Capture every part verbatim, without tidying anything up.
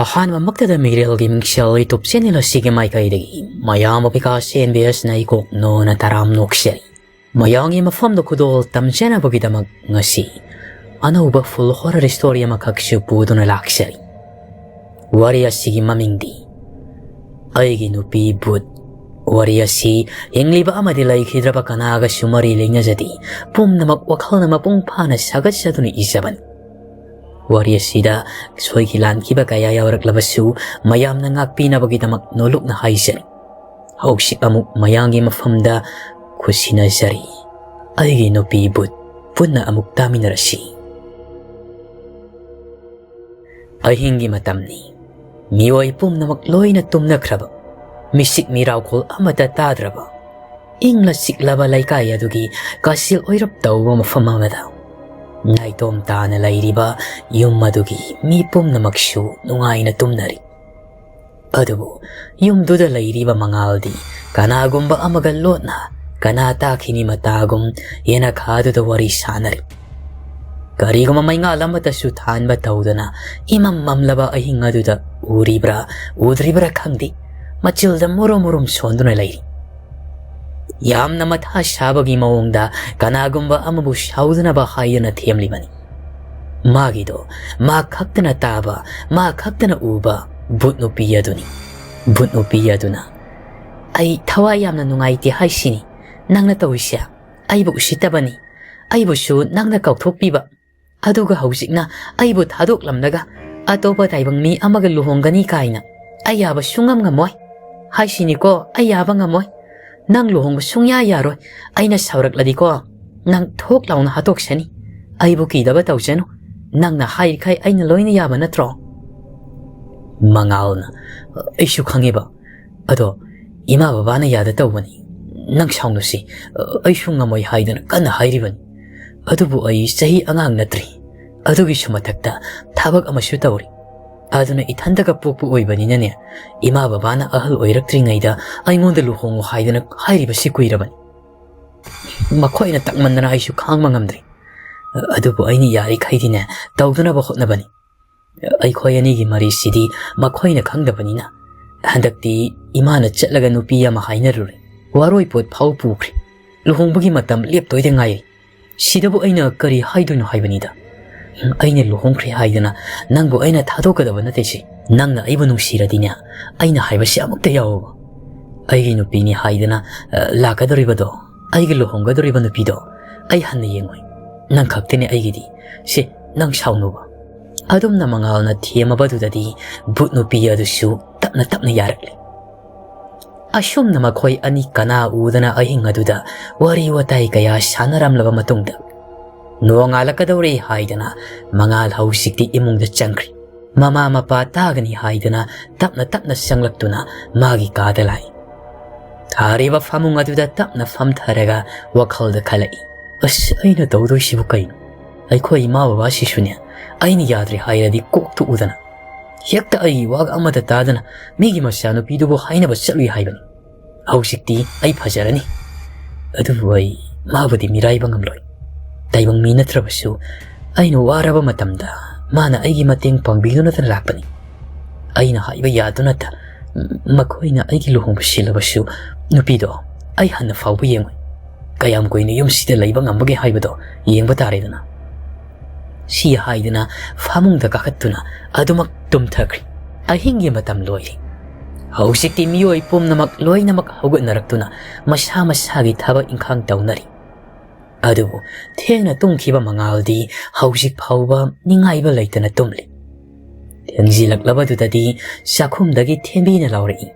ꯑꯍꯥꯟꯕꯃꯛꯇꯗ ꯃꯤꯔꯦꯜꯒꯤ ꯃꯤꯡꯁꯦꯜ YouTube channel ꯑꯁꯤꯒꯤ ꯃꯥꯏꯀꯩꯗꯒꯤ ꯃꯌꯥꯝ ꯑꯄꯤꯀꯥ ꯁꯦꯟꯕꯤ ꯑꯁꯤꯅ ꯏꯀꯣꯛ ꯅꯣꯅ ꯇꯔꯥꯝ ꯅꯣꯛꯆꯔꯤ꯫ ꯃꯌꯥꯝꯒꯤ ꯃꯐꯝꯗ ꯈꯨꯗꯣꯜ ꯇꯝꯖꯅꯕꯒꯤꯗꯃꯛ ꯉꯁꯤ ꯑꯅꯧꯕ full horror story ꯑꯃꯈꯛꯁꯨ ꯄꯨꯗꯨꯅ ꯂꯥꯛꯆꯔꯤ꯫ ꯋꯥꯔꯤ ꯑꯁꯤꯒꯤ ꯃꯃꯤꯡꯗꯤ ꯑꯩꯒꯤ ꯅꯨꯄꯤ ꯕꯨꯠ꯫ ꯋꯥꯔꯤ ꯑꯁꯤ ꯍꯤꯡꯂꯤꯕ ꯑꯃꯗꯤ ꯂꯩꯈꯤꯗ꯭ꯔꯕ ꯀꯅꯥꯒꯁꯨ ꯃꯔꯤ ꯂꯩꯅꯖꯗꯦ꯫ ꯄꯨꯝꯅꯃꯛ ꯋꯥꯈꯜꯅ ꯃꯄꯨꯡ ꯐꯥꯅ ꯁꯥꯒꯠꯆꯗꯨꯅ ꯏꯖꯕꯅꯤ꯫ ꯋꯥꯔꯤ ꯑꯁꯤꯗ ꯁꯣꯏꯈꯤ ꯂꯥꯟꯈꯤꯕ ꯀꯌꯥ ꯌꯥꯎꯔꯛꯂꯕꯁꯨ ꯃꯌꯥꯝꯅ ꯉꯥꯛꯄꯤꯅꯕꯒꯤꯗꯃꯛ ꯅꯣꯂꯨꯛꯅ ꯍꯥꯏꯖꯔꯤ꯫ ꯍꯧꯖꯤꯛ ꯑꯃꯨꯛ ꯃꯌꯥꯝꯒꯤ ꯃꯐꯝꯗ ꯈꯨꯠꯁꯤꯟꯅꯖꯔꯤ꯫ ꯑꯩꯒꯤ ꯅꯨꯄꯤ ꯕꯨꯠ ꯄꯨꯟꯅ ꯑꯃꯨꯛ ꯇꯥꯃꯤꯟꯅꯔꯁꯤ꯫ ꯑꯍꯤꯡꯒꯤ ꯃꯇꯝꯅꯤ꯫ ꯃꯤꯑꯣꯏ ꯄꯨꯝꯅꯃꯛ ꯂꯣꯏꯅ ꯇꯨꯝꯅꯈ꯭ꯔꯕ, ꯃꯤꯁꯤꯛ ꯃꯤꯔꯥꯎꯈꯣꯜ ꯑꯃꯠꯇ ꯇꯥꯗ꯭ꯔꯕ, ꯏꯪꯅ ꯆꯤꯛꯂꯕ ꯂꯩꯀꯥꯏ ꯑꯗꯨꯒꯤ ꯀꯥꯆꯤꯜ ꯑꯣꯏꯔꯞ ꯇꯧꯕ ꯃꯐꯝ ꯑꯃꯗ ꯅꯥꯏꯇꯣꯝ ꯇꯥꯅ ꯂꯩꯔꯤꯕ ꯌꯨꯝ ꯑꯗꯨꯒꯤ ꯃꯤ ꯄꯨꯝꯅꯃꯛꯁꯨ ꯅꯨꯡꯉꯥꯏꯅ ꯇꯨꯝꯅꯔꯤ꯫ ꯑꯗꯨꯕꯨ ꯌꯨꯝꯗꯨꯗ ꯂꯩꯔꯤꯕ ꯃꯉꯥꯜꯗꯤ ꯀꯅꯥꯒꯨꯝꯕ ꯑꯃꯒ ꯂꯣꯠꯅ ꯀꯅꯥ ꯇꯥꯈꯤꯅꯤ ꯃꯇꯥꯒꯨꯝ ꯌꯦꯅꯈꯥꯗꯨꯗ ꯋꯥꯔꯤ ꯁꯥꯟꯅꯔꯤ꯫ ꯀꯔꯤꯒꯨꯝꯕ ꯃꯩꯉꯥꯜ ꯑꯃꯠꯇꯁꯨ ꯊꯥꯟꯕ ꯇꯧꯗꯅ ꯏꯃꯝ ꯃꯝꯂꯕ ꯑꯍꯤꯡ ꯑꯗꯨꯗ ꯎꯔꯤꯕ꯭ꯔꯥ ꯎꯗ꯭ꯔꯤꯕ꯭ꯔꯥ ꯈꯪꯗꯦ, ꯃꯆꯤꯜꯗ ꯃꯨꯔꯨꯝ ꯃꯨꯔꯨꯝ ꯁꯣꯟꯗꯨꯅ ꯂꯩꯔꯤ꯫ ꯌꯥꯝꯅ ꯃꯊꯥ ꯁꯥꯕꯒꯤ ꯃꯑꯣꯡꯗ ꯀꯅꯥꯒꯨꯝꯕ ꯑꯃꯕꯨ ꯁꯥꯎꯗꯅꯕ ꯍꯥꯏꯗꯨꯅ ꯊꯦꯝꯂꯤꯕꯅꯤ꯫ ꯃꯥꯒꯤꯗꯣ ꯃꯥ ꯈꯛꯇꯅ ꯇꯥꯕ, ꯃꯥ ꯈꯛꯇꯅ ꯎꯕ ꯚꯨꯠ ꯅꯨꯄꯤ ꯑꯗꯨꯅꯤ꯫ ꯚꯨꯠ ꯅꯨꯄꯤ ꯑꯗꯨꯅ, "ꯑꯩ ꯊꯋꯥꯏ ꯌꯥꯝꯅ ꯅꯨꯡꯉꯥꯏꯇꯦ ꯍꯥꯏꯁꯤꯅꯤ꯫ ꯅꯪꯅ ꯇꯧꯔꯤꯁꯦ ꯑꯩꯕꯨ ꯎꯁꯤꯠꯇꯕꯅꯤ꯫ ꯑꯩꯕꯨꯁꯨ ꯅꯪꯅ ꯀꯥꯎꯊꯣꯛꯄꯤꯕ꯫ ꯑꯗꯨꯒ ꯍꯧꯖꯤꯛꯅ ꯑꯩꯕꯨ ꯊꯥꯗꯣꯛꯂꯝꯂꯒ ꯑꯇꯣꯞꯄ ꯇꯥꯏꯕꯪ ꯃꯤ ꯑꯃꯒ ꯂꯨꯍꯣꯡꯒꯅꯤ ꯀꯥꯏꯅ꯫ ꯑꯩ ꯌꯥꯕ ꯁꯨꯡꯉꯝ ꯉꯝꯃꯣꯏ꯫ ꯍꯥꯏꯁꯤꯅꯤꯀꯣ, ꯑꯩ ꯌꯥꯕ ꯉꯝꯃꯣꯏ꯫ ꯅꯪ ꯂꯨꯍꯣꯡꯕ ꯁꯨꯡꯌꯥ ꯌꯥꯔꯣꯏ꯫ ꯑꯩꯅ ꯁꯥꯎꯔꯛꯂꯗꯤꯀꯣ, ꯅꯪ ꯊꯣꯛ ꯂꯥꯎꯅ ꯍꯥꯠꯇꯣꯛꯆꯅꯤ꯫ ꯑꯩꯕꯨ ꯀꯤꯗꯕ ꯇꯧꯖꯅꯨ꯫ ꯅꯪꯅ ꯍꯥꯏꯔꯤꯈꯩ ꯑꯩꯅ ꯂꯣꯏꯅ ꯌꯥꯕ ꯅꯠꯇ꯭ꯔꯣ?" ꯃꯉꯥꯜꯅ, "ꯑꯩꯁꯨ ꯈꯪꯉꯦꯕ꯫ ꯑꯗꯣ ꯏꯃꯥ ꯕꯕꯥꯅ ꯌꯥꯗ ꯇꯧꯕꯅꯤ꯫ ꯅꯪ ꯁꯥꯎꯅꯨꯁꯤ꯫ ꯑꯩꯁꯨ ꯉꯝꯃꯣꯏ ꯍꯥꯏꯗꯅ ꯀꯟꯅ ꯍꯥꯏꯔꯤꯕꯅꯤ꯫ ꯑꯗꯨꯕꯨ ꯑꯩ ꯆꯍꯤ ꯑꯉꯥꯡ ꯅꯠꯇ꯭ꯔꯤ꯫ ꯑꯗꯨꯒꯤꯁꯨ ꯃꯊꯛꯇ ꯊꯕꯛ ꯑꯃꯁꯨ ꯇꯧꯔꯤ꯫ ꯑꯗꯨꯅ ꯏꯊꯟꯇꯒ ꯄꯣꯛꯄ ꯑꯣꯏꯕꯅꯤꯅꯅꯦ, ꯏꯃꯥ ꯕꯕꯥꯅ ꯑꯍꯜ ꯑꯣꯏꯔꯛꯇ꯭ꯔꯤꯉꯩꯗ ꯑꯩꯉꯣꯟꯗ ꯂꯨꯍꯣꯡꯉꯨ ꯍꯥꯏꯗꯅ ꯍꯥꯏꯔꯤꯕꯁꯤ ꯀꯨꯏꯔꯕꯅꯤ꯫ ꯃꯈꯣꯏꯅ ꯇꯛꯃꯟꯗꯅ ꯑꯩꯁꯨ ꯈꯥꯡꯕ ꯉꯝꯗ꯭ꯔꯤ꯫ ꯑꯗꯨꯕꯨ ꯑꯩꯅ ꯌꯥꯔꯤꯈꯩꯗꯤꯅꯦ, ꯇꯧꯗꯅꯕ ꯍꯣꯠꯅꯕꯅꯤ꯫ ꯑꯩꯈꯣꯏ ꯑꯅꯤꯒꯤ ꯃꯔꯤꯁꯤꯗꯤ ꯃꯈꯣꯏꯅ ꯈꯪꯗꯕꯅꯤꯅ꯫ ꯍꯟꯗꯛꯇꯤ ꯏꯃꯥꯅ ꯆꯠꯂꯒ ꯅꯨꯄꯤ ꯑꯃ ꯍꯥꯏꯅꯔꯨꯔꯦ꯫ ꯋꯥꯔꯣꯏꯄꯣꯠ ꯐꯥꯎ ꯄꯨꯈ꯭ꯔꯦ꯫ ꯂꯨꯍꯣꯡꯕꯒꯤ ꯃꯇꯝ ꯂꯦꯞꯇꯣꯏꯗ ꯉꯥꯏꯔꯦ꯫ ꯁꯤꯗꯕꯨ ꯑꯩꯅ ꯀꯔꯤ ꯍꯥꯏꯗꯣꯏꯅꯣ ꯍꯥꯏꯕꯅꯤꯗ꯫ ꯑꯩꯅ ꯂꯨꯍꯣꯡꯈ꯭ꯔꯦ ꯍꯥꯏꯗꯅ ꯅꯪꯕꯨ ꯑꯩꯅ ꯊꯥꯗꯣꯛꯀꯗꯕ ꯅꯠꯇꯦ ꯁꯤ꯫ ꯅꯪꯅ ꯑꯩꯕꯨ ꯅꯨꯡꯁꯤꯔꯗꯤꯅꯦ, ꯑꯩꯅ ꯍꯥꯏꯕꯁꯤ ꯑꯃꯨꯛꯇ ꯌꯥꯎꯕ꯫ ꯑꯩꯒꯤ ꯅꯨꯄꯤꯅꯤ ꯍꯥꯏꯗꯅ, ꯑ, ꯂꯥꯛꯀꯗꯧꯔꯤꯕꯗꯣ, ꯑꯩꯒ ꯂꯨꯍꯣꯡꯒꯗꯧꯔꯤꯕ ꯅꯨꯄꯤꯗꯣ ꯑꯩ ꯍꯟꯅ ꯌꯦꯡꯉꯣꯏ꯫ ꯅꯪ ꯈꯛꯇꯅꯦ ꯑꯩꯒꯤꯗꯤ꯫ ꯁꯤ, ꯅꯪ ꯁꯥꯎꯅꯨꯕ꯫ ꯑꯗꯨꯝꯅ ꯃꯉꯥꯜꯅ ꯊꯦꯝꯃꯕꯗꯨꯗꯗꯤ ꯚꯨꯠ ꯅꯨꯄꯤ ꯑꯗꯨꯁꯨ ꯇꯞꯅ ꯇꯞꯅ ꯌꯥꯔꯛꯂꯦ꯫ ꯑꯁꯨꯝꯅ ꯃꯈꯣꯏ ꯑꯅꯤ ꯀꯅꯥ ꯎꯗꯅ ꯑꯍꯤꯡ ꯑꯗꯨꯗ ꯋꯥꯔꯤ ꯋꯥꯇꯥꯏ ꯀꯌꯥ ꯁꯥꯟꯅꯔꯝꯂꯕ ꯃꯇꯨꯡꯗ, ꯅꯣꯡꯉꯥꯜꯂꯛꯀꯗꯧꯔꯦ ꯍꯥꯏꯗꯅ ꯃꯉꯥꯜ ꯍꯧꯖꯤꯛꯇꯤ ꯏꯃꯨꯡꯗ ꯆꯪꯈ꯭ꯔꯤ꯫ ꯃꯃꯥ ꯃꯄꯥ ꯇꯥꯒꯅꯤ ꯍꯥꯏꯗꯅ ꯇꯞꯅ ꯇꯞꯅ ꯆꯪꯂꯛꯇꯨꯅ ꯃꯥꯒꯤ ꯀꯥꯗ ꯂꯥꯛꯏ꯫ ꯊꯥꯔꯤꯕ ꯐꯃꯨꯡ ꯑꯗꯨꯗ ꯇꯞꯅ ꯐꯝꯊꯔꯒ ꯋꯥꯈꯜꯗ ꯈꯜꯂꯛꯏ, "ꯑꯁ, ꯑꯩꯅ ꯇꯧꯗꯣꯏꯁꯤꯕꯨ ꯀꯩꯅꯣ? ꯑꯩꯈꯣꯏ ꯏꯃꯥ ꯕꯕꯥꯁꯤꯁꯨꯅꯦ, ꯑꯩꯅ ꯌꯥꯗ꯭ꯔꯦ ꯍꯥꯏꯔꯗꯤ ꯀꯣꯛ ꯇꯣꯛꯎꯗꯅ, ꯍꯦꯛꯇ ꯑꯩꯒꯤ ꯋꯥꯒ ꯑꯃꯠꯇ ꯇꯥꯗꯅ ꯃꯤꯒꯤ ꯃꯆꯥꯅꯨꯄꯤꯗꯨꯕꯨ ꯍꯥꯏꯅꯕ ꯆꯠꯂꯨꯏ ꯍꯥꯏꯕꯅꯤ꯫ ꯍꯧꯖꯤꯛꯇꯤ ꯑꯩ ꯐꯖꯔꯅꯤ, ꯑꯗꯨꯕꯨ ꯑꯩ ꯃꯥꯕꯨꯗꯤ ꯃꯤꯔꯥꯏꯕ ꯉꯝꯂꯣꯏ꯫ ꯇꯥꯏꯕꯪ ꯃꯤ ꯅꯠꯇ꯭ꯔꯕꯁꯨ ꯑꯩꯅ ꯋꯥꯔꯕ ꯃꯇꯝꯗ ꯃꯥꯅ ꯑꯩꯒꯤ ꯃꯇꯦꯡ ꯄꯥꯡꯕꯤꯗꯨꯅꯇ ꯂꯥꯛꯄꯅꯤ꯫ ꯑꯩꯅ ꯍꯥꯏꯕ ꯌꯥꯗꯨꯅꯇ ꯃꯈꯣꯏꯅ ꯑꯩꯒꯤ ꯂꯨꯍꯣꯡꯕ ꯁꯤꯜꯂꯕꯁꯨ ꯅꯨꯄꯤꯗꯣ ꯑꯩ ꯍꯟꯅ ꯐꯥꯎꯕ ꯌꯦꯡꯉꯣꯏ꯫ ꯀꯌꯥꯝ ꯀꯨꯏꯅ ꯌꯨꯝꯁꯤꯗ ꯂꯩꯕ ꯉꯝꯕꯒꯦ ꯍꯥꯏꯕꯗꯣ ꯌꯦꯡꯕ ꯇꯥꯔꯦꯗꯅ꯫" ꯁꯤ ꯍꯥꯏꯗꯨꯅ ꯐꯃꯨꯡꯗ ꯀꯥꯈꯠꯇꯨꯅ ꯑꯗꯨꯃꯛ ꯇꯨꯝꯊꯈ꯭ꯔꯤ꯫ ꯑꯍꯤꯡꯒꯤ ꯃꯇꯝ ꯂꯣꯏꯔꯦ꯫ ꯍꯧꯖꯤꯛꯇꯤ ꯃꯤꯑꯣꯏ ꯄꯨꯝꯅꯃꯛ ꯂꯣꯏꯅꯃꯛ ꯍꯧꯒꯠꯅꯔꯛꯇꯨꯅ ꯃꯁꯥ ꯃꯁꯥꯒꯤ ꯊꯕꯛ ꯏꯪꯈꯥꯡ ꯇꯧꯅꯔꯤ꯫ ꯑꯗꯨꯕꯨ ꯊꯦꯡꯅ ꯇꯨꯝꯈꯤꯕ ꯃꯉꯥꯜꯗꯤ ꯍꯧꯖꯤꯛ ꯐꯥꯎꯕ ꯅꯤꯡꯉꯥꯏꯕ ꯂꯩꯇꯅ ꯇꯨꯝꯂꯤ꯫ ꯊꯦꯡꯖꯤꯜꯂꯛꯂꯕꯗꯨꯗꯗꯤ ꯆꯥꯛꯈꯨꯝꯗꯒꯤ ꯊꯦꯝꯕꯤꯅ ꯂꯥꯎꯔꯛꯏ,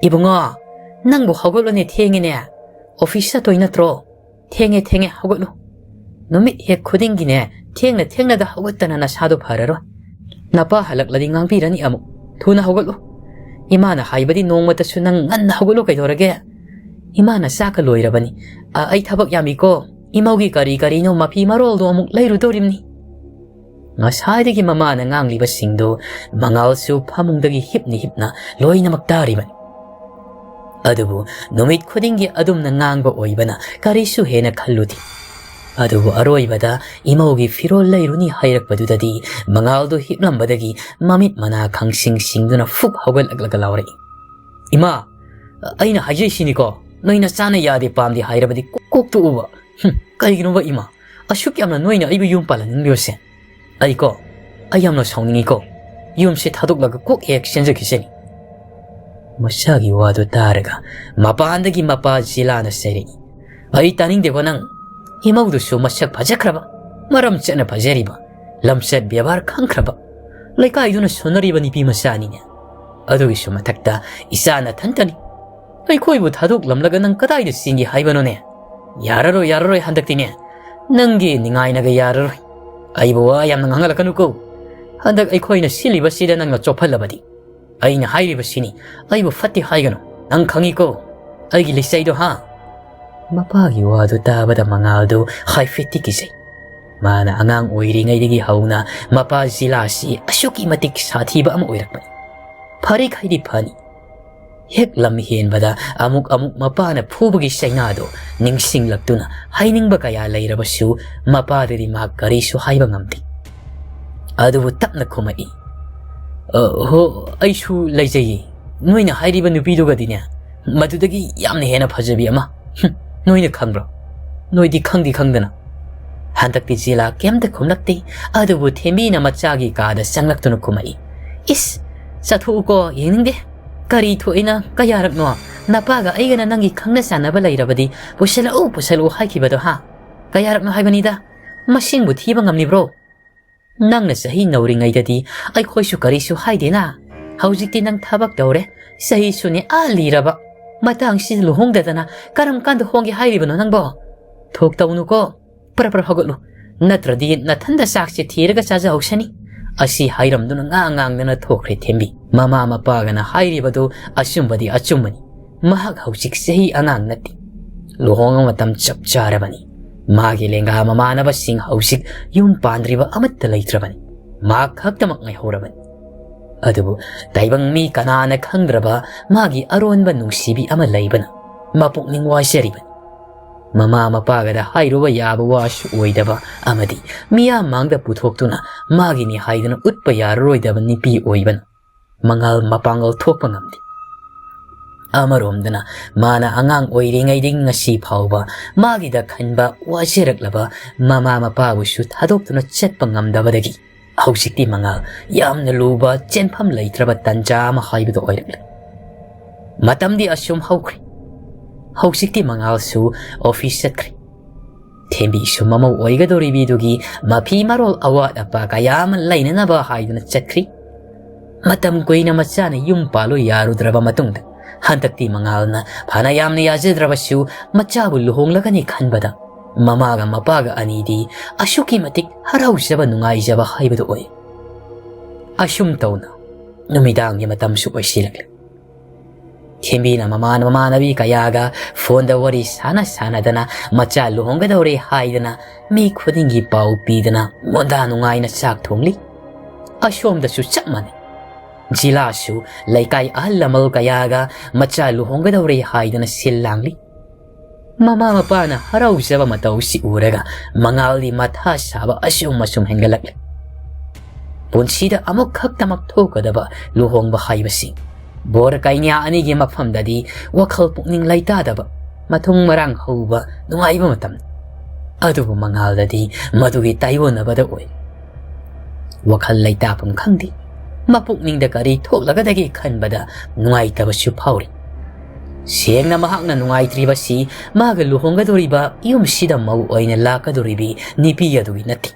"ꯏꯕꯨꯡꯉꯣ, ꯅꯪꯕꯨ ꯍꯧꯒꯠꯂꯣꯅꯦ, ꯊꯦꯡꯉꯦꯅꯦ꯫ ꯑꯣꯐꯤꯁ ꯆꯠꯇꯣꯏ ꯅꯠꯇ꯭ꯔꯣ? ꯊꯦꯡꯉꯦ, ꯊꯦꯡꯉꯦ, ꯍꯧꯒꯠꯂꯨ꯫ ꯅꯨꯃꯤꯠ ꯍꯦꯛ ꯈꯨꯗꯤꯡꯒꯤꯅꯦ, ꯊꯦꯡꯅ ꯊꯦꯡꯅꯗ ꯍꯧꯒꯠꯇꯅ ꯅꯁꯥꯗꯣ ꯐꯔꯔꯣꯏ꯫ ꯅꯄꯥ ꯍꯜꯂꯛꯂꯗꯤ ꯉꯥꯡꯕꯤꯔꯅꯤ ꯑꯃꯨꯛ꯫ ꯊꯨꯅ ꯍꯧꯒꯠꯂꯨ꯫ ꯏꯃꯥꯅ ꯍꯥꯏꯕꯗꯤ ꯅꯣꯡꯃꯇꯁꯨ ꯅꯪ ꯉꯟꯅ ꯍꯧꯒꯠꯂꯨ ꯀꯩꯗꯧꯔꯒꯦ? ꯏꯃꯥꯅ ꯆꯥꯛꯀ ꯂꯣꯏꯔꯕꯅꯤ꯫ ꯑ, ꯑꯩ ꯊꯕꯛ ꯌꯥꯝꯃꯤꯀꯣ꯫ ꯏꯃꯧꯒꯤ ꯀꯔꯤ ꯀꯔꯤꯅꯣ ꯃꯐꯤ ꯃꯔꯣꯜꯗꯣ ꯑꯃꯨꯛ ꯂꯩꯔꯨꯗꯧꯔꯤꯕꯅꯤ꯫" ꯉꯁꯥꯏꯗꯒꯤ ꯃꯃꯥꯅ ꯉꯥꯡꯂꯤꯕꯁꯤꯡꯗꯨ ꯃꯉꯥꯜꯁꯨ ꯐꯃꯨꯡꯗꯒꯤ ꯍꯤꯞꯅ ꯍꯤꯞꯅ ꯂꯣꯏꯅꯃꯛ ꯇꯥꯔꯤꯕꯅꯤ꯫ ꯑꯗꯨꯕꯨ ꯅꯨꯃꯤꯠ ꯈꯨꯗꯤꯡꯒꯤ ꯑꯗꯨꯝꯅ ꯉꯥꯡꯕ ꯑꯣꯏꯕꯅ ꯀꯔꯤꯁꯨ ꯍꯦꯟꯅ ꯈꯜꯂꯨꯗꯦ꯫ ꯑꯗꯨꯕꯨ ꯑꯔꯣꯏꯕꯗ ꯏꯃꯧꯒꯤ ꯐꯤꯔꯣꯜ ꯂꯩꯔꯨꯅꯤ ꯍꯥꯏꯔꯛꯄꯗꯨꯗꯗꯤ ꯃꯉꯥꯜꯗꯨ ꯍꯤꯞꯂꯝꯕꯗꯒꯤ ꯃꯃꯤꯠ ꯃꯅꯥ ꯈꯪꯁꯤꯡ ꯁꯤꯡꯗꯨꯅ ꯐꯨꯛ ꯍꯧꯒꯠꯂꯛꯂꯒ ꯂꯥꯎꯔꯛꯏ, "ꯏꯃꯥ, ꯑꯩꯅ ꯍꯥꯏꯖꯩꯁꯤꯅꯤꯀꯣ, ꯅꯣꯏ ꯅꯆꯥꯅ ꯌꯥꯗꯦ ꯄꯥꯝꯗꯦ ꯍꯥꯏꯔꯕꯗꯤ ꯀꯣꯛ, ꯀꯣꯛ ꯇꯣꯛꯎꯕ꯫ ꯍꯨꯝ, ꯀꯩꯒꯤꯅꯣꯕ ꯏꯃꯥ? ꯑꯁꯨꯛ ꯌꯥꯝꯅ ꯅꯣꯏꯅ ꯑꯩꯕꯨ ꯌꯨꯝ ꯄꯥꯜꯍꯟꯅꯤꯡꯂꯤꯕꯁꯦ? ꯑꯩꯀꯣ, ꯑꯩ ꯌꯥꯝꯅ ꯁꯥꯎꯅꯤꯡꯉꯤꯀꯣ꯫ ꯌꯨꯝꯁꯦ ꯊꯥꯗꯣꯛꯂꯒ ꯀꯣꯛ ꯍꯦꯛ ꯆꯦꯟꯖꯈꯤꯁꯅꯤ꯫" ꯃꯆꯥꯒꯤ ꯋꯥꯗꯨ ꯇꯥꯔꯒ ꯃꯄꯥꯟꯗꯒꯤ ꯃꯄꯥ ꯖꯤꯂꯥꯅ ꯆꯩꯔꯛꯏ, "ꯑꯩ ꯇꯥꯅꯤꯡꯗꯦꯀꯣ ꯅꯪ꯫ ꯏꯃꯧꯗꯨꯁꯨ ꯃꯁꯛ ꯐꯖꯈ꯭ꯔꯕ, ꯃꯔꯝ ꯆꯠꯅ ꯐꯖꯔꯤꯕ, ꯂꯝꯆꯠ ꯕꯦꯕꯥꯔ ꯈꯪꯈ꯭ꯔꯕ, ꯂꯩꯀꯥꯏꯗꯨꯅ ꯁꯣꯟꯅꯔꯤꯕ ꯅꯨꯄꯤ ꯃꯆꯥꯅꯤꯅꯦ꯫ ꯑꯗꯨꯒꯤꯁꯨ ꯃꯊꯛꯇ ꯏꯆꯥ ꯅꯊꯟꯇꯅꯤ꯫ ꯑꯩꯈꯣꯏꯕꯨ ꯊꯥꯗꯣꯛꯂꯝꯂꯒ ꯅꯪ ꯀꯗꯥꯏꯗ ꯆꯦꯟꯒꯦ ꯍꯥꯏꯕꯅꯣꯅꯦ? ꯌꯥꯔꯔꯣꯏ, ꯌꯥꯔꯔꯣꯏ ꯍꯟꯗꯛꯇꯤꯅꯦ꯫ ꯅꯪꯒꯤ ꯅꯤꯡꯉꯥꯏꯅꯒ ꯌꯥꯔꯔꯣꯏ꯫ ꯑꯩꯕꯨ ꯋꯥ ꯌꯥꯝꯅ ꯉꯥꯡꯍꯜꯂꯛꯀꯅꯨꯀꯣ꯫ ꯍꯟꯗꯛ ꯑꯩꯈꯣꯏꯅ ꯁꯤꯜꯂꯤꯕꯁꯤꯗ ꯅꯪꯅ ꯆꯣꯞꯍꯜꯂꯕꯗꯤ ꯑꯩꯅ ꯍꯥꯏꯔꯤꯕꯁꯤꯅꯤ, ꯑꯩꯕꯨ ꯐꯠꯇꯦ ꯍꯥꯏꯒꯅꯨ꯫ ꯅꯪ ꯈꯪꯉꯤꯀꯣ ꯑꯩꯒꯤ ꯂꯤꯆꯩꯗꯣ, ꯍꯥ?" ꯃꯄꯥꯒꯤ ꯋꯥꯗꯨ ꯇꯥꯕꯗ ꯃꯉꯥꯜꯗꯨ ꯍꯥꯏꯐꯦꯠꯇꯤ ꯀꯤꯖꯩ꯫ ꯃꯥꯅ ꯑꯉꯥꯡ ꯑꯣꯏꯔꯤꯉꯩꯗꯒꯤ ꯍꯧꯅ ꯃꯄꯥ ꯖꯤꯂꯥꯁꯤ ꯑꯁꯨꯛꯀꯤ ꯃꯇꯤꯛ ꯁꯥꯊꯤꯕ ꯑꯃ ꯑꯣꯏꯔꯛꯄꯅꯤ꯫ ꯐꯔꯦ ꯈꯩꯗꯤ ꯐꯅꯤ꯫ ꯍꯦꯛ ꯂꯝ ꯍꯦꯟꯕꯗ ꯑꯃꯨꯛ ꯑꯃꯨꯛ ꯃꯄꯥꯅ ꯐꯨꯕꯒꯤ ꯆꯩꯅꯥꯗꯨ ꯅꯤꯡꯁꯤꯡꯂꯛꯇꯨꯅ ꯍꯥꯏꯅꯤꯡꯕ ꯀꯌꯥ ꯂꯩꯔꯕꯁꯨ ꯃꯄꯥꯗꯗꯤ ꯃꯍꯥꯛ ꯀꯔꯤꯁꯨ ꯍꯥꯏꯕ ꯉꯝꯗꯦ꯫ ꯑꯗꯨꯕꯨ ꯇꯞꯅ ꯈꯨꯝꯃꯛꯏ, "ꯑ, ꯍꯣ, ꯑꯩꯁꯨ ꯂꯩꯖꯩꯌꯦ꯫ ꯅꯣꯏꯅ ꯍꯥꯏꯔꯤꯕ ꯅꯨꯄꯤꯗꯨꯒꯗꯤꯅꯦ, ꯃꯗꯨꯗꯒꯤ ꯌꯥꯝꯅ ꯍꯦꯟꯅ ꯐꯖꯕꯤ ꯑꯃ꯫ ꯍꯨꯝ, ꯅꯣꯏꯅ ꯈꯪꯕ꯭ꯔꯣ? ꯅꯣꯏꯗꯤ ꯈꯪꯗꯤ ꯈꯪꯗꯅ꯫" ꯍꯟꯗꯛꯇꯤ ꯖꯤꯂꯥ ꯀꯩꯝꯇ ꯈꯨꯝꯂꯛꯇꯦ꯫ ꯑꯗꯨꯕꯨ ꯊꯦꯝꯕꯤꯅ ꯃꯆꯥꯒꯤ ꯀꯥꯗ ꯆꯪꯂꯛꯇꯨꯅ ꯈꯨꯝꯃꯛꯏ, "ꯏꯁ, ꯆꯠꯊꯣꯛꯎꯀꯣ, ꯌꯦꯡꯅꯤꯡꯗꯦ꯫ ꯀꯔꯤ ꯊꯣꯛꯏꯅ ꯀꯌꯥꯔꯛꯅꯣ? ꯅꯄꯥꯒ ꯑꯩꯒꯅ ꯅꯪꯒꯤ ꯈꯪꯅ ꯆꯥꯟꯅꯕ ꯂꯩꯔꯕꯗꯤ ꯄꯨꯁꯜꯂꯛꯎ, ꯄꯨꯁꯜꯂꯛꯎ ꯍꯥꯏꯈꯤꯕꯗꯣ, ꯍꯥ? ꯀꯌꯥꯔꯛꯅꯣ ꯍꯥꯏꯕꯅꯤꯗ? ꯃꯁꯤꯡꯕꯨ ꯊꯤꯕ ꯉꯝꯂꯤꯕ꯭ꯔꯣ? ꯅꯪꯅ ꯆꯍꯤ ꯅꯧꯔꯤꯉꯩꯗꯗꯤ ꯑꯩꯈꯣꯏꯁꯨ ꯀꯔꯤꯁꯨ ꯍꯥꯏꯗꯦꯅ꯫ ꯍꯧꯖꯤꯛꯇꯤ ꯅꯪ ꯊꯕꯛ ꯇꯧꯔꯦ, ꯆꯍꯤꯁꯨꯅꯦ ꯑꯥ ꯂꯤꯔꯕ꯫ ꯃꯇꯥꯡꯁꯤꯗ ꯂꯨꯍꯣꯡꯗꯗꯅ ꯀꯔꯝ ꯀꯥꯟꯗ ꯍꯣꯡꯒꯦ ꯍꯥꯏꯔꯤꯕꯅꯣ ꯅꯪꯕꯣ? ꯊꯣꯛ ꯇꯧꯅꯨꯀꯣ, ꯄ꯭ꯔꯞ ꯄ꯭ꯔꯞ ꯍꯧꯒꯠꯂꯨ, ꯅꯠꯇ꯭ꯔꯗꯤ ꯅꯊꯟꯗ ꯆꯥꯛꯁꯦ ꯊꯤꯔꯒ ꯆꯥꯖꯍꯧꯁꯅꯤ꯫" ꯑꯁꯤ ꯍꯥꯏꯔꯝꯗꯨꯅ ꯉꯥꯡ ꯉꯥꯡꯗꯅ ꯊꯣꯛꯈ꯭ꯔꯦ ꯊꯦꯝꯕꯤ꯫ ꯃꯃꯥ ꯃꯄꯥꯒꯅ ꯍꯥꯏꯔꯤꯕꯗꯨ ꯑꯆꯨꯝꯕꯗꯤ ꯑꯆꯨꯝꯕꯅꯤ꯫ ꯃꯍꯥꯛ ꯍꯧꯖꯤꯛ ꯆꯍꯤ ꯑꯉꯥꯡ ꯅꯠꯇꯦ꯫ ꯂꯨꯍꯣꯡꯕ ꯃꯇꯝ ꯆꯞ ꯆꯥꯔꯕꯅꯤ꯫ ꯃꯥꯒꯤ ꯂꯦꯡꯒꯥ ꯃꯃꯥꯟꯅꯕꯁꯤꯡ ꯍꯧꯖꯤꯛ ꯌꯨꯝ ꯄꯥꯟꯗ꯭ꯔꯤꯕ ꯑꯃꯠꯇ ꯂꯩꯇ꯭ꯔꯕꯅꯤ꯫ ꯃꯍꯥꯛ ꯈꯛꯇꯃꯛ ꯉꯥꯏꯍꯧꯔꯕꯅꯤ꯫ ꯑꯗꯨꯕꯨ ꯇꯥꯏꯕꯪ ꯃꯤ ꯀꯅꯥꯅ ꯈꯪꯗ꯭ꯔꯕ ꯃꯥꯒꯤ ꯑꯔꯣꯟꯕ ꯅꯨꯡꯁꯤꯕꯤ ꯑꯃ ꯂꯩꯕꯅ ꯃꯄꯨꯛꯅꯤꯡ ꯋꯥꯖꯔꯤꯕꯅꯤ꯫ ꯃꯃꯥ ꯃꯄꯥꯒꯗ ꯍꯥꯏꯔꯨꯕ ꯌꯥꯕ ꯋꯥꯁꯨ ꯑꯣꯏꯗꯕ ꯑꯃꯗꯤ ꯃꯤꯌꯥꯝ ꯃꯥꯡꯗ ꯄꯨꯊꯣꯛꯇꯨꯅ ꯃꯥꯒꯤꯅꯤ ꯍꯥꯏꯗꯨꯅ ꯎꯠꯄ ꯌꯥꯔꯔꯣꯏꯗꯕ ꯅꯨꯄꯤ ꯑꯣꯏꯕꯅ ꯃꯉꯥꯜ ꯃꯄꯥꯡꯒꯜ ꯊꯣꯛꯄ ꯉꯝꯗꯦ꯫ ꯑꯃꯔꯣꯝꯗꯅ ꯃꯥꯅ ꯑꯉꯥꯡ ꯑꯣꯏꯔꯤꯉꯩꯗꯒꯤ ꯉꯁꯤ ꯐꯥꯎꯕ ꯃꯥꯒꯤꯗ ꯈꯟꯕ ꯋꯥꯖꯔꯛꯂꯕ ꯃꯃꯥ ꯃꯄꯥꯕꯨꯁꯨ ꯊꯥꯗꯣꯛꯇꯨꯅ ꯆꯠꯄ ꯉꯝꯗꯕꯗꯒꯤ ꯍꯧꯖꯤꯛꯇꯤ ꯃꯉꯥꯜ ꯌꯥꯝꯅ ꯂꯨꯕ ꯆꯦꯟꯐꯝ ꯂꯩꯇ꯭ꯔꯕ ꯇꯟꯖꯥ ꯑꯃ ꯍꯥꯏꯕꯗꯨ ꯑꯣꯏꯔꯛꯂꯦ꯫ ꯃꯇꯝꯗꯤ ꯑꯁꯨꯝ ꯍꯧꯈ꯭ꯔꯦ꯫ ꯍꯧꯖꯤꯛꯇꯤ ꯃꯉꯥꯜꯁꯨ ꯑꯣꯐꯤꯁ ꯆꯠꯈ꯭ꯔꯦ꯫ ꯊꯦꯝꯕꯤꯁꯨ ꯃꯃꯧ ꯑꯣꯏꯒꯗꯧꯔꯤꯕꯤꯗꯨꯒꯤ ꯃꯐꯤ ꯃꯔꯣꯜ ꯑꯋꯥꯠ ꯑꯄꯥ ꯀꯌꯥ ꯑꯃ ꯂꯩꯅꯅꯕ ꯍꯥꯏꯗꯨꯅ ꯆꯠꯈ꯭ꯔꯤ꯫ ꯃꯇꯝ ꯀꯨꯏꯅ ꯃꯆꯥꯅ ꯌꯨꯝ ꯄꯥꯜꯂꯨ ꯌꯥꯔꯨꯗ꯭ꯔꯕ ꯃꯇꯨꯡꯗ ꯍꯟꯗꯛꯇꯤ ꯃꯉꯥꯜꯅ ꯐꯅ ꯌꯥꯝꯅ ꯌꯥꯖꯗ꯭ꯔꯕꯁꯨ ꯃꯆꯥꯕꯨ ꯂꯨꯍꯣꯡꯂꯒꯅꯤ ꯈꯟꯕꯗ ꯃꯃꯥꯒ ꯃꯄꯥꯒ ꯑꯅꯤꯗꯤ ꯑꯁꯨꯛꯀꯤ ꯃꯇꯤꯛ ꯍꯔꯥꯎꯖꯕ ꯅꯨꯡꯉꯥꯏꯖꯕ ꯍꯥꯏꯕꯗꯨ ꯑꯣꯏ꯫ ꯑꯁꯨꯝ ꯇꯧꯅ ꯅꯨꯃꯤꯗꯥꯡꯒꯤ ꯃꯇꯝꯁꯨ ꯑꯣꯏꯁꯤꯜꯂꯛꯂꯦ꯫ ꯊꯦꯝꯕꯤꯅ ꯃꯃꯥꯟ ꯃꯃꯥꯟꯅꯕꯤ ꯀꯌꯥꯒ ꯐꯣꯟꯗ ꯋꯥꯔꯤ ꯁꯥꯟꯅ ꯁꯥꯟꯅꯗꯅ ꯃꯆꯥ ꯂꯨꯍꯣꯡꯒꯗꯧꯔꯦ ꯍꯥꯏꯗꯅ ꯃꯤ ꯈꯨꯗꯤꯡꯒꯤ ꯄꯥꯎ ꯄꯤꯗꯅ ꯃꯣꯟꯗꯥ ꯅꯨꯡꯉꯥꯏꯅ ꯆꯥꯛ ꯊꯣꯡꯂꯤ꯫ ꯑꯁꯣꯝꯗꯁꯨ ꯆꯞ ꯃꯥꯟꯅꯩ꯫ ꯖꯤꯂꯥꯁꯨ ꯂꯩꯀꯥꯏ ꯑꯍꯜ ꯂꯃꯜ ꯀꯌꯥꯒ ꯃꯆꯥ ꯂꯨꯍꯣꯡꯒꯗꯧꯔꯦ ꯍꯥꯏꯗꯅ ꯁꯤꯜ ꯂꯥꯡꯂꯤ꯫ ꯃꯃꯥ ꯃꯄꯥꯅ ꯍꯔꯥꯎꯖꯕ ꯃꯇꯧꯁꯤ ꯎꯔꯒ ꯃꯉꯥꯜꯗꯤ ꯃꯊꯥ ꯁꯥꯕ ꯑꯁꯨꯝ ꯑꯁꯨꯝ ꯍꯦꯟꯒꯠꯂꯛꯂꯦ꯫ ꯄꯨꯟꯁꯤꯗ ꯑꯃꯨꯛꯈꯛꯇꯃꯛ ꯊꯣꯛꯀꯗꯕ ꯂꯨꯍꯣꯡꯕ ꯍꯥꯏꯕꯁꯤ ꯕꯣꯔ ꯀꯩꯅ꯭ꯌꯥ ꯑꯅꯤꯒꯤ ꯃꯐꯝꯗꯗꯤ ꯋꯥꯈꯜ ꯄꯨꯛꯅꯤꯡ ꯂꯩꯇꯥꯗꯕ, ꯃꯊꯨꯡ ꯃꯔꯥꯡ ꯍꯧꯕ ꯅꯨꯡꯉꯥꯏꯕ ꯃꯇꯝ꯫ ꯑꯗꯨꯕꯨ ꯃꯉꯥꯜꯗꯗꯤ ꯃꯗꯨꯒꯤ ꯇꯥꯏꯑꯣꯟꯅꯕꯗ ꯑꯣꯏ꯫ ꯋꯥꯈꯜ ꯂꯩꯇꯥꯐꯝ ꯈꯪꯗꯦ꯫ ꯃꯄꯨꯛꯅꯤꯡꯗ ꯀꯔꯤ ꯊꯣꯛꯂꯒꯗꯒꯦ ꯈꯟꯕꯗ ꯅꯨꯡꯉꯥꯏꯇꯕꯁꯨ ꯐꯥꯎꯔꯤ꯫ ꯁꯦꯡꯅ ꯃꯍꯥꯛꯅ ꯅꯨꯡꯉꯥꯏꯇ꯭ꯔꯤꯕꯁꯤ ꯃꯥꯒ ꯂꯨꯍꯣꯡꯒꯗꯧꯔꯤꯕ ꯌꯨꯝꯁꯤꯗ ꯃꯧ ꯑꯣꯏꯅ ꯂꯥꯛꯀꯗꯧꯔꯤꯕꯤ ꯅꯨꯄꯤ ꯑꯗꯨꯒꯤ ꯅꯠꯇꯦ꯫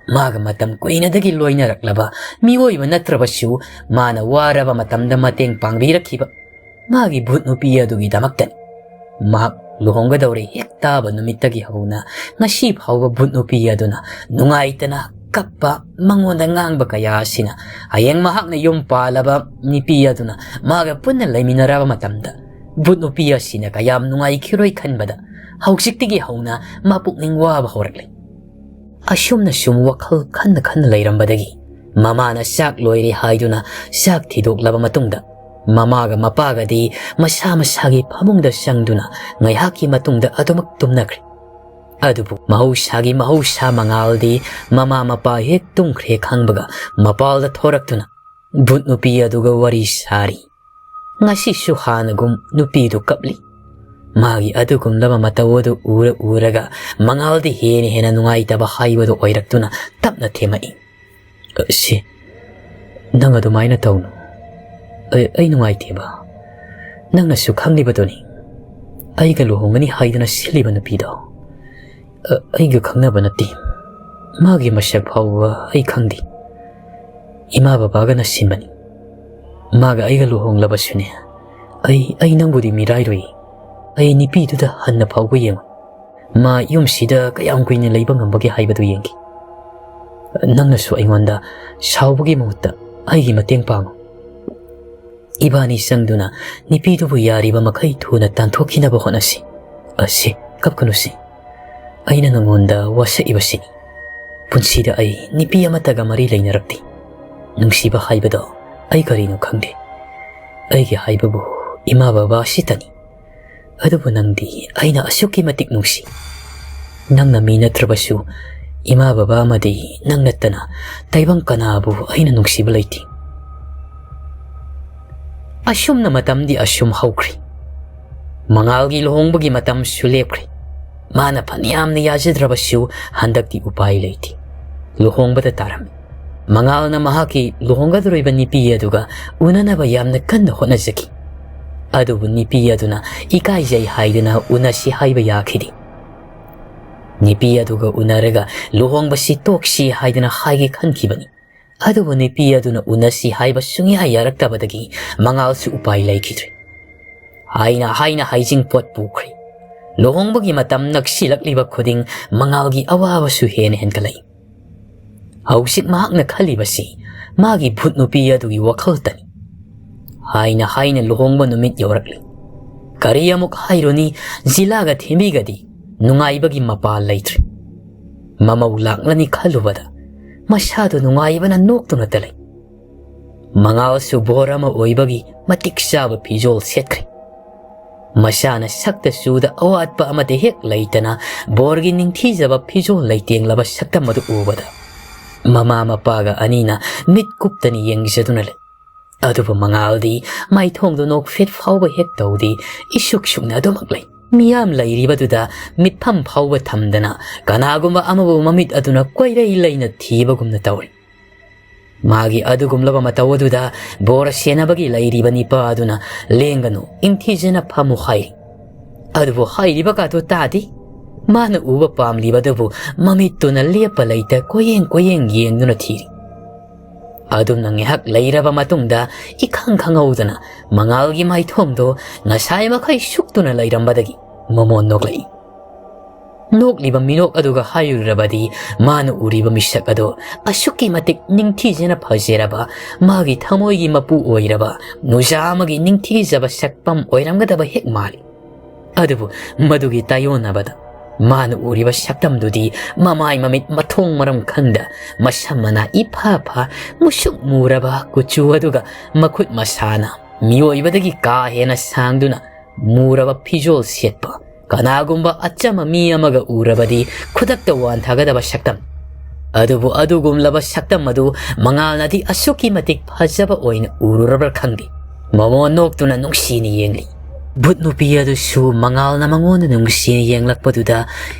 ꯃꯥꯒ ꯃꯇꯝ ꯀꯨꯏꯅꯗꯒꯤ ꯂꯣꯏꯅꯔꯛꯂꯕ ꯃꯤꯑꯣꯏꯕ ꯅꯠꯇ꯭ꯔꯕꯁꯨ ꯃꯥꯅ ꯋꯥꯔꯕ ꯃꯇꯝꯗ ꯃꯇꯦꯡ ꯄꯥꯡꯕꯤꯔꯛꯈꯤꯕ ꯃꯥꯒꯤ ꯚꯨꯠ ꯅꯨꯄꯤ ꯑꯗꯨꯒꯤꯗꯃꯛꯇꯅꯤ꯫ ꯃꯍꯥꯛ ꯂꯨꯍꯣꯡꯒꯗꯧꯔꯦ ꯍꯦꯛ ꯇꯥꯕ ꯅꯨꯃꯤꯠꯇꯒꯤ ꯍꯧꯅ ꯉꯁꯤ ꯐꯥꯎꯕ ꯚꯨꯠ ꯅꯨꯄꯤ ꯑꯗꯨꯅ ꯅꯨꯡꯉꯥꯏꯇꯅ ꯀꯞꯄ, ꯃꯉꯣꯟꯗ ꯉꯥꯡꯕ ꯀꯌꯥ ꯑꯁꯤꯅ ꯍꯌꯦꯡ ꯃꯍꯥꯛꯅ ꯌꯨꯝ ꯄꯥꯜꯂꯕ ꯅꯨꯄꯤ ꯑꯗꯨꯅ ꯃꯥꯒ ꯄꯨꯟꯅ ꯂꯩꯃꯤꯟꯅꯔꯕ ꯃꯇꯝꯗ ꯚꯨꯠ ꯅꯨꯄꯤ ꯑꯁꯤꯅ ꯀꯌꯥꯝ ꯅꯨꯡꯉꯥꯏꯈꯤꯔꯣꯏ ꯈꯟꯕꯗ ꯍꯧꯖꯤꯛꯇꯒꯤ ꯍꯧꯅ ꯃꯄꯨꯛꯅꯤꯡ ꯋꯥꯕ ꯍꯧꯔꯛꯂꯦ꯫ ꯑꯁꯨꯝꯅ ꯁꯨꯝ ꯋꯥꯈꯜ ꯈꯟꯅ ꯈꯟꯅ ꯂꯩꯔꯝꯕꯗꯒꯤ ꯃꯃꯥꯅ ꯆꯥꯛ ꯂꯣꯏꯔꯦ ꯍꯥꯏꯗꯨꯅ ꯆꯥꯛ ꯊꯤꯗꯣꯛꯂꯕ ꯃꯇꯨꯡꯗ ꯃꯃꯥꯒ ꯃꯄꯥꯒꯗꯤ ꯃꯁꯥ ꯃꯁꯥꯒꯤ ꯐꯃꯨꯡꯗ ꯆꯪꯗꯨꯅ ꯉꯥꯏꯍꯥꯛꯀꯤ ꯃꯇꯨꯡꯗ ꯑꯗꯨꯃꯛ ꯇꯨꯝꯅꯈ꯭ꯔꯦ꯫ ꯑꯗꯨꯕꯨ ꯃꯍꯧꯁꯥꯒꯤ ꯃꯍꯧꯁꯥ ꯃꯉꯥꯜꯗꯤ ꯃꯃꯥ ꯃꯄꯥ ꯍꯦꯛ ꯇꯨꯝꯈ꯭ꯔꯦ ꯈꯪꯕꯒ ꯃꯄꯥꯜꯗ ꯊꯣꯔꯛꯇꯨꯅ ꯚꯨꯠ ꯅꯨꯄꯤ ꯑꯗꯨꯒ ꯋꯥꯔꯤ ꯁꯥꯔꯤ꯫ ꯉꯁꯤꯁꯨ ꯍꯥꯟꯅꯒꯨꯝ ꯅꯨꯄꯤꯗꯨ ꯀꯞꯂꯤ꯫ ꯃꯥꯒꯤ ꯑꯗꯨꯒꯨꯝꯂꯕ ꯃꯇꯧ ꯑꯗꯨ ꯎꯔ ꯎꯔꯒ ꯃꯉꯥꯜꯗꯤ ꯍꯦꯟꯅ ꯍꯦꯟꯅ ꯅꯨꯡꯉꯥꯏꯇꯕ ꯍꯥꯏꯕꯗꯨ ꯑꯣꯏꯔꯛꯇꯨꯅ ꯇꯞꯅ ꯊꯦꯝꯃꯛꯏ꯫ "ꯁꯤ, ꯅꯪ ꯑꯗꯨꯃꯥꯏꯅ ꯇꯧꯅꯨ꯫ ꯑꯩ, ꯑꯩ ꯅꯨꯡꯉꯥꯏꯇꯦꯕ꯫ ꯅꯪꯅꯁꯨ ꯈꯪꯂꯤꯕꯗꯨꯅꯤ, ꯑꯩꯒ ꯂꯨꯍꯣꯡꯒꯅꯤ ꯍꯥꯏꯗꯨꯅ ꯁꯤꯜꯂꯤꯕ ꯅꯨꯄꯤꯗꯣ꯫ ꯑ, ꯑꯩꯒ ꯈꯪꯅꯕ ꯅꯠꯇꯦ꯫ ꯃꯥꯒꯤ ꯃꯁꯛ ꯐꯥꯎꯕ ꯑꯩ ꯈꯪꯗꯦ꯫ ꯏꯃꯥ ꯕꯕꯥꯒꯅ ꯁꯤꯟꯕꯅꯤ꯫ ꯃꯥꯒ ꯑꯩꯒ ꯂꯨꯍꯣꯡꯂꯕꯁꯨꯅꯦ, ꯑꯩ, ꯑꯩ ꯅꯪꯕꯨꯗꯤ ꯃꯤꯔꯥꯏꯔꯣꯏ꯫ ꯑꯩ ꯅꯨꯄꯤꯗꯨꯗ ꯍꯟꯅ ꯐꯥꯎꯕ ꯌꯦꯡꯉꯨ꯫ ꯃꯥ ꯌꯨꯝꯁꯤꯗ ꯀꯌꯥꯝ ꯀꯨꯏꯅ ꯂꯩꯕ ꯉꯝꯕꯒꯦ ꯍꯥꯏꯕꯗꯨ ꯌꯦꯡꯒꯦ꯫ ꯅꯪꯅꯁꯨ ꯑꯩꯉꯣꯟꯗ ꯁꯥꯎꯕꯒꯤ ꯃꯍꯨꯠꯇ ꯑꯩꯒꯤ ꯃꯇꯦꯡ ꯄꯥꯡꯉꯨ꯫ ꯏꯕꯥꯅꯤ ꯆꯪꯗꯨꯅ ꯅꯨꯄꯤꯗꯨꯕꯨ ꯌꯥꯔꯤꯕ ꯃꯈꯩ ꯊꯨꯅ ꯇꯥꯟꯊꯣꯛꯈꯤꯅꯕ ꯍꯣꯠꯅꯁꯤ꯫ ꯑꯁꯤ, ꯀꯞꯀꯅꯨꯁꯤ꯫ ꯑꯩꯅ ꯅꯉꯣꯟꯗ ꯋꯥꯁꯛꯏꯕꯁꯤꯅꯤ꯫ ꯄꯨꯟꯁꯤꯗ ꯑꯩ ꯅꯨꯄꯤ ꯑꯃꯠꯇꯒ ꯃꯔꯤ ꯂꯩꯅꯔꯛꯇꯦ꯫ ꯅꯨꯡꯁꯤꯕ ꯍꯥꯏꯕꯗꯣ ꯑꯩ ꯀꯔꯤꯅꯣ ꯈꯪꯗꯦ꯫ ꯑꯩꯒꯤ ꯍꯥꯏꯕꯕꯨ ꯏꯃꯥ ꯕꯕꯥ ꯑꯁꯤꯇꯅꯤ꯫ ꯑꯗꯨꯕꯨ ꯅꯪꯗꯤ ꯑꯩꯅ ꯑꯁꯨꯛꯀꯤ ꯃꯇꯤꯛ ꯅꯨꯡꯁꯤ꯫ ꯅꯪꯅ ꯃꯤ ꯅꯠꯇ꯭ꯔꯕꯁꯨ, ꯏꯃꯥ ꯕꯕꯥ ꯑꯃꯗꯤ ꯅꯪ ꯅꯠꯇꯅ ꯇꯥꯏꯕꯪ ꯀꯅꯥꯕꯨ ꯑꯩꯅ ꯅꯨꯡꯁꯤꯕ ꯂꯩꯇꯦ"꯫ ꯑꯁꯨꯝꯅ ꯃꯇꯝꯗꯤ ꯑꯁꯨꯝ ꯍꯧꯈ꯭ꯔꯦ꯫ ꯃꯉꯥꯜꯒꯤ ꯂꯨꯍꯣꯡꯕꯒꯤ ꯃꯇꯝꯁꯨ ꯂꯦꯞꯈ꯭ꯔꯦ꯫ ꯃꯥꯅ ꯐꯅꯌꯥꯝꯅ ꯌꯥꯖꯗ꯭ꯔꯕꯁꯨ, ꯍꯟꯗꯛꯇꯤ ꯎꯄꯥꯏ ꯂꯩꯇꯦ꯫ ꯂꯨꯍꯣꯡꯕꯗ ꯇꯥꯔꯝꯃꯤ꯫ ꯃꯉꯥꯜꯅ ꯃꯍꯥꯛꯀꯤ ꯂꯨꯍꯣꯡꯒꯗꯧꯔꯤꯕ ꯅꯨꯄꯤ ꯑꯗꯨꯒ ꯎꯅꯅꯕ ꯌꯥꯝꯅ ꯀꯟꯅ ꯍꯣꯠꯅꯖꯈꯤ꯫ ꯑꯗꯨꯕꯨ ꯅꯨꯄꯤ ꯑꯗꯨꯅ ꯏꯀꯥꯏꯖꯩ ꯍꯥꯏꯗꯨꯅ ꯎꯅꯁꯤ ꯍꯥꯏꯕ ꯌꯥꯈꯤꯗꯦ꯫ ꯅꯨꯄꯤ ꯑꯗꯨꯒ ꯎꯅꯔꯒ ꯂꯨꯍꯣꯡꯕꯁꯤ ꯇꯣꯛꯁꯤ ꯍꯥꯏꯗꯨꯅ ꯍꯥꯏꯒꯦ ꯈꯟꯈꯤꯕꯅꯤ꯫ ꯑꯗꯨꯕꯨ ꯅꯨꯄꯤ ꯑꯗꯨꯅ ꯎꯅꯁꯤ ꯍꯥꯏꯕ ꯁꯨꯡꯌꯥ ꯌꯥꯔꯛꯇꯕꯗꯒꯤ ꯃꯉꯥꯜꯁꯨ ꯎꯄꯥꯏ ꯂꯩꯈꯤꯗ꯭ꯔꯦ꯫ ꯍꯥꯏꯅ ꯍꯥꯏꯅ ꯍꯩꯖꯤꯡ ꯄꯣꯠ ꯄꯨꯈ꯭ꯔꯦ꯫ ꯂꯨꯍꯣꯡꯕꯒꯤ ꯃꯇꯝ ꯅꯛꯁꯤꯜꯂꯛꯂꯤꯕ ꯈꯨꯗꯤꯡ ꯃꯉꯥꯜꯒꯤ ꯑꯋꯥꯕꯁꯨ ꯍꯦꯟꯅ ꯍꯦꯟꯒꯠꯂꯛꯏ꯫ ꯍꯧꯖꯤꯛ ꯃꯍꯥꯛꯅ ꯈꯜꯂꯤꯕꯁꯤ ꯃꯥꯒꯤ ꯚꯨꯠ ꯅꯨꯄꯤ ꯑꯗꯨꯒꯤ ꯋꯥꯈꯜꯇꯅꯤ꯫ ꯍꯥꯏꯅ ꯍꯥꯏꯅ ꯂꯨꯍꯣꯡꯕ ꯅꯨꯃꯤꯠ ꯌꯧꯔꯛꯂꯤ꯫ ꯀꯔꯤ ꯑꯃꯨꯛ ꯍꯥꯏꯔꯨꯅꯤ, ꯖꯤꯂꯥꯒ ꯊꯦꯝꯕꯤꯒꯗꯤ ꯅꯨꯡꯉꯥꯏꯕꯒꯤ ꯃꯄꯥ ꯂꯩꯇ꯭ꯔꯦ꯫ ꯃꯃꯧ ꯂꯥꯛꯂꯅꯤ ꯈꯜꯂꯨꯕꯗ ꯃꯁꯥꯗꯨ ꯅꯨꯡꯉꯥꯏꯕꯅ ꯅꯣꯛꯇꯨꯅꯇ ꯂꯩ꯫ ꯃꯉꯥꯜꯁꯨ ꯕꯣꯔ ꯑꯃ ꯑꯣꯏꯕꯒꯤ ꯃꯇꯤꯛ ꯆꯥꯕ ꯐꯤꯖꯣꯜ ꯁꯦꯠꯈ꯭ꯔꯦ꯫ ꯃꯁꯥꯅ ꯁꯛꯇ ꯆꯨꯗ ꯑꯋꯥꯠꯄ ꯑꯃꯠꯇ ꯍꯦꯛ ꯂꯩꯇꯅ ꯕꯣꯔꯒꯤ ꯅꯤꯡꯊꯤꯖꯕ ꯐꯤꯖꯣꯜ ꯂꯩꯇꯦꯡꯂꯕ ꯁꯛꯇꯝ ꯑꯗꯨ ꯎꯕꯗ ꯃꯃꯥ ꯃꯄꯥꯒ ꯑꯅꯤꯅ ꯃꯤꯠ ꯀꯨꯞꯇꯅ ꯌꯦꯡꯖꯗꯨꯅ ꯂꯩ꯫ ꯑꯗꯨꯕꯨ ꯃꯉꯥꯜꯗꯤ ꯃꯥꯏꯊꯣꯡꯗꯨ ꯅꯣꯛꯐꯦꯠ ꯐꯥꯎꯕ ꯍꯦꯛ ꯇꯧꯗꯦ, ꯏꯁꯨꯛ ꯁꯨꯛꯅ ꯑꯗꯨꯃꯛ ꯂꯩ꯫ ꯃꯤꯌꯥꯝ ꯂꯩꯔꯤꯕꯗꯨꯗ ꯃꯤꯠꯐꯝ ꯐꯥꯎꯕ ꯊꯝꯗꯅ ꯀꯅꯥꯒꯨꯝꯕ ꯑꯃꯕꯨ ꯃꯃꯤꯠ ꯑꯗꯨꯅ ꯀꯣꯏꯔꯩ ꯂꯩꯅ ꯊꯤꯕꯒꯨꯝꯅ ꯇꯧꯔꯤ꯫ ꯃꯥꯒꯤ ꯑꯗꯨꯒꯨꯝꯂꯕ ꯃꯇꯧ ꯑꯗꯨꯗ ꯕꯣꯔ ꯁꯦꯟꯅꯕꯒꯤ ꯂꯩꯔꯤꯕ ꯅꯤꯄꯥ ꯑꯗꯨꯅ "ꯂꯦꯡꯒꯅꯨ, ꯏꯪꯊꯤꯖꯅ ꯐꯝꯃꯨ" ꯍꯥꯏꯔꯤ꯫ ꯑꯗꯨꯕꯨ ꯍꯥꯏꯔꯤꯕ ꯀꯥꯗꯨ ꯇꯥꯗꯦ꯫ ꯃꯥꯅ ꯎꯕ ꯄꯥꯝꯂꯤꯕ ꯑꯗꯨꯕꯨ ꯃꯃꯤꯠꯇꯨꯅ ꯂꯦꯞꯄ ꯂꯩꯇ ꯀꯣꯏꯌꯦꯡ ꯀꯣꯏꯌꯦꯡ ꯌꯦꯡꯗꯨꯅ ꯊꯤꯔꯤ꯫ ꯑꯗꯨꯝꯅ ꯉꯥꯏꯍꯥꯛ ꯂꯩꯔꯕ ꯃꯇꯨꯡꯗ ꯏꯈꯪ ꯈꯪꯍꯧꯗꯅ ꯃꯉꯥꯜꯒꯤ ꯃꯥꯏꯊꯣꯡꯗꯣ ꯉꯁꯥꯏ ꯃꯈꯩ ꯁꯨꯛꯇꯨꯅ ꯂꯩꯔꯝꯕꯗꯒꯤ ꯃꯃꯣꯟ ꯅꯣꯛꯂꯛꯏ꯫ ꯅꯣꯛꯂꯤꯕ ꯃꯤꯅꯣꯛ ꯑꯗꯨꯒ ꯍꯥꯏꯔꯨꯔꯕꯗꯤ ꯃꯥꯅ ꯎꯔꯤꯕ ꯃꯤꯁꯛ ꯑꯗꯣ ꯑꯁꯨꯛꯀꯤ ꯃꯇꯤꯛ ꯅꯤꯡꯊꯤꯖꯅ ꯐꯖꯔꯕ, ꯃꯥꯒꯤ ꯊꯃꯣꯏꯒꯤ ꯃꯄꯨ ꯑꯣꯏꯔꯕ ꯅꯨꯖꯥ ꯑꯃꯒꯤ ꯅꯤꯡꯊꯤꯖꯕ ꯁꯛꯐꯝ ꯑꯣꯏꯔꯝꯒꯗꯕ ꯍꯦꯛ ꯃꯥꯜꯂꯤ꯫ ꯑꯗꯨꯕꯨ ꯃꯗꯨꯒꯤ ꯇꯥꯏꯌꯣꯟꯅꯕꯗ ꯃꯥꯅ ꯎꯔꯤꯕ ꯁꯛꯇꯝꯗꯨꯗꯤ ꯃꯃꯥꯏ ꯃꯃꯤꯠ ꯃꯊꯣꯡ ꯃꯔꯝ ꯈꯪꯗ, ꯃꯁꯝ ꯃꯅꯥ ꯏꯐꯥ ꯐꯥ, ꯃꯨꯁꯨꯛ ꯃꯨꯔꯕ ꯀꯨꯆꯨ ꯑꯗꯨꯒ ꯃꯈꯨꯠ ꯃꯁꯥꯅ ꯃꯤꯑꯣꯏꯕꯗꯒꯤ ꯀꯥ ꯍꯦꯟꯅ ꯁꯥꯡꯗꯨꯅ ꯃꯨꯔꯕ ꯐꯤꯖꯣꯜ ꯁꯦꯠꯄ ꯀꯅꯥꯒꯨꯝꯕ ꯑꯆꯝꯕ ꯃꯤ ꯑꯃꯒ ꯎꯔꯕꯗꯤ ꯈꯨꯗꯛꯇ ꯋꯥꯟꯊꯒꯗꯕ ꯁꯛꯇꯝ꯫ ꯑꯗꯨꯕꯨ ꯑꯗꯨꯒꯨꯝꯂꯕ ꯁꯛꯇꯝ ꯑꯗꯨ ꯃꯉꯥꯜꯅꯗꯤ ꯑꯁꯨꯛꯀꯤ ꯃꯇꯤꯛ ꯐꯖꯕ ꯑꯣꯏꯅ ꯎꯔꯨꯔꯕ꯭ꯔꯥ ꯈꯪꯗꯦ, ꯃꯃꯣꯟ ꯅꯣꯛꯇꯨꯅ ꯅꯨꯡꯁꯤꯅ ꯌꯦꯡꯂꯤ꯫ ꯚꯨꯠ ꯅꯨꯄꯤ ꯑꯗꯨꯁꯨ ꯃꯉꯥꯜꯅ ꯃꯉꯣꯟꯗ ꯅꯨꯡꯁꯤꯅ ꯌꯦꯡꯂꯛꯄꯗꯨꯗ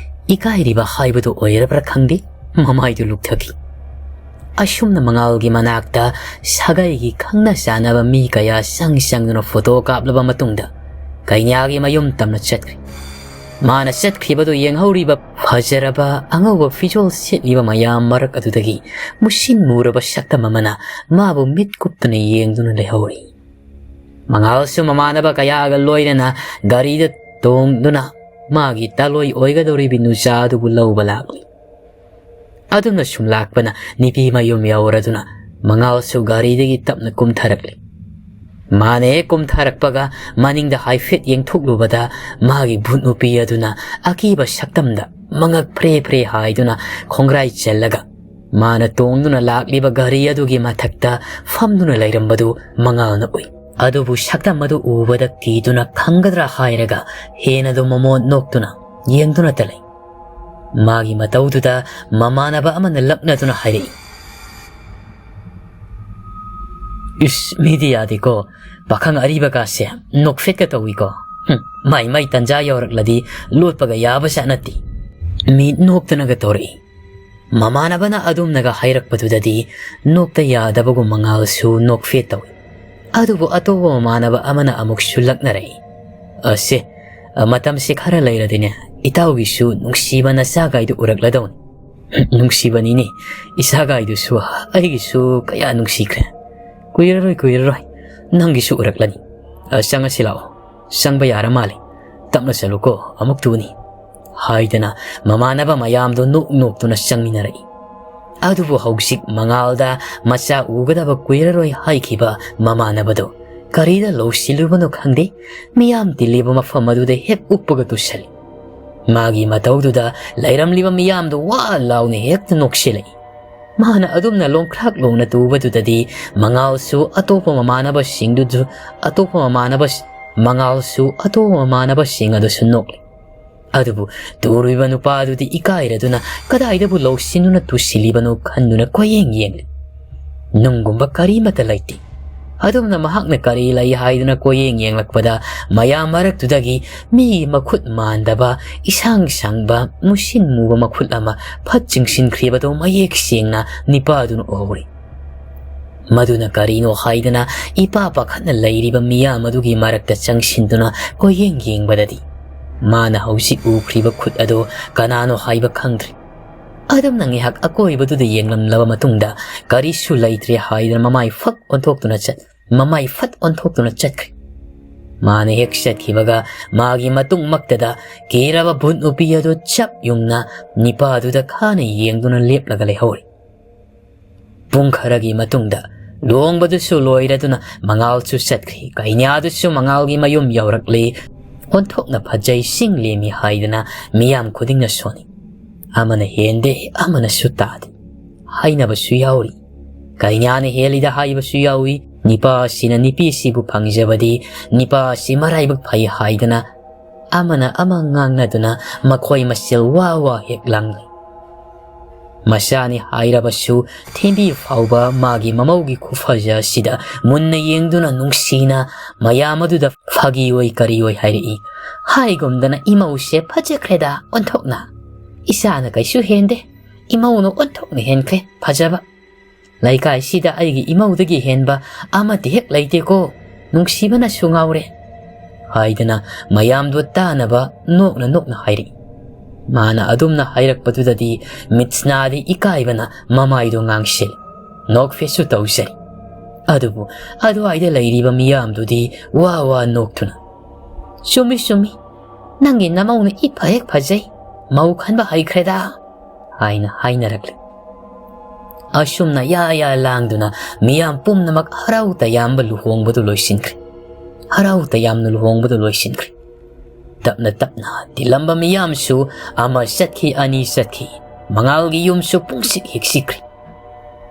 ꯏꯀꯥꯏꯔꯤꯕ ꯍꯥꯏꯕꯗꯨ ꯑꯣꯏꯔꯕ꯭ꯔꯥ ꯈꯪꯗꯦ, ꯃꯃꯥꯏꯗꯨ ꯂꯨꯞꯊꯈꯤ꯫ ꯑꯁꯨꯝꯅ ꯃꯉꯥꯜꯒꯤ ꯃꯅꯥꯛꯇ ꯁꯥꯒꯩꯒꯤ ꯈꯪꯅ ꯆꯥꯟꯅꯕ ꯃꯤ ꯀꯌꯥ ꯆꯪ ꯆꯪꯗꯨꯅ ꯐꯣꯇꯣ ꯀꯥꯞꯂꯕ ꯃꯇꯨꯡꯗ ꯀꯩꯅꯥꯒꯤ ꯃꯌꯨꯝ ꯇꯝꯅ ꯆꯠꯈ꯭ꯔꯦ꯫ ꯃꯥꯅ ꯆꯠꯈꯤꯕꯗꯨ ꯌꯦꯡꯍꯧꯔꯤꯕ ꯐꯖꯔꯕ ꯑꯉꯧꯕ ꯐꯤꯖꯣꯜ ꯁꯦꯠꯂꯤꯕ ꯃꯌꯥꯝ ꯃꯔꯛ ꯑꯗꯨꯗꯒꯤ ꯃꯨꯁꯤꯟ ꯃꯨꯔꯕ ꯁꯛꯇꯝ ꯑꯃꯅ ꯃꯥꯕꯨ ꯃꯤꯠ ꯀꯨꯞꯇꯅ ꯌꯦꯡꯗꯨꯅ ꯂꯩꯍꯧꯔꯤ꯫ ꯃꯉꯥꯜꯁꯨ ꯃꯃꯥꯟꯅꯕ ꯀꯌꯥꯒ ꯂꯣꯏꯅꯅ ꯒꯥꯔꯤꯗ ꯇꯣꯡꯗꯨꯅ ꯃꯥꯒꯤ ꯇꯥꯂꯣꯏ ꯑꯣꯏꯒꯗꯧꯔꯤꯕꯤ ꯅꯨꯆꯥ ꯑꯗꯨꯕꯨ ꯂꯧꯕ ꯂꯥꯛꯂꯤ꯫ ꯑꯗꯨꯝꯅ ꯁꯨꯝ ꯂꯥꯛꯄꯅ ꯅꯨꯄꯤ ꯃꯌꯨꯝ ꯌꯧꯔꯗꯨꯅ ꯃꯉꯥꯜꯁꯨ ꯒꯥꯔꯤꯗꯒꯤ ꯇꯞꯅ ꯀꯨꯝꯊꯔꯛꯂꯤ꯫ ꯃꯥꯅ ꯍꯦꯛ ꯀꯨꯝꯊꯔꯛꯄꯒ ꯃꯅꯤꯡꯗ ꯍꯥꯏꯐꯦꯠ ꯌꯦꯡꯊꯣꯛꯂꯨꯕꯗ ꯃꯥꯒꯤ ꯚꯨꯠ ꯅꯨꯄꯤ ꯑꯗꯨꯅ ꯑꯀꯤꯕ ꯁꯛꯇꯝꯗ ꯃꯉꯛ ꯐ꯭ꯔꯦ ꯐ꯭ꯔꯦ ꯍꯥꯏꯗꯨꯅ ꯈꯣꯡꯒ꯭ꯔꯥꯏ ꯆꯜꯂꯒ ꯃꯥꯅ ꯇꯣꯡꯗꯨꯅ ꯂꯥꯛꯂꯤꯕ ꯘꯔꯤ ꯑꯗꯨꯒꯤ ꯃꯊꯛꯇ ꯐꯝꯗꯨꯅ ꯂꯩꯔꯝꯕꯗꯨ ꯃꯉꯥꯜꯅ ꯎꯏ꯫ ꯑꯗꯨꯕꯨ ꯁꯛꯇꯝ ꯑꯗꯨ ꯎꯕꯗ ꯀꯤꯗꯨꯅ ꯈꯪꯒꯗ꯭ꯔꯥ ꯍꯥꯏꯔꯒ ꯍꯦꯟꯅꯗꯨ ꯃꯃꯣꯟ ꯅꯣꯛꯇꯨꯅ ꯌꯦꯡꯗꯨꯅꯇ ꯂꯩ꯫ ꯃꯥꯒꯤ ꯃꯇꯧꯗꯨꯗ ꯃꯃꯥꯟꯅꯕ ꯑꯃꯅ ꯂꯛꯅꯗꯨꯅ ꯍꯥꯏꯔꯛꯏ, "ꯏꯁ, ꯃꯤꯗꯤ ꯌꯥꯗꯦꯀꯣ, ꯄꯥꯈꯪ ꯑꯔꯤꯕ ꯀꯥꯁꯦ ꯅꯣꯛꯐꯦꯠꯀ ꯇꯧꯏꯀꯣ꯫ ꯍꯨꯝ, ꯃꯥꯏ ꯃꯥꯏ ꯇꯟꯖꯥ ꯌꯧꯔꯛꯂꯗꯤ ꯂꯣꯠꯄꯒ ꯌꯥꯕ ꯖꯥꯠ ꯅꯠꯇꯦ꯫" ꯃꯤ ꯅꯣꯛꯇꯅꯒ ꯇꯧꯔꯛꯏ꯫ ꯃꯃꯥꯟꯅꯕꯅ ꯑꯗꯨꯝꯅꯒ ꯍꯥꯏꯔꯛꯄꯗꯨꯗꯗꯤ ꯅꯣꯛꯇ ꯌꯥꯗꯕꯒꯨꯝ ꯃꯉꯥꯜꯁꯨ ꯅꯣꯛꯐꯦꯠ ꯇꯧꯏ꯫ ꯑꯗꯨꯕꯨ ꯑꯇꯣꯞꯄ ꯃꯃꯥꯟꯅꯕ ꯑꯃꯅ ꯑꯃꯨꯛꯁꯨ ꯂꯛꯅꯔꯛꯏ, "ꯑꯁꯦ, ꯃꯇꯝꯁꯦ ꯈꯔ ꯂꯩꯔꯗꯤꯅꯦ, ꯏꯇꯥꯎꯒꯤꯁꯨ ꯅꯨꯡꯁꯤꯕ ꯅꯆꯥꯒꯥꯏꯗꯨ ꯎꯔꯛꯂꯗꯧꯅꯤ꯫" "ꯅꯨꯡꯁꯤꯕꯅꯤꯅꯦ, ꯏꯆꯥꯒꯥꯏꯗꯨꯁꯨ ꯑꯩꯒꯤꯁꯨ ꯀꯌꯥ ꯅꯨꯡꯁꯤꯈ꯭ꯔꯦ꯫ ꯀꯨꯏꯔꯔꯣꯏ, ꯀꯨꯏꯔꯔꯣꯏ, ꯅꯪꯒꯤꯁꯨ ꯎꯔꯛꯂꯅꯤ꯫ ꯑ, ꯆꯪꯉꯁꯤ ꯂꯥꯛꯑꯣ, ꯆꯪꯕ ꯌꯥꯔ ꯃꯥꯜꯂꯦ, ꯇꯞꯅ ꯆꯠꯂꯨꯀꯣ, ꯑꯃꯨꯛ ꯇꯨꯅꯤ," ꯍꯥꯏꯗꯅ ꯃꯃꯥꯟꯅꯕ ꯃꯌꯥꯝꯗꯣ ꯅꯣꯛ ꯅꯣꯛꯇꯨꯅ ꯆꯪꯃꯤꯟꯅꯔꯛꯏ꯫ ꯑꯗꯨꯕꯨ ꯍꯧꯖꯤꯛ ꯃꯉꯥꯜꯗ ꯃꯆꯥ ꯎꯒꯗꯕ ꯀꯨꯏꯔꯔꯣꯏ ꯍꯥꯏꯈꯤꯕ ꯃꯃꯥꯟꯅꯕꯗꯣ ꯀꯔꯤꯗ ꯂꯧꯁꯤꯜꯂꯨꯕꯅꯣ ꯈꯪꯗꯦ, ꯃꯤꯌꯥꯝ ꯇꯤꯜꯂꯤꯕ ꯃꯐꯝ ꯑꯗꯨꯗ ꯍꯦꯛ ꯎꯞꯄꯒ ꯇꯨꯁꯜꯂꯤ꯫ ꯃꯥꯒꯤ ꯃꯇꯧꯗꯨꯗ ꯂꯩꯔꯝꯂꯤꯕ ꯃꯤꯌꯥꯝꯗꯨ ꯋꯥ ꯂꯥꯎꯅ ꯍꯦꯛꯇ ꯅꯣꯛꯁꯤꯜꯂꯛꯏ꯫ ꯃꯥꯅ ꯑꯗꯨꯝꯅ ꯂꯣꯡꯈ꯭ꯔꯥꯛ ꯂꯣꯡꯅ ꯇꯨꯕꯗꯨꯗꯗꯤ ꯃꯉꯥꯜꯁꯨ ꯑꯇꯣꯞꯄ ꯃꯃꯥꯟꯅꯕꯁꯤꯡꯗꯨꯁꯨ, ꯑꯇꯣꯞꯄ ꯃꯃꯥꯟꯅꯕ, ꯃꯉꯥꯜꯁꯨ ꯑꯇꯣꯞꯄ ꯃꯃꯥꯟꯅꯕꯁꯤꯡ ꯑꯗꯨꯁꯨ ꯅꯣꯛꯂꯤ꯫ ꯑꯗꯨꯕꯨ ꯇꯨꯔꯤꯕ ꯅꯨꯄꯥꯗꯨꯗꯤ ꯏꯀꯥꯏꯔꯗꯨꯅ ꯀꯗꯥꯏꯗꯕꯨ ꯂꯧꯁꯤꯟꯗꯨꯅ ꯇꯨꯁꯤꯜꯂꯤꯕꯅꯣ ꯈꯟꯗꯨꯅ ꯀꯣꯏꯌꯦꯡ ꯌꯦꯡꯂꯤ꯫ ꯅꯨꯡꯒꯨꯝꯕ ꯀꯔꯤꯃꯠꯇ ꯂꯩꯇꯦ꯫ ꯑꯗꯨꯝꯅ ꯃꯍꯥꯛꯅ ꯀꯔꯤ ꯂꯩ ꯍꯥꯏꯗꯨꯅ ꯀꯣꯏꯌꯦꯡ ꯌꯦꯡꯂꯛꯄꯗ ꯃꯌꯥꯝ ꯃꯔꯛꯇꯨꯗꯒꯤ ꯃꯤꯒꯤ ꯃꯈꯨꯠ ꯃꯥꯟꯗꯕ, ꯏꯁꯥꯡ ꯁꯥꯡꯕ, ꯃꯨꯁꯤꯟ ꯃꯨꯕ ꯃꯈꯨꯠ ꯑꯃ ꯐꯠ ꯆꯤꯡꯁꯤꯟꯈ꯭ꯔꯤꯕꯗꯨ ꯃꯌꯦꯛ ꯁꯦꯡꯅ ꯅꯤꯄꯥꯗꯨꯅ ꯎꯍꯧꯔꯤ꯫ ꯃꯗꯨꯅ ꯀꯔꯤꯅꯣ ꯍꯥꯏꯗꯅ ꯏꯄꯥ ꯄꯥꯈꯠꯅ ꯂꯩꯔꯤꯕ ꯃꯤꯌꯥꯝ ꯑꯗꯨꯒꯤ ꯃꯔꯛꯇ ꯆꯪꯁꯤꯟꯗꯨꯅ ꯀꯣꯏꯌꯦꯡ ꯌꯦꯡꯕꯗꯗꯤ ꯃꯥꯅ ꯍꯧꯖꯤꯛ ꯎꯈ꯭ꯔꯤꯕ ꯈꯨꯠ ꯑꯗꯨ ꯀꯅꯥꯅꯣ ꯍꯥꯏꯕ ꯈꯪꯗ꯭ꯔꯤ꯫ ꯑꯗꯨꯝꯅ ꯉꯥꯏꯍꯥꯛ ꯑꯀꯣꯏꯕꯗꯨꯗ ꯌꯦꯡꯂꯝꯂꯕ ꯃꯇꯨꯡꯗ ꯀꯔꯤꯁꯨ ꯂꯩꯇ꯭ꯔꯦ ꯍꯥꯏꯗꯨꯅ ꯃꯃꯥꯏ ꯐꯛ ꯑꯣꯟꯊꯣꯛꯇꯨꯅ ꯆꯠ-, ꯃꯃꯥꯏ ꯐꯠ ꯑꯣꯟꯊꯣꯛꯇꯨꯅ ꯆꯠꯈ꯭ꯔꯦ꯫ ꯃꯥꯅ ꯍꯦꯛ ꯆꯠꯈꯤꯕꯒ ꯃꯥꯒꯤ ꯃꯇꯨꯡꯃꯛꯇꯗ ꯀꯤꯔꯕ ꯚꯨꯠ ꯅꯨꯄꯤ ꯑꯗꯨ ꯆꯞ ꯌꯨꯡꯅ ꯅꯤꯄꯥꯗꯨꯗ ꯈꯥꯅ ꯌꯦꯡꯗꯨꯅ ꯂꯦꯞꯂꯒ ꯂꯩꯍꯧꯔꯤ꯫ ꯄꯨꯡ ꯈꯔꯒꯤ ꯃꯇꯨꯡꯗ ꯂꯨꯍꯣꯡꯕꯗꯨꯁꯨ ꯂꯣꯏꯔꯗꯨꯅ ꯃꯉꯥꯜꯁꯨ ꯆꯠꯈ꯭ꯔꯤ꯫ ꯀꯩꯅ꯭ꯌꯥꯗꯨꯁꯨ ꯃꯉꯥꯜꯒꯤ ꯃꯌꯨꯝ ꯌꯧꯔꯛꯂꯤ꯫ "ꯑꯣꯟꯊꯣꯛꯅ ꯐꯖꯩ, ꯆꯤꯡ ꯂꯦꯝꯃꯤ" ꯍꯥꯏꯗꯅ ꯃꯤꯌꯥꯝ ꯈꯨꯗꯤꯡꯅ ꯁꯣꯟꯅꯤ꯫ ꯑꯃꯅ ꯍꯦꯟꯗꯦ, ꯑꯃꯅꯁꯨ ꯇꯥꯗꯦ꯫ ꯍꯥꯏꯅꯕꯁꯨ ꯌꯥꯎꯔꯤ꯫ ꯀꯩꯅꯥꯅ ꯍꯦꯜꯂꯤꯗ ꯍꯥꯏꯕꯁꯨ ꯌꯥꯎꯏ꯫ ꯅꯤꯄꯥꯁꯤꯅ ꯅꯨꯄꯤꯁꯤꯕꯨ ꯐꯪꯖꯕꯗꯤ ꯅꯤꯄꯥꯁꯤ ꯃꯔꯥꯏꯕꯛ ꯐꯩ ꯍꯥꯏꯗꯅ ꯑꯃꯅ ꯑꯃ ꯉꯥꯡꯅꯗꯨꯅ ꯃꯈꯣꯏ ꯃꯁꯦꯜ ꯋꯥ ꯋꯥ ꯍꯦꯛ ꯂꯥꯡꯂꯤ꯫ ꯃꯆꯥꯅꯤ ꯍꯥꯏꯔꯕꯁꯨ ꯊꯦꯝꯕꯤ ꯐꯥꯎꯕ ꯃꯥꯒꯤ ꯃꯃꯧꯒꯤ ꯈꯨꯐꯖ ꯑꯁꯤꯗ ꯃꯨꯟꯅ ꯌꯦꯡꯗꯨꯅ ꯅꯨꯡꯁꯤꯅ ꯃꯌꯥꯝ ꯑꯗꯨꯗ ꯐꯥꯒꯤ ꯑꯣꯏ ꯀꯔꯤ ꯑꯣꯏ ꯍꯥꯏꯔꯛꯏ꯫ ꯍꯥꯏꯒꯨꯝꯗꯅ ꯏꯃꯧꯁꯦ ꯐꯖꯈ꯭ꯔꯦꯗ ꯑꯣꯟꯊꯣꯛꯅ꯫ ꯏꯆꯥꯅ ꯀꯩꯁꯨ ꯍꯦꯟꯗꯦ꯫ ꯏꯃꯧꯅ ꯑꯣꯟꯊꯣꯛꯅ ꯍꯦꯟꯈ꯭ꯔꯦ ꯐꯖꯕ꯫ ꯂꯩꯀꯥꯏꯁꯤꯗ ꯑꯩꯒꯤ ꯏꯃꯧꯗꯒꯤ ꯍꯦꯟꯕ ꯑꯃꯠꯇ ꯍꯦꯛ ꯂꯩꯇꯦꯀꯣ꯫ ꯅꯨꯡꯁꯤꯕꯅꯁꯨ ꯉꯥꯎꯔꯦ꯫ ꯍꯥꯏꯗꯅ ꯃꯌꯥꯝꯗꯨ ꯇꯥꯅꯕ ꯅꯣꯛꯅ ꯅꯣꯛꯅ ꯍꯥꯏꯔꯛꯏ꯫ ꯃꯥꯅ ꯑꯗꯨꯝꯅ ꯍꯥꯏꯔꯛꯄꯗꯨꯗꯗꯤ ꯃꯤꯠꯁꯅꯥꯗꯤ ꯏꯀꯥꯏꯕꯅ ꯃꯃꯥꯏꯗꯣ ꯉꯥꯡꯁꯤꯜ ꯅꯣꯛꯐꯦꯠꯁꯨ ꯇꯧꯖꯔꯤ꯫ ꯑꯗꯨꯕꯨ ꯑꯗꯨꯋꯥꯏꯗ ꯂꯩꯔꯤꯕ ꯃꯤꯌꯥꯝꯗꯨꯗꯤ ꯋꯥ ꯋꯥ ꯅꯣꯛꯇꯨꯅ, "ꯆꯨꯝꯃꯤ, ꯆꯨꯝꯃꯤ, ꯅꯪꯒꯤ ꯅꯃꯧꯅ ꯏꯐ ꯍꯦꯛ ꯐꯖꯩ, ꯃꯧ ꯈꯟꯕ ꯍꯩꯈ꯭ꯔꯦꯗ" ꯍꯥꯏꯅ ꯍꯥꯏꯅꯔꯛꯂꯤ꯫ ꯑꯁꯨꯝꯅ ꯌꯥ ꯌꯥ ꯂꯥꯡꯗꯨꯅ ꯃꯤꯌꯥꯝ ꯄꯨꯝꯅꯃꯛ ꯍꯔꯥꯎ ꯇꯌꯥꯝꯕ ꯂꯨꯍꯣꯡꯕꯗꯨ ꯂꯣꯏꯁꯤꯟꯈ꯭ꯔꯦ꯫ ꯍꯔꯥꯎ ꯇꯌꯥꯝꯅ ꯂꯨꯍꯣꯡꯕꯗꯨ ꯂꯣꯏꯁꯤꯟꯈ꯭ꯔꯦ꯫ ꯇꯞꯅ ꯇꯞꯅ ꯇꯤꯜꯂꯝꯕ ꯃꯤꯌꯥꯝꯁꯨ ꯑꯃ ꯆꯠꯈꯤ, ꯑꯅꯤ ꯆꯠꯈꯤ꯫ ꯃꯉꯥꯜꯒꯤ ꯌꯨꯝꯁꯨ ꯄꯨꯡꯁꯤꯛ ꯍꯤꯛꯁꯤꯛꯈ꯭ꯔꯦ꯫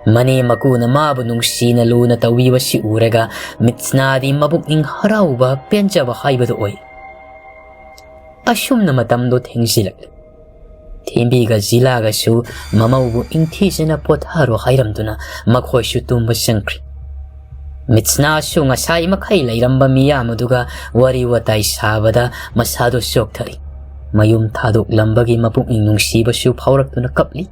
ꯃꯅꯦ ꯃꯀꯨꯅ ꯃꯥꯕꯨ ꯅꯨꯡꯁꯤꯅ ꯂꯨꯅ ꯇꯧꯕꯤꯕꯁꯤ ꯎꯔꯒ ꯃꯤꯠꯁꯅꯥꯗꯤ ꯃꯕꯨꯛꯅꯤꯡ ꯍꯔꯥꯎꯕ ꯄꯦꯟꯖꯕ ꯍꯥꯏꯕꯗꯨ ꯑꯣꯏ꯫ ꯑꯁꯨꯝꯅ ꯃꯇꯝꯗꯣ ꯊꯦꯡꯖꯤꯜꯂꯛꯂꯦ꯫ ꯊꯦꯝꯕꯤꯒ ꯖꯤꯂꯥꯒꯁꯨ ꯃꯃꯧꯕꯨ ꯏꯪꯊꯤꯖꯅ ꯄꯣꯊꯥꯔꯣ ꯍꯥꯏꯔꯝꯗꯨꯅ ꯃꯈꯣꯏꯁꯨ ꯇꯨꯝꯕ ꯆꯪꯈ꯭ꯔꯦ꯫ ꯃꯤꯠꯁꯅꯥꯁꯨ ꯉꯁꯥꯏ ꯃꯈꯩ ꯂꯩꯔꯝꯕ ꯃꯤꯌꯥꯝ ꯑꯗꯨꯒ ꯋꯥꯔꯤ ꯋꯥꯇꯥꯏ ꯁꯥꯕꯗ ꯃꯁꯥꯗꯣ ꯆꯣꯛꯊꯔꯤ꯫ ꯃꯌꯨꯝ ꯊꯥꯗꯣꯛꯂꯝꯕꯒꯤ ꯃꯄꯨꯛꯅꯤꯡ ꯅꯨꯡꯁꯤꯕꯁꯨ ꯐꯥꯎꯔꯛꯇꯨꯅ ꯀꯞꯂꯤ꯫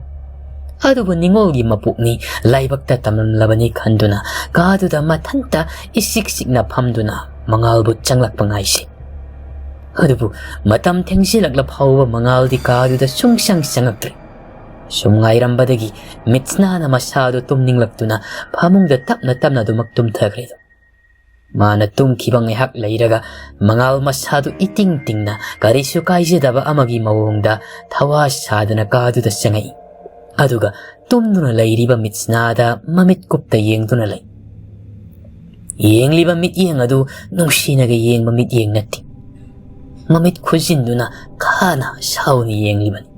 ꯑꯗꯨꯕꯨ ꯅꯤꯡꯉꯣꯜꯒꯤ ꯃꯄꯣꯛꯅꯤ, ꯂꯥꯏꯕꯛꯇ ꯇꯝꯂꯝꯂꯕꯅꯤ ꯈꯟꯗꯨꯅ ꯀꯥꯗꯨꯗ ꯃꯊꯟꯇ ꯏꯆꯤꯛ ꯆꯤꯛꯅ ꯐꯝꯗꯨꯅ ꯃꯉꯥꯜꯕꯨ ꯆꯪꯂꯛꯄ ꯉꯥꯏꯁꯤ꯫ ꯑꯗꯨꯕꯨ ꯃꯇꯝ ꯊꯦꯡꯖꯤꯜꯂꯛꯂ ꯐꯥꯎꯕ ꯃꯉꯥꯜꯗꯤ ꯀꯥꯗꯨꯗ ꯁꯨꯡꯆꯪ ꯆꯪꯉꯛꯇ꯭ꯔꯦ꯫ ꯁꯨꯝ ꯉꯥꯏꯔꯝꯕꯗꯒꯤ ꯃꯤꯠꯁꯅꯥꯅ ꯃꯁꯥꯗꯨ ꯇꯨꯝꯅꯤꯡꯂꯛꯇꯨꯅ ꯐꯃꯨꯡꯗ ꯇꯞꯅ ꯇꯞꯅ ꯑꯗꯨꯃꯛ ꯇꯨꯝꯊꯈ꯭ꯔꯦ꯫ ꯃꯥꯅ ꯇꯨꯝꯈꯤꯕ ꯉꯥꯏꯍꯥꯛ ꯂꯩꯔꯒ ꯃꯉꯥꯜ ꯃꯁꯥꯗꯨ ꯏꯇꯤꯡ ꯇꯤꯡꯅ ꯀꯔꯤꯁꯨ ꯀꯥꯏꯖꯗꯕ ꯑꯃꯒꯤ ꯃꯑꯣꯡꯗ ꯊꯋꯥ ꯁꯥꯗꯅ ꯀꯥꯗꯨꯗ ꯆꯪꯉꯛꯏ꯫ ꯑꯗꯨꯒ ꯇꯨꯝꯗꯨꯅ ꯂꯩꯔꯤꯕ ꯃꯤꯠꯁꯅꯥꯗ ꯃꯃꯤꯠ ꯀꯨꯞꯇ ꯌꯦꯡꯗꯨꯅ ꯂꯩ꯫ ꯌꯦꯡꯂꯤꯕ ꯃꯤꯠꯌꯦꯡ ꯑꯗꯨ ꯅꯨꯡꯁꯤꯅꯒ ꯌꯦꯡꯕ ꯃꯤꯠꯌꯦꯡ ꯅꯠꯇꯦ꯫ ꯃꯃꯤꯠ ꯈꯨꯖꯤꯟꯗꯨꯅ ꯈꯥꯅ ꯁꯥꯎꯅ ꯌꯦꯡꯂꯤꯕꯅꯤ꯫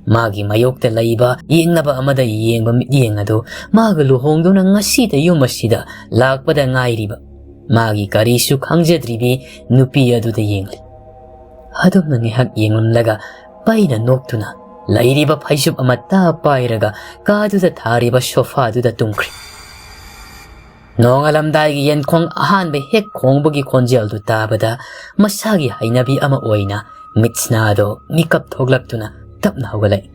ꯃꯥꯒꯤ ꯃꯥꯌꯣꯛꯇ ꯂꯩꯕ ꯌꯦꯡꯅꯕ ꯑꯃꯗ ꯌꯦꯡꯕ ꯃꯤꯠꯌꯦꯡ ꯑꯗꯨ ꯃꯥꯒ ꯂꯨꯍꯣꯡꯗꯨꯅ ꯉꯁꯤꯗ ꯌꯨꯝ ꯑꯁꯤꯗ ꯂꯥꯛꯄꯗ ꯉꯥꯏꯔꯤꯕ, ꯃꯥꯒꯤ ꯀꯔꯤꯁꯨ ꯈꯪꯖꯗ꯭ꯔꯤꯕꯤ ꯅꯨꯄꯤ ꯑꯗꯨꯗ ꯌꯦꯡꯂꯤ꯫ ꯑꯗꯨꯝꯅ ꯉꯥꯏꯍꯥꯛ ꯌꯦꯡꯂꯝꯂꯒ ꯄꯩꯅ ꯅꯣꯛꯇꯨꯅ ꯂꯩꯔꯤꯕ ꯐꯩꯖꯨꯞ ꯑꯃꯠꯇ ꯄꯥꯏꯔꯒ ꯀꯥꯗꯨꯗ ꯊꯥꯔꯤꯕ ꯁꯣꯐꯥꯗꯨꯗ ꯇꯨꯝꯈ꯭ꯔꯦ꯫ ꯅꯣꯡꯉꯥꯜꯂꯝꯗꯥꯏꯒꯤ ꯌꯦꯟꯈꯣꯡ ꯑꯍꯥꯟꯕ ꯍꯦꯛ ꯈꯣꯡꯕꯒꯤ ꯈꯣꯟꯖꯦꯜꯗꯨ ꯇꯥꯕꯗ ꯃꯁꯥꯒꯤ ꯍꯩꯅꯕꯤ ꯑꯃ ꯑꯣꯏꯅ ꯃꯤꯠꯁꯅꯥꯗꯣ ꯃꯤꯀꯞ ꯊꯣꯛꯂꯛꯇꯨꯅ ꯇꯞꯅ ꯍꯧꯒꯠꯂꯛꯏ꯫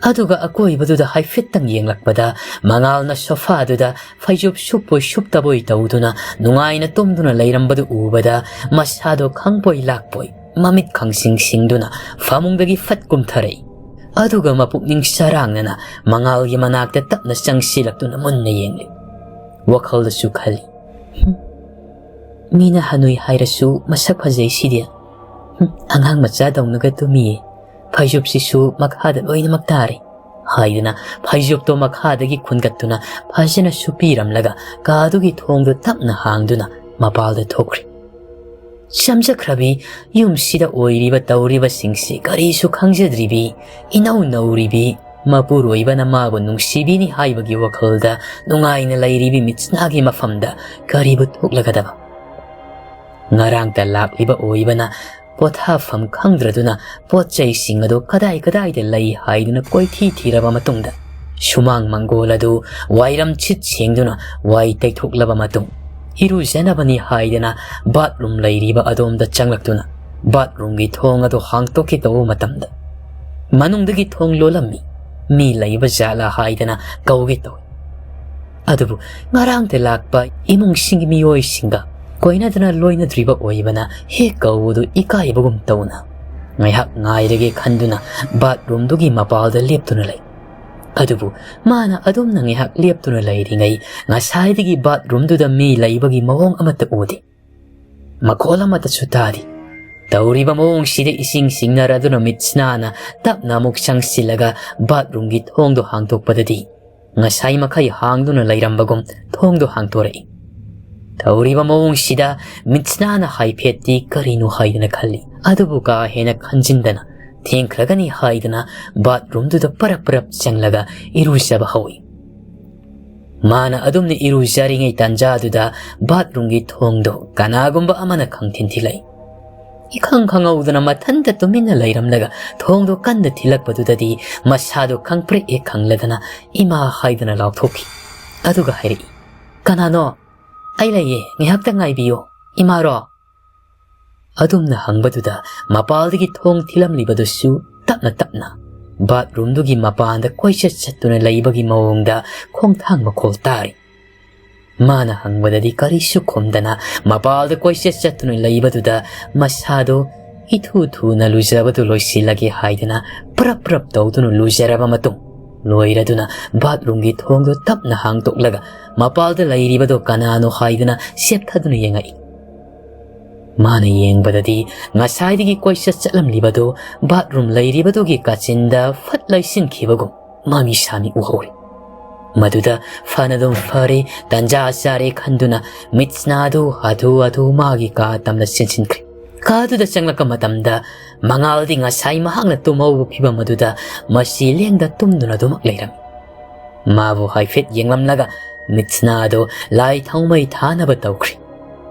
ꯑꯗꯨꯒ ꯑꯀꯣꯏꯕꯗꯨꯗ ꯍꯥꯏꯐꯦꯠꯇꯪ ꯌꯦꯡꯂꯛꯄꯗ ꯃꯉꯥꯜꯅ ꯁꯣꯐꯥꯗꯨꯗ ꯐꯩꯖꯨꯞ ꯁꯨꯞꯄꯣꯏ ꯁꯨꯞꯇꯕꯣꯏ ꯇꯧꯗꯨꯅ ꯅꯨꯡꯉꯥꯏꯅ ꯇꯨꯝꯗꯨꯅ ꯂꯩꯔꯝꯕꯗꯨ ꯎꯕꯗ ꯃꯁꯥꯗꯣ ꯈꯪꯄꯣꯏ ꯂꯥꯛꯄꯣꯏ ꯃꯃꯤꯠ ꯈꯪꯁꯤꯡ ꯁꯤꯡꯗꯨꯅ ꯐꯃꯨꯡꯗꯒꯤ ꯐꯠ ꯀꯨꯝꯊꯔꯛꯏ꯫ ꯑꯗꯨꯒ ꯃꯄꯨꯛꯅꯤꯡ ꯁꯔꯥꯡꯅꯅ ꯃꯉꯥꯜꯒꯤ ꯃꯅꯥꯛꯇ ꯇꯞꯅ ꯆꯪꯁꯤꯜꯂꯛꯇꯨꯅ ꯃꯨꯟꯅ ꯌꯦꯡꯂꯤ꯫ ꯋꯥꯈꯜꯗꯁꯨ ꯈꯜꯂꯤ, "ꯍꯨꯝ, ꯃꯤꯅ ꯍꯅꯨꯏ ꯍꯥꯏꯔꯁꯨ ꯃꯁꯛ ꯐꯖꯩ ꯁꯤꯗꯤ꯫ ꯍꯨꯝ, ꯑꯉꯥꯡ ꯃꯆꯥꯗꯧꯅꯒ ꯇꯨꯝꯃꯤꯌꯦ꯫ ꯐꯩꯖꯨꯞꯁꯤꯁꯨ ꯃꯈꯥꯗ ꯂꯣꯏꯅꯃꯛ ꯇꯥꯔꯦ" ꯍꯥꯏꯗꯨꯅ ꯐꯩꯖꯨꯞꯇꯣ ꯃꯈꯥꯗꯒꯤ ꯈꯨꯟꯒꯠꯇꯨꯅ ꯐꯖꯅ ꯁꯨꯞꯄꯤꯔꯝꯂꯒ ꯀꯥꯗꯨꯒꯤ ꯊꯣꯡꯗꯨ ꯇꯞꯅ ꯍꯥꯡꯗꯨꯅ ꯃꯄꯥꯜꯗ ꯊꯣꯛꯈ꯭ꯔꯦ꯫ ꯆꯝꯖꯈ꯭ꯔꯕꯤ ꯌꯨꯝꯁꯤꯗ ꯑꯣꯏꯔꯤꯕ ꯇꯧꯔꯤꯕꯁꯤꯡꯁꯤ ꯀꯔꯤꯁꯨ ꯈꯪꯖꯗ꯭ꯔꯤꯕꯤ, ꯏꯅꯧ ꯅꯧꯔꯤꯕꯤ ꯃꯄꯨꯔꯣꯏꯕꯅ ꯃꯥꯕꯨ ꯅꯨꯡꯁꯤꯕꯤꯅꯤ ꯍꯥꯏꯕꯒꯤ ꯋꯥꯈꯜꯗ ꯅꯨꯡꯉꯥꯏꯅ ꯂꯩꯔꯤꯕꯤ ꯃꯤꯠꯁꯅꯥꯒꯤ ꯃꯐꯝꯗ ꯀꯔꯤꯕꯨ ꯊꯣꯛꯂꯒꯗꯕ? ꯉꯔꯥꯡꯇ ꯂꯥꯛꯂꯤꯕ ꯑꯣꯏꯕꯅ ꯄꯣꯊꯥꯐꯝ ꯈꯪꯗ꯭ꯔꯗꯨꯅ ꯄꯣꯠ ꯆꯩꯁꯤꯡ ꯑꯗꯨ ꯀꯗꯥꯏ ꯀꯗꯥꯏꯗ ꯂꯩ ꯍꯥꯏꯗꯨꯅ ꯀꯣꯏꯊꯤ ꯊꯤꯔꯕ ꯃꯇꯨꯡꯗ, ꯁꯨꯃꯥꯡ ꯃꯪꯒꯣꯜ ꯑꯗꯨ ꯋꯥꯏꯔꯝ ꯁꯤꯠ ꯁꯦꯡꯗꯨꯅ ꯋꯥꯏ ꯇꯩꯊꯣꯛꯂꯕ ꯃꯇꯨꯡ, ꯏꯔꯨꯖꯅꯕꯅꯤ ꯍꯥꯏꯗꯅ ꯕꯥꯠꯔꯨꯝ ꯂꯩꯔꯤꯕ ꯑꯗꯣꯝꯗ ꯆꯪꯂꯛꯇꯨꯅ ꯕꯥꯠꯔꯨꯝꯒꯤ ꯊꯣꯡ ꯑꯗꯨ ꯍꯥꯡꯇꯣꯛꯀꯦ ꯇꯧꯕ ꯃꯇꯝꯗ, ꯃꯅꯨꯡꯗꯒꯤ ꯊꯣꯡ ꯂꯣꯜꯂꯝꯃꯤ꯫ ꯃꯤ ꯂꯩꯕ ꯖꯥꯠꯂꯥ ꯍꯥꯏꯗꯅ ꯀꯧꯒꯦ ꯇꯧꯏ꯫ ꯑꯗꯨꯕꯨ ꯉꯔꯥꯡꯇ ꯂꯥꯛꯄ ꯏꯃꯨꯡꯁꯤꯡꯒꯤ ꯃꯤꯑꯣꯏꯁꯤꯡꯒ ꯀꯣꯏꯅꯗꯅ ꯂꯣꯏꯅꯗ꯭ꯔꯤꯕ ꯑꯣꯏꯕꯅ ꯍꯦꯛ ꯀꯧꯕꯗꯨ ꯏꯀꯥꯏꯕꯒꯨꯝ ꯇꯧꯅ ꯉꯥꯏꯍꯥꯛ ꯉꯥꯏꯔꯒꯦ ꯈꯟꯗꯨꯅ ꯕꯥꯠꯔꯨꯝꯗꯨꯒꯤ ꯃꯄꯥꯜꯗ ꯂꯦꯞꯇꯨꯅ ꯂꯩ꯫ ꯑꯗꯨꯕꯨ ꯃꯥꯅ ꯑꯗꯨꯝꯅ ꯉꯥꯏꯍꯥꯛ ꯂꯦꯞꯇꯨꯅ ꯂꯩꯔꯤꯉꯩ ꯉꯁꯥꯏꯗꯒꯤ ꯕꯥꯠꯔꯨꯝꯗꯨꯗ ꯃꯤ ꯂꯩꯕꯒꯤ ꯃꯑꯣꯡ ꯑꯃꯠꯇ ꯎꯗꯦ꯫ ꯃꯈꯣꯜ ꯑꯃꯠꯇꯁꯨ ꯇꯥꯗꯦ꯫ ꯇꯧꯔꯤꯕ ꯃꯑꯣꯡꯁꯤꯗ ꯏꯁꯤꯡ ꯁꯤꯡꯅꯔꯗꯨꯅ ꯃꯤꯠꯁꯅꯥꯅ ꯇꯞꯅ ꯑꯃꯨꯛ ꯆꯪꯁꯤꯜꯂꯒ ꯕꯥꯠꯔꯨꯝꯒꯤ ꯊꯣꯡꯗꯣ ꯍꯥꯡꯗꯣꯛꯄꯗꯗꯤ ꯉꯁꯥꯏ ꯃꯈꯩ ꯍꯥꯡꯗꯨꯅ ꯂꯩꯔꯝꯕꯒꯨꯝ ꯊꯣꯡꯗꯣ ꯍꯥꯡꯗꯣꯔꯛꯏ꯫ ꯇꯧꯔꯤꯕ ꯃꯑꯣꯡꯁꯤꯗ ꯃꯤꯠꯁꯅꯥꯅ ꯍꯥꯏꯐꯦꯠꯇꯤ ꯀꯔꯤꯅꯣ ꯍꯥꯏꯗꯅ ꯈꯜꯂꯤ, ꯑꯗꯨꯕꯨ ꯀꯥ ꯍꯦꯟꯅ ꯈꯟꯖꯤꯟꯗꯅ ꯊꯦꯡꯈ꯭ꯔꯒꯅꯤ ꯍꯥꯏꯗꯨꯅ bathroomꯗꯨꯗ ꯄꯔꯞ ꯄꯔꯞ ꯆꯪꯂꯒ ꯏꯔꯨꯖꯕ ꯍꯧꯏ꯫ ꯃꯥꯅ ꯑꯗꯨꯝꯅ ꯏꯔꯨꯖꯔꯤꯉꯩ ꯇꯥꯟꯖꯥꯗꯨꯗ bathroomꯒꯤ ꯊꯣꯡꯗꯣ ꯀꯅꯥꯒꯨꯝꯕ ꯑꯃꯅ ꯈꯪꯊꯤꯟ ꯊꯤꯜꯂꯛꯏ꯫ ꯏꯈꯪ ꯈꯪꯍꯧꯗꯅ ꯃꯊꯟꯇ ꯇꯨꯃꯤꯟꯅ ꯂꯩꯔꯝꯂꯒ ꯊꯣꯡꯗꯣ ꯀꯟꯅ ꯊꯤꯜꯂꯛꯄꯗꯨꯗꯗꯤ ꯃꯁꯥꯗꯣ ꯈꯪꯄ꯭ꯔꯦꯛ ꯍꯦꯛ ꯈꯪꯂꯗꯅ "ꯏꯃꯥ" ꯍꯥꯏꯗꯨꯅ ꯂꯥꯎꯊꯣꯛꯈꯤ꯫ ꯑꯗꯨꯒ ꯍꯥꯏꯔꯛꯏ, "ꯀꯅꯥꯅꯣ? ꯑꯩ ꯂꯩꯌꯦ, ꯉꯥꯏꯍꯥꯛꯇ ꯉꯥꯏꯕꯤꯌꯨ꯫ ꯏꯃꯥꯔꯣ?" ꯑꯗꯨꯝꯅ ꯍꯪꯕꯗꯨꯗ ꯃꯄꯥꯜꯗꯒꯤ ꯊꯣꯡ ꯊꯤꯜꯂꯝꯂꯤꯕꯗꯨꯁꯨ ꯇꯞꯅ ꯇꯞꯅ bathroomꯗꯨꯒꯤ ꯃꯄꯥꯟꯗ ꯀꯣꯏꯆꯠ ꯆꯠꯇꯨꯅ ꯂꯩꯕꯒꯤ ꯃꯑꯣꯡꯗ ꯈꯣꯡꯊꯥꯡ ꯃꯈꯣꯜ ꯇꯥꯔꯤ꯫ ꯃꯥꯅ ꯍꯪꯕꯗꯗꯤ ꯀꯔꯤꯁꯨ ꯈꯨꯝꯗꯅ ꯃꯄꯥꯜꯗ ꯀꯣꯏꯆꯠ ꯆꯠꯇꯨꯅ ꯂꯩꯕꯗꯨꯗ ꯃꯁꯥꯗꯣ ꯏꯊꯨ ꯊꯨꯅ ꯂꯨꯖꯕꯗꯨ ꯂꯣꯏꯁꯤꯜꯂꯒꯦ ꯍꯥꯏꯗꯨꯅ ꯄ꯭ꯔꯞ ꯄ꯭ꯔꯞ ꯇꯧꯗꯨꯅ ꯂꯨꯖꯔꯕ ꯃꯇꯨꯡ ꯂꯣꯏꯔꯗꯨꯅ bathroomꯒꯤ ꯊꯣꯡꯗꯣ ꯇꯞꯅ ꯍꯥꯡꯗꯣꯛꯂꯒ ꯃꯄꯥꯜꯗ ꯂꯩꯔꯤꯕꯗꯣ ꯀꯅꯥꯅꯣ ꯍꯥꯏꯗꯨꯅ ꯁꯦꯞꯊꯗꯨꯅ ꯌꯦꯡꯉꯛꯏ꯫ ꯃꯥꯅ ꯌꯦꯡꯕꯗꯗꯤ ꯉꯁꯥꯏꯗꯒꯤ ꯀꯣꯏꯆꯠ ꯆꯠꯂꯝꯂꯤꯕꯗꯨ bathroom ꯂꯩꯔꯤꯕꯗꯨꯒꯤ ꯀꯥꯆꯤꯟꯗ ꯐꯠ ꯂꯩꯁꯤꯟꯈꯤꯕꯒꯨꯝ ꯃꯃꯤ ꯁꯥꯃꯤ ꯎꯍꯧꯔꯤ꯫ ꯃꯗꯨꯗ ꯐꯅꯗꯨꯝ ꯐꯔꯦ, ꯇꯟꯖꯥ ꯆꯥꯔꯦ ꯈꯟꯗꯨꯅ ꯃꯤꯠꯁꯅꯥꯗꯨ ꯍꯥꯊꯨ ꯍꯥꯊꯨ ꯃꯥꯒꯤ ꯀꯥ ꯇꯝꯅ ꯆꯦꯟꯁꯤꯟꯈ꯭ꯔꯦ꯫ ꯀꯥꯗꯨꯗ ꯆꯪꯂꯛꯄ ꯃꯇꯝꯗ ꯃꯉꯥꯜꯗꯤ ꯉꯁꯥꯏ ꯃꯍꯥꯛꯅ ꯇꯨꯝꯍꯧꯕ ꯐꯤꯕꯝ ꯑꯗꯨꯗ ꯃꯁꯤ ꯂꯦꯡꯗ ꯇꯨꯝꯗꯨꯅ ꯑꯗꯨꯃꯛ ꯂꯩꯔꯝꯃꯤ꯫ ꯃꯥꯕꯨ ꯍꯥꯏꯐꯦꯠ ꯌꯦꯡꯂꯝꯂꯒ ꯃꯤꯠꯁꯅꯥꯗꯨ ꯂꯥꯏ ꯊꯥꯎꯃꯩ ꯊꯥꯅꯕ ꯇꯧꯈ꯭ꯔꯦ꯫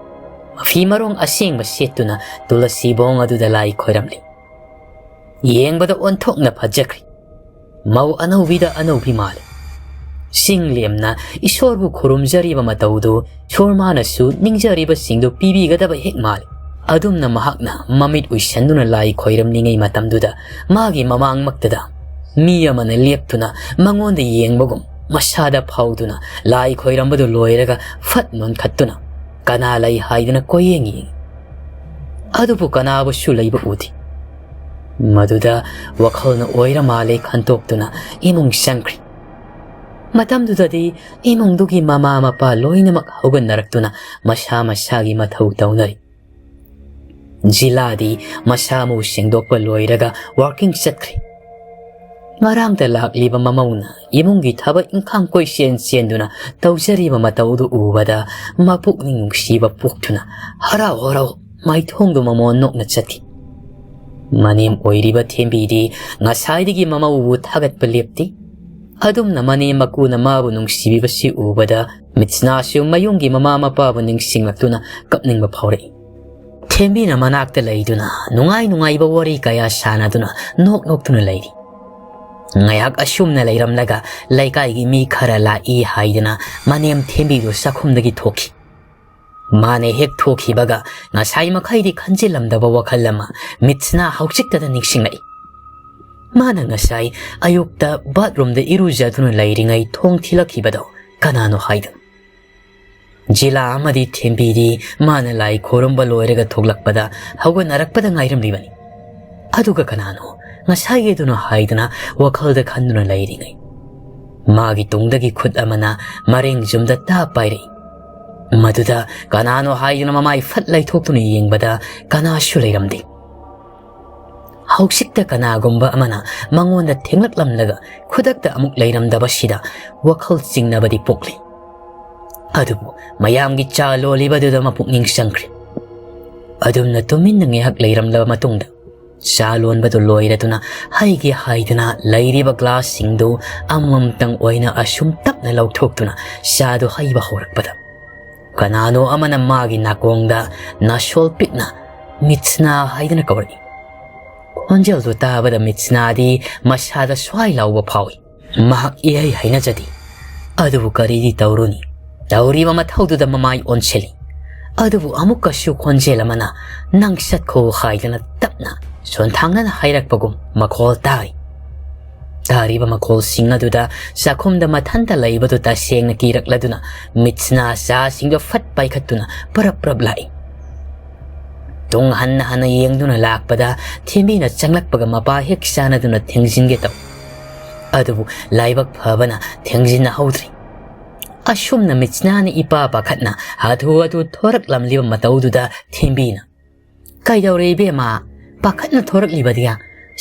ꯃꯐꯤ ꯃꯔꯣꯡ ꯑꯁꯦꯡꯕ ꯁꯦꯠꯇꯨꯅ ꯇꯨꯂꯁꯤꯕꯣꯡ ꯑꯗꯨꯗ ꯂꯥꯏ ꯈꯣꯏꯔꯝꯂꯤ꯫ ꯌꯦꯡꯕꯗ ꯑꯣꯟꯊꯣꯛꯅ ꯐꯖꯈ꯭ꯔꯦ꯫ ꯃꯧ ꯑꯅꯧꯕꯤꯗ ꯑꯅꯧꯕꯤ ꯃꯥꯜꯂꯤ꯫ ꯆꯤꯡ ꯂꯦꯝꯅ ꯏꯁꯣꯔꯕꯨ ꯈꯨꯔꯨꯝꯖꯔꯤꯕ ꯃꯇꯧꯗꯨ ꯏꯁꯣꯔ ꯃꯥꯅꯁꯨ ꯅꯤꯡꯖꯔꯤꯕꯁꯤꯡꯗꯨ ꯄꯤꯕꯤꯒꯗꯕ ꯍꯦꯛ ꯃꯥꯜꯂꯤ꯫ ꯑꯗꯨꯝꯅ ꯃꯍꯥꯛꯅ ꯃꯃꯤꯠ ꯎꯏꯁꯟꯗꯨꯅ ꯂꯥꯏ ꯈꯣꯏꯔꯝꯂꯤꯉꯩ ꯃꯇꯝꯗꯨꯗ ꯃꯥꯒꯤ ꯃꯃꯥꯡꯃꯛꯇꯗ ꯃꯤ ꯑꯃꯅ ꯂꯦꯞꯇꯨꯅ ꯃꯉꯣꯟꯗ ꯌꯦꯡꯕꯒꯨꯝ ꯃꯁꯥꯗ ꯐꯥꯎꯗꯨꯅ ꯂꯥꯏ ꯈꯣꯏꯔꯝꯕꯗꯨ ꯂꯣꯏꯔꯒ ꯐꯠ ꯅꯣꯟꯈꯠꯇꯨꯅ ꯀꯅꯥ ꯂꯩ ꯍꯥꯏꯗꯨꯅ ꯀꯣꯏꯌꯦꯡ ꯌꯦꯡꯏ꯫ ꯑꯗꯨꯕꯨ ꯀꯅꯥꯕꯨꯁꯨ ꯂꯩꯕ ꯎꯗꯦ꯫ ꯃꯗꯨꯗ ꯋꯥꯈꯜꯅ ꯑꯣꯏꯔ ꯃꯥꯜꯂꯦ ꯈꯟꯇꯣꯛꯇꯨꯅ ꯏꯃꯨꯡ ꯆꯪꯈ꯭ꯔꯦ꯫ ꯃꯇꯝꯗꯨꯗꯗꯤ ꯏꯃꯨꯡꯗꯨꯒꯤ ꯃꯃꯥ ꯃꯄꯥ ꯂꯣꯏꯅꯃꯛ ꯍꯧꯒꯠꯅꯔꯛꯇꯨꯅ ꯃꯁꯥ ꯃꯁꯥꯒꯤ ꯃꯊꯧ ꯇꯧꯅꯔꯤ꯫ ꯖꯤꯂꯥꯗꯤ ꯃꯁꯥ ꯃꯎ ꯁꯦꯡꯗꯣꯛꯄ ꯂꯣꯏꯔꯒ working ꯆꯠꯈ꯭ꯔꯦ꯫ ꯉꯔꯥꯡꯗ ꯂꯥꯛꯂꯤꯕ ꯃꯃꯧꯅ ꯏꯃꯨꯡꯒꯤ ꯊꯕꯛ ꯏꯪꯈꯥꯡ ꯀꯣꯏꯆꯦꯟ ꯆꯦꯟꯗꯨꯅ ꯇꯧꯖꯔꯤꯕ ꯃꯇꯧꯗꯨ ꯎꯕꯗ ꯃꯄꯨꯛꯅꯤꯡ ꯅꯨꯡꯁꯤꯕ ꯄꯣꯛꯇꯨꯅ ꯍꯔꯥꯎ ꯍꯔꯥꯎ ꯃꯥꯏꯊꯣꯡꯗꯨ ꯃꯃꯣꯟ ꯅꯣꯛꯅ ꯆꯠꯈꯤ꯫ ꯃꯅꯦꯝ ꯑꯣꯏꯔꯤꯕ ꯊꯦꯝꯕꯤꯗꯤ ꯉꯁꯥꯏꯗꯒꯤ ꯃꯃꯧꯕꯨ ꯊꯥꯒꯠꯄ ꯂꯦꯞꯇꯦ꯫ ꯑꯗꯨꯝꯅ ꯃꯅꯦꯝ ꯃꯀꯨꯅ ꯃꯥꯕꯨ ꯅꯨꯡꯁꯤꯕꯤꯕꯁꯤ ꯎꯕꯗ ꯃꯤꯠꯁꯅꯥꯁꯨ ꯃꯌꯨꯝꯒꯤ ꯃꯃꯥ ꯃꯄꯥꯕꯨ ꯅꯤꯡꯁꯤꯡꯂꯛꯇꯨꯅ ꯀꯞꯅꯤꯡꯕ ꯐꯥꯎꯔꯛꯏ꯫ ꯊꯦꯝꯕꯤꯅ ꯃꯅꯥꯛꯇ ꯂꯩꯗꯨꯅ ꯅꯨꯡꯉꯥꯏ ꯅꯨꯡꯉꯥꯏꯕ ꯋꯥꯔꯤ ꯀꯌꯥ ꯁꯥꯟꯅꯗꯨꯅ ꯅꯣꯛ ꯅꯣꯛꯇꯨꯅ ꯂꯩꯔꯤ꯫ ꯉꯥꯏꯍꯥꯛ ꯑꯁꯨꯝꯅ ꯂꯩꯔꯝꯂꯒ ꯂꯩꯀꯥꯏꯒꯤ ꯃꯤ ꯈꯔ ꯂꯥꯛꯏ ꯍꯥꯏꯗꯅ ꯃꯅꯦꯝ ꯊꯦꯝꯕꯤꯗꯨ ꯆꯥꯛꯈꯨꯝꯗꯒꯤ ꯊꯣꯛꯈꯤ꯫ ꯃꯥꯅ ꯍꯦꯛ ꯊꯣꯛꯈꯤꯕꯒ ꯉꯁꯥꯏ ꯃꯈꯩꯗꯤ ꯈꯟꯖꯤꯜꯂꯝꯗꯕ ꯋꯥꯈꯜ ꯑꯃ ꯃꯤꯠꯁꯅꯥ ꯍꯧꯖꯤꯛꯇꯗ ꯅꯤꯡꯁꯤꯡꯂꯛꯏ꯫ ꯃꯥꯅ ꯉꯁꯥꯏ ꯑꯌꯨꯛꯇ ꯕꯥꯠꯔꯨꯝꯗ ꯏꯔꯨꯖꯗꯨꯅ ꯂꯩꯔꯤꯉꯩ ꯊꯣꯡ ꯊꯤꯜꯂꯛꯈꯤꯕꯗꯣ ꯀꯅꯥꯅꯣ ꯍꯥꯏꯗꯨꯅ꯫ ꯖꯤꯂꯥ ꯑꯃꯗꯤ ꯊꯦꯝꯕꯤꯗꯤ ꯃꯥꯅ ꯂꯥꯏ ꯈꯣꯏꯔꯝꯕ ꯂꯣꯏꯔꯒ ꯊꯣꯛꯂꯛꯄꯗ ꯍꯧꯒꯠꯅꯔꯛꯄꯗ ꯉꯥꯏꯔꯝꯂꯤꯕꯅꯤ꯫ ꯑꯗꯨꯒ ꯀꯅꯥꯅꯣ ꯉꯁꯥꯏꯒꯤꯗꯨꯅꯣ ꯍꯥꯏꯗꯨꯅ ꯋꯥꯈꯜꯗ ꯈꯟꯗꯨꯅ ꯂꯩꯔꯤꯉꯩ ꯃꯥꯒꯤ ꯇꯨꯡꯗꯒꯤ ꯈꯨꯠ ꯑꯃꯅ ꯃꯔꯦꯡ ꯖꯨꯝꯗ ꯇꯥꯞ ꯄꯥꯏꯔꯛꯏ꯫ ꯃꯗꯨꯗ ꯀꯅꯥꯅꯣ ꯍꯥꯏꯗꯨꯅ ꯃꯃꯥꯏ ꯐꯠ ꯂꯩꯊꯣꯛꯇꯨꯅ ꯌꯦꯡꯕꯗ ꯀꯅꯥꯁꯨ ꯂꯩꯔꯝꯗꯦ꯫ ꯍꯧꯖꯤꯛꯇ ꯀꯅꯥꯒꯨꯝꯕ ꯑꯃꯅ ꯃꯉꯣꯟꯗ ꯊꯦꯡꯂꯛꯂꯝꯂꯒ ꯈꯨꯗꯛꯇ ꯑꯃꯨꯛ ꯂꯩꯔꯝꯗꯕꯁꯤꯗ ꯋꯥꯈꯜ ꯆꯤꯡꯅꯕꯗꯤ ꯄꯣꯛꯂꯤ꯫ ꯑꯗꯨꯕꯨ ꯃꯌꯥꯝꯒꯤ ꯆꯥ ꯂꯣꯜꯂꯤꯕꯗꯨꯗ ꯃꯄꯨꯛꯅꯤꯡ ꯆꯪꯈ꯭ꯔꯦ꯫ ꯑꯗꯨꯝꯅ ꯇꯨꯃꯤꯟꯅ ꯉꯥꯏꯍꯥꯛ ꯂꯩꯔꯝꯂꯕ ꯃꯇꯨꯡꯗ ꯆꯥ ꯂꯣꯟꯕꯗꯨ ꯂꯣꯏꯔꯗꯨꯅ ꯍꯩꯒꯦ ꯍꯥꯏꯗꯨꯅ ꯂꯩꯔꯤꯕ ꯒ꯭ꯂꯥꯁꯁꯤꯡꯗꯨ ꯑꯃꯃꯝꯇꯪ ꯑꯣꯏꯅ ꯑꯁꯨꯝ ꯇꯞꯅ ꯂꯧꯊꯣꯛꯇꯨꯅ ꯆꯥꯗꯨ ꯍꯩꯕ ꯍꯧꯔꯛꯄꯗ ꯀꯅꯥꯅꯣ ꯑꯃꯅ ꯃꯥꯒꯤ ꯅꯥꯀꯣꯡꯗ ꯅꯥꯁꯣꯜ ꯄꯤꯛꯅ "ꯃꯤꯠꯁꯅꯥ" ꯍꯥꯏꯗꯨꯅ ꯀꯧꯔꯛꯏ꯫ ꯈꯣꯟꯖꯦꯜꯗꯨ ꯇꯥꯕꯗ ꯃꯤꯠꯁꯅꯥꯗꯤ ꯃꯁꯥꯗ ꯁ꯭ꯋꯥꯏ ꯂꯥꯎꯕ ꯐꯥꯎꯏ꯫ ꯃꯍꯥꯛ ꯏꯍꯩ ꯍꯩꯅꯖꯗꯦ꯫ ꯑꯗꯨꯕꯨ ꯀꯔꯤꯗꯤ ꯇꯧꯔꯨꯅꯤ? ꯇꯧꯔꯤꯕ ꯃꯊꯧꯗꯨꯗ ꯃꯃꯥꯏ ꯑꯣꯟꯁꯤꯜꯂꯤ꯫ ꯑꯗꯨꯕꯨ ꯑꯃꯨꯛꯀꯁꯨ ꯈꯣꯟꯖꯦꯜ ꯑꯃꯅ "ꯅꯪ ꯆꯠꯈꯣ" ꯍꯥꯏꯗꯅ ꯇꯞꯅ ꯁꯣꯟꯊꯥꯡꯅꯅ ꯍꯥꯏꯔꯛꯄꯒꯨꯝ ꯃꯈꯣꯜ ꯇꯥꯔꯤ꯫ ꯇꯥꯔꯤꯕ ꯃꯈꯣꯜꯁꯤꯡ ꯑꯗꯨꯗ ꯆꯥꯛꯈꯨꯝꯗ ꯃꯊꯟꯇ ꯂꯩꯕꯗꯨ ꯇꯁꯦꯡꯅ ꯀꯤꯔꯛꯂꯗꯨꯅ ꯃꯤꯠꯁꯅꯥ ꯆꯥꯁꯤꯡꯗꯨ ꯐꯠ ꯄꯥꯏꯈꯠꯇꯨꯅ ꯄꯔꯞ ꯄꯔꯞ ꯂꯥꯛꯏ꯫ ꯇꯨꯡ ꯍꯟꯅ ꯍꯟꯅ ꯌꯦꯡꯗꯨꯅ ꯂꯥꯛꯄꯗ ꯊꯦꯝꯕꯤꯅ ꯆꯪꯂꯛꯄꯒ ꯃꯄꯥ ꯍꯦꯛ ꯆꯥꯟꯅꯗꯨꯅ ꯊꯦꯡꯖꯤꯟꯒꯦ ꯇꯧ꯫ ꯑꯗꯨꯕꯨ ꯂꯥꯏꯕꯛ ꯐꯕꯅ ꯊꯦꯡꯖꯤꯟꯅꯍꯧꯗ꯭ꯔꯤ꯫ ꯑꯁꯨꯝꯅ ꯃꯤꯠꯁꯅꯥꯅ ꯏꯄꯥ ꯄꯥꯈꯠꯅ ꯍꯥꯊꯨ ꯍꯥꯊꯨ ꯊꯣꯔꯛꯂꯝꯂꯤꯕ ꯃꯇꯧꯗꯨꯗ ꯊꯦꯝꯕꯤꯅ, "ꯀꯩꯗꯧꯔꯦ ꯏꯕꯦꯝꯃ? ꯄꯥꯈꯠꯅ ꯊꯣꯔꯛꯂꯤꯕꯗꯤ?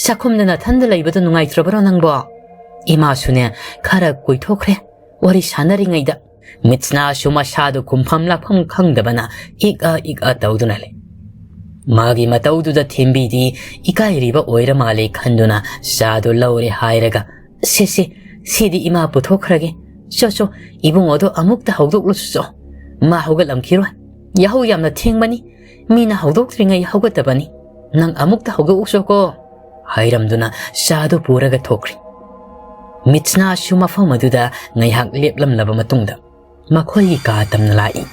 ꯆꯥꯛꯈꯨꯝꯗ ꯅꯊꯟꯗ ꯂꯩꯕꯗꯣ ꯅꯨꯡꯉꯥꯏꯇ꯭ꯔꯕ꯭ꯔꯣ ꯅꯪꯕꯣ? ꯏꯃꯥꯁꯨꯅꯦ ꯈꯔ ꯀꯣꯏꯊꯣꯛꯈ꯭ꯔꯦ ꯋꯥꯔꯤ ꯁꯥꯟꯅꯔꯤꯉꯩꯗ꯫" ꯃꯤꯠꯁꯅꯥꯁꯨ ꯃꯁꯥꯗꯨ ꯈꯨꯝꯐꯝ ꯂꯥꯛꯐꯝ ꯈꯪꯗꯕꯅ ꯏꯛ ꯑ ꯏꯛ ꯑ ꯇꯧꯗꯨꯅ ꯂꯩ꯫ ꯃꯥꯒꯤ ꯃꯇꯧꯗꯨꯗ ꯊꯦꯝꯕꯤꯗꯤ ꯏꯀꯥꯏꯔꯤꯕ ꯑꯣꯏꯔ ꯃꯥꯜꯂꯦ ꯈꯟꯗꯨꯅ ꯆꯥꯗꯨ ꯂꯧꯔꯦ ꯍꯥꯏꯔꯒ, "ꯁꯦ, ꯁꯦ, ꯁꯤꯗꯤ ꯏꯃꯥ ꯄꯨꯊꯣꯛꯈ꯭ꯔꯒꯦ꯫ ꯆꯣ, ꯆꯣ, ꯏꯕꯨꯡꯉꯣꯗꯣ ꯑꯃꯨꯛꯇ ꯍꯧꯗꯣꯛꯂꯨꯆꯣ꯫ ꯃꯥ ꯍꯧꯒꯠꯂꯝꯈꯤꯔꯣꯏ꯫ ꯌꯥꯍꯧ ꯌꯥꯝꯅ ꯊꯦꯡꯕꯅꯤ꯫ ꯃꯤꯅ ꯍꯧꯗꯣꯛꯇ꯭ꯔꯤꯉꯩ ꯍꯧꯒꯠꯇꯕꯅꯤ꯫ ꯅꯪ ꯑꯃꯨꯛꯇ ꯍꯧꯗꯣꯛꯎꯆꯣꯀꯣ," ꯍꯥꯏꯔꯝꯗꯨꯅ ꯆꯥꯗꯨ ꯄꯨꯔꯒ ꯊꯣꯛꯈ꯭ꯔꯦ꯫ ꯃꯤꯠꯁꯅꯥꯁꯨ ꯃꯐꯝ ꯑꯗꯨꯗ ꯉꯥꯏꯍꯥꯛ ꯂꯦꯞꯂꯝꯂꯕ ꯃꯇꯨꯡꯗ ꯃꯈꯣꯏꯒꯤ ꯀꯥ ꯇꯝꯅ ꯂꯥꯛꯏ꯫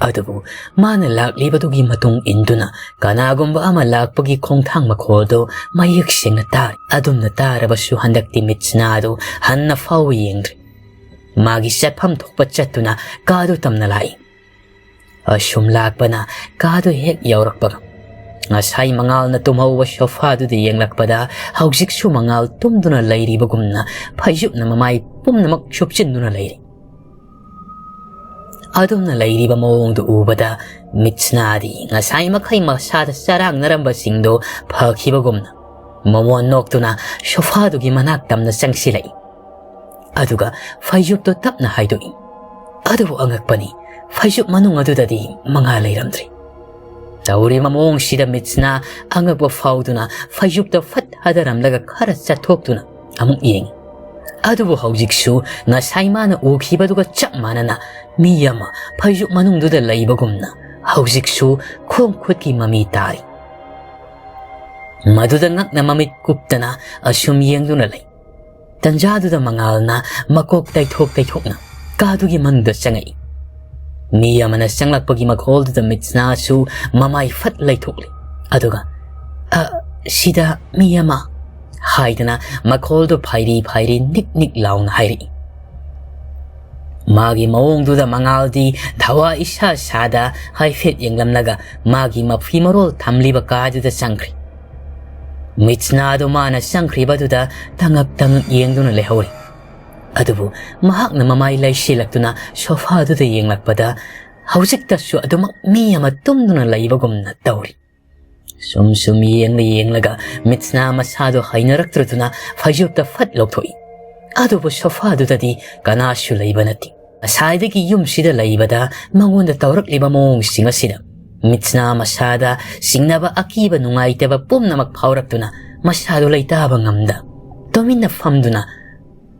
ꯑꯗꯨꯕꯨ ꯃꯥꯅ ꯂꯥꯛꯂꯤꯕꯗꯨꯒꯤ ꯃꯇꯨꯡ ꯏꯟꯗꯨꯅ ꯀꯅꯥꯒꯨꯝꯕ ꯑꯃ ꯂꯥꯛꯄꯒꯤ ꯈꯣꯡꯊꯥꯡ ꯃꯈꯣꯜꯗꯨ ꯃꯌꯦꯛ ꯁꯦꯡꯅ ꯇꯥꯔꯤ꯫ ꯑꯗꯨꯝꯅ ꯇꯥꯔꯕꯁꯨ ꯍꯟꯗꯛꯇꯤ ꯃꯤꯠꯁꯅꯥꯗꯨ ꯍꯟꯅ ꯐꯥꯎꯕ ꯌꯦꯡꯗ꯭ꯔꯤ꯫ ꯃꯥꯒꯤ ꯆꯠꯐꯝ ꯊꯣꯛꯄ ꯆꯠꯇꯨꯅ ꯀꯥꯗꯨ ꯇꯝꯅ ꯂꯥꯛꯏ꯫ ꯑꯁꯨꯝ ꯂꯥꯛꯄꯅ ꯀꯥꯗꯨ ꯍꯦꯛ ꯌꯧꯔꯛꯄꯒ ꯉꯁꯥꯏ ꯃꯉꯥꯜꯅ ꯇꯨꯝꯍꯧꯕ ꯁꯣꯐꯥꯗꯨꯗ ꯌꯦꯡꯂꯛꯄꯗ ꯍꯧꯖꯤꯛꯁꯨ ꯃꯉꯥꯜ ꯇꯨꯝꯗꯨꯅ ꯂꯩꯔꯤꯕꯒꯨꯝꯅ ꯐꯩꯖꯨꯞꯅ ꯃꯃꯥꯏ ꯄꯨꯝꯅꯃꯛ ꯆꯨꯞꯁꯤꯟꯗꯨꯅ ꯂꯩꯔꯤ꯫ ꯑꯗꯨꯝꯅ ꯂꯩꯔꯤꯕ ꯃꯑꯣꯡꯗꯨ ꯎꯕꯗ ꯃꯤꯠꯁꯅꯥꯗꯤ ꯉꯁꯥꯏ ꯃꯈꯩ ꯃꯁꯥꯗ ꯆꯔꯥꯡꯅꯔꯝꯕꯁꯤꯡꯗꯨ ꯐꯈꯤꯕꯒꯨꯝꯅ ꯃꯃꯣꯟ ꯅꯣꯛꯇꯨꯅ ꯁꯣꯐꯥꯗꯨꯒꯤ ꯃꯅꯥꯛ ꯇꯝꯅ ꯆꯪꯁꯤꯜꯂꯛꯏ꯫ ꯑꯗꯨꯒ ꯐꯩꯖꯨꯞꯇꯨ ꯇꯞꯅ ꯍꯥꯏꯗꯣꯛꯏ꯫ ꯑꯗꯨꯕꯨ ꯑꯉꯛꯄꯅꯤ, ꯐꯩꯖꯨꯞ ꯃꯅꯨꯡ ꯑꯗꯨꯗꯗꯤ ꯃꯉꯥꯜ ꯂꯩꯔꯝꯗ꯭ꯔꯦ꯫ ꯇꯧꯔꯤꯕ ꯃꯑꯣꯡꯁꯤꯗ ꯃꯤꯠꯁꯅꯥ ꯑꯉꯛꯄ ꯐꯥꯎꯗꯨꯅ ꯐꯩꯖꯨꯞꯇ ꯐꯠ ꯊꯥꯗꯔꯝꯂꯒ ꯈꯔ ꯆꯠꯊꯣꯛꯇꯨꯅ ꯑꯃꯨꯛ ꯌꯦꯡꯏ꯫ ꯑꯗꯨꯕꯨ ꯍꯧꯖꯤꯛꯁꯨ ꯉꯁꯥꯏ ꯃꯥꯅ ꯎꯈꯤꯕꯗꯨꯒ ꯆꯞ ꯃꯥꯟꯅꯅ ꯃꯤ ꯑꯃ ꯐꯩꯖꯨꯞ ꯃꯅꯨꯡꯗꯨꯗ ꯂꯩꯕꯒꯨꯝꯅ ꯍꯧꯖꯤꯛꯁꯨ ꯈꯣꯡ ꯈꯨꯠꯀꯤ ꯃꯃꯤ ꯇꯥꯔꯤ꯫ ꯃꯗꯨꯗ ꯉꯛꯅ ꯃꯃꯤꯠ ꯀꯨꯞꯇꯅ ꯑꯁꯨꯝ ꯌꯦꯡꯗꯨꯅ ꯂꯩ꯫ ꯇꯟꯖꯥꯗꯨꯗ ꯃꯉꯥꯜꯅ ꯃꯀꯣꯛ ꯇꯩꯊꯣꯛ ꯇꯩꯊꯣꯛꯅ ꯀꯥꯗꯨꯒꯤ ꯃꯅꯨꯡꯗ ꯆꯪꯉꯛꯏ꯫ ꯃꯤ ꯑꯃꯅ ꯆꯪꯂꯛꯄꯒꯤ ꯃꯈꯣꯜꯗꯨꯗ ꯃꯤꯠꯁꯅꯥꯁꯨ ꯃꯃꯥꯏ ꯐꯠ ꯂꯩꯊꯣꯛꯂꯤ꯫ ꯑꯗꯨꯒ, "ꯑ, ꯁꯤꯗ ꯃꯤ ꯑꯃ," ꯍꯥꯏꯗꯅ ꯃꯈꯣꯜꯗꯨ ꯐꯥꯏꯔꯤ ꯐꯥꯏꯔꯤ ꯅꯤꯛ ꯅꯤꯛ ꯂꯥꯎꯅ ꯍꯥꯏꯔꯛꯏ꯫ ꯃꯥꯒꯤ ꯃꯑꯣꯡꯗꯨꯗ ꯃꯉꯥꯜꯗꯤ ꯊꯋꯥ ꯏꯁꯥ ꯁꯥꯗ ꯍꯥꯏꯐꯦꯠ ꯌꯦꯡꯂꯝꯂꯒ ꯃꯥꯒꯤ ꯃꯐꯤ ꯃꯔꯣꯜ ꯊꯝꯂꯤꯕ ꯀꯥꯗꯨꯗ ꯆꯪꯈ꯭ꯔꯦ꯫ ꯃꯤꯠꯁꯅꯥꯗꯨ ꯃꯥꯅ ꯆꯪꯈ꯭ꯔꯤꯕꯗꯨꯗ ꯇꯉꯛ ꯇꯉꯛ ꯌꯦꯡꯗꯨꯅ ꯂꯩꯍꯧꯔꯦ꯫ ꯑꯗꯨꯕꯨ ꯃꯍꯥꯛꯅ ꯃꯃꯥꯏ ꯂꯩꯁꯤꯜꯂꯛꯇꯨꯅ ꯁꯣꯐꯥꯗꯨꯗ ꯌꯦꯡꯂꯛꯄꯗ ꯍꯧꯖꯤꯛꯇꯁꯨ ꯑꯗꯨꯃꯛ ꯃꯤ ꯑꯃ ꯇꯨꯝꯗꯨꯅ ꯂꯩꯕꯒꯨꯝꯅ ꯇꯧꯔꯤ꯫ ꯁꯨꯝ ꯁꯨꯝ ꯌꯦꯡꯂ ꯌꯦꯡꯂꯒ ꯃꯤꯠꯁꯅꯥ ꯃꯁꯥꯗꯨ ꯍꯩꯅꯔꯛꯇ꯭ꯔꯗꯨꯅ ꯐꯩꯖꯨꯞꯇ ꯐꯠ ꯂꯧꯊꯣꯛꯏ꯫ ꯑꯗꯨꯕꯨ ꯁꯣꯐꯥꯗꯨꯗꯗꯤ ꯀꯅꯥꯁꯨ ꯂꯩꯕ ꯅꯠꯇꯦ꯫ ꯉꯁꯥꯏꯗꯒꯤ ꯌꯨꯝꯁꯤꯗ ꯂꯩꯕꯗ ꯃꯉꯣꯟꯗ ꯇꯧꯔꯛꯂꯤꯕ ꯃꯑꯣꯡꯁꯤꯡ ꯑꯁꯤꯗ ꯃꯤꯠꯁꯅꯥ ꯃꯁꯥꯗ ꯆꯤꯡꯅꯕ, ꯑꯀꯤꯕ, ꯅꯨꯡꯉꯥꯏꯇꯕ ꯄꯨꯝꯅꯃꯛ ꯐꯥꯎꯔꯛꯇꯨꯅ ꯃꯁꯥꯗꯨ ꯂꯩꯇꯥꯕ ꯉꯝꯗ ꯇꯨꯃꯤꯟꯅ ꯐꯝꯗꯨꯅ,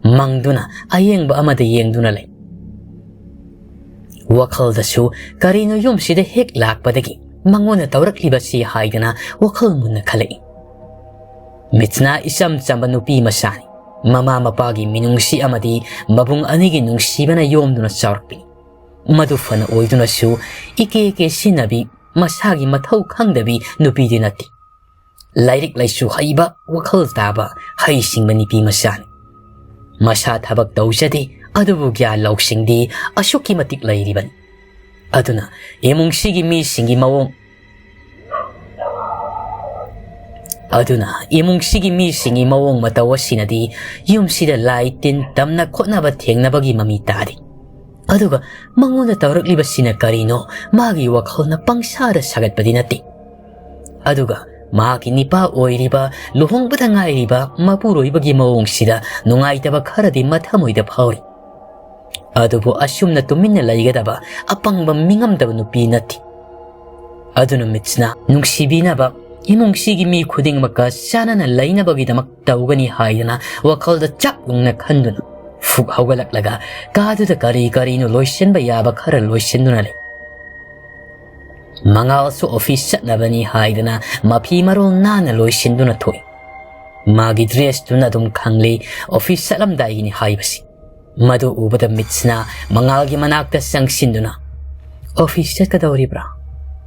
ꯃꯪꯗꯨꯅ ꯑꯌꯦꯡꯕ ꯑꯃꯗ ꯌꯦꯡꯗꯨꯅ ꯂꯩ꯫ ꯋꯥꯈꯜꯗꯁꯨ ꯀꯔꯤꯅꯣ ꯌꯨꯝꯁꯤꯗ ꯍꯦꯛ ꯂꯥꯛꯄꯗꯒꯤ ꯃꯉꯣꯟꯗ ꯇꯧꯔꯛꯂꯤꯕꯁꯤ ꯍꯥꯏꯗꯅ ꯋꯥꯈꯜ ꯃꯨꯟꯅ ꯈꯜꯂꯛꯏ꯫ ꯃꯤꯠꯁꯅꯥ ꯏꯆꯝ ꯆꯝꯕ ꯅꯨꯄꯤ ꯃꯆꯥꯅꯤ꯫ ꯃꯃꯥ ꯃꯄꯥꯒꯤ ꯃꯤꯅꯨꯡꯁꯤ ꯑꯃꯗꯤ ꯃꯕꯨꯡ ꯑꯅꯤꯒꯤ ꯅꯨꯡꯁꯤꯕꯅ ꯌꯣꯝꯗꯨꯅ ꯆꯥꯎꯔꯛꯄꯅꯤ꯫ ꯃꯗꯨ ꯐꯅ ꯑꯣꯏꯗꯨꯅꯁꯨ ꯏꯀꯦ ꯀꯦ ꯁꯤꯟꯅꯕꯤ, ꯃꯁꯥꯒꯤ ꯃꯊꯧ ꯈꯪꯗꯕꯤ ꯅꯨꯄꯤꯗꯤ ꯅꯠꯇꯦ꯫ ꯂꯥꯏꯔꯤꯛ ꯂꯥꯏꯁꯨ ꯍꯩꯕ, ꯋꯥꯈꯜ ꯇꯥꯕ, ꯍꯩꯁꯤꯡꯕ ꯅꯨꯄꯤ ꯃꯆꯥꯅꯤ꯫ ꯃꯁꯥ ꯊꯕꯛ ꯇꯧꯖꯗꯦ, ꯑꯗꯨꯕꯨ ꯒ꯭ꯌꯥꯟ ꯂꯧꯁꯤꯡꯗꯤ ꯑꯁꯨꯛꯀꯤ ꯃꯇꯤꯛ ꯂꯩꯔꯤꯕꯅꯤ꯫ ꯑꯗꯨꯅ ꯏꯃꯨꯡꯁꯤꯒꯤ ꯃꯤꯁꯤꯡꯒꯤ ꯃꯑꯣꯡ ꯑꯗꯨꯅ ꯏꯃꯨꯡꯁꯤꯒꯤ ꯃꯤꯁꯤꯡꯒꯤ ꯃꯑꯣꯡ ꯃꯇꯧ ꯑꯁꯤꯅꯗꯤ ꯌꯨꯝꯁꯤꯗ ꯂꯥꯏ ꯇꯤꯟ ꯇꯝꯅ ꯈꯣꯠꯅꯕ ꯊꯦꯡꯅꯕꯒꯤ ꯃꯃꯤ ꯇꯥꯔꯤ꯫ ꯑꯗꯨꯒ ꯃꯉꯣꯟꯗ ꯇꯧꯔꯛꯂꯤꯕꯁꯤꯅ ꯀꯔꯤꯅꯣ? ꯃꯥꯒꯤ ꯋꯥꯈꯜꯅ ꯄꯪꯁꯥꯗ ꯁꯥꯒꯠꯄꯗꯤ ꯅꯠꯇꯦ꯫ ꯑꯗꯨꯒ ꯃꯍꯥꯛꯀꯤ ꯅꯤꯄꯥ ꯑꯣꯏꯔꯤꯕ, ꯂꯨꯍꯣꯡꯕꯗ ꯉꯥꯏꯔꯤꯕ ꯃꯄꯨꯔꯣꯏꯕꯒꯤ ꯃꯑꯣꯡꯁꯤꯗ ꯅꯨꯡꯉꯥꯏꯇꯕ ꯈꯔꯗꯤ ꯃꯊꯃꯣꯏꯗ ꯐꯥꯎꯔꯤ꯫ ꯑꯗꯨꯕꯨ ꯑꯁꯨꯝꯅ ꯇꯨꯃꯤꯟꯅ ꯂꯩꯒꯗꯕ ꯑꯄꯪꯕ, ꯃꯤꯉꯝꯗꯕ ꯅꯨꯄꯤ ꯅꯠꯇꯦ꯫ ꯑꯗꯨꯅ ꯃꯤꯠꯁꯅ ꯅꯨꯡꯁꯤꯕꯤꯅꯕ, ꯏꯃꯨꯡꯁꯤꯒꯤ ꯃꯤ ꯈꯨꯗꯤꯡꯃꯛꯀ ꯆꯥꯟꯅꯅ ꯂꯩꯅꯕꯒꯤꯗꯃꯛ ꯇꯧꯒꯅꯤ ꯍꯥꯏꯗꯅ ꯋꯥꯈꯜꯗ ꯆꯞ ꯌꯨꯡꯅ ꯈꯟꯗꯨꯅ ꯐꯨꯛ ꯍꯧꯒꯠꯂꯛꯂꯒ ꯀꯥꯗꯨꯗ ꯀꯔꯤ ꯀꯔꯤꯅꯣ ꯂꯣꯏꯁꯤꯟꯕ ꯌꯥꯕ ꯈꯔ ꯂꯣꯏꯁꯤꯟꯗꯨꯅ ꯂꯩ꯫ ꯃꯉꯥꯜꯁꯨ ꯑꯣꯐꯤꯁ ꯆꯠꯅꯕꯅꯤ ꯍꯥꯏꯗꯅ ꯃꯐꯤ ꯃꯔꯣꯜ ꯅꯥꯟꯅ ꯂꯣꯏꯁꯤꯟꯗꯨꯅ ꯊꯣꯛꯏ꯫ ꯃꯥꯒꯤ ꯗ꯭ꯔꯦꯁꯇꯨꯅ ꯑꯗꯨꯝ ꯈꯪꯂꯤ ꯑꯣꯐꯤꯁ ꯆꯠꯂꯝꯗꯥꯏꯒꯤꯅꯤ ꯍꯥꯏꯕꯁꯤ꯫ ꯃꯗꯨ ꯎꯕꯗ ꯃꯤꯠꯁꯅ ꯃꯉꯥꯜꯒꯤ ꯃꯅꯥꯛꯇ ꯆꯪꯁꯤꯟꯗꯨꯅ, "ꯑꯣꯐꯤꯁ ꯆꯠꯀꯗꯧꯔꯤꯕ꯭ꯔꯥ?"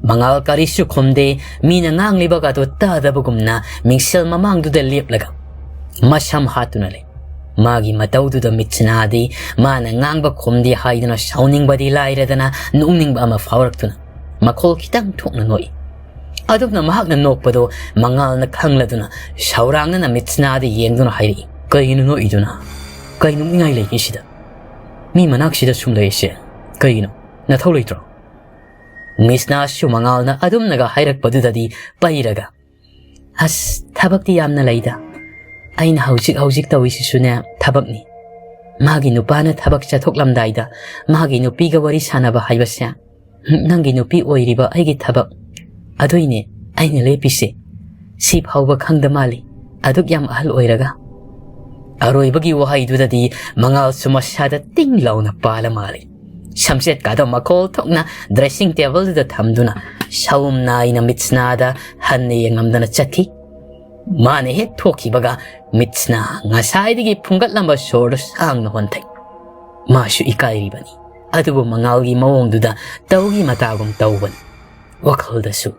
ꯃꯉꯥꯜ ꯀꯔꯤꯁꯨ ꯈꯨꯝꯗꯦ꯫ ꯃꯤꯅ ꯉꯥꯡꯂꯤꯕꯒꯗꯣ ꯇꯥꯗꯕꯒꯨꯝꯅ ꯃꯤꯡꯁꯦꯜ ꯃꯃꯥꯡꯗꯨꯗ ꯂꯦꯞꯂꯒ ꯃꯁꯝ ꯍꯥꯠꯇꯨꯅ ꯂꯩ꯫ ꯃꯥꯒꯤ ꯃꯇꯧꯗꯨꯗ ꯃꯤꯠꯁꯅꯥꯗꯤ ꯃꯥꯅ ꯉꯥꯡꯕ ꯈꯨꯝꯗꯦ ꯍꯥꯏꯗꯨꯅ ꯁꯥꯎꯅꯤꯡꯕꯗꯤ ꯂꯥꯏꯔꯗꯅ ꯅꯣꯛꯅꯤꯡꯕ ꯑꯃ ꯐꯥꯎꯔꯛꯇꯨꯅ ꯃꯈꯣꯜ ꯈꯤꯇꯪ ꯊꯣꯛꯅ ꯅꯣꯛꯏ꯫ ꯑꯗꯨꯝꯅ ꯃꯍꯥꯛꯅ ꯅꯣꯛꯄꯗꯣ ꯃꯉꯥꯜꯅ ꯈꯪꯂꯗꯨꯅ ꯁꯥꯎꯔꯥꯡꯅꯅ ꯃꯤꯠꯁꯅꯥꯗ ꯌꯦꯡꯗꯨꯅ ꯍꯥꯏꯔꯛꯏ, "ꯀꯩꯒꯤꯅꯣ ꯅꯣꯛꯏꯗꯨꯅ? ꯀꯩ ꯅꯣꯛꯅꯤꯡꯉꯥꯏ ꯂꯩꯒꯦ ꯁꯤꯗ? ꯃꯤ ꯃꯅꯥꯛꯁꯤꯗ ꯁꯨꯝ ꯂꯩꯔꯤꯁꯦ ꯀꯩꯒꯤꯅꯣ? ꯅꯊꯧ ꯂꯩꯇ꯭ꯔꯣ?" ꯃꯤꯠꯁꯅꯥꯁꯨ ꯃꯉꯥꯜꯅ ꯑꯗꯨꯝꯅꯒ ꯍꯥꯏꯔꯛꯄꯗꯨꯗꯗꯤ ꯄꯩꯔꯒ, "ꯑꯁ, ꯊꯕꯛꯇꯤ ꯌꯥꯝꯅ ꯂꯩꯗ꯫ ꯑꯩꯅ ꯍꯧꯖꯤꯛ ꯍꯧꯖꯤꯛ ꯇꯧꯔꯤꯁꯤꯁꯨꯅꯦ ꯊꯕꯛꯅꯤ꯫ ꯃꯥꯒꯤ ꯅꯨꯄꯥꯅ ꯊꯕꯛ ꯆꯠꯊꯣꯛꯂꯝꯗꯥꯏꯗ ꯃꯥꯒꯤ ꯅꯨꯄꯤꯒ ꯋꯥꯔꯤ ꯁꯥꯟꯅꯕ ꯍꯥꯏꯕꯁꯦ "ꯅꯪꯒꯤ ꯅꯨꯄꯤ ꯑꯣꯏꯔꯤꯕ ꯑꯩꯒꯤ ꯊꯕꯛ ꯑꯗꯨꯏꯅꯦ ꯑꯩꯅ ꯂꯦꯞꯄꯤꯁꯦ꯫ ꯁꯤ ꯐꯥꯎꯕ ꯈꯪꯗ ꯃꯥꯜꯂꯤ, ꯑꯗꯨꯛ ꯌꯥꯝ ꯑꯍꯜ ꯑꯣꯏꯔꯒ?" ꯑꯔꯣꯏꯕꯒꯤ ꯋꯥꯍꯩꯗꯨꯗꯗꯤ ꯃꯉꯥꯜꯁꯨ ꯃꯁꯥꯗ ꯇꯤꯡ ꯂꯥꯎꯅ ꯄꯥꯜꯂ ꯃꯥꯜꯂꯤ꯫ ꯁꯝꯆꯦꯠꯀꯥꯗꯣ ꯃꯈꯣꯜ ꯊꯣꯛꯅ dressing tableꯗꯨꯗ ꯊꯝꯗꯨꯅ ꯁꯥꯎꯝ ꯅꯥꯏꯅ ꯃꯤꯠꯁꯅꯥꯗ ꯍꯟꯅ ꯌꯦꯡꯂꯝꯗꯅ ꯆꯠꯈꯤ꯫ ꯃꯥꯅ ꯍꯦꯛ ꯊꯣꯛꯈꯤꯕꯒ ꯃꯤꯠꯁꯅꯥ ꯉꯁꯥꯏꯗꯒꯤ ꯐꯨꯡꯒꯠꯂꯝꯕ ꯁꯣꯔꯗꯨ ꯁꯥꯡꯅ ꯍꯣꯟꯊꯩ꯫ ꯃꯥꯁꯨ ꯏꯀꯥꯏꯔꯤꯕꯅꯤ, ꯑꯗꯨꯕꯨ ꯃꯉꯥꯜꯒꯤ ꯃꯑꯣꯡꯗꯨꯗ ꯇꯧꯒꯤ ꯃꯇꯥꯒꯨꯝ ꯇꯧꯕꯅꯤ꯫ ꯋꯥꯈꯜꯗꯁꯨ,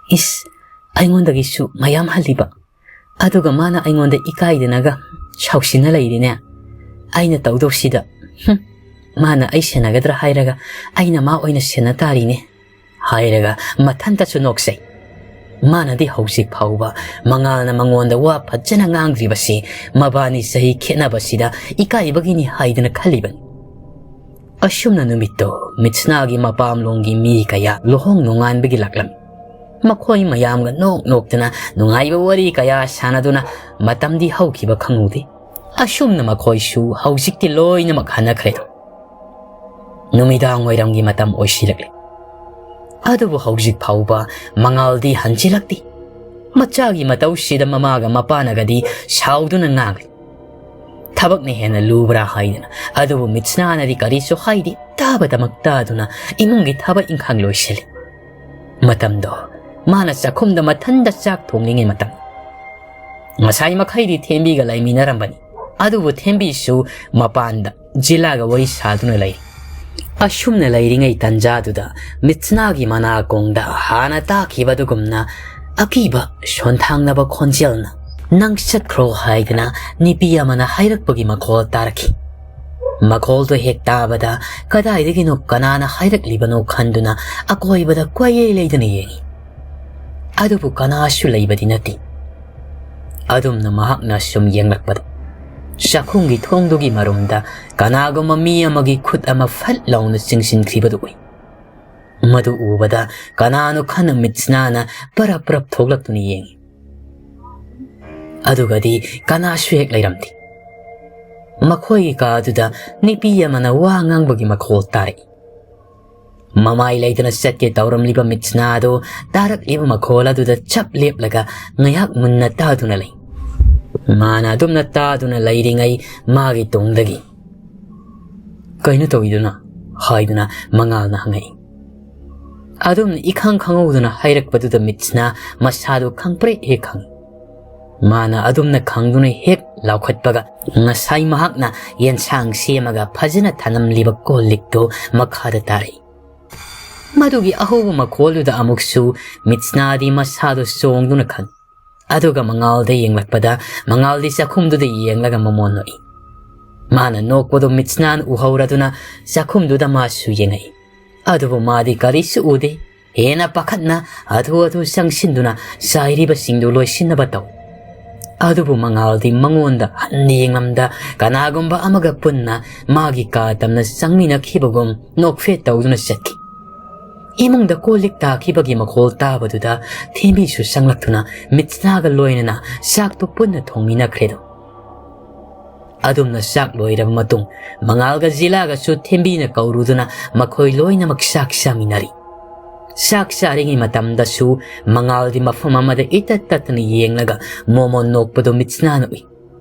"ꯏꯁ, ꯑꯩꯉꯣꯟꯗꯒꯤꯁꯨ ꯃꯌꯥꯝ ꯍꯜꯂꯤꯕ, ꯑꯗꯨꯒ ꯃꯥꯅ ꯑꯩꯉꯣꯟꯗ ꯏꯀꯥꯏꯗꯅꯒ ꯁꯥꯎꯁꯤꯟꯅ ꯂꯩꯔꯤꯅꯦ꯫ ꯑꯩꯅ ꯇꯧꯗꯧꯁꯤꯗ, ꯍꯨꯝ, ꯃꯥꯅ ꯑꯩ ꯁꯦꯟꯅꯒꯗ꯭ꯔꯥ ꯍꯥꯏꯔꯒ ꯑꯩꯅ ꯃꯥ ꯑꯣꯏꯅ ꯁꯦꯟꯅ ꯇꯥꯔꯤꯅꯦ" ꯍꯥꯏꯔꯒ ꯃꯊꯟꯇꯁꯨ ꯅꯣꯛꯆꯩ꯫ ꯃꯥꯅꯗꯤ ꯍꯧꯖꯤꯛ ꯐꯥꯎꯕ ꯃꯉꯥꯜꯅ ꯃꯉꯣꯟꯗ ꯋꯥ ꯐꯖꯅ ꯉꯥꯡꯗ꯭ꯔꯤꯕꯁꯤ ꯃꯕꯥꯅꯤ ꯆꯍꯤ ꯈꯦꯠꯅꯕꯁꯤꯗ ꯏꯀꯥꯏꯕꯒꯤꯅꯤ ꯍꯥꯏꯗꯅ ꯈꯜꯂꯤꯕꯅꯤ꯫ ꯑꯁꯨꯝꯅ ꯅꯨꯃꯤꯠꯇꯣ ꯃꯤꯠꯁꯅꯥꯒꯤ ꯃꯄꯥꯝꯂꯣꯝꯒꯤ ꯃꯤ ꯀꯌꯥ ꯂꯨꯍꯣꯡ ꯅꯣꯡꯉꯥꯟꯕꯒꯤ ꯂꯥꯛꯂꯝꯃꯤ꯫ ꯃꯈꯣꯏ ꯃꯌꯥꯝꯒ ꯅꯣꯛ ꯅꯣꯛꯇꯅ ꯅꯨꯡꯉꯥꯏꯕ ꯋꯥꯔꯤ ꯀꯌꯥ ꯁꯥꯟꯅꯗꯨꯅ ꯃꯇꯝꯗꯤ ꯍꯧꯈꯤꯕ ꯈꯪꯍꯧꯗꯦ꯫ ꯑꯁꯨꯝꯅ ꯃꯈꯣꯏꯁꯨ ꯍꯧꯖꯤꯛꯇꯤ ꯂꯣꯏꯅꯃꯛ ꯍꯟꯅꯈ꯭ꯔꯦ꯫ ꯅꯨꯃꯤꯗꯥꯡ ꯋꯥꯏꯔꯝꯒꯤ ꯃꯇꯝ ꯑꯣꯏꯁꯤꯜꯂꯛꯂꯦ꯫ ꯑꯗꯨꯕꯨ ꯍꯧꯖꯤꯛ ꯐꯥꯎꯕ ꯃꯉꯥꯜꯗꯤ ꯍꯟꯖꯤꯜꯂꯛꯇꯦ꯫ ꯃꯆꯥꯒꯤ ꯃꯇꯧꯁꯤꯗ ꯃꯃꯥꯒ ꯃꯄꯥꯅꯒꯗꯤ ꯁꯥꯎꯗꯨꯅ ꯉꯥꯡꯂꯤ꯫ ꯊꯕꯛꯅ ꯍꯦꯟꯅ ꯂꯨꯕ꯭ꯔꯥ ꯍꯥꯏꯗꯅ꯫ ꯑꯗꯨꯕꯨ ꯃꯤꯠꯁꯅꯥꯅꯗꯤ ꯀꯔꯤꯁꯨ ꯍꯥꯏꯗꯦ, ꯇꯥꯕꯗꯃꯛ ꯇꯥꯗꯨꯅ ꯏꯃꯨꯡꯒꯤ ꯊꯕꯛ ꯏꯪꯈꯥꯡ ꯂꯣꯏꯁꯤꯜꯂꯤ꯫ ꯃꯇꯝꯗꯣ ꯃꯥꯅ ꯆꯥꯛꯈꯨꯝꯗ ꯃꯊꯟꯗ ꯆꯥꯛ ꯊꯣꯡꯂꯤꯉꯩ ꯃꯇꯝ꯫ ꯉꯁꯥꯏ ꯃꯈꯩꯗꯤ ꯊꯦꯝꯕꯤꯒ ꯂꯩꯃꯤꯟꯅꯔꯝꯕꯅꯤ, ꯑꯗꯨꯕꯨ ꯊꯦꯝꯕꯤꯁꯨ ꯃꯄꯥꯟꯗ ꯖꯤꯂꯥꯒ ꯋꯥꯔꯤ ꯁꯥꯗꯨꯅ ꯂꯩ꯫ ꯑꯁꯨꯝꯅ ꯂꯩꯔꯤꯉꯩ ꯇꯟꯖꯥꯗꯨꯗ ꯃꯤꯠꯁꯅꯥꯒꯤ ꯃꯅꯥꯀꯣꯡꯗ ꯍꯥꯟꯅ ꯇꯥꯈꯤꯕꯗꯨꯒꯨꯝꯅ ꯑꯀꯤꯕ ꯁꯣꯟꯊꯥꯡꯅꯕ ꯈꯣꯟꯖꯦꯜꯅ, "ꯅꯪ ꯆꯠꯈ꯭ꯔꯣ" ꯍꯥꯏꯗꯅ ꯅꯨꯄꯤ ꯑꯃꯅ ꯍꯥꯏꯔꯛꯄꯒꯤ ꯃꯈꯣꯜ ꯇꯥꯔꯛꯈꯤ꯫ ꯃꯈꯣꯜꯗꯣ ꯍꯦꯛ ꯇꯥꯕꯗ ꯀꯗꯥꯏꯗꯒꯤꯅꯣ ꯀꯅꯥꯅ ꯍꯥꯏꯔꯛꯂꯤꯕꯅꯣ ꯈꯟꯗꯨꯅ ꯑꯀꯣꯏꯕꯗ ꯀꯣꯏꯌꯦ ꯂꯩꯗꯨꯅ ꯌꯦꯡꯉꯤ꯫ ꯑꯗꯨꯕꯨ ꯀꯅꯥꯁꯨ ꯂꯩꯕꯗꯤ ꯅꯠꯇꯦ꯫ ꯑꯗꯨꯝꯅ ꯃꯍꯥꯛꯅ ꯁꯨꯝ ꯌꯦꯡꯂꯛꯄꯗ ꯆꯥꯛꯈꯨꯝꯒꯤ ꯊꯣꯡꯗꯨꯒꯤ ꯃꯔꯨꯝꯗ ꯀꯅꯥꯒꯨꯝꯕ ꯃꯤ ꯑꯃꯒꯤ ꯈꯨꯠ ꯑꯃ ꯐꯠ ꯂꯥꯎꯅ ꯆꯤꯡꯁꯤꯟꯈꯤꯕꯗꯨ ꯎꯏ꯫ ꯃꯗꯨ ꯎꯕꯗ ꯀꯅꯥꯅꯣ ꯈꯟꯅ ꯃꯤꯠꯁꯅꯥꯅ ꯄꯔꯞ ꯄꯔꯞ ꯊꯣꯛꯂꯛꯇꯨꯅ ꯌꯦꯡꯉꯤ꯫ ꯑꯗꯨꯒꯗꯤ ꯀꯅꯥꯁꯨ ꯍꯦꯛ ꯂꯩꯔꯝꯗꯦ꯫ ꯃꯈꯣꯏꯒꯤ ꯀꯥ ꯑꯗꯨꯗ ꯅꯨꯄꯤ ꯑꯃꯅ ꯋꯥ ꯉꯥꯡꯕꯒꯤ ꯃꯈꯣꯜ ꯇꯥꯔꯛꯏ꯫ ꯃꯃꯥꯏ ꯂꯩꯗꯅ ꯆꯠꯀꯦ ꯇꯧꯔꯝꯂꯤꯕ ꯃꯤꯠꯁꯅꯥꯗꯨ ꯇꯥꯔꯛꯂꯤꯕ ꯃꯈꯣꯜ ꯑꯗꯨꯗ ꯆꯞ ꯂꯦꯞꯂꯒ ꯉꯥꯏꯍꯥꯛ ꯃꯨꯟꯅ ꯇꯥꯗꯨꯅ ꯂꯩ꯫ ꯃꯥꯅ ꯑꯗꯨꯝꯅ ꯇꯥꯗꯨꯅ ꯂꯩꯔꯤꯉꯩ ꯃꯥꯒꯤ ꯇꯨꯡꯗꯒꯤ, "ꯀꯩꯅꯣ ꯇꯧꯏꯗꯨꯅ?" ꯍꯥꯏꯗꯨꯅ ꯃꯉꯥꯜꯅ ꯍꯪꯉꯛꯏ꯫ ꯑꯗꯨꯝꯅ ꯏꯈꯪ ꯈꯪꯍꯧꯗꯅ ꯍꯥꯏꯔꯛꯄꯗꯨꯗ ꯃꯤꯠꯁꯅꯥ ꯃꯁꯥꯗꯨ ꯈꯪꯄ꯭ꯔꯦꯛ ꯍꯦꯛ ꯈꯪꯏ꯫ ꯃꯥꯅ ꯑꯗꯨꯝꯅ ꯈꯪꯗꯨꯅ ꯍꯦꯛ ꯂꯥꯎꯈꯠꯄꯒ ꯉꯁꯥꯏ ꯃꯍꯥꯛꯅ ꯌꯦꯟꯁꯥꯡ ꯁꯦꯝꯃꯒ ꯐꯖꯅ ꯊꯝꯂꯝꯂꯤꯕ ꯀꯣꯜ ꯂꯤꯛꯇꯨ ꯃꯈꯥꯗ ꯇꯥꯔꯛꯏ꯫ ꯃꯗꯨꯒꯤ ꯑꯍꯧꯕ ꯃꯈꯣꯜꯗꯨꯗ ꯑꯃꯨꯛꯁꯨ ꯃꯤꯠꯁꯅꯥꯗꯤ ꯃꯁꯥꯗꯨ ꯆꯣꯡꯗꯨꯅ ꯈꯪꯏ꯫ ꯑꯗꯨꯒ ꯃꯉꯥꯜꯗ ꯌꯦꯡꯂꯛꯄꯗ ꯃꯉꯥꯜꯗꯤ ꯆꯥꯛꯈꯨꯝꯗꯨꯗ ꯌꯦꯡꯂꯒ ꯃꯃꯣꯟ ꯅꯣꯛꯏ꯫ ꯃꯥꯅ ꯅꯣꯛꯄꯗꯨ ꯃꯤꯠꯁꯅꯥꯅ ꯎꯍꯧꯔꯗꯨꯅ ꯆꯥꯛꯈꯨꯝꯗꯨꯗ ꯃꯥꯁꯨ ꯌꯦꯡꯉꯛꯏ꯫ ꯑꯗꯨꯕꯨ ꯃꯥꯗꯤ ꯀꯔꯤꯁꯨ ꯎꯗꯦ꯫ ꯍꯦꯟꯅ ꯄꯥꯈꯠꯅ ꯑꯊꯨ ꯑꯊꯨ ꯆꯪꯁꯤꯟꯗꯨꯅ ꯆꯥꯏꯔꯤꯕꯁꯤꯡꯗꯨ ꯂꯣꯏꯁꯤꯟꯅꯕ ꯇꯧ꯫ ꯑꯗꯨꯕꯨ ꯃꯉꯥꯜꯗꯤ ꯃꯉꯣꯟꯗ ꯍꯟꯅ ꯌꯦꯡꯂꯝꯗ ꯀꯅꯥꯒꯨꯝꯕ ꯑꯃꯒ ꯄꯨꯟꯅ ꯃꯥꯒꯤ ꯀꯥ ꯇꯝꯅ ꯆꯪꯃꯤꯟꯅꯈꯤꯕꯒꯨꯝ ꯅꯣꯛꯐꯦꯠ ꯇꯧꯗꯨꯅ ꯆꯠꯈꯤ꯫ ꯏꯃꯨꯡꯗ ꯀꯣꯜ ꯂꯤꯛ ꯇꯥꯈꯤꯕꯒꯤ ꯃꯈꯣꯜ ꯇꯥꯕꯗꯨꯗ ꯊꯦꯝꯕꯤꯁꯨ ꯆꯪꯂꯛꯇꯨꯅ ꯃꯤꯠꯁꯅꯥꯒ ꯂꯣꯏꯅꯅ ꯆꯥꯛꯇꯨ ꯄꯨꯟꯅ ꯊꯣꯡꯃꯤꯟꯅꯈ꯭ꯔꯦꯗꯣ꯫ ꯑꯗꯨꯝꯅ ꯆꯥꯛ ꯂꯣꯏꯔꯕ ꯃꯇꯨꯡ ꯃꯉꯥꯜꯒ ꯖꯤꯂꯥꯒꯁꯨ ꯊꯦꯝꯕꯤꯅ ꯀꯧꯔꯨꯗꯨꯅ ꯃꯈꯣꯏ ꯂꯣꯏꯅꯃꯛ ꯆꯥꯛ ꯆꯥꯃꯤꯟꯅꯔꯤ꯫ ꯆꯥꯛ ꯆꯥꯔꯤꯉꯩ ꯃꯇꯝꯗꯁꯨ ꯃꯉꯥꯜꯗꯤ ꯃꯐꯝ ꯑꯃꯗ ꯏꯇꯠ ꯇꯠꯇꯅ ꯌꯦꯡꯂꯒ ꯃꯣꯃꯣꯟ ꯅꯣꯛꯄꯗꯨ ꯃꯤꯠꯁꯅꯥꯅ ꯎꯏ꯫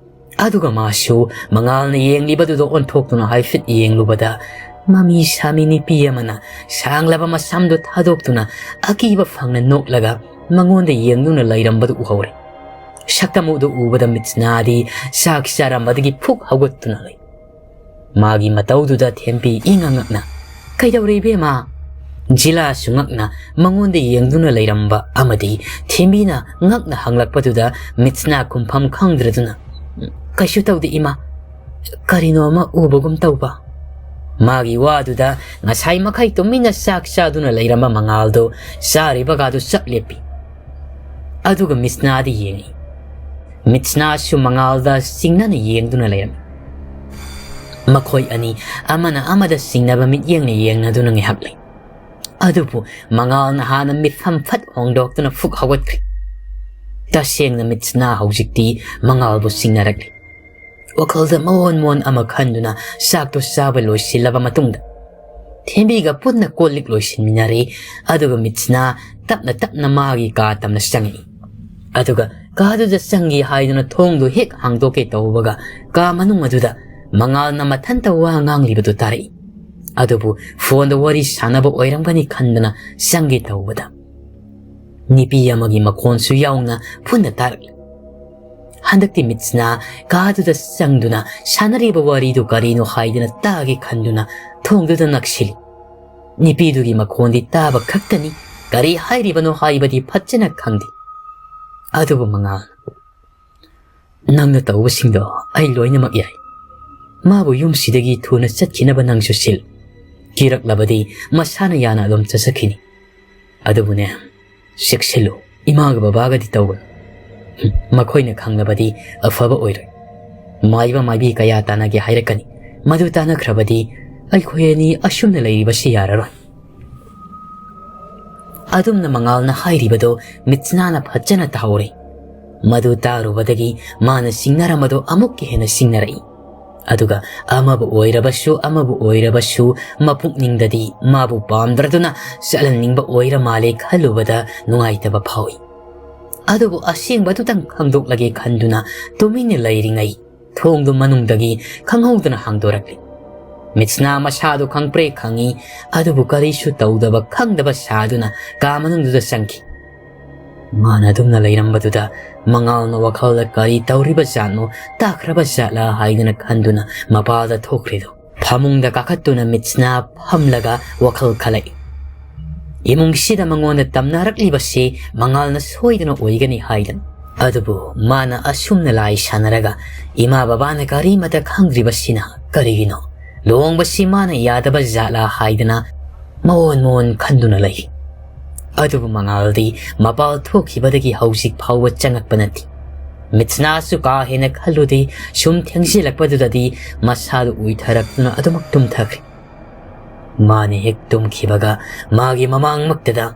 ꯑꯗꯨꯒ ꯃꯥꯁꯨ ꯃꯉꯥꯜꯅ ꯌꯦꯡꯂꯤꯕꯗꯨꯗ ꯑꯣꯟꯊꯣꯛꯇꯨꯅ ꯍꯥꯏꯐꯦꯠ ꯌꯦꯡꯂꯨꯕꯗ ꯃꯃꯤ ꯁꯥꯃꯤ ꯅꯨꯄꯤ ꯑꯃꯅ ꯁꯥꯡꯂꯕ ꯃꯁꯝꯗꯨ ꯊꯥꯗꯣꯛꯇꯨꯅ ꯑꯀꯤꯕ ꯐꯪꯅ ꯅꯣꯛꯂꯒ ꯃꯉꯣꯟꯗ ꯌꯦꯡꯗꯨꯅ ꯂꯩꯔꯝꯕꯗꯨ ꯎꯍꯧꯔꯦ꯫ ꯁꯛꯇꯝ ꯑꯗꯨ ꯎꯕꯗ ꯃꯤꯠꯁꯅꯥꯗꯤ ꯆꯥꯛ ꯆꯥꯔꯝꯕꯗꯒꯤ ꯐꯨꯛ ꯍꯧꯒꯠꯇꯨꯅ ꯂꯩ꯫ ꯃꯥꯒꯤ ꯃꯇꯧꯗꯨꯗ ꯊꯦꯝꯕꯤ ꯏꯉꯛ ꯉꯛꯅ, "ꯀꯩꯗꯧꯔꯦ ꯏꯕꯦꯝꯃ?" ꯖꯤꯂꯥꯁꯨ ꯉꯛꯅ ꯃꯉꯣꯟꯗ ꯌꯦꯡꯗꯨꯅ ꯂꯩꯔꯝꯕ ꯑꯃꯗꯤ ꯊꯦꯝꯕꯤꯅ ꯉꯛꯅ ꯍꯪꯂꯛꯄꯗꯨꯗ ꯃꯤꯠꯁꯅꯥ ꯈꯨꯝꯐꯝ ꯈꯪꯗ꯭ꯔꯗꯨꯅ, "ꯀꯩꯁꯨ ꯇꯧꯗꯦ ꯏꯃꯥ, ꯀꯔꯤꯅꯣ ꯑꯃ ꯎꯕꯒꯨꯝ ꯇꯧꯕ꯫" ꯃꯥꯒꯤ ꯋꯥꯗꯨꯗ ꯉꯁꯥꯏ ꯃꯈꯩ ꯇꯨꯃꯤꯟꯅ ꯆꯥꯛ ꯆꯥꯗꯨꯅ ꯂꯩꯔꯝꯕ ꯃꯉꯥꯜꯗꯨ ꯆꯥꯔꯤꯕꯒꯥꯗꯨ ꯆꯞ ꯂꯦꯞꯄꯤ꯫ ꯑꯗꯨꯒ ꯃꯤꯠꯁꯅꯥꯗ ꯌꯦꯡꯉꯤ꯫ ꯃꯤꯠꯁꯅꯥꯁꯨ ꯃꯉꯥꯜꯗ ꯆꯤꯡꯅꯅ ꯌꯦꯡꯗꯨꯅ ꯂꯩꯔꯝꯃꯤ꯫ ꯃꯈꯣꯏ ꯑꯅꯤ ꯑꯃꯅ ꯑꯃꯗ ꯆꯤꯡꯅꯕ ꯃꯤꯠꯌꯦꯡꯅ ꯌꯦꯡꯅꯗꯨꯅ ꯉꯥꯏꯍꯥꯛ ꯂꯩ꯫ ꯑꯗꯨꯕꯨ ꯃꯉꯥꯜꯅ ꯍꯥꯟꯅ ꯃꯤꯠꯐꯝ ꯐꯠ ꯍꯣꯡꯗꯣꯛꯇꯨꯅ ꯐꯨꯛ ꯍꯧꯒꯠꯈ꯭ꯔꯦ꯫ ꯇꯁꯦꯡꯅ ꯃꯤꯠꯁꯅꯥ ꯍꯧꯖꯤꯛꯇꯤ ꯃꯉꯥꯜꯕꯨ ꯆꯤꯡꯅꯔꯛꯂꯤ꯫ ꯋꯥꯈꯜꯗ ꯃꯑꯣꯟ ꯃꯑꯣꯟ ꯑꯃ ꯈꯟꯗꯨꯅ ꯆꯥꯛꯇꯨ ꯆꯥꯕ ꯂꯣꯏꯁꯤꯜꯂꯕ ꯃꯇꯨꯡꯗ ꯊꯦꯝꯕꯤꯒ ꯄꯨꯟꯅ ꯀꯣꯜ ꯂꯤꯛ ꯂꯣꯏꯁꯤꯟꯃꯤꯟꯅꯔꯦ꯫ ꯑꯗꯨꯒ ꯃꯤꯠꯁꯅꯥ ꯇꯞꯅ ꯇꯞꯅ ꯃꯥꯒꯤ ꯀꯥ ꯇꯝꯅ ꯆꯪꯉꯛꯏ꯫ ꯑꯗꯨꯒ ꯀꯥꯗꯨꯗ ꯆꯪꯒꯦ ꯍꯥꯏꯗꯨꯅ ꯊꯣꯡꯗꯨ ꯍꯦꯛ ꯍꯥꯡꯗꯣꯛꯀꯦ ꯇꯧꯕꯒ ꯀꯥ ꯃꯅꯨꯡ ꯑꯗꯨꯗ ꯃꯉꯥꯜꯅ ꯃꯊꯟꯇ ꯋꯥ ꯉꯥꯡꯂꯤꯕꯗꯨ ꯇꯥꯔꯛꯏ꯫ ꯑꯗꯨꯕꯨ ꯐꯣꯟꯗ ꯋꯥꯔꯤ ꯁꯥꯟꯅꯕ ꯑꯣꯏꯔꯝꯒꯅꯤ ꯈꯟꯗꯅ ꯆꯪꯒꯦ ꯇꯧꯕꯗ ꯅꯨꯄꯤ ꯑꯃꯒꯤ ꯃꯈꯣꯟꯁꯨ ꯌꯥꯎꯅ ꯄꯨꯟꯅ ꯇꯥꯔꯛꯂꯤ꯫ ꯍꯟꯗꯛꯇꯤ ꯃꯤꯠꯁꯅꯥ ꯀꯥꯗꯨꯗ ꯆꯪꯗꯨꯅ ꯁꯥꯟꯅꯔꯤꯕ ꯋꯥꯔꯤꯗꯨ ꯀꯔꯤꯅꯣ ꯍꯥꯏꯗꯨꯅ ꯇꯥꯒꯦ ꯈꯟꯗꯨꯅ ꯊꯣꯡꯗꯨꯗ ꯅꯛꯁꯤꯜꯂꯤ꯫ ꯅꯨꯄꯤꯗꯨꯒꯤ ꯃꯈꯣꯟꯗꯤ ꯇꯥꯕ ꯈꯛꯇꯅꯤ, ꯀꯔꯤ ꯍꯥꯏꯔꯤꯕꯅꯣ ꯍꯥꯏꯕꯗꯤ ꯐꯖꯅ ꯈꯪꯗꯦ꯫ ꯑꯗꯨꯕꯨ ꯃꯉꯥꯜ, "ꯅꯪꯅ ꯇꯧꯕꯁꯤꯡꯗꯣ ꯑꯩ ꯂꯣꯏꯅꯃꯛ ꯌꯥꯏ꯫ ꯃꯥꯕꯨ ꯌꯨꯝꯁꯤꯗꯒꯤ ꯊꯨꯅ ꯆꯠꯈꯤꯅꯕ ꯅꯪꯁꯨ ꯁꯤꯜ꯫ ꯀꯤꯔꯛꯂꯕꯗꯤ ꯃꯁꯥꯅ ꯌꯥꯅ ꯑꯗꯨꯝ ꯆꯠꯆꯈꯤꯅꯤ꯫ ꯑꯗꯨꯕꯨꯅꯦ, ꯆꯦꯛꯁꯤꯜꯂꯨ, ꯏꯃꯥꯒ ꯕꯕꯥꯒꯗꯤ ꯇꯧꯒꯅꯨ꯫ ꯍꯨꯝ, ꯃꯈꯣꯏꯅ ꯈꯪꯂꯕꯗꯤ ꯑꯐꯕ ꯑꯣꯏꯔꯣꯏ꯫ ꯃꯥꯏꯕ ꯃꯥꯏꯕꯤ ꯀꯌꯥ ꯇꯥꯟꯅꯒꯦ ꯍꯥꯏꯔꯛꯀꯅꯤ꯫ ꯃꯗꯨ ꯇꯥꯟꯅꯈ꯭ꯔꯕꯗꯤ ꯑꯩꯈꯣꯏ ꯑꯅꯤ ꯑꯁꯨꯝꯅ ꯂꯩꯔꯤꯕꯁꯤ ꯌꯥꯔꯔꯣꯏ꯫" ꯑꯗꯨꯝꯅ ꯃꯉꯥꯜꯅ ꯍꯥꯏꯔꯤꯕꯗꯨ ꯃꯤꯠꯁꯅꯥꯅ ꯐꯖꯅ ꯇꯥꯍꯧꯔꯦ꯫ ꯃꯗꯨ ꯇꯥꯔꯨꯕꯗꯒꯤ ꯃꯥꯅ ꯆꯤꯡꯅꯔꯝꯕꯗꯨ ꯑꯃꯨꯛꯀ ꯍꯦꯟꯅ ꯆꯤꯡꯅꯔꯛꯏ꯫ ꯑꯗꯨꯒ ꯑꯃꯕꯨ ꯑꯣꯏꯔꯕꯁꯨ, ꯑꯃꯕꯨ ꯑꯣꯏꯔꯕꯁꯨ, ꯃꯄꯨꯛꯅꯤꯡꯗꯗꯤ ꯃꯥꯕꯨ ꯄꯥꯝꯗ꯭ꯔꯗꯨꯅ ꯆꯠꯍꯟꯅꯤꯡꯕ ꯑꯣꯏꯔ ꯃꯥꯜꯂꯦ ꯈꯜꯂꯨꯕꯗ ꯅꯨꯡꯉꯥꯏꯇꯕ ꯐꯥꯎꯏ꯫ ꯑꯗꯨꯕꯨ ꯑꯁꯦꯡꯕꯗꯨꯇꯪ ꯈꯪꯗꯣꯛꯂꯒꯦ ꯈꯟꯗꯨꯅ ꯇꯨꯃꯤꯟꯅ ꯂꯩꯔꯤꯉꯩ, ꯊꯣꯡꯗꯨ ꯃꯅꯨꯡꯗꯒꯤ ꯈꯪꯍꯧꯗꯅ ꯍꯥꯡꯗꯣꯔꯛꯂꯤ꯫ ꯃꯤꯠꯁꯅꯥ ꯃꯁꯥꯗꯨ ꯈꯪꯄ꯭ꯔꯦ ꯈꯪꯏ, ꯑꯗꯨꯕꯨ ꯀꯔꯤꯁꯨ ꯇꯧꯗꯕ ꯈꯪꯗꯕ ꯁꯥꯗꯨꯅ ꯀꯥ ꯃꯅꯨꯡꯗꯨꯗ ꯆꯪꯈꯤ꯫ ꯃꯥꯅ ꯑꯗꯨꯝꯅ ꯂꯩꯔꯝꯕꯗꯨꯗ ꯃꯉꯥꯜꯅ ꯋꯥꯈꯜꯗ ꯀꯔꯤ ꯇꯧꯔꯤꯕ ꯖꯥꯠꯅꯣ, ꯇꯥꯈ꯭ꯔꯕ ꯖꯥꯠꯂꯥ ꯍꯥꯏꯗꯨꯅ ꯈꯟꯗꯨꯅ ꯃꯄꯥꯜꯗ ꯊꯣꯛꯈ꯭ꯔꯤꯗꯨ꯫ ꯐꯃꯨꯡꯗ ꯀꯥꯈꯠꯇꯨꯅ ꯃꯤꯠꯁꯅꯥ ꯐꯝꯂꯒ ꯋꯥꯈꯜ ꯈꯜꯂꯛꯏ꯫ ꯏꯃꯨꯡꯁꯤꯗ ꯃꯉꯣꯟꯗ ꯇꯝꯅꯔꯛꯂꯤꯕꯁꯤ ꯃꯉꯥꯜꯅ ꯁꯣꯏꯗꯅ ꯑꯣꯏꯒꯅꯤ ꯍꯥꯏꯗꯅ꯫ ꯑꯗꯨꯕꯨ ꯃꯥꯅ ꯑꯁꯨꯝꯅ ꯂꯥꯏ ꯁꯥꯟꯅꯔꯒ ꯏꯃꯥ ꯕꯕꯥꯅ ꯀꯔꯤꯃꯇ ꯈꯪꯗ꯭ꯔꯤꯕꯁꯤꯅ ꯀꯔꯤꯒꯤꯅꯣ? ꯂꯨꯍꯣꯡꯕꯁꯤ ꯃꯥꯅ ꯌꯥꯗꯕ ꯖꯥꯠꯂꯥ ꯍꯥꯏꯗꯅ ꯃꯑꯣꯟ ꯃꯑꯣꯟ ꯈꯟꯗꯨꯅ ꯂꯩ꯫ ꯑꯗꯨꯕꯨ ꯃꯉꯥꯜꯗꯤ ꯃꯄꯥꯜ ꯊꯣꯛꯈꯤꯕꯗꯒꯤ ꯍꯧꯖꯤꯛ ꯐꯥꯎꯕ ꯆꯪꯉꯛꯄ ꯅꯠꯇꯦ꯫ ꯃꯤꯠꯁꯅꯥꯁꯨ ꯀꯥ ꯍꯦꯟꯅ ꯈꯜꯂꯨꯗꯦ, ꯁꯨꯝ ꯊꯦꯡꯖꯤꯜꯂꯛꯄꯗꯨꯗꯗꯤ ꯃꯁꯥꯗꯨ ꯎꯏꯊꯔꯛꯇꯨꯅ ꯑꯗꯨꯃꯛ ꯇꯨꯝꯊꯈ꯭ꯔꯦ꯫ ꯃꯥꯅ ꯍꯦꯛ ꯇꯨꯝꯈꯤꯕꯒ ꯃꯥꯒꯤ ꯃꯃꯥꯡꯃꯛꯇꯗ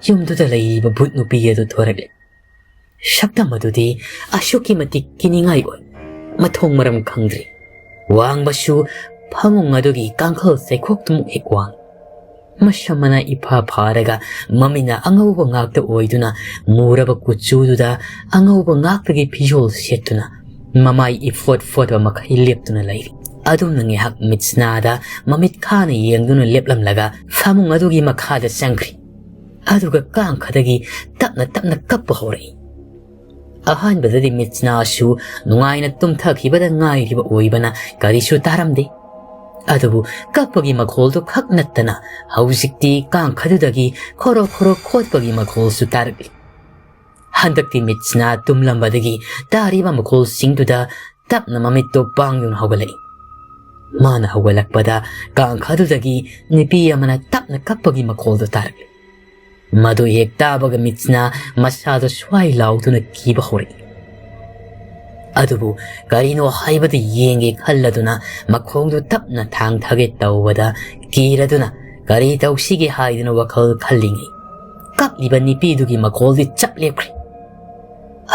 ꯌꯨꯝꯗꯨꯗ ꯂꯩꯔꯤꯕ ꯚꯨꯠ ꯅꯨꯄꯤ ꯑꯗꯨ ꯊꯣꯔꯛꯂꯦ꯫ ꯁꯛꯇꯝ ꯑꯗꯨꯗꯤ ꯑꯁꯨꯛꯀꯤ ꯃꯇꯤꯛ ꯀꯤꯅꯤꯡꯉꯥꯏ ꯑꯣꯏ꯫ ꯃꯊꯣꯡ ꯃꯔꯝ ꯈꯪꯗ꯭ꯔꯤ꯫ ꯋꯥꯡꯕꯁꯨ ꯐꯃꯨꯡ ꯑꯗꯨꯒꯤ ꯀꯥꯡꯈꯜ ꯆꯩꯈꯣꯛꯇꯨꯃꯨꯛ ꯍꯦꯛ ꯋꯥꯡ꯫ ꯃꯁꯝ ꯃꯅꯥ ꯏꯐꯥ ꯐꯥꯔꯒ ꯃꯃꯤꯠꯅ ꯑꯉꯧꯕ ꯉꯥꯛꯇ ꯑꯣꯏꯗꯨꯅ ꯃꯨꯔꯕ ꯀꯨꯆꯨꯗꯨꯗ ꯑꯉꯧꯕ ꯉꯥꯛꯇꯒꯤ ꯐꯤꯖꯣꯜ ꯁꯦꯠꯇꯨꯅ ꯃꯃꯥꯏ ꯏꯐꯣꯠ ꯐꯣꯠꯄ ꯃꯈꯩ ꯂꯦꯞꯇꯨꯅ ꯂꯩꯔꯤ꯫ ꯑꯗꯨꯝꯅ ꯉꯥꯏꯍꯥꯛ ꯃꯤꯠꯁꯅꯥꯗ ꯃꯃꯤꯠ ꯈꯥꯅ ꯌꯦꯡꯗꯨꯅ ꯂꯦꯞꯂꯝꯂꯒ ꯐꯃꯨꯡ ꯑꯗꯨꯒꯤ ꯃꯈꯥꯗ ꯆꯪꯈ꯭ꯔꯤ꯫ ꯑꯗꯨꯒ ꯀꯥꯡꯈꯗꯒꯤ ꯇꯞꯅ ꯇꯞꯅ ꯀꯞꯄ ꯍꯧꯔꯛꯏ꯫ ꯑꯍꯥꯟꯕꯗꯗꯤ ꯃꯤꯠꯁꯅꯥꯁꯨ ꯅꯨꯡꯉꯥꯏꯅ ꯇꯨꯝꯊꯈꯤꯕꯗ ꯉꯥꯏꯔꯤꯕ ꯑꯣꯏꯕꯅ ꯀꯔꯤꯁꯨ ꯇꯥꯔꯝꯗꯦ꯫ ꯑꯗꯨꯕꯨ ꯀꯞꯄꯒꯤ ꯃꯈꯣꯜꯗꯨ ꯈꯛ ꯅꯠꯇꯅ ꯍꯧꯖꯤꯛꯇꯤ ꯀꯥꯡꯈꯗꯨꯗꯒꯤ ꯈꯣꯔꯣ ꯈꯣꯔꯣ ꯈꯣꯠꯄꯒꯤ ꯃꯈꯣꯜꯁꯨ ꯇꯥꯔꯛꯂꯤ꯫ ꯍꯟꯗꯛꯇꯤ ꯃꯤꯠꯁꯅꯥ ꯇꯨꯝꯂꯝꯕꯗꯒꯤ ꯇꯥꯔꯤꯕ ꯃꯈꯣꯜꯁꯤꯡꯗꯨꯗ ꯇꯞꯅ ꯃꯃꯤꯠꯇꯨ ꯄꯥꯡꯗꯨꯅ ꯍꯧꯒꯠꯂꯛꯏ꯫ ꯃꯥꯅ ꯍꯧꯒꯠꯂꯛꯄꯗ ꯀꯥꯡꯈꯗꯨꯗꯒꯤ ꯅꯨꯄꯤ ꯑꯃꯅ ꯇꯞꯅ ꯀꯞꯄꯒꯤ ꯃꯈꯣꯜꯗꯨ ꯇꯥꯔꯛꯂꯤ꯫ ꯃꯗꯨ ꯍꯦꯛ ꯇꯥꯕꯒ ꯃꯤꯠꯁꯅꯥ ꯃꯁꯥꯗꯨ ꯁ꯭ꯋꯥꯏ ꯂꯥꯎꯗꯨꯅ ꯀꯤꯕ ꯍꯧꯔꯛꯏ꯫ ꯑꯗꯨꯕꯨ ꯀꯔꯤꯅꯣ ꯍꯥꯏꯕꯗꯨ ꯌꯦꯡꯒꯦ ꯈꯜꯂꯗꯨꯅ ꯃꯈꯣꯡꯗꯨ ꯇꯞꯅ ꯊꯥꯡꯊꯒꯦ ꯇꯧꯕꯗ ꯀꯤꯔꯗꯨꯅ ꯀꯔꯤ ꯇꯧꯁꯤꯒꯦ ꯍꯥꯏꯗꯨꯅ ꯋꯥꯈꯜ ꯈꯜꯂꯤꯉꯩ ꯀꯞꯂꯤꯕ ꯅꯨꯄꯤꯗꯨꯒꯤ ꯃꯈꯣꯜꯗꯤ ꯆꯞ ꯂꯦꯞꯈ꯭ꯔꯦ꯫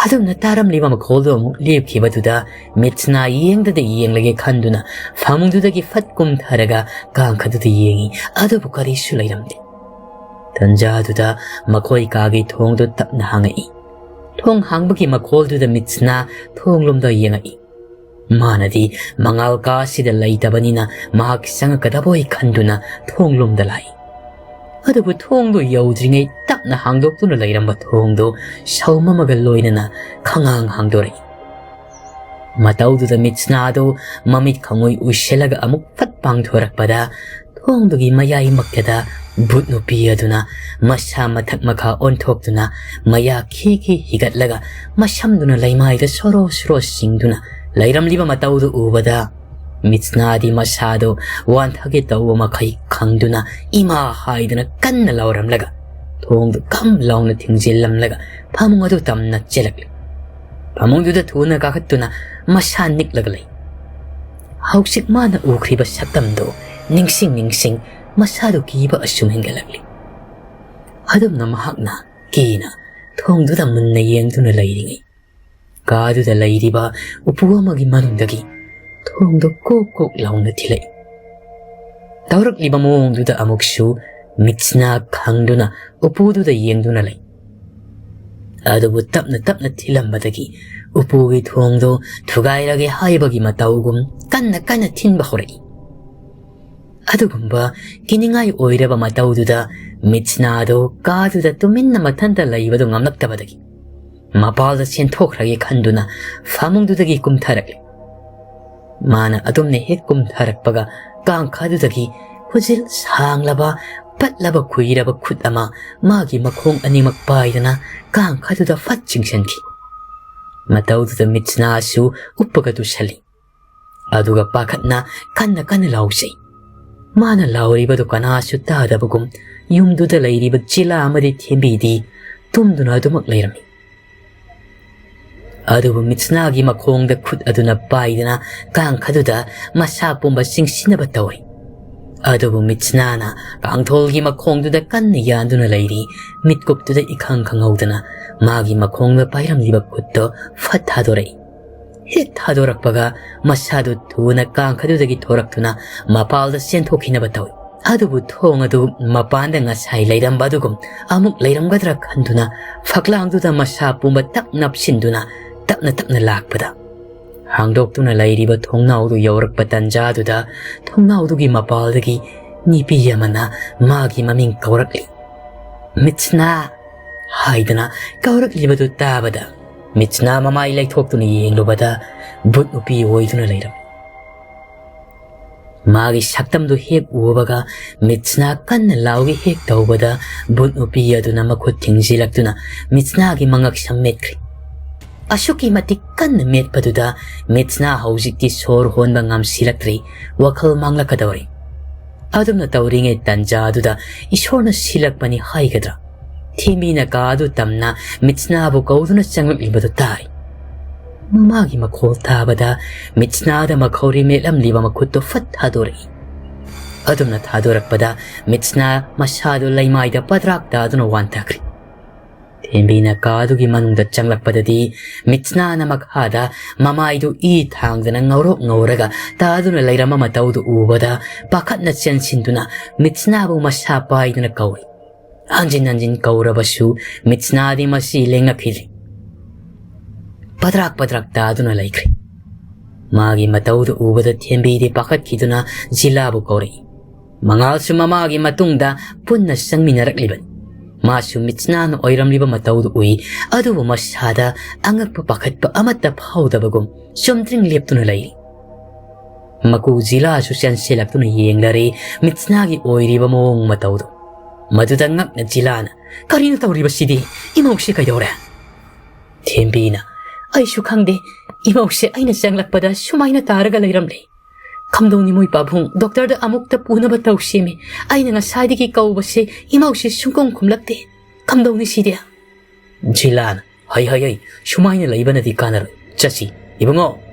ꯑꯗꯨꯝꯅ ꯇꯥꯔꯝꯂꯤꯕ ꯃꯈꯣꯜꯗꯨ ꯑꯃꯨꯛ ꯂꯦꯞꯈꯤꯕꯗꯨꯗ ꯃꯤꯠꯁꯅꯥ ꯌꯦꯡꯗꯗ ꯌꯦꯡꯂꯒꯦ ꯈꯟꯗꯨꯅ ꯐꯃꯨꯡꯗꯨꯗꯒꯤ ꯐꯠ ꯀꯨꯝꯊꯔꯒ ꯀꯥꯡꯈꯗꯨꯗ ꯌꯦꯡꯉꯤ꯫ ꯑꯗꯨꯕꯨ ꯀꯔꯤꯁꯨ ꯂꯩꯔꯝꯗꯦ꯫ ꯇꯟꯖꯥꯗꯨꯗ ꯃꯈꯣꯏ ꯀꯥꯒꯤ ꯊꯣꯡꯗꯨ ꯇꯞꯅ ꯍꯥꯡꯉꯛꯏ꯫ ꯊꯣꯡ ꯍꯥꯡꯕꯒꯤ ꯃꯈꯣꯜꯗꯨꯗ ꯃꯤꯠꯁꯅꯥ ꯊꯣꯡꯂꯣꯝꯗ ꯌꯦꯡꯉꯛꯏ꯫ ꯃꯥꯅꯗꯤ ꯃꯉꯥꯜ ꯀꯥꯁꯤꯗ ꯂꯩꯇꯕꯅꯤꯅ ꯃꯍꯥꯛ ꯆꯪꯉꯛꯀꯗꯕꯣꯏ ꯈꯟꯗꯨꯅ ꯊꯣꯡꯂꯣꯝꯗ ꯂꯥꯛꯏ꯫ ꯑꯗꯨꯕꯨ ꯊꯣꯡꯗꯨ ꯌꯧꯗ꯭ꯔꯤꯉꯩ ꯇꯞꯅ ꯍꯥꯡꯗꯣꯛꯇꯨꯅ ꯂꯩꯔꯝꯕ ꯊꯣꯡꯗꯨ ꯁꯧꯃꯝꯃꯒ ꯂꯣꯏꯅꯅ ꯈꯉꯥꯡ ꯍꯥꯡꯗꯣꯔꯛꯏ꯫ ꯃꯇꯧꯗꯨꯗ ꯃꯤꯠꯁꯅꯥꯗꯨ ꯃꯃꯤꯠ ꯈꯪꯉꯨꯏ ꯎꯏꯁꯤꯜꯂꯒ ꯑꯃꯨꯛ ꯐꯠ ꯄꯥꯡꯊꯣꯔꯛꯄꯗ ꯊꯣꯡꯗꯨꯒꯤ ꯃꯌꯥꯏꯃꯛꯇꯗ ꯚꯨꯠ ꯅꯨꯄꯤ ꯑꯗꯨꯅ ꯃꯁꯥ ꯃꯊꯛ ꯃꯈꯥ ꯑꯣꯟꯊꯣꯛꯇꯨꯅ ꯃꯌꯥ ꯈꯤ ꯈꯤ ꯍꯤꯒꯠꯂꯒ ꯃꯁꯝꯗꯨꯅ ꯂꯩꯃꯥꯏꯗ ꯁꯣꯔꯣ ꯁꯣꯔꯣ ꯆꯤꯡꯗꯨꯅ ꯂꯩꯔꯝꯂꯤꯕ ꯃꯇꯧꯗꯨ ꯎꯕꯗ ꯃꯤꯠꯁꯅꯥꯗꯤ ꯃꯁꯥꯗꯨ ꯋꯥꯟꯊꯒꯦ ꯇꯧꯕ ꯃꯈꯩ ꯈꯪꯗꯨꯅ ꯏꯃꯥ ꯍꯥꯏꯗꯨꯅ ꯀꯟꯅ ꯂꯥꯎꯔꯝꯂꯒ ꯊꯣꯡꯗꯨ ꯀꯝ ꯂꯥꯎꯅ ꯊꯤꯡꯖꯤꯜꯂꯝꯂꯒ ꯐꯃꯨꯡ ꯑꯗꯨ ꯇꯝꯅ ꯆꯦꯜꯂꯛꯂꯤ꯫ ꯐꯃꯨꯡꯗꯨꯗ ꯊꯨꯅ ꯀꯥꯈꯠꯇꯨꯅ ꯃꯁꯥ ꯅꯤꯛꯂꯒ ꯂꯩ꯫ ꯍꯧꯖꯤꯛ ꯃꯥꯅ ꯎꯈ꯭ꯔꯤꯕ ꯁꯛꯇꯝꯗꯨ ꯅꯤꯡꯁꯤꯡ ꯅꯤꯡꯁꯤꯡ ꯃꯁꯥꯗꯨ ꯀꯤꯕ ꯑꯁꯨꯝ ꯍꯦꯟꯒꯠꯂꯛꯂꯤ꯫ ꯑꯗꯨꯝꯅ ꯃꯍꯥꯛꯅ ꯀꯤꯅ ꯊꯣꯡꯗꯨꯗ ꯃꯨꯟꯅ ꯌꯦꯡꯗꯨꯅ ꯂꯩꯔꯤꯉꯩ ꯀꯥꯗꯨꯗ ꯂꯩꯔꯤꯕ ꯎꯄꯨ ꯑꯃꯒꯤ ꯃꯅꯨꯡꯗꯒꯤ ꯊꯣꯡꯗꯣ ꯀꯣꯛ ꯀꯣꯛ ꯂꯥꯎꯅ ꯊꯤꯜꯂꯛꯏ꯫ ꯇꯧꯔꯛꯂꯤꯕ ꯃꯑꯣꯡꯗꯨꯗ ꯑꯃꯨꯛꯁꯨ ꯃꯤꯠꯁꯤꯅ ꯈꯪꯗꯨꯅ ꯎꯄꯨꯗꯨꯗ ꯌꯦꯡꯗꯨꯅ ꯂꯩ꯫ ꯑꯗꯨꯕꯨ ꯇꯞꯅ ꯇꯞꯅ ꯊꯤꯜꯂꯝꯕꯗꯒꯤ ꯎꯄꯨꯒꯤ ꯊꯣꯡꯗꯣ ꯊꯨꯒꯥꯏꯔꯒꯦ ꯍꯥꯏꯕꯒꯤ ꯃꯇꯧꯒꯨꯝ ꯀꯟꯅ ꯀꯟꯅ ꯊꯤꯟꯕ ꯍꯧꯔꯛꯏ꯫ ꯑꯗꯨꯒꯨꯝꯕ ꯀꯤꯅꯤꯡꯉꯥꯏ ꯑꯣꯏꯔꯕ ꯃꯇꯧꯗꯨꯗ ꯃꯤꯠꯁꯅꯥꯗꯣ ꯀꯥꯗꯨꯗ ꯇꯨꯃꯤꯟꯅ ꯃꯊꯟꯇ ꯂꯩꯕꯗꯨ ꯉꯝꯂꯛꯇꯕꯗꯒꯤ ꯃꯄꯥꯜꯗ ꯆꯦꯟꯊꯣꯛꯈ꯭ꯔꯒꯦ ꯈꯟꯗꯨꯅ ꯐꯃꯨꯡꯗꯨꯗꯒꯤ ꯀꯨꯝꯊꯔꯛꯂꯤ꯫ ꯃꯥꯅ ꯑꯗꯨꯝꯅ ꯍꯦꯛ ꯀꯨꯝꯊꯔꯛꯄꯒ ꯀꯥꯡꯈꯥꯗꯨꯗꯒꯤ ꯈꯨꯖꯤꯜ ꯁꯥꯡꯂꯕ, ꯄꯠꯂꯕ ꯈꯨꯏꯔꯕ ꯈꯨꯠ ꯑꯃ ꯃꯥꯒꯤ ꯃꯈꯣꯡ ꯑꯅꯤꯃꯛ ꯄꯥꯏꯗꯨꯅ ꯀꯥꯡꯈꯥꯗꯨꯗ ꯐꯠ ꯆꯤꯡꯁꯤꯟꯈꯤ꯫ ꯃꯇꯧꯗꯨꯗ ꯃꯤꯠꯁꯅꯥꯁꯨ ꯎꯞꯄꯒ ꯇꯨꯁꯜꯂꯤ꯫ ꯑꯗꯨꯒ ꯄꯥꯈꯠꯅ ꯀꯟꯅ ꯀꯟꯅ ꯂꯥꯎꯖꯩ꯫ ꯃꯥꯅ ꯂꯥꯎꯔꯤꯕꯗꯨ ꯀꯅꯥꯁꯨ ꯇꯥꯗꯕꯒꯨꯝ ꯌꯨꯝꯗꯨꯗ ꯂꯩꯔꯤꯕ ꯆꯤꯂꯥ ꯑꯃꯗꯤ ꯊꯦꯝꯕꯤꯗꯤ ꯇꯨꯝꯗꯨꯅ ꯑꯗꯨꯃꯛ ꯂꯩꯔꯝꯃꯤ꯫ ꯑꯗꯨꯕꯨ ꯃꯤꯠꯁꯅꯥꯒꯤ ꯃꯈꯣꯡꯗ ꯈꯨꯠ ꯑꯗꯨꯅ ꯄꯥꯏꯗꯨꯅ ꯀꯥꯡꯈꯗꯨꯗ ꯃꯁꯥ ꯄꯨꯝꯕ ꯆꯤꯡꯁꯤꯟꯅꯕ ꯇꯧꯔꯤ꯫ ꯑꯗꯨꯕꯨ ꯃꯤꯠꯁꯅꯥꯅ ꯀꯥꯡꯊꯣꯜꯒꯤ ꯃꯈꯣꯡꯗꯨꯗ ꯀꯟꯅ ꯌꯥꯟꯗꯨꯅ ꯂꯩꯔꯤ꯫ ꯃꯤꯠꯀꯨꯞꯇꯨꯗ ꯏꯈꯪ ꯈꯪꯍꯧꯗꯅ ꯃꯥꯒꯤ ꯃꯈꯣꯡꯗ ꯄꯥꯏꯔꯝꯂꯤꯕ ꯈꯨꯠꯇꯣ ꯐꯠ ꯊꯥꯗꯣꯔꯛꯏ꯫ ꯍꯦꯛ ꯊꯥꯗꯣꯔꯛꯄꯒ ꯃꯁꯥꯗꯨ ꯊꯨꯅ ꯀꯥꯡꯈꯗꯨꯗꯒꯤ ꯊꯣꯔꯛꯇꯨꯅ ꯃꯄꯥꯜꯗ ꯆꯦꯟꯊꯣꯛꯈꯤꯅꯕ ꯇꯧꯏ꯫ ꯑꯗꯨꯕꯨ ꯊꯣꯡ ꯑꯗꯨ ꯃꯄꯥꯟꯗ ꯉꯁꯥꯏ ꯂꯩꯔꯝꯕ ꯑꯗꯨꯒꯨꯝ ꯑꯃꯨꯛ ꯂꯩꯔꯝꯒꯗ꯭ꯔꯥ ꯈꯟꯗꯨꯅ ꯐꯛꯂꯥꯡꯗꯨꯗ ꯃꯁꯥ ꯄꯨꯝꯕ ꯇꯛ ꯅꯞꯁꯤꯟꯗꯨꯅ ꯇꯞꯅ ꯇꯞꯅ ꯂꯥꯛꯄꯗ, ꯍꯥꯡꯗꯣꯛꯇꯨꯅ ꯂꯩꯔꯤꯕ ꯊꯣꯡꯅꯥꯎꯗꯨ ꯌꯧꯔꯛꯄ ꯇꯟꯖꯥꯗꯨꯗ ꯊꯣꯡꯅꯥꯎꯗꯨꯒꯤ ꯃꯄꯥꯜꯗꯒꯤ ꯅꯨꯄꯤ ꯑꯃꯅ ꯃꯥꯒꯤ ꯃꯃꯤꯡ ꯀꯧꯔꯛꯂꯤ꯫ "ꯃꯤꯠꯁꯅꯥ" ꯍꯥꯏꯗꯅ ꯀꯧꯔꯛꯂꯤꯕꯗꯨ ꯇꯥꯕꯗ, ꯃꯤꯠꯁꯅꯥ ꯃꯃꯥꯏ ꯂꯩꯊꯣꯛꯇꯨꯅ ꯌꯦꯡꯂꯨꯕꯗ ꯚꯨꯠ ꯅꯨꯄꯤ ꯑꯣꯏꯗꯨꯅ ꯂꯩꯔꯝꯃꯤ꯫ ꯃꯥꯒꯤ ꯁꯛꯇꯝꯗꯨ ꯍꯦꯛ ꯎꯕꯒ ꯃꯤꯠꯁꯅꯥ ꯀꯟꯅ ꯂꯥꯎꯒꯦ ꯍꯦꯛ ꯇꯧꯕꯗ ꯚꯨꯠ ꯅꯨꯄꯤ ꯑꯗꯨꯅ ꯃꯈꯨꯠ ꯊꯤꯡꯖꯤꯜꯂꯛꯇꯨꯅ ꯃꯤꯠꯁꯅꯥꯒꯤ ꯃꯉꯛ ꯁꯝ ꯃꯦꯠꯈ꯭ꯔꯤ꯫ ꯑꯁꯨꯛꯀꯤ ꯃꯇꯤꯛ ꯀꯟꯅ ꯃꯦꯠꯄꯗꯨꯗ ꯃꯤꯠꯁꯅꯥ ꯍꯧꯖꯤꯛꯇꯤ ꯁꯣꯔ ꯍꯣꯟꯕ ꯉꯝꯁꯤꯜꯂꯛꯇ꯭ꯔꯤ, ꯋꯥꯈꯜ ꯃꯥꯡꯂꯛꯀꯗꯧꯔꯤ꯫ ꯑꯗꯨꯝꯅ ꯇꯧꯔꯤꯉꯩ ꯇꯟꯖꯥ ꯑꯗꯨꯗ ꯏꯁꯣꯔꯅ ꯁꯤꯜꯂꯛꯄꯅꯤ ꯍꯥꯏꯒꯗ꯭ꯔꯥ? ꯊꯦꯝꯕꯤꯅ ꯀꯥ ꯑꯗꯨ ꯇꯝꯅ ꯃꯤꯠꯁꯅꯥꯕꯨ ꯀꯧꯗꯨꯅ ꯆꯪꯂꯛꯂꯤꯕꯗꯨ ꯇꯥꯏ꯫ ꯃꯥꯒꯤ ꯃꯈꯣꯜ ꯇꯥꯕꯗ ꯃꯤꯠꯁꯅꯥꯗ ꯃꯈꯧꯔꯤ ꯃꯦꯠꯂꯝꯂꯤꯕ ꯃꯈꯨꯠꯇꯨ ꯐꯠ ꯊꯥꯗꯣꯔꯛꯏ꯫ ꯑꯗꯨꯝꯅ ꯊꯥꯗꯣꯔꯛꯄꯗ ꯃꯤꯠꯁꯅꯥ ꯃꯁꯥꯗꯨ ꯂꯩꯃꯥꯏꯗ ꯄꯗ꯭ꯔꯥꯛ ꯇꯥꯗꯨꯅ ꯋꯥꯟꯊꯈ꯭ꯔꯤ꯫ ꯊꯦꯝꯕꯤꯅ ꯀꯥꯗꯨꯒꯤ ꯃꯅꯨꯡꯗ ꯆꯪꯂꯛꯄꯗꯗꯤ ꯃꯤꯠꯁꯅꯥꯅ ꯃꯈꯥꯗ ꯃꯃꯥꯏꯗꯨ ꯏ ꯊꯥꯡꯗꯅ ꯉꯧꯔꯣꯛ ꯉꯧꯔꯒ ꯇꯥꯗꯨꯅ ꯂꯩꯔꯝꯕ ꯃꯇꯧꯗꯨ ꯎꯕꯗ ꯄꯥꯈꯠꯅ ꯆꯦꯟꯁꯤꯟꯗꯨꯅ ꯃꯤꯠꯁꯅꯥꯕꯨ ꯃꯁꯥ ꯄꯥꯏꯗꯨꯅ ꯀꯧꯏ꯫ ꯍꯟꯖꯤꯟ ꯍꯟꯖꯤꯟ ꯀꯧꯔꯕꯁꯨ ꯃꯤꯠꯁꯅꯥꯗꯤ ꯃꯁꯤ ꯂꯦꯡꯉꯛꯈꯤꯗ꯭ꯔꯦ꯫ ꯄꯗ꯭ꯔꯥꯛ ꯄꯗ꯭ꯔꯥꯛ ꯇꯥꯗꯨꯅ ꯂꯩꯈ꯭ꯔꯦ꯫ ꯃꯥꯒꯤ ꯃꯇꯧꯗꯨ ꯎꯕꯗ ꯊꯦꯝꯕꯤꯗꯤ ꯄꯥꯈꯠꯈꯤꯗꯨꯅ ꯖꯤꯂꯥꯕꯨ ꯀꯧꯔꯛꯏ꯫ ꯃꯉꯥꯜꯁꯨ ꯃꯃꯥꯒꯤ ꯃꯇꯨꯡꯗ ꯄꯨꯟꯅ ꯆꯪꯃꯤꯟꯅꯔꯛꯂꯤꯕꯅꯤ꯫ ꯃꯥꯁꯨ ꯃꯤꯠꯁꯅꯥꯅ ꯑꯣꯏꯔꯝꯂꯤꯕ ꯃꯇꯧꯗꯨ ꯎꯏ, ꯑꯗꯨꯕꯨ ꯃꯁꯥꯗ ꯑꯉꯛꯄ ꯄꯥꯈꯠꯄ ꯑꯃꯠꯇ ꯐꯥꯎꯗꯕꯒꯨꯝ ꯆꯨꯝꯗ꯭ꯔꯤꯡ ꯂꯦꯞꯇꯨꯅ ꯂꯩꯔꯤ꯫ ꯃꯀꯨ ꯖꯤꯂꯥꯁꯨ ꯆꯦꯟꯁꯤꯜꯂꯛꯇꯨꯅ ꯌꯦꯡꯂꯔꯦ ꯃꯤꯠꯁꯅꯥꯒꯤ ꯑꯣꯏꯔꯤꯕ ꯃꯑꯣꯡ ꯃꯇꯧꯗꯨ꯫ ꯃꯗꯨꯗ ꯉꯛꯅ ꯖꯤꯂꯥꯅ, "ꯀꯔꯤꯅꯣ ꯇꯧꯔꯤꯕꯁꯤꯗꯤ? ꯏꯃꯧꯁꯤ ꯀꯩꯗꯧꯔꯦ?" ꯊꯦꯝꯕꯤꯅ, "ꯑꯩꯁꯨ ꯈꯪꯗꯦ꯫ ꯏꯃꯧꯁꯦ ꯑꯩꯅ ꯆꯪꯂꯛꯄꯗ ꯁꯨꯃꯥꯏꯅ ꯇꯥꯔꯒ ꯂꯩꯔꯝꯂꯦ꯫ ꯀꯝꯗꯧꯅꯤ ꯃꯣꯏ ꯄꯥꯕꯨꯡ, ꯗꯣꯛꯇꯔꯗ ꯑꯃꯨꯛꯇ ꯄꯨꯅꯕ ꯇꯧꯁꯦꯃꯤ꯫ ꯑꯩꯅ ꯉꯁꯥꯏꯗꯒꯤ ꯀꯧꯕꯁꯦ ꯏꯃꯧꯁꯦ ꯁꯨꯡꯈꯨꯝ ꯈꯨꯝꯂꯛꯇꯦ꯫ ꯀꯝꯗꯧꯅꯤ ꯁꯤꯗꯤ?" ꯖꯤꯂꯥꯅ, "ꯍꯩ, ꯍꯩ, ꯍꯩ, ꯁꯨꯃꯥꯏꯅ ꯂꯩꯕꯅꯗꯤ ꯀꯥꯟꯅꯔꯣꯏ꯫ ꯆꯠꯁꯤ꯫ ꯏꯕꯨꯡꯉꯣ,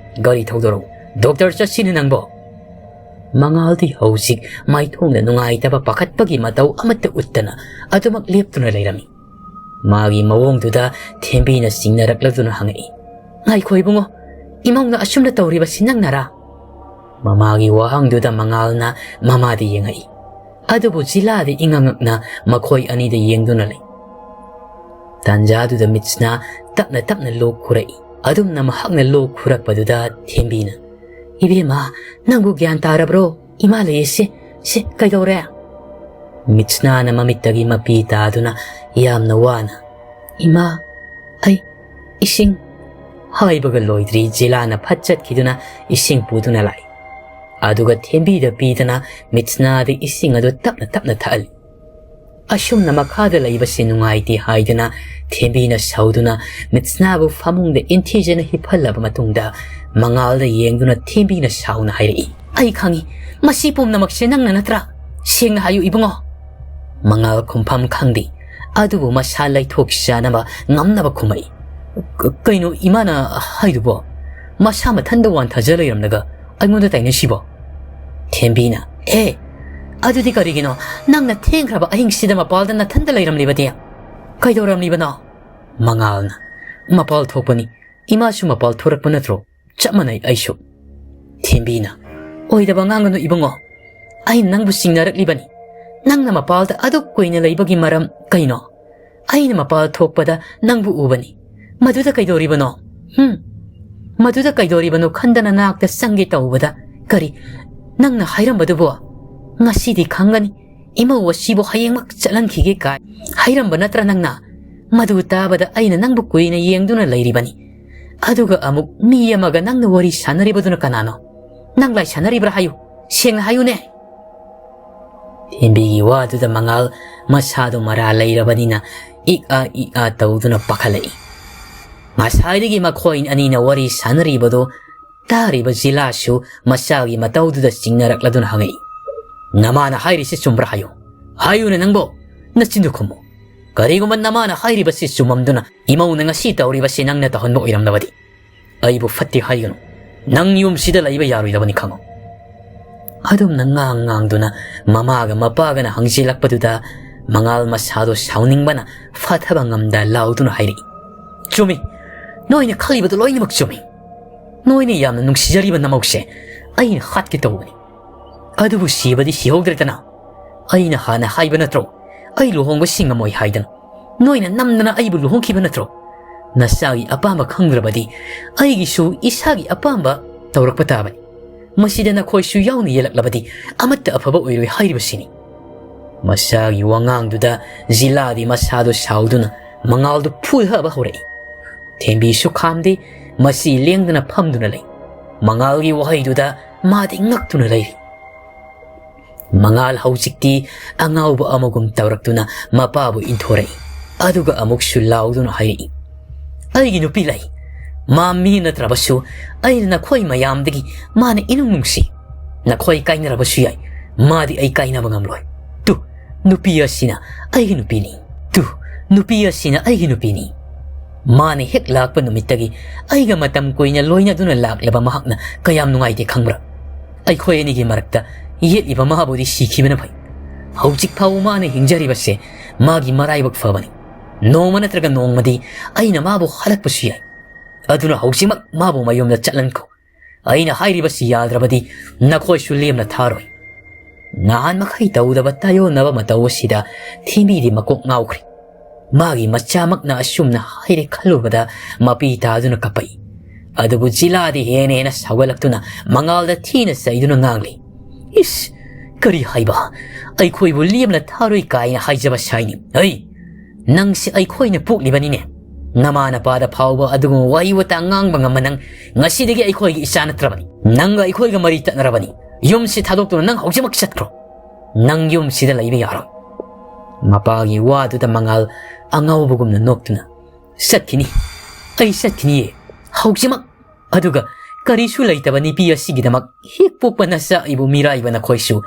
ꯒꯥꯔꯤ ꯊꯧꯗꯣꯔꯛꯎ꯫ ꯗꯣꯛꯇꯔ ꯆꯠꯁꯤꯅꯦ ꯅꯪꯕꯣ?" ꯃꯉꯥꯜꯗꯤ ꯍꯧꯖꯤꯛ ꯃꯥꯏꯊꯣꯡꯗ ꯅꯨꯡꯉꯥꯏꯇꯕ ꯄꯥꯈꯠꯄꯒꯤ ꯃꯇꯧ ꯑꯃꯠꯇ ꯎꯠꯇꯅ ꯑꯗꯨꯃꯛ ꯂꯦꯞꯇꯨꯅ ꯂꯩꯔꯝꯃꯤ꯫ ꯃꯥꯒꯤ ꯃꯑꯣꯡꯗꯨꯗ ꯊꯦꯝꯕꯤꯅ ꯆꯤꯡꯅꯔꯛꯂꯗꯨꯅ ꯍꯪꯉꯛꯏ, "ꯉꯥꯏꯈꯣ ꯏꯕꯨꯡꯉꯣ, ꯏꯃꯧꯅ ꯑꯁꯨꯝꯅ ꯇꯧꯔꯤꯕꯁꯤ ꯅꯪꯅꯔꯥ?" ꯃꯃꯥꯒꯤ ꯋꯥꯍꯪꯗꯨꯗ ꯃꯉꯥꯜꯅ ꯃꯃꯥꯗ ꯌꯦꯡꯉꯛꯏ꯫ ꯑꯗꯨꯕꯨ ꯖꯤꯂꯥꯗꯤ ꯏꯉꯛꯉꯛꯅ ꯃꯈꯣꯏ ꯑꯅꯤꯗ ꯌꯦꯡꯗꯨꯅ ꯂꯩ꯫ ꯇꯥꯟꯖꯥꯗꯨꯗ ꯃꯤꯠꯁꯅ ꯇꯞꯅ ꯇꯞꯅ ꯂꯣꯛ ꯈꯨꯔꯛꯏ꯫ ꯑꯗꯨꯝꯅ ꯃꯍꯥꯛꯅ ꯂꯣꯛ ꯈꯨꯔꯛꯄꯗꯨꯗ ꯊꯦꯝꯕꯤꯅ, "ꯏꯕꯦꯝꯃ, ꯅꯪꯕꯨ ꯒ꯭ꯌꯥꯟ ꯇꯥꯔꯕ꯭ꯔꯣ? ꯏꯃꯥ ꯂꯩꯌꯦꯁꯦ꯫ ꯁꯦ, ꯀꯩꯗꯧꯔꯦ?" ꯃꯤꯠꯁꯅꯥꯅ ꯃꯃꯤꯠꯇꯒꯤ ꯃꯄꯤ ꯇꯥꯗꯨꯅ ꯌꯥꯝꯅ ꯋꯥꯅ, "ꯏꯃꯥ, ꯑꯩ ꯏꯁꯤꯡ" ꯍꯥꯏꯕꯒ ꯂꯣꯏꯗ꯭ꯔꯤ ꯖꯤꯂꯥꯅ ꯐꯠ ꯆꯠꯈꯤꯗꯨꯅ ꯏꯁꯤꯡ ꯄꯨꯗꯨꯅ ꯂꯥꯛꯏ꯫ ꯑꯗꯨꯒ ꯊꯦꯝꯕꯤꯗ ꯄꯤꯗꯅ ꯃꯤꯠꯁꯅꯥꯗ ꯏꯁꯤꯡ ꯑꯗꯨ ꯇꯞꯅ ꯇꯞꯅ ꯊꯛꯍꯜꯂꯤ꯫ ꯑꯁꯨꯝꯅ ꯃꯈꯥꯗ ꯂꯩꯕꯁꯤ ꯅꯨꯡꯉꯥꯏꯇꯦ ꯍꯥꯏꯗꯨꯅ ꯊꯦꯝꯕꯤꯅ ꯁꯧꯗꯨꯅ ꯃꯤꯠꯁꯅꯥꯕꯨ ꯐꯃꯨꯡꯗ ꯏꯟꯊꯤꯖꯅ ꯍꯤꯞꯍꯜꯂꯕ ꯃꯇꯨꯡꯗ ꯃꯉꯥꯜꯗ ꯌꯦꯡꯗꯨꯅ ꯊꯦꯝꯕꯤꯅ ꯁꯥꯎꯅ ꯍꯥꯏꯔꯛꯏ, "ꯑꯩ ꯈꯪꯏ, ꯃꯁꯤ ꯄꯨꯝꯅꯃꯛꯁꯦ ꯅꯪꯅ ꯅꯠꯇ꯭ꯔꯥ? ꯁꯦꯡꯅ ꯍꯥꯏꯌꯨ ꯏꯕꯨꯡꯉꯣ꯫" ꯃꯉꯥꯜ ꯈꯨꯝꯐꯝ ꯈꯪꯗꯦ꯫ ꯑꯗꯨꯕꯨ ꯃꯁꯥ ꯂꯩꯊꯣꯛ ꯆꯥꯅꯕ ꯉꯝꯅꯕ ꯈꯨꯝꯃꯛꯏ, "ꯀ-, ꯀꯩꯅꯣ ꯏꯃꯥꯅ ꯍꯥꯏꯗꯨꯕꯣ? ꯃꯁꯥ ꯃꯊꯟꯗ ꯋꯥꯟꯊꯖ ꯂꯩꯔꯝꯂꯒ ꯑꯩꯉꯣꯟꯗ ꯇꯥꯏꯅꯁꯤꯕꯣ?" ꯊꯦꯝꯕꯤꯅ, "ꯑꯦ, ꯑꯗꯨꯗꯤ ꯀꯔꯤꯒꯤꯅꯣ ꯅꯪꯅ ꯊꯦꯡꯈ꯭ꯔꯕ ꯑꯍꯤꯡꯁꯤꯗ ꯃꯄꯥꯜꯗ ꯅꯊꯟꯗ ꯂꯩꯔꯝꯂꯤꯕꯗꯤ? ꯀꯩꯗꯧꯔꯝꯂꯤꯕꯅꯣ?" ꯃꯉꯥꯜꯅ, "ꯃꯄꯥꯜ ꯊꯣꯛꯄꯅꯤ꯫ ꯏꯃꯥꯁꯨ ꯃꯄꯥꯜ ꯊꯣꯔꯛꯄ ꯅꯠꯇ꯭ꯔꯣ? ꯆꯞ ꯃꯥꯟꯅꯩ ꯑꯩꯁꯨ꯫" ꯊꯦꯝꯕꯤꯅ, "ꯑꯣꯏꯗꯕ ꯉꯥꯡꯒꯅꯨ ꯏꯕꯨꯡꯉꯣ꯫ ꯑꯩꯅ ꯅꯪꯕꯨ ꯆꯤꯡꯅꯔꯛꯂꯤꯕꯅꯤ꯫ ꯅꯪꯅ ꯃꯄꯥꯜꯗ ꯑꯗꯨꯛ ꯀꯨꯏꯅ ꯂꯩꯕꯒꯤ ꯃꯔꯝ ꯀꯩꯅꯣ? ꯑꯩꯅ ꯃꯄꯥꯜ ꯊꯣꯛꯄꯗ ꯅꯪꯕꯨ ꯎꯕꯅꯤ꯫ ꯃꯗꯨꯗ ꯀꯩꯗꯧꯔꯤꯕꯅꯣ? ꯍꯨꯝ? ꯃꯗꯨꯗ ꯀꯩꯗꯧꯔꯤꯕꯅꯣ ꯈꯟꯗꯅ ꯅꯥꯛꯇ ꯆꯪꯒꯦ ꯇꯧꯕꯗ, ꯀꯔꯤ? ꯅꯪꯅ ꯍꯥꯏꯔꯝꯕꯗꯨꯕꯨ ꯉꯁꯤꯗꯤ ꯈꯪꯒꯅꯤ꯫ ꯏꯃꯧ ꯑꯁꯤꯕꯨ ꯍꯌꯦꯡꯃꯛ ꯆꯠꯍꯟꯈꯤꯒꯦ ꯀꯥꯏ ꯍꯥꯏꯔꯝꯕ ꯅꯠꯇ꯭ꯔ ꯅꯪꯅ?" ꯃꯗꯨ ꯇꯥꯕꯗ ꯑꯩꯅ ꯅꯪꯕꯨ ꯀꯨꯏꯅ ꯌꯦꯡꯗꯨꯅ ꯂꯩꯔꯤꯕꯅꯤ꯫ ꯑꯗꯨꯒ ꯑꯃꯨꯛ ꯃꯤ ꯑꯃꯒ ꯅꯪꯅ ꯋꯥꯔꯤ ꯁꯥꯟꯅꯔꯤꯕꯗꯨꯅ ꯀꯅꯥꯅꯣ? ꯅꯪ ꯂꯥꯏ ꯁꯥꯟꯅꯔꯤꯕ꯭ꯔꯥ ꯍꯥꯏꯌꯨ꯫ ꯁꯦꯡꯅ ꯍꯥꯏꯌꯨꯅꯦ꯫ ꯊꯦꯝꯕꯤꯒꯤ ꯋꯥꯗꯨꯗ ꯃꯉꯥꯜ ꯃꯁꯥꯗꯨ ꯃꯔꯥ ꯂꯩꯔꯕꯅꯤꯅ ꯏꯛ ꯑꯥ ꯏꯛ ꯑꯥ ꯇꯧꯗꯨꯅ ꯄꯥꯈꯠꯂꯛꯏ꯫ ꯉꯁꯥꯏꯗꯒꯤ ꯃꯈꯣꯏ ꯑꯅꯤꯅ ꯋꯥꯔꯤ ꯁꯥꯟꯅꯔꯤꯕꯗꯨ ꯇꯥꯔꯤꯕ ꯖꯤꯂꯥꯁꯨ ꯃꯆꯥꯒꯤ ꯃꯇꯧꯗꯨꯗ ꯆꯤꯡꯅꯔꯛꯂꯗꯨꯅ ꯍꯪꯉꯛꯏ, "ꯅꯃꯥꯅ ꯍꯥꯏꯔꯤꯁꯤ ꯆꯨꯝꯕ꯭ꯔꯥ ꯍꯥꯏꯌꯨ꯫ ꯍꯥꯏꯌꯨꯅꯦ ꯅꯪꯕꯣ, ꯅꯆꯤꯟꯗꯨ ꯈꯨꯝꯃꯨ꯫ ꯀꯔꯤꯒꯨꯝꯕ ꯅꯃꯥꯅ ꯍꯥꯏꯔꯤꯕꯁꯤ ꯆꯨꯝꯃꯝꯗꯨꯅ ꯏꯃꯧꯅ ꯉꯁꯤ ꯇꯧꯔꯤꯕꯁꯤ ꯅꯪꯅ ꯇꯧꯍꯟꯕ ꯑꯣꯏꯔꯝꯂꯕꯗꯤ, ꯑꯩꯕꯨ ꯐꯠꯇꯦ ꯍꯥꯏꯒꯅꯨ꯫ ꯅꯪ ꯌꯨꯝꯁꯤꯗ ꯂꯩꯕ ꯌꯥꯔꯣꯏꯗꯕꯅꯤ ꯈꯪꯉꯨ꯫" ꯑꯗꯨꯝꯅ ꯉꯥꯡ ꯉꯥꯡꯗꯨꯅ ꯃꯃꯥꯒ ꯃꯄꯥꯒꯅ ꯍꯪꯖꯤꯜꯂꯛꯄꯗꯨꯗ ꯃꯉꯥꯜ ꯃꯁꯥꯗꯣ ꯁꯥꯎꯅꯤꯡꯕꯅ ꯐꯥꯊꯕ ꯉꯝꯗ ꯂꯥꯎꯗꯨꯅ ꯍꯥꯏꯔꯛꯏ, "ꯆꯨꯝꯃꯤ꯫ ꯅꯣꯏꯅ ꯈꯜꯂꯤꯕꯗꯣ ꯂꯣꯏꯅꯃꯛ ꯆꯨꯝꯃꯤ꯫ ꯅꯣꯏꯅ ꯌꯥꯝꯅ ꯅꯨꯡꯁꯤꯖꯔꯤꯕ ꯅꯃꯧꯁꯦ ꯑꯩꯅ ꯍꯥꯠꯀꯦ ꯇꯧꯕꯅꯤ꯫ ꯑꯗꯨꯕꯨ ꯁꯤꯕꯗꯤ ꯁꯤꯍꯧꯗ꯭ꯔꯦꯗꯅ꯫ ꯑꯩꯅ ꯍꯥꯟꯅ ꯍꯥꯏꯕ ꯅꯠꯇ꯭ꯔꯣ, ꯑꯩ ꯂꯨꯍꯣꯡꯕ ꯁꯤꯡꯉꯝꯃꯣꯏ ꯍꯥꯏꯗꯅ? ꯅꯣꯏꯅ ꯅꯝꯗꯅ ꯑꯩꯕꯨ ꯂꯨꯍꯣꯡꯈꯤꯕ ꯅꯠꯇ꯭ꯔꯣ? ꯅꯆꯥꯒꯤ ꯑꯄꯥꯝꯕ ꯈꯪꯗ꯭ꯔꯕꯗꯤ ꯑꯩꯒꯤꯁꯨ ꯏꯁꯥꯒꯤ ꯑꯄꯥꯝꯕ ꯇꯧꯔꯛꯄ ꯇꯥꯕꯅꯤ꯫ ꯃꯁꯤꯗ ꯅꯈꯣꯏꯁꯨ ꯌꯥꯎꯅ ꯌꯦꯜꯂꯛꯂꯕꯗꯤ ꯑꯃꯠꯇ ꯑꯐꯕ ꯑꯣꯏꯔꯣꯏ ꯍꯥꯏꯔꯤꯕꯁꯤꯅꯤ꯫" ꯃꯆꯥꯒꯤ ꯋꯥꯉꯥꯡꯗꯨꯗ ꯖꯤꯂꯥꯗꯤ ꯃꯁꯥꯗꯨ ꯁꯥꯎꯗꯨꯅ ꯃꯉꯥꯜꯗꯨ ꯐꯨꯊꯕ ꯍꯧꯔꯛꯏ꯫ ꯊꯦꯝꯕꯤꯁꯨ ꯈꯥꯝꯗꯦ, ꯃꯁꯤ ꯂꯦꯡꯗꯅ ꯐꯝꯗꯨꯅ ꯂꯩ꯫ ꯃꯉꯥꯜꯒꯤ ꯋꯥꯍꯩꯗꯨꯗ ꯃꯥꯗꯤ ꯉꯛꯇꯨꯅ ꯂꯩꯔꯤ꯫ ꯃꯉꯥꯜ ꯍꯧꯖꯤꯛꯇꯤ ꯑꯉꯥꯎꯕ ꯑꯃꯒꯨꯝ ꯇꯧꯔꯛꯇꯨꯅ ꯃꯄꯥꯕꯨ ꯏꯟꯊꯣꯔꯛꯏ꯫ ꯑꯗꯨꯒ ꯑꯃꯨꯛꯁꯨ ꯂꯥꯎꯗꯨꯅ ꯍꯥꯏꯔꯛꯏ, "ꯑꯩꯒꯤ ꯅꯨꯄꯤ ꯂꯩ꯫ ꯃꯥ ꯃꯤ ꯅꯠꯇ꯭ꯔꯕꯁꯨ ꯑꯩꯅ ꯅꯈꯣꯏ ꯃꯌꯥꯝꯗꯒꯤ ꯃꯥꯅ ꯏꯅꯨꯡ ꯅꯨꯡꯁꯤ꯫ ꯅꯈꯣꯏ ꯀꯥꯏꯅꯔꯕꯁꯨ ꯌꯥꯏ, ꯃꯥꯗꯤ ꯑꯩ ꯀꯥꯏꯅꯕ ꯉꯝꯂꯣꯏ꯫ ꯇꯨ, ꯅꯨꯄꯤ ꯑꯁꯤꯅ ꯑꯩꯒꯤ ꯅꯨꯄꯤꯅꯤ꯫ ꯇꯨ, ꯅꯨꯄꯤ ꯑꯁꯤꯅ ꯑꯩꯒꯤ ꯅꯨꯄꯤꯅꯤ꯫ ꯃꯥꯅ ꯍꯦꯛ ꯂꯥꯛꯄ ꯅꯨꯃꯤꯠꯇꯒꯤ ꯑꯩꯒ ꯃꯇꯝ ꯀꯨꯏꯅ ꯂꯣꯏꯅꯗꯨꯅ ꯂꯥꯛꯂꯕ ꯃꯍꯥꯛꯅ ꯀꯌꯥꯝ ꯅꯨꯡꯉꯥꯏꯇꯦ ꯈꯪꯕ꯭ꯔꯥ? ꯑꯩꯈꯣꯏ ꯑꯅꯤꯒꯤ ꯃꯔꯛꯇ ꯌꯦꯠꯂꯤꯕ ꯃꯥꯕꯨꯗꯤ ꯁꯤꯈꯤꯕꯅ ꯐꯩ꯫ ꯍꯧꯖꯤꯛ ꯐꯥꯎꯕ ꯃꯥꯅ ꯍꯤꯡꯖꯔꯤꯕꯁꯦ ꯃꯥꯒꯤ ꯃꯔꯥꯏꯕꯛ ꯐꯕꯅꯤ꯫ ꯅꯣꯡꯃ ꯅꯠꯇ꯭ꯔꯒ ꯅꯣꯡꯃꯗꯤ ꯑꯩꯅ ꯃꯥꯕꯨ ꯍꯜꯂꯛꯄꯁꯨ ꯌꯥꯏ꯫ ꯑꯗꯨꯅ ꯍꯧꯖꯤꯛꯃꯛ ꯃꯥꯕꯨ ꯃꯌꯨꯝꯗ ꯆꯠꯍꯟꯈꯣ꯫ ꯑꯩꯅ ꯍꯥꯏꯔꯤꯕꯁꯤ ꯌꯥꯗ꯭ꯔꯕꯗꯤ ꯅꯈꯣꯏꯁꯨ ꯂꯦꯝꯅ ꯊꯥꯔꯣꯏ꯫ ꯅꯍꯥꯟ ꯃꯈꯩ ꯇꯧꯗꯕ ꯇꯥꯌꯣꯟꯅꯕ ꯃꯇꯧ ꯑꯁꯤꯗ ꯊꯦꯝꯕꯤꯗꯤ ꯃꯀꯣꯛ ꯉꯥꯎꯈ꯭ꯔꯦ꯫ ꯃꯥꯒꯤ ꯃꯆꯥꯃꯛꯅ ꯑꯁꯨꯝꯅ ꯍꯥꯏꯔꯦ ꯈꯜꯂꯨꯕꯗ ꯃꯄꯤ ꯇꯥꯗꯨꯅ ꯀꯞꯄꯛꯏ꯫ ꯑꯗꯨꯕꯨ ꯖꯤꯂꯥꯗꯤ ꯍꯦꯟꯅ ꯍꯦꯟꯅ ꯁꯥꯎꯒꯠꯂꯛꯇꯨꯅ ꯃꯉꯥꯜꯗ ꯊꯤꯅ ꯆꯩꯗꯨꯅ ꯉꯥꯡꯂꯤ, "ꯏꯁ! ꯀꯔꯤ ꯍꯥꯏꯕ? ꯑꯩꯈꯣꯏꯕꯨ ꯂꯦꯝꯅ ꯊꯥꯔꯣꯏ ꯀꯥꯏꯅ ꯍꯥꯏꯖꯕ ꯁꯥꯏꯅꯤ? ꯍꯩ! ꯅꯪꯁꯦ ꯑꯩꯈꯣꯏꯅ ꯄꯣꯛꯂꯤꯕꯅꯤꯅꯦ꯫ ꯅꯃꯥ ꯅꯄꯥꯗ ꯐꯥꯎꯕ ꯑꯗꯨꯒꯨꯝꯕ ꯋꯥꯍꯩ ꯋꯥꯇꯥ ꯉꯥꯡꯕ ꯉꯝꯕ ꯅꯪ ꯉꯁꯤꯗꯒꯤ ꯑꯩꯈꯣꯏꯒꯤ ꯏꯆꯥ ꯅꯠꯇ꯭ꯔꯕꯅꯤ꯫ ꯅꯪꯒ ꯑꯩꯈꯣꯏꯒ ꯃꯔꯤ ꯇꯠꯅꯔꯕꯅꯤ꯫ ꯌꯨꯝꯁꯤ ꯊꯥꯗꯣꯛꯇꯨꯅ ꯅꯪ ꯍꯧꯖꯤꯛꯃꯛ ꯆꯠꯈ꯭ꯔꯣ꯫ ꯅꯪ ꯌꯨꯝꯁꯤꯗ ꯂꯩꯕ ꯌꯥꯔꯣꯏ꯫" ꯃꯄꯥꯒꯤ ꯋꯥꯗꯨꯗ ꯃꯉꯥꯜ ꯑꯉꯥꯎꯕꯒꯨꯝꯅ ꯅꯣꯛꯇꯨꯅ, "ꯆꯠꯈꯤꯅꯤ꯫ ꯑꯩ ꯆꯠꯈꯤꯅꯤꯌꯦ꯫ ꯍꯧꯖꯤꯛꯃꯛ꯫ ꯑꯗꯨꯒ ꯀꯔꯤꯁꯨ ꯂꯩꯇꯕ ꯅꯨꯄꯤ ꯑꯁꯤꯒꯤꯗꯃꯛ ꯍꯦꯛ ꯄꯣꯛꯄ ꯅꯆꯥ ꯑꯩꯕꯨ ꯃꯤꯔꯥꯏꯕ ꯅꯈꯣꯏꯁꯨ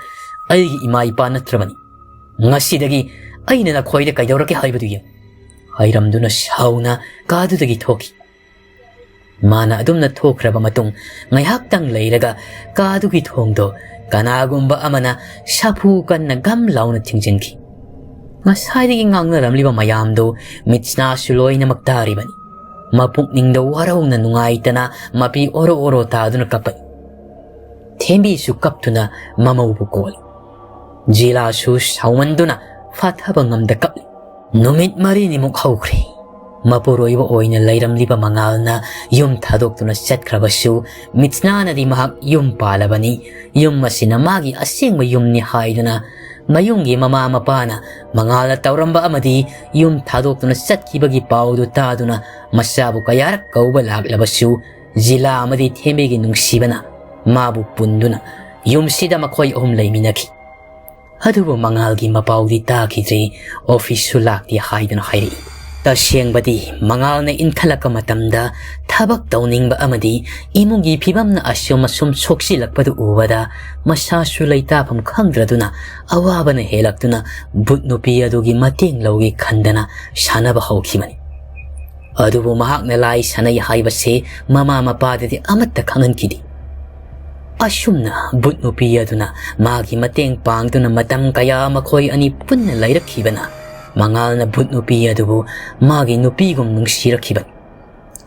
ꯑꯩꯒꯤ ꯏꯃꯥ ꯏꯄꯥ ꯅꯠꯇ꯭ꯔꯕꯅꯤ꯫ ꯉꯁꯤꯗꯒꯤ ꯑꯩꯅ ꯅꯈꯣꯏꯗ ꯀꯩꯗꯧꯔꯛꯀꯦ ꯍꯥꯏꯕꯗꯨ ꯌꯦꯡꯉꯨ꯫" ꯍꯥꯏꯔꯝꯗꯨꯅ ꯁꯥꯎꯅ ꯀꯥꯗꯨꯗꯒꯤ ꯊꯣꯛꯈꯤ꯫ ꯃꯥꯅ ꯑꯗꯨꯝꯅ ꯊꯣꯛꯈ꯭ꯔꯕ ꯃꯇꯨꯡ ꯉꯥꯏꯍꯥꯛꯇꯪ ꯂꯩꯔꯒ ꯀꯥꯗꯨꯒꯤ ꯊꯣꯡꯗꯣ ꯀꯅꯥꯒꯨꯝꯕ ꯑꯃꯅ ꯁꯥꯐꯨ ꯀꯟꯅ ꯒꯝ ꯂꯥꯎꯅ ꯊꯤꯡꯖꯤꯟꯈꯤ꯫ ꯉꯁꯥꯏꯗꯒꯤ ꯉꯥꯡꯅꯔꯝꯂꯤꯕ ꯃꯌꯥꯝꯗꯨ ꯃꯤꯠꯁꯅꯥꯁꯨ ꯂꯣꯏꯅꯃꯛ ꯇꯥꯔꯤꯕꯅꯤ꯫ ꯃꯄꯨꯛꯅꯤꯡꯗ ꯋꯥꯔꯧꯅ ꯅꯨꯡꯉꯥꯏꯇꯅ ꯃꯄꯤ ꯑꯣꯔꯣ ꯑꯣꯔꯣ ꯇꯥꯗꯨꯅ ꯀꯞꯄꯛꯏ꯫ ꯊꯦꯝꯕꯤꯁꯨ ꯀꯞꯇꯨꯅ ꯃꯃꯧꯕꯨ ꯀꯣꯜꯂꯤ꯫ ꯖꯤꯂꯥꯁꯨ ꯁꯥꯎꯃꯟꯗꯨꯅ ꯐꯥꯊꯕ ꯉꯝꯗ ꯀꯞꯂꯤ꯫ ꯅꯨꯃꯤꯠ ꯃꯔꯤꯅꯤꯃꯨꯛ ꯍꯧꯈ꯭ꯔꯦ꯫ ꯃꯄꯨꯔꯣꯏꯕ ꯑꯣꯏꯅ ꯂꯩꯔꯝꯂꯤꯕ ꯃꯉꯥꯜꯅ ꯌꯨꯝ ꯊꯥꯗꯣꯛꯇꯨꯅ ꯆꯠꯈ꯭ꯔꯕꯁꯨ, ꯃꯤꯠꯁꯅꯥꯅꯗꯤ ꯃꯍꯥꯛ ꯌꯨꯝ ꯄꯥꯜꯂꯕꯅꯤ, ꯌꯨꯝ ꯑꯁꯤꯅ ꯃꯥꯒꯤ ꯑꯁꯦꯡꯕ ꯌꯨꯝꯅꯤ ꯍꯥꯏꯗꯨꯅ ꯃꯌꯨꯝꯒꯤ ꯃꯃꯥ ꯃꯄꯥꯅ ꯃꯉꯥꯜꯅ ꯇꯧꯔꯝꯕ ꯑꯃꯗꯤ ꯌꯨꯝ ꯊꯥꯗꯣꯛꯇꯨꯅ ꯆꯠꯈꯤꯕꯒꯤ ꯄꯥꯎꯗꯨ ꯇꯥꯗꯨꯅ ꯃꯆꯥꯕꯨ ꯀꯌꯥꯔꯛ ꯀꯧꯕ ꯂꯥꯛꯂꯕꯁꯨ ꯖꯤꯂꯥ ꯑꯃꯗꯤ ꯊꯦꯝꯕꯤꯒꯤ ꯅꯨꯡꯁꯤꯕꯅ ꯃꯥꯕꯨ ꯄꯨꯟꯗꯨꯅ ꯌꯨꯝꯁꯤꯗ ꯃꯈꯣꯏ ꯑꯍꯨꯝ ꯂꯩꯃꯤꯟꯅꯈꯤ꯫ ꯑꯗꯨꯕꯨ ꯃꯉꯥꯜꯒꯤ ꯃꯄꯥꯎꯗꯤ ꯇꯥꯈꯤꯗ꯭ꯔꯦ, ꯑꯣꯐꯤꯁꯁꯨ ꯂꯥꯛꯇꯦ ꯍꯥꯏꯗꯨꯅ ꯍꯥꯏꯔꯛꯏ꯫ ꯇꯁꯦꯡꯕꯗꯤ ꯃꯉꯥꯜꯅ ꯏꯟꯈꯠꯂꯛꯄ ꯃꯇꯝꯗ ꯊꯕꯛ ꯇꯧꯅꯤꯡꯕ ꯑꯃꯗꯤ ꯏꯃꯨꯡꯒꯤ ꯐꯤꯕꯝꯅ ꯑꯁꯨꯝ ꯑꯁꯨꯝ ꯁꯣꯛꯆꯤꯜꯂꯛꯄꯗꯨ ꯎꯕꯗ ꯃꯁꯥꯁꯨ ꯂꯩꯇꯥꯐꯝ ꯈꯪꯗ꯭ꯔꯗꯨꯅ ꯑꯋꯥꯕꯅ ꯍꯦꯜꯂꯛꯇꯨꯅ ꯚꯨꯠ ꯅꯨꯄꯤ ꯑꯗꯨꯒꯤ ꯃꯇꯦꯡ ꯂꯧꯒꯦ ꯈꯟꯗꯅ ꯁꯥꯟꯅꯕ ꯍꯧꯈꯤꯕꯅꯤ꯫ ꯑꯗꯨꯕꯨ ꯃꯍꯥꯛꯅ ꯂꯥꯏ ꯁꯥꯟꯅꯩ ꯍꯥꯏꯕꯁꯤ ꯃꯃꯥ ꯃꯄꯥꯗꯗꯤ ꯑꯃꯠꯇ ꯈꯪꯍꯟꯈꯤꯗꯦ꯫ ꯑꯁꯨꯝꯅ ꯚꯨꯠ ꯅꯨꯄꯤ ꯑꯗꯨꯅ ꯃꯥꯒꯤ ꯃꯇꯦꯡ ꯄꯥꯡꯗꯨꯅ ꯃꯇꯝ ꯀꯌꯥ ꯃꯈꯣꯏ ꯑꯅꯤ ꯄꯨꯟꯅ ꯂꯩꯔꯛꯈꯤꯕꯅ ꯃꯉꯥꯜꯅ ꯚꯨꯠ ꯅꯨꯄꯤ ꯑꯗꯨꯕꯨ ꯃꯥꯒꯤ ꯅꯨꯄꯤꯒꯨꯝ ꯅꯨꯡꯁꯤꯔꯛꯈꯤꯕꯅꯤ꯫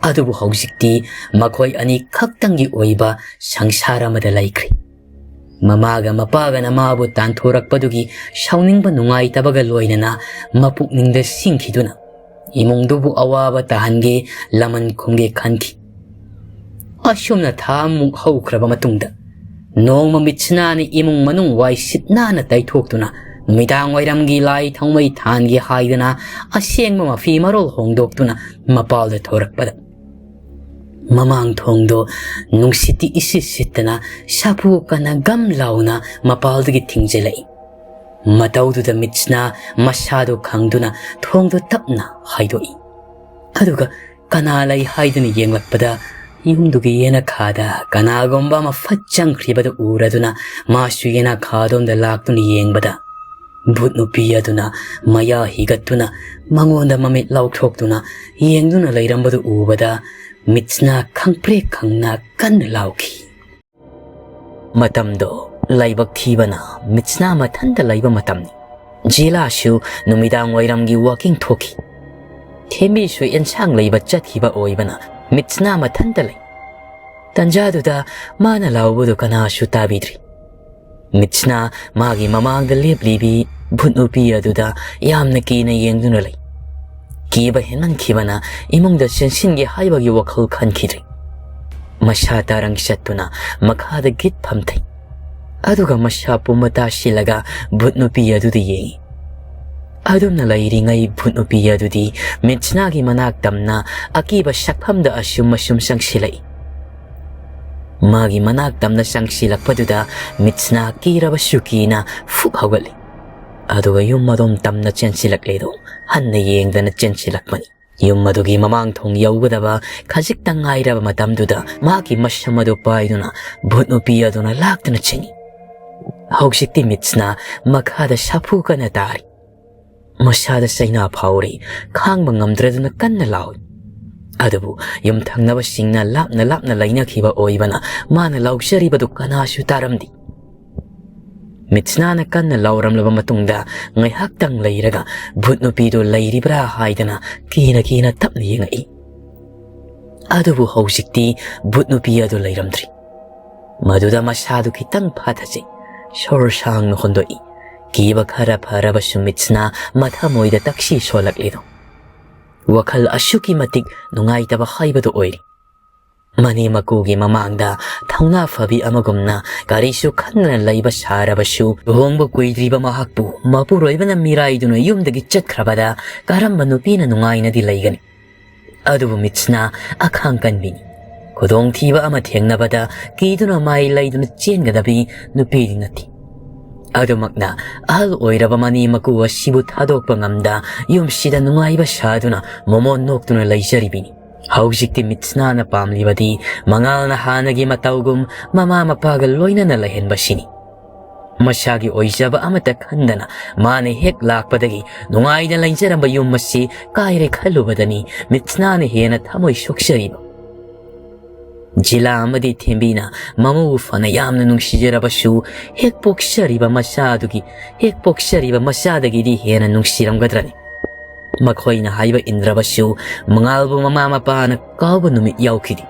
ꯑꯗꯨꯕꯨ ꯍꯧꯖꯤꯛꯇꯤ ꯃꯈꯣꯏ ꯑꯅꯤ ꯈꯛꯇꯪꯒꯤ ꯑꯣꯏꯕ ꯁꯪꯁꯥꯔ ꯑꯃꯗ ꯂꯩꯈ꯭ꯔꯦ꯫ ꯃꯃꯥꯒ ꯃꯄꯥꯒꯅ ꯃꯥꯕꯨ ꯇꯥꯟꯊꯣꯔꯛꯄꯗꯨꯒꯤ ꯁꯥꯎꯅꯤꯡꯕ ꯅꯨꯡꯉꯥꯏꯇꯕꯒ ꯂꯣꯏꯅꯅ ꯃꯄꯨꯛꯅꯤꯡꯗ ꯁꯤꯡꯈꯤꯗꯨꯅ ꯏꯃꯨꯡꯗꯨꯕꯨ ꯑꯋꯥꯕ ꯇꯥꯍꯟꯒꯦ, ꯂꯃꯟ ꯈꯨꯝꯒꯦ ꯈꯟꯈꯤ꯫ ꯑꯁꯨꯝꯅ ꯊꯥ ꯑꯃꯨꯛ ꯍꯧꯈ꯭ꯔꯕ ꯃꯇꯨꯡꯗ ꯅꯣꯡꯃ ꯃꯤꯠꯁꯅꯥꯅ ꯏꯃꯨꯡ ꯃꯅꯨꯡ ꯋꯥꯏ ꯁꯤꯠ ꯅꯥꯟꯅ ꯇꯩꯊꯣꯛꯇꯨꯅ ꯅꯨꯃꯤꯗꯥꯡ ꯋꯥꯏꯔꯝꯒꯤ ꯂꯥꯏ ꯊꯥꯎꯃꯩ ꯊꯥꯟꯒꯦ ꯍꯥꯏꯗꯅ ꯑꯁꯦꯡꯕ ꯃꯐꯤ ꯃꯔꯣꯜ ꯍꯣꯡꯗꯣꯛꯇꯨꯅ ꯃꯄꯥꯜꯗ ꯊꯣꯔꯛꯄꯗ ꯃꯃꯥꯡ ꯊꯣꯡꯗꯣ ꯅꯨꯡꯁꯤꯠꯇꯤ ꯏꯁꯤꯠ ꯁꯤꯠꯇꯅ ꯁꯥꯐꯨ ꯀꯟꯅ ꯒꯝ ꯂꯥꯎꯅ ꯃꯄꯥꯜꯗꯒꯤ ꯊꯤꯡꯖꯤꯜꯂꯛꯏ꯫ ꯃꯇꯧꯗꯨꯗ ꯃꯤꯠꯁꯅꯥ ꯃꯁꯥꯗꯨ ꯈꯪꯗꯨꯅ ꯊꯣꯡꯗꯨ ꯇꯞꯅ ꯍꯥꯏꯗꯣꯛꯏ꯫ ꯑꯗꯨꯒ ꯀꯅꯥ ꯂꯩ ꯍꯥꯏꯗꯨꯅ ꯌꯦꯡꯂꯛꯄꯗ ꯌꯨꯝꯗꯨꯒꯤ ꯌꯦꯅꯈꯥꯗ ꯀꯅꯥꯒꯨꯝꯕ ꯑꯃ ꯐꯠ ꯆꯪꯈ꯭ꯔꯤꯕꯗꯨ ꯎꯔꯗꯨꯅ ꯃꯥꯁꯨ ꯌꯦꯅꯈꯥꯗꯣꯝꯗ ꯂꯥꯛꯇꯨꯅ ꯌꯦꯡꯕꯗ ꯚꯨꯠ ꯅꯨꯄꯤ ꯑꯗꯨꯅ ꯃꯌꯥ ꯍꯤꯒꯠꯇꯨꯅ ꯃꯉꯣꯟꯗ ꯃꯃꯤꯠ ꯂꯥꯎꯊꯣꯛꯇꯨꯅ ꯌꯦꯡꯗꯨꯅ ꯂꯩꯔꯝꯕꯗꯨ ꯎꯕꯗ ꯃꯤꯠꯁꯅꯥ ꯈꯪꯄ꯭ꯔꯦꯛ ꯈꯪꯅ ꯀꯟꯅ ꯂꯥꯎꯈꯤ꯫ ꯃꯇꯝꯗꯣ ꯂꯥꯏꯕꯛ ꯊꯤꯕꯅ ꯃꯤꯠꯁꯅꯥ ꯃꯊꯟꯇ ꯂꯩꯕ ꯃꯇꯝꯅꯤ꯫ ꯖꯤꯂꯥꯁꯨ ꯅꯨꯃꯤꯗꯥꯡ ꯋꯥꯏꯔꯝꯒꯤ ꯋꯥꯀꯤꯡ ꯊꯣꯛꯈꯤ꯫ ꯊꯦꯝꯕꯤꯁꯨ ꯑꯦꯟꯁꯥꯡ ꯂꯩꯕ ꯆꯠꯈꯤꯕ ꯑꯣꯏꯕꯅ ꯃꯤꯠꯁꯅꯥ ꯃꯊꯟꯇ ꯂꯩ꯫ ꯇꯟꯖꯥꯗꯨꯗ ꯃꯥꯅ ꯂꯥꯎꯕꯗꯨ ꯀꯅꯥꯁꯨ ꯇꯥꯕꯤꯗ꯭ꯔꯤ꯫ ꯃꯤꯠꯁꯅꯥ ꯃꯥꯒꯤ ꯃꯃꯥꯡꯗ ꯂꯦꯞꯂꯤꯕꯤ ꯚꯨꯠ ꯅꯨꯄꯤ ꯑꯗꯨꯗ ꯌꯥꯝꯅ ꯀꯤꯅ ꯌꯦꯡꯗꯨꯅ ꯂꯩ꯫ ꯀꯤꯕ ꯍꯦꯟꯃꯟꯈꯤꯕꯅ ꯏꯃꯨꯡꯗ ꯆꯦꯟꯁꯤꯟꯒꯦ ꯍꯥꯏꯕꯒꯤ ꯋꯥꯈꯜ ꯈꯟꯈꯤꯗ꯭ꯔꯤ꯫ ꯃꯁꯥ ꯇꯥꯔꯪ ꯆꯠꯇꯨꯅ ꯃꯈꯥꯗ ꯒꯤꯠ ꯐꯝꯊꯩ꯫ ꯑꯗꯨꯒ ꯃꯁꯥ ꯄꯨꯝꯕ ꯇꯥꯁꯤꯜꯂꯒ ꯚꯨꯠ ꯅꯨꯄꯤ ꯑꯗꯨꯗ ꯌꯦꯡꯏ꯫ ꯑꯗꯨꯝꯅ ꯂꯩꯔꯤꯉꯩ ꯚꯨꯠ ꯅꯨꯄꯤ ꯑꯗꯨꯗꯤ ꯃꯤꯠꯁꯅꯥꯒꯤ ꯃꯅꯥꯛ ꯇꯝꯅ ꯑꯀꯤꯕ ꯁꯛꯐꯝꯗ ꯑꯁꯨꯝ ꯑꯁꯨꯝ ꯆꯪꯁꯤꯜꯂꯛꯏ꯫ ꯃꯥꯒꯤ ꯃꯅꯥꯛ ꯇꯝꯅ ꯆꯪꯁꯤꯜꯂꯛꯄꯗꯨꯗ ꯃꯤꯠꯁꯅꯥ ꯀꯤꯔꯕꯁꯨ ꯀꯤꯅ ꯐꯨꯛ ꯍꯧꯒꯠꯂꯤ꯫ ꯑꯗꯨꯒ ꯌꯨꯝ ꯑꯗꯣꯝ ꯇꯝꯅ ꯆꯦꯟꯁꯤꯜꯂꯛꯂꯦꯗꯣ ꯍꯟꯅ ꯌꯦꯡꯗꯅ ꯆꯦꯟꯁꯤꯜꯂꯛꯄꯅꯤ꯫ ꯌꯨꯝ ꯑꯗꯨꯒꯤ ꯃꯃꯥꯡ ꯊꯣꯡ ꯌꯧꯒꯗꯕ ꯈꯖꯤꯛꯇꯪ ꯉꯥꯏꯔꯕ ꯃꯇꯝꯗꯨꯗ ꯃꯥꯒꯤ ꯃꯁꯝ ꯑꯗꯨ ꯄꯥꯏꯗꯨꯅ ꯚꯨꯠ ꯅꯨꯄꯤ ꯑꯗꯨꯅ ꯂꯥꯛꯇꯨꯅ ꯆꯤꯡꯏ꯫ ꯍꯧꯖꯤꯛꯇꯤ ꯃꯤꯠꯁꯅꯥ ꯃꯈꯥꯗ ꯁꯥꯐꯨ ꯀꯟꯅ ꯇꯥꯔꯤ꯫ ꯃꯁꯥꯗ ꯆꯩꯅꯥ ꯐꯥꯎꯔꯤ꯫ ꯈꯥꯡꯕ ꯉꯝꯗ꯭ꯔꯗꯨꯅ ꯀꯟꯅ ꯂꯥꯎꯏ꯫ ꯑꯗꯨꯕꯨ ꯌꯨꯝꯊꯪꯅꯕꯁꯤꯡꯅ ꯂꯥꯞꯅ ꯂꯥꯞꯅ ꯂꯩꯅꯈꯤꯕ ꯑꯣꯏꯕꯅ ꯃꯥꯅ ꯂꯥꯎꯖꯔꯤꯕꯗꯨ ꯀꯅꯥꯁꯨ ꯇꯥꯔꯝꯗꯦ꯫ ꯃꯤꯠꯁꯅꯥꯅ ꯀꯟꯅ ꯂꯥꯎꯔꯝꯂꯕ ꯃꯇꯨꯡꯗ ꯉꯥꯏꯍꯥꯛꯇꯪ ꯂꯩꯔꯒ ꯚꯨꯠ ꯅꯨꯄꯤꯗꯨ ꯂꯩꯔꯤꯕ꯭ꯔꯥ ꯍꯥꯏꯗꯅ ꯀꯤꯅ ꯀꯤꯅ ꯇꯞꯅ ꯌꯦꯡꯉꯛꯏ꯫ ꯑꯗꯨꯕꯨ ꯍꯧꯖꯤꯛꯇꯤ ꯚꯨꯠ ꯅꯨꯄꯤ ꯑꯗꯨ ꯂꯩꯔꯝꯗ꯭ꯔꯤ꯫ ꯃꯗꯨꯗ ꯃꯁꯥꯗꯨ ꯈꯤꯇꯪ ꯐꯥꯊꯖꯩ꯫ ꯁꯣꯔ ꯁꯥꯡꯅ ꯍꯣꯟꯗꯣꯛꯏ꯫ ꯀꯤꯕ ꯈꯔ ꯐꯔꯕꯁꯨ ꯃꯤꯠꯁꯅꯥ ꯃꯊꯃꯣꯏꯗ ꯇꯛꯁꯤ ꯁꯣꯜꯂꯛꯂꯤꯗꯣ꯫ ꯋꯥꯈꯜ ꯑꯁꯨꯛꯀꯤ ꯃꯇꯤꯛ ꯅꯨꯡꯉꯥꯏꯇꯕ ꯍꯥꯏꯕꯗꯨ ꯑꯣꯏꯔꯤ꯫ ꯃꯅꯦꯝ ꯃꯀꯨꯒꯤ ꯃꯃꯥꯡꯗ ꯊꯧꯅꯥ ꯐꯕꯤ ꯑꯃꯒꯨꯝꯅ ꯀꯔꯤꯁꯨ ꯈꯟꯗꯅ ꯂꯩꯕ ꯁꯥꯔꯕꯁꯨ, ꯂꯨꯍꯣꯡꯕ ꯀꯨꯏꯗ꯭ꯔꯤꯕ ꯃꯍꯥꯛꯄꯨ ꯃꯄꯨꯔꯣꯏꯕꯅ ꯃꯤꯔꯥꯏꯗꯨꯅ ꯌꯨꯝꯗꯒꯤ ꯆꯠꯈ꯭ꯔꯕꯗ ꯀꯔꯝꯕ ꯅꯨꯄꯤꯅ ꯅꯨꯡꯉꯥꯏꯅꯗꯤ ꯂꯩꯒꯅꯤ? ꯑꯗꯨꯕꯨ ꯃꯤꯠꯁꯅꯥ ꯑꯈꯥꯡ ꯀꯟꯕꯤꯅꯤ꯫ ꯈꯨꯗꯣꯡꯊꯤꯕ ꯑꯃ ꯊꯦꯡꯅꯕꯗ ꯀꯤꯗꯨꯅ ꯃꯥꯏ ꯂꯩꯗꯨꯅ ꯆꯦꯟꯒꯗꯕꯤ ꯅꯨꯄꯤꯗꯤ ꯅꯠꯇꯦ꯫ ꯑꯗꯨꯃꯛꯅ ꯑꯍꯜ ꯑꯣꯏꯔꯕ ꯃꯅꯦꯝ ꯃꯀꯨ ꯑꯁꯤꯕꯨ ꯊꯥꯗꯣꯛꯄ ꯉꯝꯗ ꯌꯨꯝꯁꯤꯗ ꯅꯨꯡꯉꯥꯏꯕ ꯁꯥꯗꯨꯅ ꯃꯣꯃꯣꯟ ꯅꯣꯛꯇꯨꯅ ꯂꯩꯖꯔꯤꯕꯤꯅꯤ꯫ ꯍꯧꯖꯤꯛꯇꯤ ꯃꯤꯠꯁꯅꯥꯅ ꯄꯥꯝꯂꯤꯕꯗꯤ ꯃꯉꯥꯜꯅ ꯍꯥꯟꯅꯒꯤ ꯃꯇꯧꯒꯨꯝ ꯃꯃꯥ ꯃꯄꯥꯒ ꯂꯣꯏꯅꯅ ꯂꯩꯍꯟꯕꯁꯤꯅꯤ꯫ ꯃꯁꯥꯒꯤ ꯑꯣꯏꯖꯕ ꯑꯃꯠꯇ ꯈꯟꯗꯅ ꯃꯥꯅ ꯍꯦꯛ ꯂꯥꯛꯄꯗꯒꯤ ꯅꯨꯡꯉꯥꯏꯅ ꯂꯩꯖꯔꯝꯕ ꯌꯨꯝ ꯑꯁꯤ ꯀꯥꯏꯔꯦ ꯈꯜꯂꯨꯕꯗꯅꯤ ꯃꯤꯠꯁꯅꯥꯅ ꯍꯦꯟꯅ ꯊꯃꯣꯏ ꯁꯣꯛꯆꯔꯤꯕ꯫ ꯖꯤꯂꯥ ꯑꯃꯗꯤ ꯊꯦꯝꯕꯤꯅ ꯃꯃꯧꯕꯨ ꯐꯅ ꯌꯥꯝꯅ ꯅꯨꯡꯁꯤꯖꯔꯕꯁꯨ, ꯍꯦꯛ ꯄꯣꯛꯆꯔꯤꯕ ꯃꯆꯥꯗꯨꯒꯤ, ꯍꯦꯛ ꯄꯣꯛꯆꯔꯤꯕ ꯃꯆꯥꯗꯒꯤꯗꯤ ꯍꯦꯟꯅ ꯅꯨꯡꯁꯤꯔꯝꯒꯗ꯭ꯔꯅꯤ? ꯃꯈꯣꯏꯅ ꯍꯥꯏꯕ ꯏꯟꯗ꯭ꯔꯕꯁꯨ, ꯃꯉꯥꯜꯕꯨ ꯃꯃꯥ ꯃꯄꯥꯅ ꯀꯥꯎꯕ ꯅꯨꯃꯤꯠ ꯌꯥꯎꯈꯤꯗꯦ꯫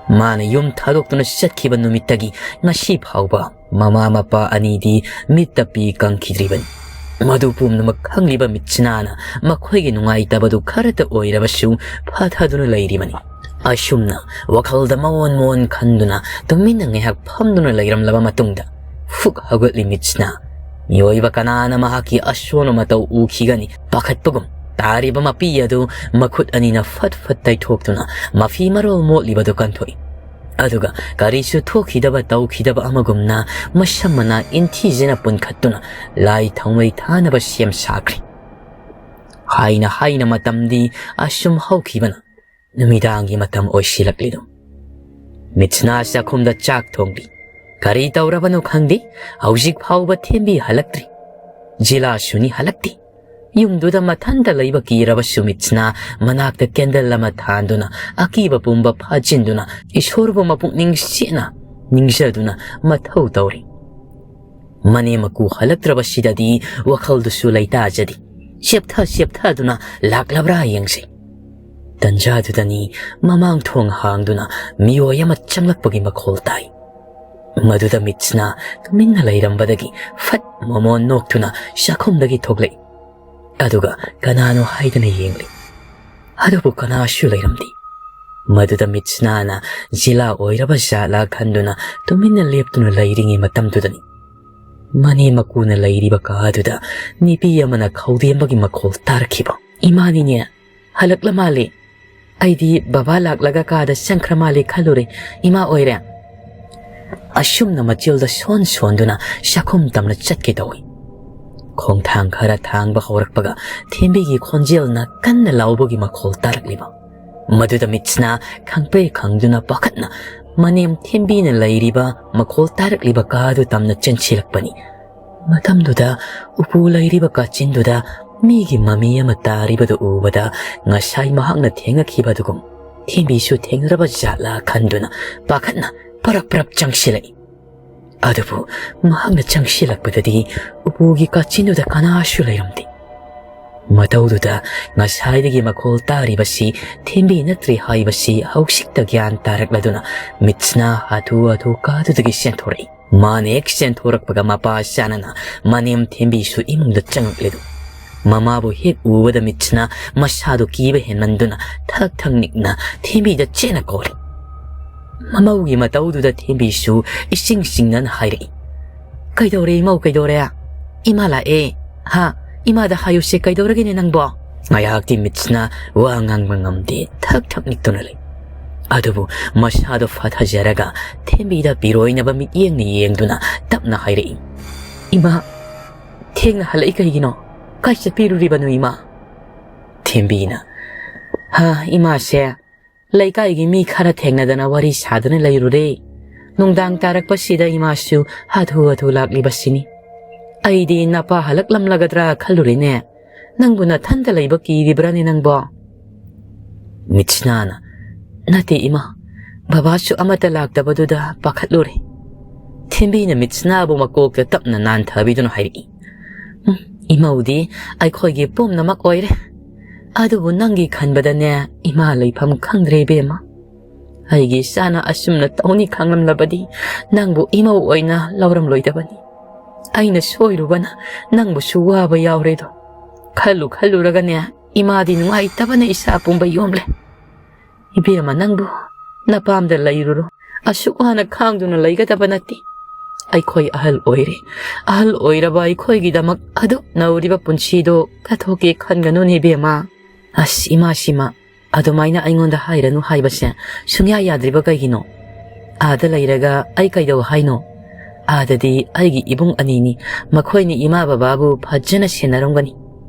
ꯃꯥꯅ ꯌꯨꯝ ꯊꯥꯗꯣꯛꯇꯨꯅ ꯆꯠꯈꯤꯕ ꯅꯨꯃꯤꯠꯇꯒꯤ ꯉꯁꯤ ꯐꯥꯎꯕ ꯃꯃꯥ ꯃꯄꯥ ꯑꯅꯤꯗꯤ ꯃꯤꯠꯇ ꯄꯤ ꯀꯪꯈꯤꯗ꯭ꯔꯤꯕꯅꯤ꯫ ꯃꯗꯨ ꯄꯨꯝꯅꯃꯛ ꯈꯪꯂꯤꯕ ꯃꯤꯠꯁꯅꯥꯅ ꯃꯈꯣꯏꯒꯤ ꯅꯨꯡꯉꯥꯏꯇꯕꯗꯨ ꯈꯔꯇ ꯑꯣꯏꯔꯕꯁꯨ ꯐꯥꯊꯗꯨꯅ ꯂꯩꯔꯤꯕꯅꯤ꯫ ꯑꯁꯨꯝꯅ ꯋꯥꯈꯜꯗ ꯃꯑꯣꯟ ꯃꯑꯣꯟ ꯈꯟꯗꯨꯅ ꯇꯨꯃꯤꯟꯅ ꯉꯥꯏꯍꯥꯛ ꯐꯝꯗꯨꯅ ꯂꯩꯔꯝꯂꯕ ꯃꯇꯨꯡꯗ ꯐꯨꯛ ꯍꯧꯒꯠꯂꯤ ꯃꯤꯠꯁꯅꯥ꯫ ꯃꯤꯑꯣꯏꯕ ꯀꯅꯥꯅ ꯃꯍꯥꯛꯀꯤ ꯑꯁꯣꯟꯕ ꯃꯇꯧ ꯎꯈꯤꯒꯅꯤ? ꯄꯥꯈꯠꯄꯒꯨꯝ ꯇꯥꯔꯤꯕ ꯃꯄꯤ ꯑꯗꯨ ꯃꯈꯨꯠ ꯑꯅꯤꯅ ꯐꯠ ꯐꯠ ꯇꯩꯊꯣꯛꯇꯨꯅ ꯃꯐꯤ ꯃꯔꯣꯜ ꯃꯣꯠꯂꯤꯕꯗꯨ ꯀꯟꯊꯣꯛꯏ꯫ ꯑꯗꯨꯒ ꯀꯔꯤꯁꯨ ꯊꯣꯛꯈꯤꯗꯕ ꯇꯧꯈꯤꯗꯕ ꯑꯃꯒꯨꯝꯅ ꯃꯁꯝ ꯃꯅꯥ ꯏꯟꯊꯤꯖꯅ ꯄꯨꯟꯈꯠꯇꯨꯅ ꯂꯥꯏ ꯊꯥꯎꯃꯩ ꯊꯥꯅꯕ ꯁꯦꯝ ꯁꯥꯈ꯭ꯔꯦ꯫ ꯍꯥꯏꯅ ꯍꯥꯏꯅ ꯃꯇꯝꯗꯤ ꯑꯁꯨꯝ ꯍꯧꯈꯤꯕꯅ ꯅꯨꯃꯤꯗꯥꯡꯒꯤ ꯃꯇꯝ ꯑꯣꯏꯁꯤꯜꯂꯛꯂꯤꯗꯣ꯫ ꯃꯤꯠꯁꯅꯥ ꯆꯥꯛꯈꯨꯝꯗ ꯆꯥꯛ ꯊꯣꯡꯂꯤ꯫ ꯀꯔꯤ ꯇꯧꯔꯕꯅꯣ ꯈꯪꯗꯦ, ꯍꯧꯖꯤꯛ ꯐꯥꯎꯕ ꯊꯦꯝꯕꯤ ꯍꯜꯂꯛꯇ꯭ꯔꯤ꯫ ꯖꯤꯂꯥꯁꯨꯅꯤ ꯍꯜꯂꯛꯇꯦ꯫ ꯌꯨꯝꯗꯨꯗ ꯃꯊꯟꯇ ꯂꯩꯕ ꯀꯤꯔꯕꯁꯨ ꯃꯤꯠꯁꯅꯥ ꯃꯅꯥꯛꯇ ꯀꯦꯟꯗꯜ ꯑꯃ ꯊꯥꯟꯗꯨꯅ ꯑꯀꯤꯕ ꯄꯨꯝꯕ ꯐꯥꯖꯤꯟꯗꯨꯅ ꯏꯁꯣꯔꯕꯨ ꯃꯄꯨꯛꯅꯤꯡ ꯁꯦꯡꯅ ꯅꯤꯡꯖꯗꯨꯅ ꯃꯊꯧ ꯇꯧꯔꯤ꯫ ꯃꯅꯦꯝ ꯃꯀꯨ ꯍꯜꯂꯛꯇ꯭ꯔꯕꯁꯤꯗꯗꯤ ꯋꯥꯈꯜꯗꯨꯁꯨ ꯂꯩꯇꯥꯖꯗꯦ꯫ ꯆꯦꯞꯊ ꯆꯦꯞꯊꯗꯨꯅ ꯂꯥꯛꯂꯕ꯭ꯔꯥ ꯌꯦꯡꯁꯤ꯫ ꯇꯟꯖꯥꯗꯨꯗꯅꯤ ꯃꯃꯥꯡ ꯊꯣꯡ ꯍꯥꯡꯗꯨꯅ ꯃꯤꯑꯣꯏ ꯑꯃ ꯆꯪꯂꯛꯄꯒꯤ ꯃꯈꯣꯜ ꯇꯥꯏ꯫ ꯃꯗꯨꯗ ꯃꯤꯠꯁꯅꯥ ꯇꯨꯃꯤꯟꯅ ꯂꯩꯔꯝꯕꯗꯒꯤ ꯐꯠ ꯃꯣꯃꯣꯟ ꯅꯣꯛꯇꯨꯅ ꯆꯥꯛꯈꯨꯝꯗꯒꯤ ꯊꯣꯛꯂꯛꯏ꯫ ꯑꯗꯨꯒ ꯀꯅꯥꯅꯣ ꯍꯥꯏꯗꯅ ꯌꯦꯡꯂꯤ꯫ ꯑꯗꯨꯕꯨ ꯀꯅꯥꯁꯨ ꯂꯩꯔꯝꯗꯦ꯫ ꯃꯗꯨꯗ ꯃꯤꯠꯁꯅꯥꯅ ꯖꯤꯂꯥ ꯑꯣꯏꯔꯕ ꯖꯥꯠꯂꯥ ꯈꯟꯗꯨꯅ ꯇꯨꯃꯤꯟꯅ ꯂꯦꯞꯇꯨꯅ ꯂꯩꯔꯤꯉꯩ ꯃꯇꯝꯗꯨꯗꯅꯤ ꯃꯅꯦꯝ ꯃꯀꯨꯅ ꯂꯩꯔꯤꯕ ꯀꯥꯗꯨꯗ ꯅꯨꯄꯤ ꯑꯃꯅ ꯈꯧꯗꯦꯝꯕꯒꯤ ꯃꯈꯣꯜ ꯇꯥꯔꯛꯈꯤꯕ꯫ "ꯏꯃꯥꯅꯤꯅꯦ, ꯍꯜꯂꯛꯂ ꯃꯥꯜꯂꯤ꯫ ꯑꯩꯗꯤ ꯕꯕꯥ ꯂꯥꯛꯂꯒ ꯀꯥꯗ ꯆꯪꯈ꯭ꯔ ꯃꯥꯜꯂꯤ ꯈꯜꯂꯨꯔꯦ, ꯏꯃꯥ ꯑꯣꯏꯔꯦ꯫" ꯑꯁꯨꯝꯅ ꯃꯆꯤꯜꯗ ꯁꯣꯟ ꯁꯣꯟꯗꯨꯅ ꯆꯥꯛꯈꯨꯝ ꯇꯝꯅ ꯆꯠꯀꯦ ꯇꯧꯏ꯫ ꯈꯣꯡꯊꯥꯡ ꯈꯔ ꯊꯥꯡꯕ ꯍꯧꯔꯛꯄꯒ ꯊꯦꯝꯕꯤꯒꯤ ꯈꯣꯟꯖꯦꯜꯅ ꯀꯟꯅ ꯂꯥꯎꯕꯒꯤ ꯃꯈꯣꯜ ꯇꯥꯔꯛꯂꯤꯕ꯫ ꯃꯗꯨꯗ ꯃꯤꯠꯁꯅꯥ ꯈꯪꯄ꯭ꯔꯦꯛ ꯈꯪꯗꯨꯅ ꯄꯥꯈꯠꯅ ꯃꯅꯦꯝ ꯊꯦꯝꯕꯤꯅ ꯂꯩꯔꯤꯕ ꯃꯈꯣꯜ ꯇꯥꯔꯛꯂꯤꯕ ꯀꯥꯗꯨ ꯇꯝꯅ ꯆꯦꯟꯁꯤꯜꯂꯛꯄꯅꯤ꯫ ꯃꯇꯝꯗꯨꯗ ꯎꯄꯨ ꯂꯩꯔꯤꯕ ꯀꯥꯆꯤꯟꯗꯨꯗ ꯃꯤꯒꯤ ꯃꯃꯤ ꯑꯃ ꯇꯥꯔꯤꯕꯗꯨ ꯎꯕꯗ ꯉꯁꯥꯏ ꯃꯍꯥꯛꯅ ꯊꯦꯡꯅꯈꯤꯕ ꯑꯗꯨꯒꯨꯝ ꯊꯦꯝꯕꯤꯁꯨ ꯊꯦꯡꯅꯔꯕ ꯖꯥꯠꯂꯥ ꯈꯟꯗꯨꯅ ꯄꯥꯈꯠꯅ ꯄꯔꯞ ꯄꯔꯞ ꯆꯪꯁꯤꯜꯂꯛꯏ꯫ ꯑꯗꯨꯕꯨ ꯃꯍꯥꯛꯅ ꯆꯪꯁꯤꯜꯂꯛꯄꯗꯗꯤ ꯎꯄꯨꯒꯤ ꯀꯥꯆꯤꯟꯗꯨꯗ ꯀꯅꯥꯁꯨ ꯂꯩꯔꯝꯗꯦ꯫ ꯃꯇꯧꯗꯨꯗ ꯉꯁꯥꯏꯗꯒꯤ ꯃꯈꯣꯜ ꯇꯥꯔꯤꯕꯁꯤ ꯊꯦꯝꯕꯤ ꯅꯠꯇ꯭ꯔꯦ ꯍꯥꯏꯕꯁꯤ ꯍꯧꯖꯤꯛꯇ ꯒ꯭ꯌꯥꯟ ꯇꯥꯔꯛꯂꯗꯨꯅ ꯃꯤꯠꯁꯅꯥ ꯍꯥꯊꯨ ꯍꯥꯊꯨ ꯀꯥꯗꯨꯗꯒꯤ ꯆꯦꯟꯊꯣꯔꯛꯏ꯫ ꯃꯥꯅ ꯍꯦꯛ ꯆꯦꯟꯊꯣꯔꯛꯄꯒ ꯃꯄꯥ ꯆꯥꯅꯅ ꯃꯅꯦꯝ ꯊꯦꯝꯕꯤꯁꯨ ꯏꯃꯨꯡꯗ ꯆꯪꯂꯛꯂꯦꯗꯣ꯫ ꯃꯃꯥꯕꯨ ꯍꯦꯛ ꯎꯕꯗ ꯃꯤꯠꯁꯅꯥ ꯃꯁꯥꯗꯨ ꯀꯤꯕ ꯍꯦꯟꯃꯟꯗꯨꯅ ꯊꯛ ꯊꯛ ꯅꯤꯛꯅ ꯊꯦꯝꯕꯤꯗ ꯆꯦꯟꯅ ꯀꯧꯔꯦ꯫ ꯃꯃꯧꯒꯤ ꯃꯇꯧꯗꯨꯗ ꯊꯦꯝꯕꯤꯁꯨ ꯏꯁꯤꯡ ꯁꯤꯡꯅꯅ ꯍꯥꯏꯔꯛꯏ, "ꯀꯩꯗꯧꯔꯦ ꯏꯃꯧ, ꯀꯩꯗꯧꯔꯦ? ꯏꯃꯥ ꯂꯥꯛꯑꯦ꯫ ꯍꯥ, ꯏꯃꯥꯗ ꯍꯥꯏꯌꯨꯁꯦ, ꯀꯩꯗꯧꯔꯒꯦꯅꯦ ꯅꯪꯕꯣ?" ꯉꯥꯏꯍꯥꯛꯇꯤ ꯃꯤꯠꯁꯅꯥ ꯋꯥ ꯉꯥꯡꯕ ꯉꯝꯗꯦ, ꯊꯛ ꯊꯛ ꯅꯤꯛꯇꯨꯅ ꯂꯩ꯫ ꯑꯗꯨꯕꯨ ꯃꯁꯥꯗꯣ ꯐꯊꯖꯔꯒ ꯊꯦꯝꯕꯤꯗ ꯄꯤꯔꯣꯏꯅꯕ ꯃꯤꯠꯌꯦꯡꯅ ꯌꯦꯡꯗꯨꯅ ꯇꯞꯅ ꯍꯥꯏꯔꯛꯏ, "ꯏꯃꯥ, ꯊꯦꯡꯅ ꯍꯜꯂꯛꯏ ꯀꯩꯒꯤꯅꯣ? ꯀꯥꯏ ꯆꯠꯄꯤꯔꯨꯔꯤꯕꯅꯣ ꯏꯃꯥ?" ꯊꯦꯝꯕꯤꯅ, "ꯍꯥ, ꯏꯃꯥꯁꯦ ꯂꯩꯀꯥꯏꯒꯤ ꯃꯤ ꯈꯔ ꯊꯦꯡꯅꯗꯅ ꯋꯥꯔꯤ ꯁꯥꯗꯨꯅ ꯂꯩꯔꯨꯔꯦ꯫ ꯅꯨꯡꯗꯥꯡ ꯇꯥꯔꯛꯄꯁꯤꯗ ꯏꯃꯥꯁꯨ ꯍꯥꯊꯨ ꯍꯥꯊꯨ ꯂꯥꯛꯂꯤꯕꯁꯤꯅꯤ꯫ ꯑꯩꯗꯤ ꯅꯄꯥ ꯍꯜꯂꯛꯂꯝꯂꯒꯗ꯭ꯔꯥ ꯈꯜꯂꯨꯔꯦꯅꯦ꯫ ꯅꯪꯕꯨ ꯅꯊꯟꯇ ꯂꯩꯕ ꯀꯤꯔꯤꯕ꯭ꯔꯥꯅꯦ ꯅꯪꯕꯣ?" ꯃꯤꯠꯁꯅꯥꯅ, "ꯅꯠꯇꯦ ꯏꯃꯥ, ꯕꯕꯥꯁꯨ ꯑꯃꯠꯇ ꯂꯥꯛꯇꯕꯗꯨꯗ ꯄꯥꯈꯠꯂꯨꯔꯦ꯫" ꯊꯦꯝꯕꯤꯅ ꯃꯤꯠꯁꯅꯥꯕꯨ ꯃꯀꯣꯛꯇ ꯇꯞꯅ ꯅꯥꯟꯊꯕꯤꯗꯨꯅ ꯍꯥꯏꯔꯛꯏ꯫ "ꯎꯝ, ꯏꯃꯧꯗꯤ ꯑꯩꯈꯣꯏꯒꯤ ꯄꯨꯝꯅꯃꯛ ꯑꯣꯏꯔꯦ꯫ ꯑꯗꯨꯕꯨ ꯅꯪꯒꯤ ꯈꯟꯕꯗꯅꯦ ꯏꯃꯥ ꯂꯩꯐꯝ ꯈꯪꯗ꯭ꯔꯦ ꯏꯕꯦꯝꯃ꯫ ꯑꯩꯒꯤ ꯏꯆꯥꯅ ꯑꯁꯨꯝꯅ ꯇꯧꯅꯤ ꯈꯪꯂꯝꯂꯕꯗꯤ ꯅꯪꯕꯨ ꯏꯃꯧ ꯑꯣꯏꯅ ꯂꯧꯔꯝꯂꯣꯏꯗꯕꯅꯤ꯫ ꯑꯩꯅ ꯁꯣꯏꯔꯨꯕꯅ ꯅꯪꯕꯨꯁꯨ ꯋꯥꯕ ꯌꯥꯎꯔꯦꯗꯣ꯫ ꯈꯜꯂꯨ ꯈꯜꯂꯨꯔꯒꯅꯦ ꯏꯃꯥꯗꯤ ꯅꯨꯡꯉꯥꯏꯇꯕꯅ ꯏꯁꯥ ꯄꯨꯝꯕ ꯌꯣꯝꯂꯦ꯫ ꯏꯕꯦꯝꯃ ꯅꯪꯕꯨ ꯅꯄꯥꯝꯗ ꯂꯩꯔꯨꯔꯣ꯫ ꯑꯁꯨꯛ ꯋꯥꯅ ꯈꯥꯡꯗꯨꯅ ꯂꯩꯒꯗꯕ ꯅꯠꯇꯦ꯫ ꯑꯩꯈꯣꯏ ꯑꯍꯜ ꯑꯣꯏꯔꯦ꯫ ꯑꯍꯜ ꯑꯣꯏꯔꯕ ꯑꯩꯈꯣꯏꯒꯤꯗꯃꯛ ꯑꯗꯨꯛ ꯅꯧꯔꯤꯕ ꯄꯨꯟꯁꯤꯗꯣ ꯀꯠꯊꯣꯛꯀꯦ ꯈꯟꯒꯅꯨꯅꯦ ꯏꯕꯦꯝꯃ꯫ ꯑꯁ ꯏꯃꯥꯁꯤꯃ ꯑꯗꯨꯃꯥꯏꯅ ꯑꯩꯉꯣꯟꯗ ꯍꯥꯏꯔꯅꯨ ꯍꯥꯏꯕꯁꯦ ꯁꯨꯡꯌꯥ ꯌꯥꯗ꯭ꯔꯤꯕ ꯀꯩꯒꯤꯅꯣ? ꯑꯥꯗ ꯂꯩꯔꯒ ꯑꯩ ꯀꯩꯗꯧ ꯍꯥꯏꯅꯣ? ꯑꯥꯗꯗꯤ ꯑꯩꯒꯤ ꯏꯕꯨꯡ ꯑꯅꯤꯅꯤ, ꯃꯈꯣꯏꯅ ꯏꯃꯥ ꯕꯕꯥꯕꯨ ꯐꯖꯅ ꯁꯦꯟꯅꯔꯝꯒꯅꯤ꯫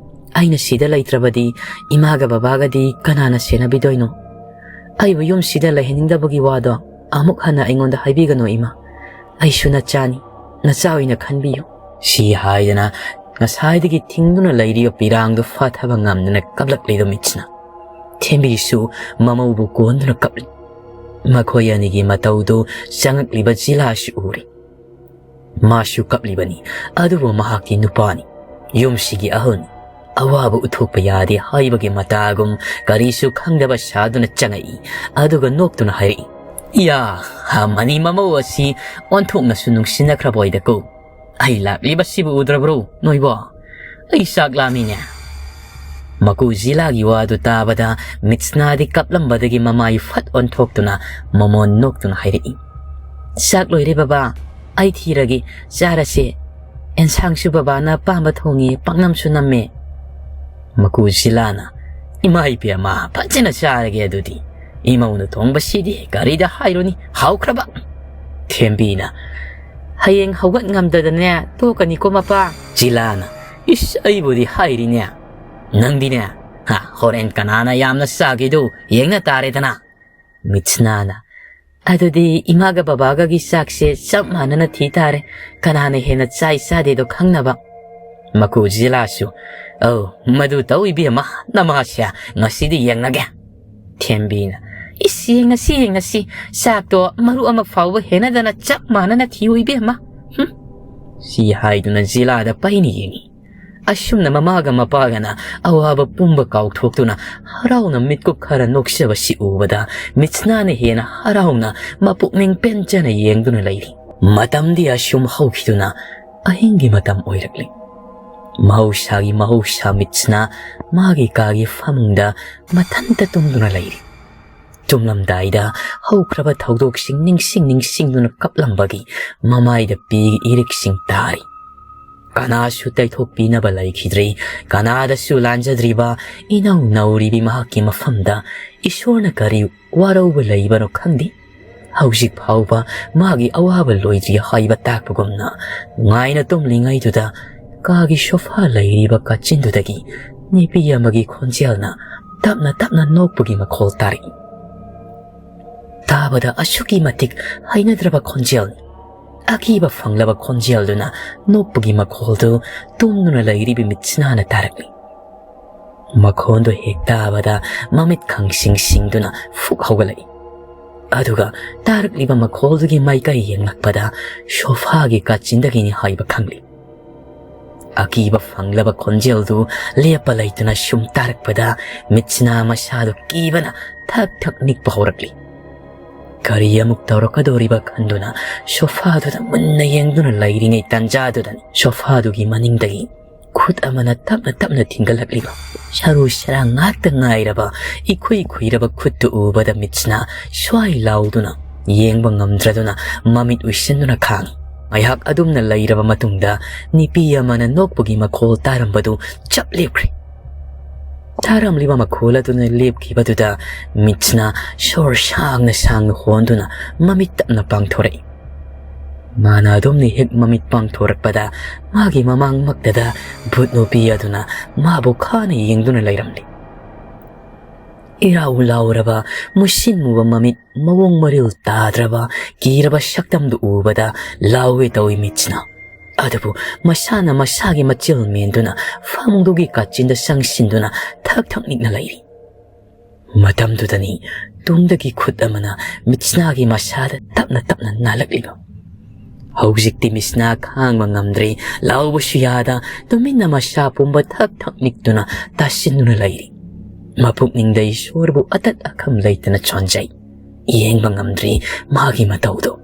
ꯑꯩꯅ ꯁꯤꯗ ꯂꯩꯇ꯭ꯔꯕꯗꯤ ꯏꯃꯥꯒ ꯕꯕꯥꯒꯗꯤ ꯀꯅꯥꯅ ꯁꯦꯟꯅꯕꯤꯗꯣꯏꯅꯣ? ꯑꯩꯕꯨ ꯌꯨꯝꯁꯤꯗ ꯂꯩꯍꯟꯅꯤꯡꯗꯕꯒꯤ ꯋꯥꯗꯣ ꯑꯃꯨꯛ ꯍꯟꯅ ꯑꯩꯉꯣꯟꯗ ꯍꯥꯏꯕꯤꯒꯅꯨ ꯏꯃꯥ꯫ ꯑꯩꯁꯨ ꯅꯆꯥꯅꯤ, ꯅꯆꯥ ꯑꯣꯏꯅ ꯈꯟꯕꯤꯌꯨ꯫ ꯁꯤ ꯍꯥꯏꯗꯅ ꯉꯁꯥꯏꯗꯒꯤ ꯊꯤꯡꯗꯨꯅ ꯂꯩꯔꯤꯕ ꯄꯤꯔꯥꯡꯗꯨ ꯐꯥꯊꯕ ꯉꯝꯗꯅ ꯀꯞꯂꯛꯂꯤꯕ ꯃꯤꯠꯁꯤꯅ ꯊꯦꯝꯕꯤꯁꯨ ꯃꯃꯧꯕꯨ ꯀꯣꯟꯗꯨꯅ ꯀꯞꯂꯤ꯫ ꯃꯈꯣꯏ ꯑꯅꯤꯒꯤ ꯃꯇꯧꯗꯨ ꯆꯪꯉꯛꯂꯤꯕ ꯖꯤꯂꯥꯁꯨ ꯎꯔꯤ꯫ ꯃꯥꯁꯨ ꯀꯞꯂꯤꯕꯅꯤ, ꯑꯗꯨꯕꯨ ꯃꯍꯥꯛꯇꯤ ꯅꯨꯄꯥꯅꯤ, ꯌꯨꯝꯁꯤꯒꯤ ꯑꯍꯜꯅꯤ꯫ ꯑꯋꯥꯕ ꯎꯠꯊꯣꯛꯄ ꯌꯥꯗꯦ ꯍꯥꯏꯕꯒꯤ ꯃꯇꯥꯒꯨꯝ ꯀꯔꯤꯁꯨ ꯈꯪꯗꯕ ꯁꯥꯗꯨꯅ ꯆꯪꯉꯛꯏ, ꯑꯗꯨꯒ ꯅꯣꯛꯇꯨꯅ ꯍꯥꯏꯔꯛꯏ, "ꯏꯌꯥ, ꯍꯥ, ꯃꯅꯤ ꯃꯃꯧ ꯑꯁꯤ ꯑꯣꯟꯊꯣꯛꯅꯁꯨ ꯅꯨꯡꯁꯤꯅꯈ꯭ꯔꯕ ꯑꯣꯏꯗꯀꯣ꯫ ꯑꯩ ꯂꯥꯛꯂꯤꯕꯁꯤꯕꯨ ꯎꯗ꯭ꯔꯕ꯭ꯔꯣ ꯅꯣꯏꯕꯣ? ꯑꯩ ꯆꯥꯛ ꯂꯥꯝꯃꯤꯅꯦ꯫" ꯃꯀꯨ ꯖꯤꯂꯥꯒꯤ ꯋꯥꯗꯨ ꯇꯥꯕꯗ ꯃꯤꯠꯁꯅꯥꯗꯤ ꯀꯞꯂꯝꯕꯗꯒꯤ ꯃꯃꯥꯏ ꯐꯠ ꯑꯣꯟꯊꯣꯛꯇꯨꯅ ꯃꯃꯣꯟ ꯅꯣꯛꯇꯨꯅ ꯍꯥꯏꯔꯛꯏ, "ꯆꯥꯛ ꯂꯣꯏꯔꯦ ꯕꯕꯥ, ꯑꯩ ꯊꯤꯔꯒꯦ, ꯆꯥꯔꯁꯦ꯫ ꯑꯦꯟꯁꯥꯡꯁꯨ ꯕꯕꯥꯅ ꯑꯄꯥꯝꯕ ꯊꯣꯡꯉꯤ, ꯄꯥꯛꯅꯝꯁꯨ ꯅꯝꯃꯦ꯫" ꯃꯀꯨ ꯖꯤꯂꯥꯅ, "ꯏꯃꯥ ꯏꯕꯦꯝꯃ, ꯐꯖꯅ ꯆꯥꯔꯒꯦ ꯑꯗꯨꯗꯤ꯫ ꯏꯃꯧꯅ ꯊꯣꯡꯕꯁꯤꯗꯤ ꯀꯔꯤꯗ ꯍꯥꯏꯔꯨꯅꯤ, ꯍꯥꯎꯈ꯭ꯔꯕ꯫" ꯊꯦꯝꯕꯤꯅ, "ꯍꯌꯦꯡ ꯍꯧꯒꯠ ꯉꯝꯗꯗꯅꯦ ꯇꯣꯛꯀꯅꯤꯀꯣ ꯃꯄꯥ꯫" ꯖꯤꯂꯥꯅ, "ꯏꯁ, ꯑꯩꯕꯨꯗꯤ ꯍꯥꯏꯔꯤꯅꯦ꯫ ꯅꯪꯗꯤꯅꯦ, ꯍꯥ, ꯍꯣꯔꯦꯟ ꯀꯅꯥꯅ ꯌꯥꯝꯅ ꯆꯥꯒꯦꯗꯨ ꯌꯦꯡꯅ ꯇꯥꯔꯦꯗꯅ꯫" ꯃꯤꯠꯁꯅꯥꯅ, "ꯑꯗꯨꯗꯤ ꯏꯃꯥꯒ ꯕꯕꯥꯒꯒꯤ ꯆꯥꯛꯁꯦ ꯆꯞ ꯃꯥꯟꯅꯅ ꯊꯤ ꯇꯥꯔꯦ, ꯀꯅꯥꯅ ꯍꯦꯟꯅ ꯆꯥꯏ ꯆꯥꯗꯦꯗꯣ ꯈꯪꯅꯕ꯫" ꯃꯀꯨ ꯖꯤꯂꯥꯁꯨ, "ꯑꯧ, ꯃꯗꯨ ꯇꯧ ꯏꯕꯦꯝꯃ, ꯅꯃꯥꯁꯦ ꯉꯁꯤꯗꯤ ꯌꯦꯡꯂꯒꯦ꯫" ꯊꯦꯝꯕꯤꯅ, "ꯏꯁ, ꯌꯦꯡꯉꯁꯤ, ꯌꯦꯡꯉꯁꯤ, ꯆꯥꯛꯇꯣ ꯃꯔꯨ ꯑꯃ ꯐꯥꯎꯕ ꯍꯦꯟꯅꯗꯅ ꯆꯞ ꯃꯥꯟꯅꯅ ꯊꯤꯌꯨ ꯏꯕꯦꯝꯃ꯫ ꯍꯨꯝ!" ꯁꯤ ꯍꯥꯏꯗꯨꯅ ꯖꯤꯂꯥꯗ ꯄꯩꯅ ꯌꯦꯡꯉꯤ꯫ ꯑꯁꯨꯝꯅ ꯃꯃꯥꯒ ꯃꯄꯥꯒꯅ ꯑꯋꯥꯕ ꯄꯨꯝꯕ ꯀꯥꯎꯊꯣꯛꯇꯨꯅ ꯍꯔꯥꯎꯅ ꯃꯤꯠꯀꯨꯞ ꯈꯔ ꯅꯣꯛꯆꯕꯁꯤ ꯎꯕꯗ ꯃꯤꯠꯁꯅꯥꯅ ꯍꯦꯟꯅ ꯍꯔꯥꯎꯅ ꯃꯄꯨꯛꯅꯤꯡ ꯄꯦꯟꯖꯅ ꯌꯦꯡꯗꯨꯅ ꯂꯩꯔꯤ꯫ ꯃꯇꯝꯗꯤ ꯑꯁꯨꯝ ꯍꯧꯈꯤꯗꯨꯅ ꯑꯍꯤꯡꯒꯤ ꯃꯇꯝ ꯑꯣꯏꯔꯛꯂꯤ꯫ ꯃꯍꯧꯁꯥꯒꯤ ꯃꯍꯧꯁꯥ ꯃꯤꯠꯁꯅꯥ ꯃꯥꯒꯤ ꯀꯥꯒꯤ ꯐꯃꯨꯡꯗ ꯃꯊꯟꯇ ꯇꯨꯝꯗꯨꯅ ꯂꯩꯔꯤ꯫ ꯇꯨꯝꯂꯝꯗꯥꯏꯗ ꯍꯧꯈ꯭ꯔꯕ ꯊꯧꯗꯣꯛꯁꯤꯡ ꯅꯤꯡꯁꯤꯡ ꯅꯤꯡꯁꯤꯡꯗꯨꯅ ꯀꯞꯂꯝꯕꯒꯤ ꯃꯃꯥꯏꯗ ꯄꯤꯒꯤ ꯏꯔꯤꯛꯁꯤꯡ ꯇꯥꯔꯤ꯫ ꯀꯅꯥꯁꯨ ꯇꯩꯊꯣꯛꯄꯤꯅꯕ ꯂꯩꯈꯤꯗ꯭ꯔꯤ꯫ ꯀꯅꯥꯗꯁꯨ ꯂꯥꯟꯖꯗ꯭ꯔꯤꯕ ꯏꯅꯧ ꯅꯧꯔꯤꯕꯤ ꯃꯍꯥꯛꯀꯤ ꯃꯐꯝꯗ ꯏꯁꯣꯔꯅ ꯀꯔꯤ ꯋꯥꯔꯧꯕ ꯂꯩꯕꯅꯣ ꯈꯪꯗꯦ꯫ ꯍꯧꯖꯤꯛ ꯐꯥꯎꯕ ꯃꯥꯒꯤ ꯑꯋꯥꯕ ꯂꯣꯏꯗ꯭ꯔꯤ ꯍꯥꯏꯕ ꯇꯥꯛꯄꯒꯨꯝꯅ ꯅꯨꯡꯉꯥꯏꯅ ꯇꯨꯝꯂꯤꯉꯩꯗꯨꯗ ꯀꯥꯒꯤ ꯁꯣꯐꯥ ꯂꯩꯔꯤꯕ ꯀꯥꯆꯤꯟꯗꯨꯗꯒꯤ ꯅꯨꯄꯤ ꯑꯃꯒꯤ ꯈꯣꯟꯖꯦꯜꯅ ꯇꯞꯅ ꯇꯞꯅ ꯅꯣꯛꯄꯒꯤ ꯃꯈꯣꯜ ꯇꯥꯔꯛꯏ꯫ ꯇꯥꯕꯗ ꯑꯁꯨꯛꯀꯤ ꯃꯇꯤꯛ ꯍꯩꯅꯗ꯭ꯔꯕ ꯈꯣꯟꯖꯦꯜꯅꯤ꯫ ꯑꯀꯤꯕ ꯐꯪꯂꯕ ꯈꯣꯟꯖꯦꯜꯗꯨꯅ ꯅꯣꯛꯄꯒꯤ ꯃꯈꯣꯜꯗꯨ ꯇꯨꯝꯗꯨꯅ ꯂꯩꯔꯤꯕ ꯃꯤꯠꯁꯅꯥꯅ ꯇꯥꯔꯛꯂꯤ꯫ ꯃꯈꯣꯟꯗꯨ ꯍꯦꯛ ꯇꯥꯕꯗ ꯃꯃꯤꯠ ꯈꯪꯁꯤꯡ ꯁꯤꯡꯗꯨꯅ ꯐꯨꯛ ꯍꯧꯒꯠꯂꯛꯏ꯫ ꯑꯗꯨꯒ ꯇꯥꯔꯛꯂꯤꯕ ꯃꯈꯣꯜꯗꯨꯒꯤ ꯃꯥꯏꯀꯩ ꯌꯦꯡꯂꯛꯄꯗ ꯁꯣꯐꯥꯒꯤ ꯀꯥꯆꯤꯟꯗꯒꯤꯅꯤ ꯍꯥꯏꯕ ꯈꯪꯂꯤ꯫ ꯑꯀꯤꯕ ꯐꯪꯂꯕ ꯈꯣꯟꯖꯦꯜꯗꯨ ꯂꯦꯞꯄ ꯂꯩꯇꯅ ꯁꯨꯝ ꯇꯥꯔꯛꯄꯗ ꯃꯤꯠꯁꯤꯅ ꯃꯁꯥꯗꯨ ꯀꯤꯕꯅ ꯊꯛ ꯊꯛ ꯅꯤꯛꯄ ꯍꯧꯔꯛꯂꯤ꯫ ꯀꯔꯤ ꯑꯃꯨꯛ ꯇꯧꯔꯛꯀꯗꯧꯔꯤꯕ ꯈꯟꯗꯨꯅ ꯁꯣꯐꯥꯗꯨꯗ ꯃꯨꯟꯅ ꯌꯦꯡꯗꯨꯅ ꯂꯩꯔꯤꯉꯩ ꯇꯥꯟꯖꯥꯗꯨꯗꯅꯤ ꯁꯣꯐꯥꯗꯨꯒꯤ ꯃꯅꯤꯡꯗꯒꯤ ꯈꯨꯠ ꯑꯃꯅ ꯇꯞꯅ ꯇꯞꯅ ꯊꯤꯡꯒꯠꯂꯛꯂꯤꯕ ꯁꯔꯨ ꯁꯔꯥꯡ ꯉꯥꯛꯇ ꯉꯥꯏꯔꯕ ꯏꯈꯨꯏ ꯈꯨꯏꯔꯕ ꯈꯨꯠꯇꯨ ꯎꯕꯗ ꯃꯤꯠꯁꯤꯅ ꯁ꯭ꯋꯥꯏ ꯂꯥꯎꯗꯨꯅ ꯌꯦꯡꯕ ꯉꯝꯗ꯭ꯔꯗꯨꯅ ꯃꯃꯤꯠ ꯎꯏꯁꯤꯟꯗꯨꯅ ꯈꯥꯡꯏ꯫ ꯉꯥꯏꯍꯥꯛ ꯑꯗꯨꯝꯅ ꯂꯩꯔꯕ ꯃꯇꯨꯡꯗ ꯅꯨꯄꯤ ꯑꯃꯅ ꯅꯣꯛꯄꯒꯤ ꯃꯈꯣꯜ ꯇꯥꯔꯝꯕꯗꯨ ꯆꯞ ꯂꯦꯞꯈ꯭ꯔꯦ꯫ ꯇꯥꯔꯝꯂꯤꯕ ꯃꯈꯣꯜ ꯑꯗꯨꯅ ꯂꯦꯞꯈꯤꯕꯗꯨꯗ ꯃꯤꯠꯁꯤꯅ ꯁꯣꯔ ꯁꯥꯡꯅ ꯁꯥꯡꯅ ꯍꯣꯟꯗꯨꯅ ꯃꯃꯤꯠ ꯇꯞꯅ ꯄꯥꯡꯊꯣꯔꯛꯏ꯫ ꯃꯥꯅ ꯑꯗꯨꯝꯅ ꯍꯦꯛ ꯃꯃꯤꯠ ꯄꯥꯡꯊꯣꯔꯛꯄꯗ ꯃꯥꯒꯤ ꯃꯃꯥꯡꯃꯛꯇꯗ ꯚꯨꯠ ꯅꯨꯄꯤ ꯑꯗꯨꯅ ꯃꯥꯕꯨ ꯈꯥꯅ ꯌꯦꯡꯗꯨꯅ ꯂꯩꯔꯝꯂꯤ꯫ ꯏꯔꯥꯎ ꯂꯥꯎꯔꯕ, ꯃꯨꯁꯤꯟ ꯃꯨꯕ ꯃꯃꯤꯠ, ꯃꯑꯣꯡ ꯃꯔꯤꯜ ꯇꯥꯗ꯭ꯔꯕ, ꯀꯤꯔꯕ ꯁꯛꯇꯝꯗꯨ ꯎꯕꯗ ꯂꯥꯎꯒꯦ ꯇꯧꯏ ꯃꯤꯠꯁꯤꯅ꯫ ꯑꯗꯨꯕꯨ ꯃꯁꯥꯅ ꯃꯁꯥꯒꯤ ꯃꯆꯤꯜ ꯃꯦꯟꯗꯨꯅ ꯐꯃꯨꯡꯗꯨꯒꯤ ꯀꯥꯆꯤꯟꯗ ꯆꯪꯁꯤꯟꯗꯨꯅ ꯊꯛ ꯊꯛ ꯅꯤꯛꯅ ꯂꯩꯔꯤ꯫ ꯃꯇꯝꯗꯨꯗꯅꯤ ꯇꯨꯡꯗꯒꯤ ꯈꯨꯠ ꯑꯃꯅ ꯃꯤꯠꯁꯅꯥꯒꯤ ꯃꯁꯥꯗ ꯇꯞꯅ ꯇꯞꯅ ꯅꯥꯜꯂꯛꯂꯤꯕ꯫ ꯍꯧꯖꯤꯛꯇꯤ ꯃꯤꯠꯁꯅꯥ ꯈꯥꯡꯕ ꯉꯝꯗ꯭ꯔꯦ꯫ ꯂꯥꯎꯕꯁꯨ ꯌꯥꯗ ꯇꯨꯃꯤꯟꯅ ꯃꯁꯥ ꯄꯨꯝꯕ ꯊꯛ ꯊꯛ ꯅꯤꯛꯇꯨꯅ ꯇꯥꯁꯤꯟꯗꯨꯅ ꯂꯩꯔꯤ꯫ ꯃꯄꯨꯛꯅꯤꯡꯗ ꯏꯁꯣꯔꯕꯨ ꯑꯇꯠ ꯑꯈꯝ ꯂꯩꯇꯅ ꯆꯣꯟꯖꯩ꯫ ꯌꯦꯡꯕ ꯉꯝꯗ꯭ꯔꯤ ꯃꯥꯒꯤ ꯃꯇꯧꯗꯣ꯫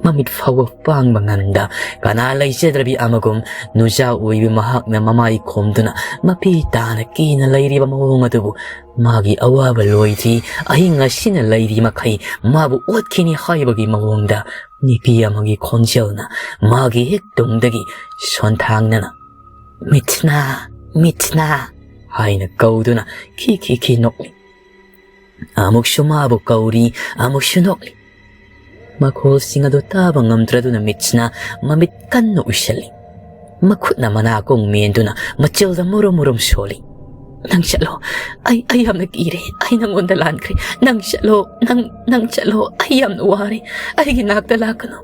ꯃꯃꯤꯠ ꯐꯥꯎꯕ ꯄꯥꯡꯕ ꯉꯝꯗ ꯀꯅꯥ ꯂꯩꯖꯗ꯭ꯔꯕꯤ ꯑꯃꯒꯨꯝ ꯅꯨꯖꯥ ꯑꯣꯏꯕꯤ ꯃꯍꯥꯛꯅ ꯃꯃꯥꯏ ꯈꯣꯝꯗꯨꯅ ꯃꯄꯤ ꯇꯥꯅ ꯀꯤꯅ ꯂꯩꯔꯤꯕ ꯃꯑꯣꯡ ꯑꯗꯨꯕꯨ ꯃꯥꯒꯤ ꯑꯋꯥꯕ ꯂꯣꯏꯗ꯭ꯔꯤ꯫ ꯑꯍꯤꯡ ꯑꯁꯤꯅ ꯂꯩꯔꯤ ꯃꯈꯩ ꯃꯥꯕꯨ ꯑꯣꯠꯈꯤꯅꯤ ꯍꯥꯏꯕꯒꯤ ꯃꯑꯣꯡꯗ ꯅꯨꯄꯤ ꯑꯃꯒꯤ ꯈꯣꯟꯖꯦꯜꯅ ꯃꯥꯒꯤ ꯍꯦꯛ ꯇꯨꯡꯗꯒꯤ ꯁꯣꯟꯊꯥꯡꯅꯅ "ꯃꯤꯠꯁꯅꯥ, ꯃꯤꯠꯁꯅꯥ" ꯍꯥꯏꯅ ꯀꯧꯗꯨꯅ ꯈꯤ ꯈꯤ ꯈꯤ ꯅꯣꯛꯂꯤ꯫ ꯑꯃꯨꯛꯁꯨ ꯃꯥꯕꯨ ꯀꯧꯔꯤ, ꯑꯃꯨꯛꯁꯨ ꯅꯣꯛꯂꯤ꯫ ꯃꯈꯣꯜꯁꯤꯡ ꯑꯗꯨ ꯇꯥꯕ ꯉꯝꯗ꯭ꯔꯗꯨꯅ ꯃꯤꯠꯁꯅꯥ ꯃꯃꯤꯠ ꯀꯟꯅ ꯎꯏꯁꯜꯂꯤ꯫ ꯃꯈꯨꯠꯅ ꯃꯅꯥꯀꯣꯡ ꯃꯦꯟꯗꯨꯅ ꯃꯆꯤꯜꯗ ꯃꯨꯔꯨꯝ ꯃꯨꯔꯨꯝ ꯁꯣꯜꯂꯤ꯫ "ꯅꯪ ꯆꯠꯂꯣ, ꯑꯩ, ꯑꯩ ꯌꯥꯝꯅ ꯀꯤꯔꯦ, ꯑꯩ ꯅꯪꯉꯣꯟꯗ ꯂꯥꯟꯈ꯭ꯔꯦ, ꯅꯪ ꯆꯠꯂꯣ, ꯅꯪ, ꯅꯪ ꯆꯠꯂꯣ, ꯑꯩ ꯌꯥꯝꯅ ꯋꯥꯔꯦ, ꯑꯩꯒꯤ ꯅꯥꯛꯇ ꯂꯥꯛꯀꯅꯨ,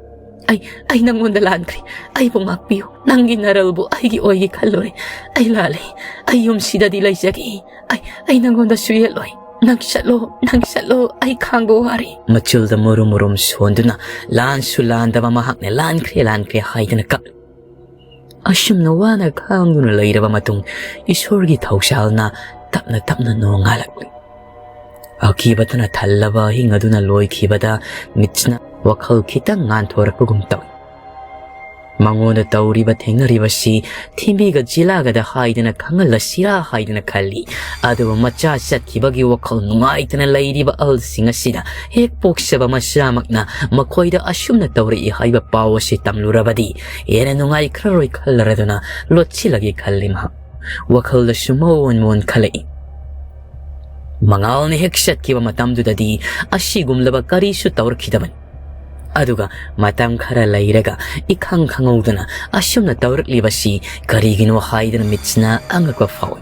ꯑꯩ, ꯑꯩ ꯅꯪꯉꯣꯟꯗ ꯂꯥꯟꯈ꯭ꯔꯦ, ꯑꯩꯕꯨ ꯉꯥꯛꯄꯤꯌꯨ, ꯅꯪꯒꯤ ꯅꯔꯜꯕꯨ ꯑꯩꯒꯤ ꯑꯣꯏꯒꯦ ꯈꯜꯂꯨꯔꯦ, ꯑꯩ ꯂꯥꯜꯂꯦ, ꯑꯩ ꯌꯨꯝꯁꯤꯗꯗꯤ ꯂꯩꯖꯒꯦ, ꯑꯩ, ꯑꯩ ꯅꯪꯉꯣꯟꯗꯁꯨ ꯌꯦꯠꯂꯣꯏ, ꯅꯪ ꯆꯠꯂꯣ, ꯅꯪ ꯆꯠꯂꯣ, ꯑꯩ ꯈꯥꯡꯕ ꯋꯥꯔꯦ"꯫ ꯃꯆꯤꯜꯗ ꯃꯨꯔꯨꯝ ꯃꯨꯔꯨꯝ ꯁꯣꯟꯗꯨꯅ ꯂꯥꯟꯁꯨ ꯂꯥꯟꯗꯕ ꯃꯍꯥꯛꯅ "ꯂꯥꯟꯈ꯭ꯔꯦ, ꯂꯥꯟꯈ꯭ꯔꯦ" ꯍꯥꯏꯗꯨꯅ ꯀꯞꯂꯤ꯫ ꯑꯁꯨꯝꯅ ꯋꯥꯅ ꯈꯥꯡꯗꯨꯅ ꯂꯩꯔꯕ ꯃꯇꯨꯡ ꯏꯁꯣꯔꯒꯤ ꯊꯧꯖꯥꯜꯅ ꯇꯞꯅ ꯇꯞꯅ ꯅꯣꯡꯉꯥꯜꯂꯛꯂꯤ꯫ ꯑꯀꯤꯕꯇꯅ ꯊꯜꯂꯕ ꯑꯍꯤꯡ ꯑꯗꯨꯅ ꯂꯣꯏꯈꯤꯕꯗ ꯃꯤꯠꯁꯅꯥ ꯋꯥꯈꯜ ꯈꯤꯇꯪ ꯉꯥꯟꯊꯣꯔꯛꯄꯒꯨꯝ ꯇꯧꯏ꯫ ꯃꯉꯣꯟꯗ ꯇꯧꯔꯤꯕ ꯊꯦꯡꯅꯔꯤꯕꯁꯤ ꯊꯤꯟꯕꯤꯒ ꯖꯤꯂꯥꯒꯗ ꯍꯥꯏꯗꯅ ꯈꯪꯍꯜꯂꯁꯤꯔꯥ ꯍꯥꯏꯗꯅ ꯈꯜꯂꯤ꯫ ꯑꯗꯨꯕꯨ ꯃꯆꯥ ꯆꯠꯈꯤꯕꯒꯤ ꯋꯥꯈꯜ ꯅꯨꯡꯉꯥꯏꯇꯅ ꯂꯩꯔꯤꯕ ꯑꯍꯜꯁꯤꯡ ꯑꯁꯤꯗ ꯍꯦꯛ ꯄꯣꯛꯆꯕ ꯃꯆꯥꯃꯛꯅ ꯃꯈꯣꯏꯗ ꯑꯁꯨꯝꯅ ꯇꯧꯔꯛꯏ ꯍꯥꯏꯕ ꯄꯥꯎ ꯑꯁꯤ ꯇꯝꯂꯨꯔꯕꯗꯤ ꯍꯦꯟꯅ ꯅꯨꯡꯉꯥꯏꯈ꯭ꯔꯔꯣꯏ ꯈꯜꯂꯔꯗꯨꯅ ꯂꯣꯠꯁꯤꯜꯂꯒꯦ ꯈꯜꯂꯤ ꯃꯍꯥꯛ꯫ ꯋꯥꯈꯜꯗꯁꯨ ꯃꯑꯣꯟ ꯃꯑꯣꯟ ꯈꯜꯂꯛꯏ꯫ ꯃꯉꯥꯜꯅ ꯍꯦꯛ ꯆꯠꯈꯤꯕ ꯃꯇꯝꯗꯨꯗꯗꯤ ꯑꯁꯤꯒꯨꯝꯂꯕ ꯀꯔꯤꯁꯨ ꯇꯧꯔꯛꯈꯤꯗꯕꯅꯤ꯫ ꯑꯗꯨꯒ ꯃꯇꯝ ꯈꯔ ꯂꯩꯔꯒ ꯏꯈꯪ ꯈꯪꯍꯧꯗꯅ ꯑꯁꯨꯝꯅ ꯇꯧꯔꯛꯂꯤꯕꯁꯤ ꯀꯔꯤꯒꯤꯅꯣ ꯍꯥꯏꯗꯅ ꯃꯤꯠꯁꯅꯥ ꯑꯉꯛꯄ ꯐꯥꯎꯏ꯫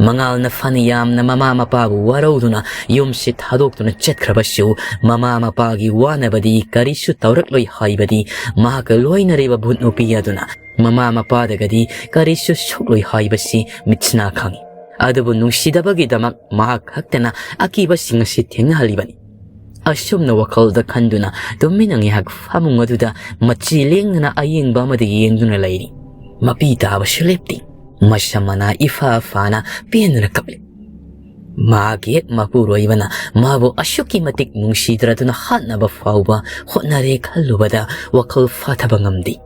ꯃꯉꯥꯜꯅ ꯐꯅ ꯌꯥꯝꯅ ꯃꯃꯥ ꯃꯄꯥꯕꯨ ꯋꯥꯔꯧꯗꯨꯅ ꯌꯨꯝꯁꯤ ꯊꯥꯗꯣꯛꯇꯨꯅ ꯆꯠꯈ꯭ꯔꯕꯁꯨ, ꯃꯃꯥ ꯃꯄꯥꯒꯤ ꯋꯥꯅꯕꯗꯤ ꯀꯔꯤꯁꯨ ꯇꯧꯔꯛꯂꯣꯏ ꯍꯥꯏꯕꯗꯤ ꯃꯍꯥꯛꯀ ꯂꯣꯏꯅꯔꯤꯕ ꯚꯨꯠ ꯅꯨꯄꯤ ꯑꯗꯨꯅ ꯃꯃꯥ ꯃꯄꯥꯗꯒꯗꯤ ꯀꯔꯤꯁꯨ ꯁꯣꯛꯂꯣꯏ ꯍꯥꯏꯕꯁꯤ ꯃꯤꯠꯁꯅꯥ ꯈꯪꯏ꯫ ꯑꯗꯨꯕꯨ ꯅꯨꯡꯁꯤꯗꯕꯒꯤꯗꯃꯛ ꯃꯍꯥꯛ ꯈꯛꯇꯅ ꯑꯀꯤꯕꯁꯤꯡ ꯑꯁꯤ ꯊꯦꯡꯅꯍꯜꯂꯤꯕꯅꯤ꯫ ꯑꯁꯨꯝꯅ ꯋꯥꯈꯜꯗ ꯈꯟꯗꯨꯅ ꯇꯨꯃꯤꯟꯅ ꯉꯥꯏꯍꯥꯛ ꯐꯃꯨꯡ ꯑꯗꯨꯗ ꯃꯆꯤ ꯂꯦꯡꯗꯅ ꯑꯌꯦꯡꯕ ꯑꯃꯗ ꯌꯦꯡꯗꯨꯅ ꯂꯩꯔꯤ꯫ ꯃꯄꯤ ꯇꯥꯕꯁꯨ ꯂꯦꯞꯇꯦ꯫ ꯃꯁꯝ ꯃꯅꯥ ꯏꯐꯥ ꯐꯥꯅ ꯄꯦꯟꯗꯨꯅ ꯀꯞꯂꯤ꯫ ꯃꯍꯥꯛꯀꯤ ꯍꯦꯛ ꯃꯄꯨꯔꯣꯏꯕꯅ ꯃꯥꯕꯨ ꯑꯁꯨꯛꯀꯤ ꯃꯇꯤꯛ ꯅꯨꯡꯁꯤꯗ꯭ꯔꯗꯨꯅ ꯍꯥꯠꯅꯕ ꯐꯥꯎꯕ ꯍꯣꯠꯅꯔꯦ ꯈꯜꯂꯨꯕꯗ ꯋꯥꯈꯜ ꯐꯥꯊꯕ ꯉꯝꯗꯦ꯫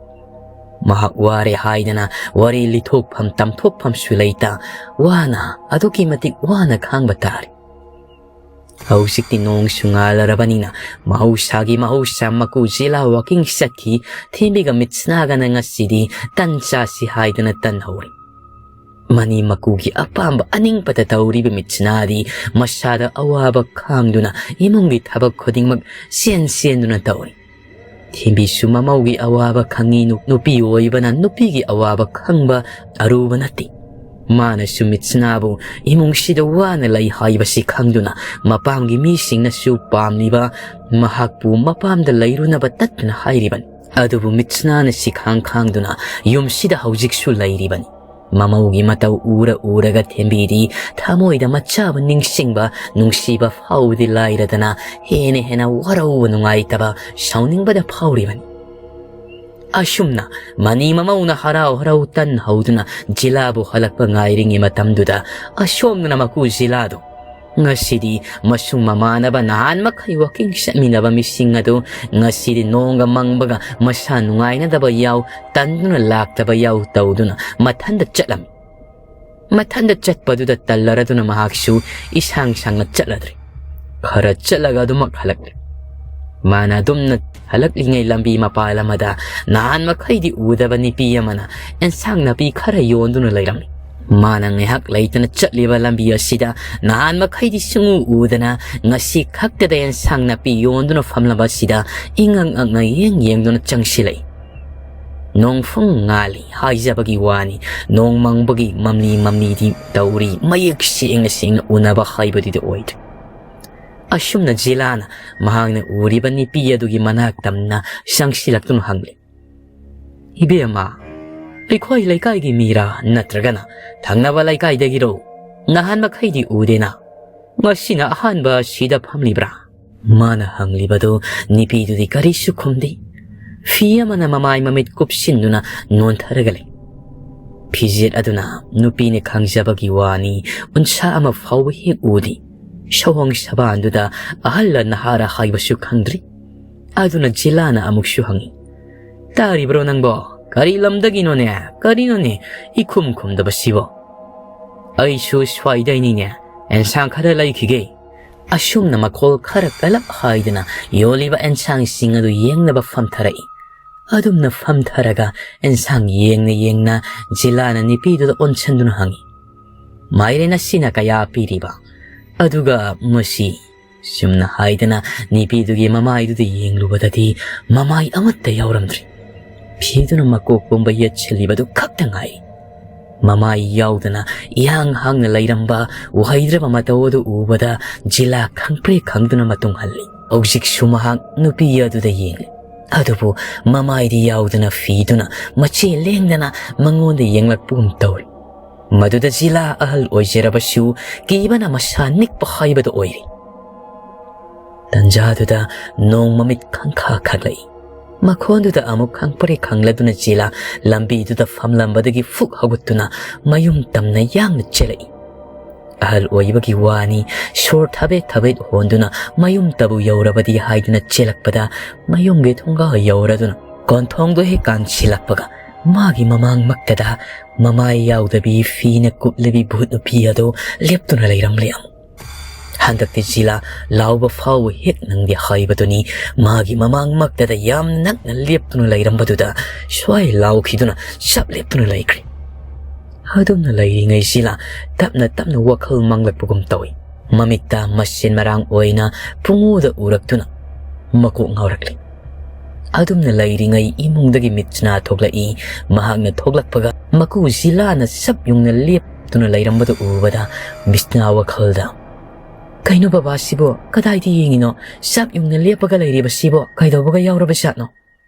ꯃꯍꯥꯛ ꯋꯥꯔꯦ ꯍꯥꯏꯗꯅ ꯋꯥꯔꯤ ꯂꯤꯊꯣꯛꯐꯝ ꯇꯝꯊꯣꯛꯐꯝꯁꯨ ꯂꯩꯇ ꯋꯥꯅ, ꯑꯗꯨꯛꯀꯤ ꯃꯇꯤꯛ ꯋꯥꯅ ꯈꯥꯡꯕ ꯇꯥꯔꯦ꯫ ꯍꯧꯖꯤꯛꯇꯤ ꯅꯣꯡꯁꯨ ꯉꯥꯜꯂꯔꯕꯅꯤꯅ ꯃꯍꯧꯁꯥꯒꯤ ꯃꯍꯧꯁꯥ ꯃꯀꯨ ꯖꯤꯂꯥ ꯋꯥꯀꯤꯡ ꯆꯠꯈꯤ꯫ ꯊꯦꯝꯕꯤꯒ ꯃꯤꯠꯁꯅꯥꯒꯅ ꯉꯁꯤꯗꯤ ꯇꯟ ꯆꯥꯁꯤ ꯍꯥꯏꯗꯅ ꯇꯟ ꯍꯧꯔꯤ꯫ ꯃꯅꯤ ꯃꯀꯨꯒꯤ ꯑꯄꯥꯝꯕ ꯑꯅꯤꯡꯕꯗ ꯇꯧꯔꯤꯕ ꯃꯤꯠꯁꯅꯥꯗꯤ ꯃꯁꯥꯗ ꯑꯋꯥꯕ ꯈꯥꯡꯗꯨꯅ ꯏꯃꯨꯡꯒꯤ ꯊꯕꯛ ꯈꯨꯗꯤꯡꯃꯛ ꯆꯦꯟ ꯆꯦꯟꯗꯨꯅ ꯇꯧꯔꯤ꯫ ꯊꯦꯝꯕꯤꯁꯨ ꯃꯃꯧꯒꯤ ꯑꯋꯥꯕ ꯈꯪꯉꯤ꯫ ꯅꯨ-, ꯅꯨꯄꯤ ꯑꯣꯏꯕꯅ ꯅꯨꯄꯤꯒꯤ ꯑꯋꯥꯕ ꯈꯪꯕ ꯑꯔꯨꯕ ꯅꯠꯇꯦ꯫ ꯃꯥꯅꯁꯨ ꯃꯤꯠꯁꯅꯥꯕꯨ ꯏꯃꯨꯡꯁꯤꯗ ꯋꯥꯅ ꯂꯩ ꯍꯥꯏꯕꯁꯤ ꯈꯪꯗꯨꯅ ꯃꯄꯥꯝꯒꯤ ꯃꯤꯁꯤꯡꯅꯁꯨ ꯄꯥꯝꯂꯤꯕ ꯃꯍꯥꯛꯄꯨ ꯃꯄꯥꯝꯗ ꯂꯩꯔꯨꯅꯕ ꯇꯠꯇꯅ ꯍꯥꯏꯔꯤꯕꯅꯤ꯫ ꯑꯗꯨꯕꯨ ꯃꯤꯠꯁꯅꯥꯅ ꯁꯤꯈꯥꯡ ꯈꯥꯡꯗꯨꯅ ꯌꯨꯝꯁꯤꯗ ꯍꯧꯖꯤꯛꯁꯨ ꯂꯩꯔꯤꯕꯅꯤ꯫ ꯃꯃꯧꯒꯤ ꯃꯇꯧ ꯎꯔ ꯎꯔꯒ ꯊꯦꯝꯕꯤꯗꯤ ꯊꯃꯣꯏꯗ ꯃꯆꯥꯕ ꯅꯤꯡꯁꯤꯡꯕ, ꯅꯨꯡꯁꯤꯕ ꯐꯥꯎꯕꯗꯤ ꯂꯥꯏꯔꯗꯅ ꯍꯦꯟꯅ ꯍꯦꯟꯅ ꯋꯥꯔꯧꯕ, ꯅꯨꯡꯉꯥꯏꯇꯕ, ꯁꯥꯎꯅꯤꯡꯕꯗ ꯐꯥꯎꯔꯤꯕꯅꯤ꯫ ꯑꯁꯨꯝꯅ ꯃꯅꯤ ꯃꯃꯧꯅ ꯍꯔꯥꯎ ꯍꯔꯥꯎ ꯇꯟ ꯍꯧꯗꯨꯅ ꯖꯤꯂꯥꯕꯨ ꯍꯜꯂꯛꯄ ꯉꯥꯏꯔꯤꯉꯩ ꯃꯇꯝꯗꯨꯗ ꯑꯁꯣꯝꯗꯅ ꯃꯀꯨ ꯖꯤꯂꯥꯗꯨ ꯉꯁꯤꯗꯤ ꯃꯁꯨꯡ ꯃꯃꯥꯟꯅꯕ ꯅꯍꯥꯟ ꯃꯈꯩ ꯋꯥꯀꯤꯡ ꯆꯠꯃꯤꯟꯅꯕ ꯃꯤꯁꯤꯡ ꯑꯗꯨ ꯉꯁꯤꯗꯤ ꯅꯣꯡꯒ ꯃꯪꯕꯒ ꯃꯁꯥ ꯅꯨꯡꯉꯥꯏꯅꯗꯕ ꯌꯥꯎ, ꯇꯟꯗꯨꯅ ꯂꯥꯛꯇꯕ ꯌꯥꯎ ꯇꯧꯗꯨꯅ ꯃꯊꯟꯗ ꯆꯠꯂꯝꯃꯤ꯫ ꯃꯊꯟꯗ ꯆꯠꯄꯗꯨꯗ ꯇꯜꯂꯔꯗꯨꯅ ꯃꯍꯥꯛꯁꯨ ꯏꯁꯥꯡ ꯁꯥꯡꯅ ꯆꯠꯂꯗ꯭ꯔꯦ꯫ ꯈꯔ ꯆꯠꯂꯒ ꯑꯗꯨꯃꯛ ꯍꯜꯂꯛꯂꯦ꯫ ꯃꯥꯅ ꯑꯗꯨꯝꯅ ꯍꯜꯂꯛꯂꯤꯉꯩ ꯂꯝꯕꯤ ꯃꯄꯥꯜ ꯑꯃꯗ ꯅꯍꯥꯟ ꯃꯈꯩꯗꯤ ꯎꯗꯕ ꯅꯨꯄꯤ ꯑꯃꯅ ꯑꯦꯟꯁꯥꯡ ꯅꯥꯄꯤ ꯈꯔ ꯌꯣꯟꯗꯨꯅ ꯂꯩꯔꯝꯃꯤ꯫ ꯃꯥꯅ ꯉꯥꯏꯍꯥꯛ ꯂꯩꯇꯅ ꯆꯠꯂꯤꯕ ꯂꯝꯕꯤ ꯑꯁꯤꯗ ꯅꯍꯥꯟ ꯃꯈꯩꯗꯤ ꯁꯨꯡꯎ ꯎꯗꯅ ꯉꯁꯤ ꯈꯛꯇꯗ ꯑꯦꯟꯁꯥꯡ ꯅꯥꯄꯤ ꯌꯣꯟꯗꯨꯅ ꯐꯝꯂꯕ ꯑꯁꯤꯗ ꯏꯉꯛ ꯉꯛꯅ ꯌꯦꯡ ꯌꯦꯡꯗꯨꯅ ꯆꯪꯁꯤꯜꯂꯛꯏ꯫ ꯅꯣꯡꯐꯨꯡ ꯉꯥꯜꯂꯤ ꯍꯥꯏꯖꯕꯒꯤ ꯋꯥꯅꯤ, ꯅꯣꯡ ꯃꯪꯕꯒꯤ ꯃꯝꯂꯤ ꯃꯝꯂꯤꯗꯤ ꯇꯧꯔꯤ, ꯃꯌꯦꯛ ꯁꯦꯡꯅ ꯁꯦꯡꯅ ꯎꯅꯕ ꯍꯥꯏꯕꯗꯨꯗꯤ ꯑꯣꯏꯗ꯭ꯔꯦ꯫ ꯑꯁꯨꯝꯅ ꯖꯤꯂꯥꯅ ꯃꯍꯥꯛꯅ ꯎꯔꯤꯕ ꯅꯨꯄꯤ ꯑꯗꯨꯒꯤ ꯃꯅꯥꯛ ꯇꯝꯅ ꯆꯪꯁꯤꯜꯂꯛꯇꯨꯅ ꯍꯪꯂꯤ, "ꯏꯕꯦꯝꯃ, ꯑꯩꯈꯣꯏ ꯂꯩꯀꯥꯏꯒꯤ ꯃꯤꯔꯥ ꯅꯠꯇ꯭ꯔꯒꯅ ꯊꯪꯅꯕ ꯂꯩꯀꯥꯏꯗꯒꯤꯔꯣ?" "ꯅꯍꯥꯟ ꯃꯈꯩꯗꯤ ꯎꯗꯦꯅ, ꯉꯁꯤꯅ ꯑꯍꯥꯟꯕ ꯁꯤꯗ ꯐꯝꯂꯤꯕ꯭ꯔꯥ?" ꯃꯥꯅ ꯍꯪꯂꯤꯕꯗꯨ ꯅꯨꯄꯤꯗꯨꯗꯤ ꯀꯔꯤꯁꯨ ꯈꯨꯝꯗꯦ꯫ ꯐꯤ ꯑꯃꯅ ꯃꯃꯥꯏ ꯃꯃꯤꯠ ꯀꯨꯞꯁꯤꯟꯗꯨꯅ ꯅꯣꯟꯊꯔꯒ ꯂꯩ꯫ ꯐꯤꯖꯦꯠ ꯑꯗꯨꯅ ꯅꯨꯄꯤꯅ ꯈꯪꯖꯕꯒꯤ ꯋꯥꯅꯤ, ꯎꯟꯁꯥ ꯑꯃ ꯐꯥꯎꯕ ꯍꯦꯛ ꯎꯗꯦ꯫ ꯁꯑꯣꯡ ꯁꯕꯥꯟꯗꯨꯗ ꯑꯍꯜꯂ ꯅꯍꯥꯔ ꯍꯥꯏꯕꯁꯨ ꯈꯪꯗ꯭ꯔꯤ꯫ ꯑꯗꯨꯅ ꯖꯤꯂꯥꯅ ꯑꯃꯨꯛꯁꯨ ꯍꯪꯉꯤ, "ꯇꯥꯔꯤꯕ꯭ꯔꯣ ꯅꯪꯕꯣ? ꯀꯔꯤ ꯂꯝꯗꯒꯤꯅꯣꯅꯦ? ꯀꯔꯤꯅꯣꯅꯦ ꯏꯈꯨꯝ ꯈꯨꯝꯗꯕꯁꯤꯕꯣ?" "ꯑꯩꯁꯨ ꯁ꯭ꯋꯥꯏꯗꯩꯅꯤꯅꯦ, ꯑꯦꯟꯁꯥꯡ ꯈꯔ ꯂꯩꯈꯤꯒꯦ꯫" ꯑꯁꯨꯝꯅ ꯃꯈꯣꯜ ꯈꯔ ꯀꯜꯂꯞ ꯍꯥꯏꯗꯅ ꯌꯣꯜꯂꯤꯕ ꯑꯦꯟꯁꯥꯡꯁꯤꯡ ꯑꯗꯨ ꯌꯦꯡꯅꯕ ꯐꯝꯊꯔꯛꯏ꯫ ꯑꯗꯨꯝꯅ ꯐꯝꯊꯔꯒ ꯑꯦꯟꯁꯥꯡ ꯌꯦꯡꯅ ꯌꯦꯡꯅ ꯖꯤꯂꯥꯅ ꯅꯨꯄꯤꯗꯨꯗ ꯑꯣꯟꯁꯤꯟꯗꯨꯅ ꯍꯪꯉꯤ, "ꯃꯥꯏꯔꯦꯟ ꯑꯁꯤꯅ ꯀꯌꯥ ꯄꯤꯔꯤꯕ?" ꯑꯗꯨꯒ ꯃꯁꯤ ꯁꯨꯝꯅ ꯍꯥꯏꯗꯅ ꯅꯨꯄꯤꯗꯨꯒꯤ ꯃꯃꯥꯏꯗꯨꯗ ꯌꯦꯡꯂꯨꯕꯗꯗꯤ ꯃꯃꯥꯏ ꯑꯃꯠꯇ ꯌꯥꯎꯔꯝꯗ꯭ꯔꯤ꯫ ꯐꯤꯗꯨꯅ ꯃꯀꯣꯛ ꯄꯨꯝꯕ ꯌꯦꯠꯁꯤꯜꯂꯤꯕꯗꯨ ꯈꯛꯇ ꯉꯥꯏ꯫ ꯃꯃꯥꯏ ꯌꯥꯎꯗꯅ ꯏꯍꯥꯡ ꯍꯥꯡꯅ ꯂꯩꯔꯝꯕ ꯎꯍꯩꯗ꯭ꯔꯕ ꯃꯇꯧ ꯑꯗꯨ ꯎꯕꯗ ꯖꯤꯂꯥ ꯈꯪꯄ꯭ꯔꯦꯛ ꯈꯪꯗꯨꯅ ꯃꯇꯨꯡ ꯍꯜꯂꯤ꯫ ꯍꯧꯖꯤꯛꯁꯨ ꯃꯍꯥꯛ ꯅꯨꯄꯤ ꯑꯗꯨꯗ ꯌꯦꯡꯂꯤ꯫ ꯑꯗꯨꯕꯨ ꯃꯃꯥꯏꯗꯤ ꯌꯥꯎꯗꯅ ꯐꯤꯗꯨꯅ ꯃꯆꯦ ꯂꯦꯡꯗꯅ ꯃꯉꯣꯟꯗ ꯌꯦꯡꯂꯛꯄꯒꯨꯝ ꯇꯧꯔꯤ꯫ ꯃꯗꯨꯗ ꯖꯤꯂꯥ ꯑꯍꯜ ꯑꯣꯏꯖꯔꯕꯁꯨ ꯀꯤꯕꯅ ꯃꯁꯥ ꯅꯤꯛꯄ ꯍꯥꯏꯕꯗꯨ ꯑꯣꯏꯔꯤ꯫ ꯇꯟꯖꯥꯗꯨꯗ ꯅꯣꯡ ꯃꯃꯤꯠ ꯈꯪꯈꯥ ꯈꯥꯛꯂꯛꯏ꯫ ꯃꯈꯣꯟꯗꯨꯗ ꯑꯃꯨꯛ ꯈꯪꯄ꯭ꯔꯦꯛ ꯈꯪꯂꯗꯨꯅ ꯖꯤꯂꯥ ꯂꯝꯕꯤꯗꯨꯗ ꯐꯝꯂꯝꯕꯗꯒꯤ ꯐꯨꯛ ꯍꯧꯒꯠꯇꯨꯅ ꯃꯌꯨꯝ ꯇꯝꯅ ꯌꯥꯡꯅ ꯆꯦꯜꯂꯛꯏ꯫ ꯑꯍꯜ ꯑꯣꯏꯕꯒꯤ ꯋꯥꯅꯤ, ꯁꯣꯔ ꯊꯕꯦꯠ ꯊꯕꯦꯠ ꯍꯣꯟꯗꯨꯅ ꯃꯌꯨꯝꯇꯕꯨ ꯌꯧꯔꯕꯗꯤ ꯍꯥꯏꯗꯨꯅ ꯆꯦꯜꯂꯛꯄꯗ ꯃꯌꯨꯝꯒꯤ ꯊꯣꯡꯒꯥ ꯌꯧꯔꯗꯨꯅ ꯀꯣꯟꯊꯣꯡꯗꯣ ꯍꯦꯛ ꯀꯥꯟꯁꯤꯜꯂꯛꯄꯒ ꯃꯥꯒꯤ ꯃꯃꯥꯡꯃꯛꯇꯗ ꯃꯃꯥꯏ ꯌꯥꯎꯗꯕꯤ ꯐꯤꯅ ꯀꯨꯞꯂꯕꯤ ꯚꯨꯠ ꯅꯨꯄꯤ ꯑꯗꯨ ꯂꯦꯞꯇꯨꯅ ꯂꯩꯔꯝꯂꯦ ꯑꯃꯨꯛ꯫ ꯍꯟꯗꯛꯇꯤ ꯖꯤꯂꯥ ꯂꯥꯎꯕ ꯐꯥꯎꯕ ꯍꯦꯛ ꯅꯪꯗꯦ ꯍꯥꯏꯕꯗꯨꯅꯤ꯫ ꯃꯥꯒꯤ ꯃꯃꯥꯡꯃꯛꯇꯗ ꯌꯥꯝ ꯅꯛꯅ ꯂꯦꯞꯇꯨꯅ ꯂꯩꯔꯝꯕꯗꯨꯗ ꯁ꯭ꯋꯥꯏ ꯂꯥꯎꯈꯤꯗꯨꯅ ꯆꯞ ꯂꯦꯞꯇꯨꯅ ꯂꯩꯈ꯭ꯔꯦ꯫ ꯑꯗꯨꯝꯅ ꯂꯩꯔꯤꯉꯩ ꯖꯤꯂꯥ ꯇꯞꯅ ꯇꯞꯅ ꯋꯥꯈꯜ ꯃꯪꯂꯛꯄꯒꯨꯝ ꯇꯧꯏ꯫ ꯃꯃꯤꯠꯇ ꯃꯁꯦꯟ ꯃꯔꯥꯡ ꯑꯣꯏꯅ ꯄꯨꯡꯎꯗ ꯎꯔꯛꯇꯨꯅ ꯃꯀꯣꯛ ꯉꯥꯎꯔꯛꯂꯤ꯫ ꯑꯗꯨꯝꯅ ꯂꯩꯔꯤꯉꯩ ꯏꯃꯨꯡꯗꯒꯤ ꯃꯤꯠꯁꯅꯥ ꯊꯣꯛꯂꯛꯏ꯫ ꯃꯍꯥꯛꯅ ꯊꯣꯛꯂꯛꯄꯒ ꯃꯀꯨ ꯖꯤꯂꯥꯅ ꯆꯞ ꯌꯨꯡꯅ ꯂꯦꯞꯇꯨꯅ ꯂꯩꯔꯝꯕꯗꯨ ꯎꯕꯗ ꯃꯤꯠꯁꯅꯥ ꯋꯥꯈꯜꯗ, "ꯀꯩꯅꯣ ꯕꯕꯥꯁꯤꯕꯨ ꯀꯗꯥꯏꯗ ꯌꯦꯡꯉꯤꯅꯣ? ꯆꯞ ꯌꯨꯡꯅ ꯂꯦꯞꯄꯒ ꯂꯩꯔꯤꯕꯁꯤꯕꯨ ꯀꯩꯗꯧꯕꯒ ꯌꯥꯎꯔꯕ ꯖꯥꯠꯅꯣ?"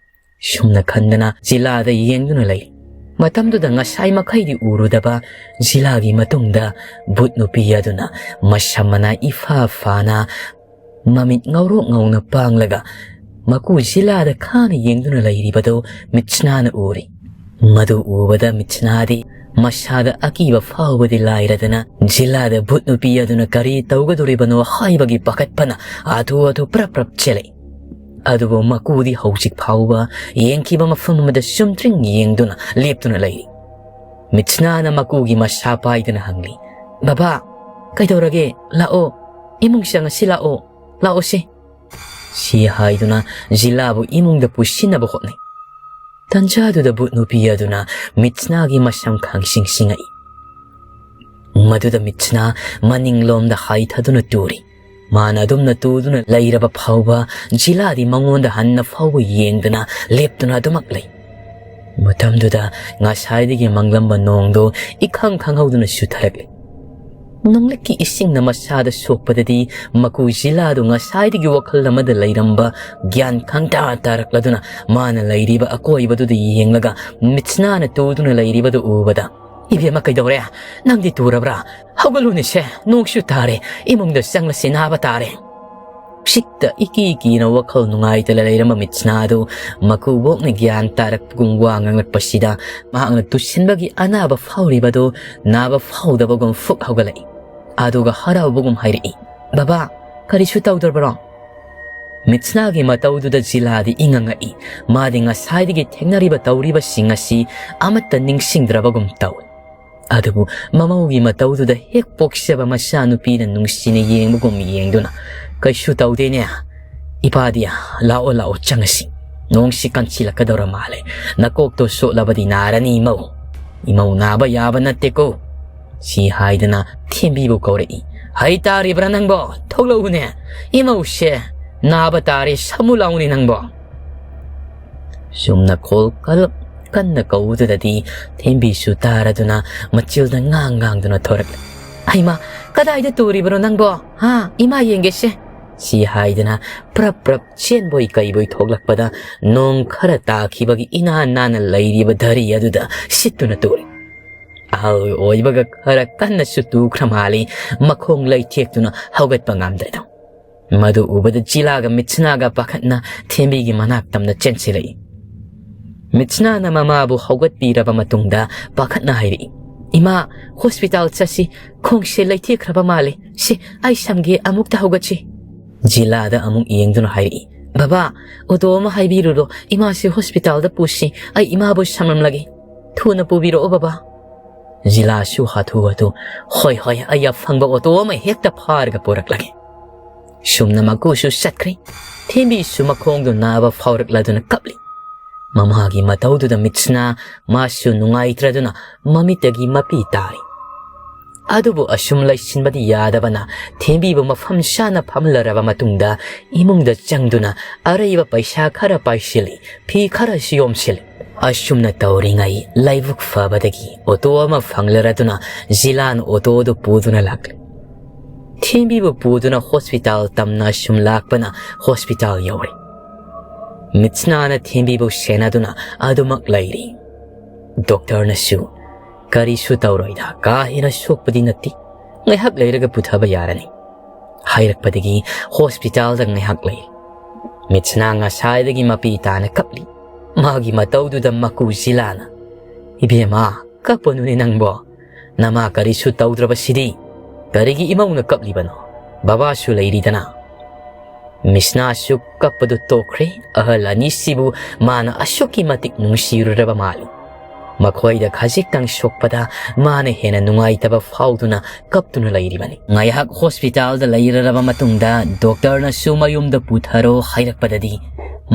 ꯁꯨꯝꯅ ꯈꯟꯗꯅ ꯖꯤꯂꯥꯗ ꯌꯦꯡꯗꯨꯅ ꯂꯩ꯫ ꯃꯇꯝꯗꯨꯗ ꯉꯁꯥꯏ ꯃꯈꯩꯗꯤ ꯎꯔꯨꯗꯕ ꯖꯤꯂꯥꯒꯤ ꯃꯇꯨꯡꯗ ꯚꯨꯠ ꯅꯨꯄꯤ ꯑꯗꯨꯅ ꯃꯁꯝ ꯃꯅꯥ ꯏꯐꯥ ꯐꯥꯅ, ꯃꯃꯤꯠ ꯉꯧꯔꯣꯛ ꯉꯧꯅ ꯄꯥꯡꯂꯒ ꯃꯀꯨ ꯖꯤꯂꯥꯗ ꯈꯥꯅ ꯌꯦꯡꯗꯨꯅ ꯂꯩꯔꯤꯕꯗꯨ ꯃꯤꯠꯁꯅꯥꯅ ꯎꯔꯤ꯫ ꯃꯗꯨ ꯎꯕꯗ ꯃꯤꯠꯁꯅꯥꯗꯤ ꯃꯁꯥꯗ ꯑꯀꯤꯕ ꯐꯥꯎꯕꯗꯤ ꯂꯥꯏꯔꯗꯅ, ꯖꯤꯂꯥꯗ ꯚꯨꯠ ꯅꯨꯄꯤ ꯑꯗꯨꯅ ꯀꯔꯤ ꯇꯧꯒꯗꯧꯔꯤꯕꯅꯣ ꯍꯥꯏꯕꯒꯤ ꯄꯥꯈꯠꯄꯅ ꯑꯊꯨ ꯑꯊꯨ ꯄ꯭ꯔꯞ ꯄ꯭ꯔꯞ ꯆꯦꯜꯂꯛꯏ꯫ ꯑꯗꯨꯕꯨ ꯃꯀꯨꯗꯤ ꯍꯧꯖꯤꯛ ꯐꯥꯎꯕ ꯌꯦꯡꯈꯤꯕ ꯃꯐꯝ ꯑꯃꯗ ꯆꯨꯝꯗ꯭ꯔꯤꯡ ꯌꯦꯡꯗꯨꯅ ꯂꯦꯞꯇꯨꯅ ꯂꯩꯔꯤ꯫ ꯃꯤꯠꯁꯅꯥꯅ ꯃꯀꯨꯒꯤ ꯃꯁꯥ ꯄꯥꯏꯗꯨꯅ ꯍꯪꯂꯤ, "ꯕꯕꯥ, ꯀꯩꯗꯧꯔꯒꯦ? ꯂꯥꯛꯑꯣ, ꯏꯃꯨꯡ ꯆꯪꯉꯁꯤ, ꯂꯥꯛꯑꯣ, ꯂꯥꯛꯑꯣꯁꯦ꯫" ꯁꯤ ꯍꯥꯏꯗꯨꯅ ꯖꯤꯂꯥꯕꯨ ꯏꯃꯨꯡꯗ ꯄꯨꯁꯤꯟꯅꯕ ꯍꯣꯠꯅꯩ꯫ ꯇꯟꯖꯥꯗꯨꯗ ꯚꯨꯠ ꯅꯨꯄꯤ ꯑꯗꯨꯅ ꯃꯤꯠꯁꯅꯥꯒꯤ ꯃꯁꯝ ꯈꯪꯁꯤꯡ ꯁꯤꯡꯉꯛꯏ꯫ ꯃꯗꯨꯗ ꯃꯤꯠꯁꯅꯥ ꯃꯅꯤꯡꯂꯣꯝꯗ ꯍꯥꯏꯊꯗꯨꯅ ꯇꯨꯔꯤ꯫ ꯃꯥꯅ ꯑꯗꯨꯝꯅ ꯇꯨꯗꯨꯅ ꯂꯩꯔꯕ ꯐꯥꯎꯕ ꯖꯤꯂꯥꯗꯤ ꯃꯉꯣꯟꯗ ꯍꯟꯅ ꯐꯥꯎꯕ ꯌꯦꯡꯗꯅ ꯂꯦꯞꯇꯨꯅ ꯑꯗꯨꯃꯛ ꯂꯩ꯫ ꯃꯇꯝꯗꯨꯗ ꯉꯁꯥꯏꯗꯒꯤ ꯃꯪꯂꯝꯕ ꯅꯣꯡꯗꯨ ꯏꯈꯪ ꯈꯪꯍꯧꯗꯅ ꯆꯨꯊꯔꯛꯂꯦ꯫ ꯅꯣꯡꯂꯤꯛꯀꯤ ꯏꯁꯤꯡꯅ ꯃꯁꯥꯗ ꯁꯣꯛꯄꯗꯗꯤ ꯃꯀꯨ ꯖꯤꯂꯥꯗꯨ ꯉꯁꯥꯏꯗꯒꯤ ꯋꯥꯈꯜ ꯑꯃꯗ ꯂꯩꯔꯝꯕ ꯒ꯭ꯌꯥꯟ ꯈꯪꯇꯥ ꯇꯥꯔꯛꯂꯗꯨꯅ ꯃꯥꯅ ꯂꯩꯔꯤꯕ ꯑꯀꯣꯏꯕꯗꯨꯗ ꯌꯦꯡꯂꯒ ꯃꯤꯠꯁꯅꯥꯅ ꯇꯨꯗꯨꯅ ꯂꯩꯔꯤꯕꯗꯨ ꯎꯕꯗ, "ꯏꯕꯦꯝꯃ, ꯀꯩꯗꯧꯔꯦ? ꯅꯪꯗꯤ ꯇꯨꯔꯕ꯭ꯔꯥ? ꯍꯧꯒꯠꯂꯨꯅꯦꯁꯦ, ꯅꯣꯡꯁꯨ ꯇꯥꯔꯦ, ꯏꯃꯨꯡꯗ ꯆꯪꯂꯁꯤ, ꯅꯥꯕ ꯇꯥꯔꯦ꯫" ꯁꯤꯛꯇ ꯏꯀꯤ ꯀꯤꯅ ꯋꯥꯈꯜ ꯅꯨꯡꯉꯥꯏꯇꯅ ꯂꯩꯔꯝꯕ ꯃꯤꯠꯁꯅꯥꯗꯨ ꯃꯀꯨꯕꯣꯛꯅ ꯒ꯭ꯌꯥꯟ ꯇꯥꯔꯛꯄꯒꯨꯝ ꯋꯥ ꯉꯥꯡꯂꯛꯄꯁꯤꯗ ꯃꯍꯥꯛꯅ ꯇꯨꯁꯤꯟꯕꯒꯤ ꯑꯅꯥꯕ ꯐꯥꯎꯔꯤꯕꯗꯨ ꯅꯥꯕ ꯐꯥꯎꯗꯕꯒꯨꯝ ꯐꯨꯛ ꯍꯧꯒꯠꯂꯛꯏ꯫ ꯑꯗꯨꯒ ꯍꯔꯥꯎꯕꯒꯨꯝ ꯍꯥꯏꯔꯛꯏ, "ꯕꯕꯥ, ꯀꯔꯤꯁꯨ ꯇꯧꯗ꯭ꯔꯕꯔꯣ?" ꯃꯤꯠꯁꯅꯥꯒꯤ ꯃꯇꯧꯗꯨꯗ ꯖꯤꯂꯥꯗꯤ ꯏꯉꯛꯉꯛꯏ꯫ ꯃꯥꯗꯤ ꯉꯁꯥꯏꯗꯒꯤ ꯊꯦꯡꯅꯔꯤꯕ ꯇꯧꯔꯤꯕꯁꯤꯡ ꯑꯁꯤ ꯑꯃꯠꯇ ꯅꯤꯡꯁꯤꯡꯗ꯭ꯔꯕꯒꯨꯝ ꯇꯧꯏ꯫ ꯑꯗꯨꯕꯨ ꯃꯃꯧꯒꯤ ꯃꯇꯧꯗꯨꯗ ꯍꯦꯛ ꯄꯣꯛꯆꯕ ꯃꯆꯥꯅꯨꯄꯤꯅ ꯅꯨꯡꯁꯤꯅ ꯌꯦꯡꯕꯒꯨꯝ ꯌꯦꯡꯗꯨꯅ, "ꯀꯩꯁꯨ ꯇꯧꯗꯦꯅꯦ꯫ ꯏꯄꯥꯗꯤ, ꯂꯥꯛꯑꯣ, ꯂꯥꯛꯑꯣ, ꯆꯪꯉꯁꯤ꯫ ꯅꯣꯡꯁꯤ ꯀꯟꯁꯤꯜꯂꯛꯀꯗꯧꯔ ꯃꯥꯜꯂꯦ꯫ ꯅꯀꯣꯛꯇꯣ ꯁꯣꯠꯂꯕꯗꯤ ꯅꯥꯔꯅꯤ, ꯏꯃꯧ꯫ ꯏꯃꯧ ꯅꯥꯕ ꯌꯥꯕ ꯅꯠꯇꯦꯀꯣ꯫" ꯁꯤ ꯍꯥꯏꯗꯅ ꯊꯦꯝꯕꯤꯕꯨ ꯀꯧꯔꯛꯏ꯫ "ꯍꯩ ꯇꯥꯔꯤꯕ꯭ꯔꯥ ꯅꯪꯕꯣ? ꯊꯣꯛꯂꯛꯎꯅꯦ꯫ ꯏꯃꯧꯁꯦ ꯅꯥꯕ ꯇꯥꯔꯦ, ꯁꯃꯨ ꯂꯥꯎꯅꯦ ꯅꯪꯕꯣ꯫" ꯁꯨꯝꯅ ꯈꯣꯜ ꯀꯜꯂꯞ ꯀꯟꯅ ꯀꯧꯕꯗꯨꯗꯗꯤ ꯊꯦꯝꯕꯤꯁꯨ ꯇꯥꯔꯗꯨꯅ ꯃꯆꯤꯜꯗ ꯉꯥꯡ ꯉꯥꯡꯗꯨꯅ ꯊꯣꯔꯛꯂꯦ꯫ "ꯍꯩꯃꯥ, ꯀꯗꯥꯏꯗ ꯇꯨꯔꯤꯕꯅꯣ ꯅꯪꯕꯣ? ꯍꯥ, ꯏꯃꯥ ꯌꯦꯡꯒꯦꯁꯦ꯫" ꯁꯤ ꯍꯥꯏꯗꯅ ꯄ꯭ꯔꯞ ꯄ꯭ꯔꯞ ꯆꯦꯟꯕꯣꯏ ꯀꯩꯕꯣꯏ ꯊꯣꯛꯂꯛꯄꯗ ꯅꯣꯡ ꯈꯔ ꯇꯥꯈꯤꯕꯒꯤ ꯏꯅꯥꯟ ꯅꯥꯟꯅ ꯂꯩꯔꯤꯕ ꯙꯔꯤ ꯑꯗꯨꯗ ꯁꯤꯠꯇꯨꯅ ꯇꯨꯔꯦ꯫ ꯑꯍꯜ ꯑꯣꯏꯕꯒ ꯈꯔ ꯀꯟꯅꯁꯨ ꯇꯨꯈ꯭ꯔ ꯃꯥꯜꯂꯤ, ꯃꯈꯣꯡ ꯂꯩꯊꯦꯛꯇꯨꯅ ꯍꯧꯒꯠꯄ ꯉꯝꯗ꯭ꯔꯦꯗꯣ꯫ ꯃꯗꯨ ꯎꯕꯗ ꯖꯤꯂꯥꯒ ꯃꯤꯠꯁꯅꯥꯒ ꯄꯥꯈꯠꯅ ꯊꯦꯝꯕꯤꯒꯤ ꯃꯅꯥꯛ ꯇꯝꯅ ꯆꯦꯟꯁꯤꯜꯂꯛꯏ꯫ ꯃꯤꯠꯁꯅꯥꯅ ꯃꯃꯥꯕꯨ ꯍꯧꯒꯠꯄꯤꯔꯕ ꯃꯇꯨꯡꯗ ꯄꯥꯈꯠꯅ ꯍꯥꯏꯔꯛꯏ, "ꯏꯃꯥ, ꯍꯣꯁꯄꯤꯇꯥꯜ ꯆꯠꯁꯤ, ꯈꯣꯡꯁꯦ ꯂꯩꯊꯦꯛꯈ꯭ꯔꯕ ꯃꯥꯜꯂꯦ꯫ ꯁꯤ, ꯑꯩ ꯁꯝꯒꯦ, ꯑꯃꯨꯛꯇ ꯍꯧꯒꯠꯁꯤ꯫" ꯖꯤꯂꯥꯗ ꯑꯃꯨꯛ ꯌꯦꯡꯗꯨꯅ ꯍꯥꯏꯔꯛꯏ, "ꯕꯕꯥ, ꯑꯣꯇꯣ ꯑꯃ ꯍꯥꯏꯕꯤꯔꯨꯔꯣ, ꯏꯃꯥꯁꯤ ꯍꯣꯁꯄꯤꯇꯥꯜꯗ ꯄꯨꯁꯤ, ꯑꯩ ꯏꯃꯥꯕꯨ ꯁꯝꯂꯝꯂꯒꯦ꯫ ꯊꯨꯅ ꯄꯨꯕꯤꯔꯛꯑꯣ ꯕꯕꯥ꯫" ꯖꯤꯂꯥꯁꯨ ꯍꯥꯊꯨ ꯍꯥꯊꯨ, "ꯍꯣꯏ ꯍꯣꯏ, ꯑꯩ ꯑꯐꯪꯕ ꯑꯣꯇꯣ ꯑꯃ ꯍꯦꯛꯇ ꯐꯥꯔꯒ ꯄꯨꯔꯛꯂꯒꯦ꯫" ꯁꯨꯝꯅ ꯃꯀꯨꯁꯨ ꯆꯠꯈ꯭ꯔꯦ꯫ ꯊꯦꯝꯕꯤꯁꯨ ꯃꯈꯣꯡꯗꯨ ꯅꯥꯕ ꯐꯥꯎꯔꯛꯂꯗꯨꯅ ꯀꯞꯂꯤ꯫ ꯃꯃꯥꯒꯤ ꯃꯇꯧꯗꯨꯗ ꯃꯤꯠꯁꯅꯥ ꯃꯥꯁꯨ ꯅꯨꯡꯉꯥꯏꯇ꯭ꯔꯗꯨꯅ ꯃꯃꯤꯠꯇꯒꯤ ꯃꯄꯤ ꯇꯥꯔꯤ꯫ ꯑꯗꯨꯕꯨ ꯑꯁꯨꯝ ꯂꯩꯁꯤꯟꯕꯗꯤ ꯌꯥꯗꯕꯅ ꯊꯦꯝꯕꯤꯕꯨ ꯃꯐꯝ ꯆꯥꯅ ꯐꯝꯂꯔꯕ ꯃꯇꯨꯡꯗ ꯏꯃꯨꯡꯗ ꯆꯪꯗꯨꯅ ꯑꯔꯩꯕ ꯄꯩꯁꯥ ꯈꯔ ꯄꯥꯏꯁꯤꯜꯂꯤ, ꯐꯤ ꯈꯔꯁꯨ ꯌꯣꯝꯁꯤꯜꯂꯤ꯫ ꯑꯁꯨꯝꯅ ꯇꯧꯔꯤꯉꯩ ꯂꯥꯏꯕꯛ ꯐꯕꯗꯒꯤ ꯑꯣꯇꯣ ꯑꯃ ꯐꯪꯂꯔꯗꯨꯅ ꯖꯤꯂꯥꯟ ꯑꯣꯇꯣꯗꯨ ꯄꯨꯗꯨꯅ ꯂꯥꯛꯂꯤ꯫ ꯊꯦꯝꯕꯤꯕꯨ ꯄꯨꯗꯨꯅ ꯍꯣꯁꯄꯤꯇꯥꯜ ꯇꯝꯅ ꯑꯁꯨꯝ ꯂꯥꯛꯄꯅ ꯍꯣꯁꯄꯤꯇꯥꯜ ꯌꯧꯔꯦ꯫ ꯃꯤꯠꯁꯅꯥꯅ ꯊꯦꯝꯕꯤꯕꯨ ꯁꯦꯟꯅꯗꯨꯅ ꯑꯗꯨꯃꯛ ꯂꯩꯔꯤ꯫ ꯗꯣꯛꯇꯔꯅꯁꯨ, "ꯀꯔꯤꯁꯨ ꯇꯧꯔꯣꯏꯗ, ꯀꯥ ꯍꯦꯟꯅ ꯁꯣꯛꯄꯗꯤ ꯅꯠꯇꯦ, ꯉꯥꯏꯍꯥꯛ ꯂꯩꯔꯒ ꯄꯨꯊꯕ ꯌꯥꯔꯅꯤ" ꯍꯥꯏꯔꯛꯄꯗꯒꯤ ꯍꯣꯁꯄꯤꯇꯥꯜꯗ ꯉꯥꯏꯍꯥꯛ ꯂꯩ꯫ ꯃꯤꯠꯁꯅꯥ ꯉꯁꯥꯏꯗꯒꯤ ꯃꯄꯤ ꯇꯥꯅ ꯀꯞꯂꯤ꯫ ꯃꯥꯒꯤ ꯃꯇꯧꯗꯨꯗ ꯃꯀꯨ ꯖꯤꯂꯥꯅ, "ꯏꯕꯦꯝꯃ, ꯀꯞꯄꯅꯨꯅꯦ ꯅꯪꯕꯣ꯫ ꯅꯃꯥ ꯀꯔꯤꯁꯨ ꯇꯧꯗ꯭ꯔꯕꯁꯤꯗꯤ꯫ ꯀꯔꯤꯒꯤ ꯏꯃꯧꯅ ꯀꯞꯂꯤꯕꯅꯣ? ꯕꯕꯥꯁꯨ ꯂꯩꯔꯤꯗꯅ꯫" ꯃꯤꯠꯁꯅꯥꯁꯨ ꯀꯞꯄꯗꯨ ꯇꯣꯛꯈ꯭ꯔꯦ꯫ ꯑꯍꯜ ꯑꯅꯤꯁꯤꯕꯨ ꯃꯥꯅ ꯑꯁꯨꯛꯀꯤ ꯃꯇꯤꯛ ꯅꯨꯡꯁꯤꯔꯨꯔꯕ ꯃꯥꯜꯂꯤ꯫ ꯃꯈꯣꯏꯗ ꯈꯖꯤꯛꯇꯪ ꯁꯣꯛꯄꯗ ꯃꯥꯅ ꯍꯦꯟꯅ ꯅꯨꯡꯉꯥꯏꯇꯕ ꯐꯥꯎꯗꯨꯅ ꯀꯞꯇꯨꯅ ꯂꯩꯔꯤꯕꯅꯤ꯫ ꯉꯥꯏꯍꯥꯛ ꯍꯣꯁꯄꯤꯇꯥꯜꯗ ꯂꯩꯔꯔꯕ ꯃꯇꯨꯡꯗ ꯗꯣꯛꯇꯔꯅꯁꯨ ꯃꯌꯨꯝꯗ ꯄꯨꯊꯔꯣ ꯍꯥꯏꯔꯛꯄꯗꯗꯤ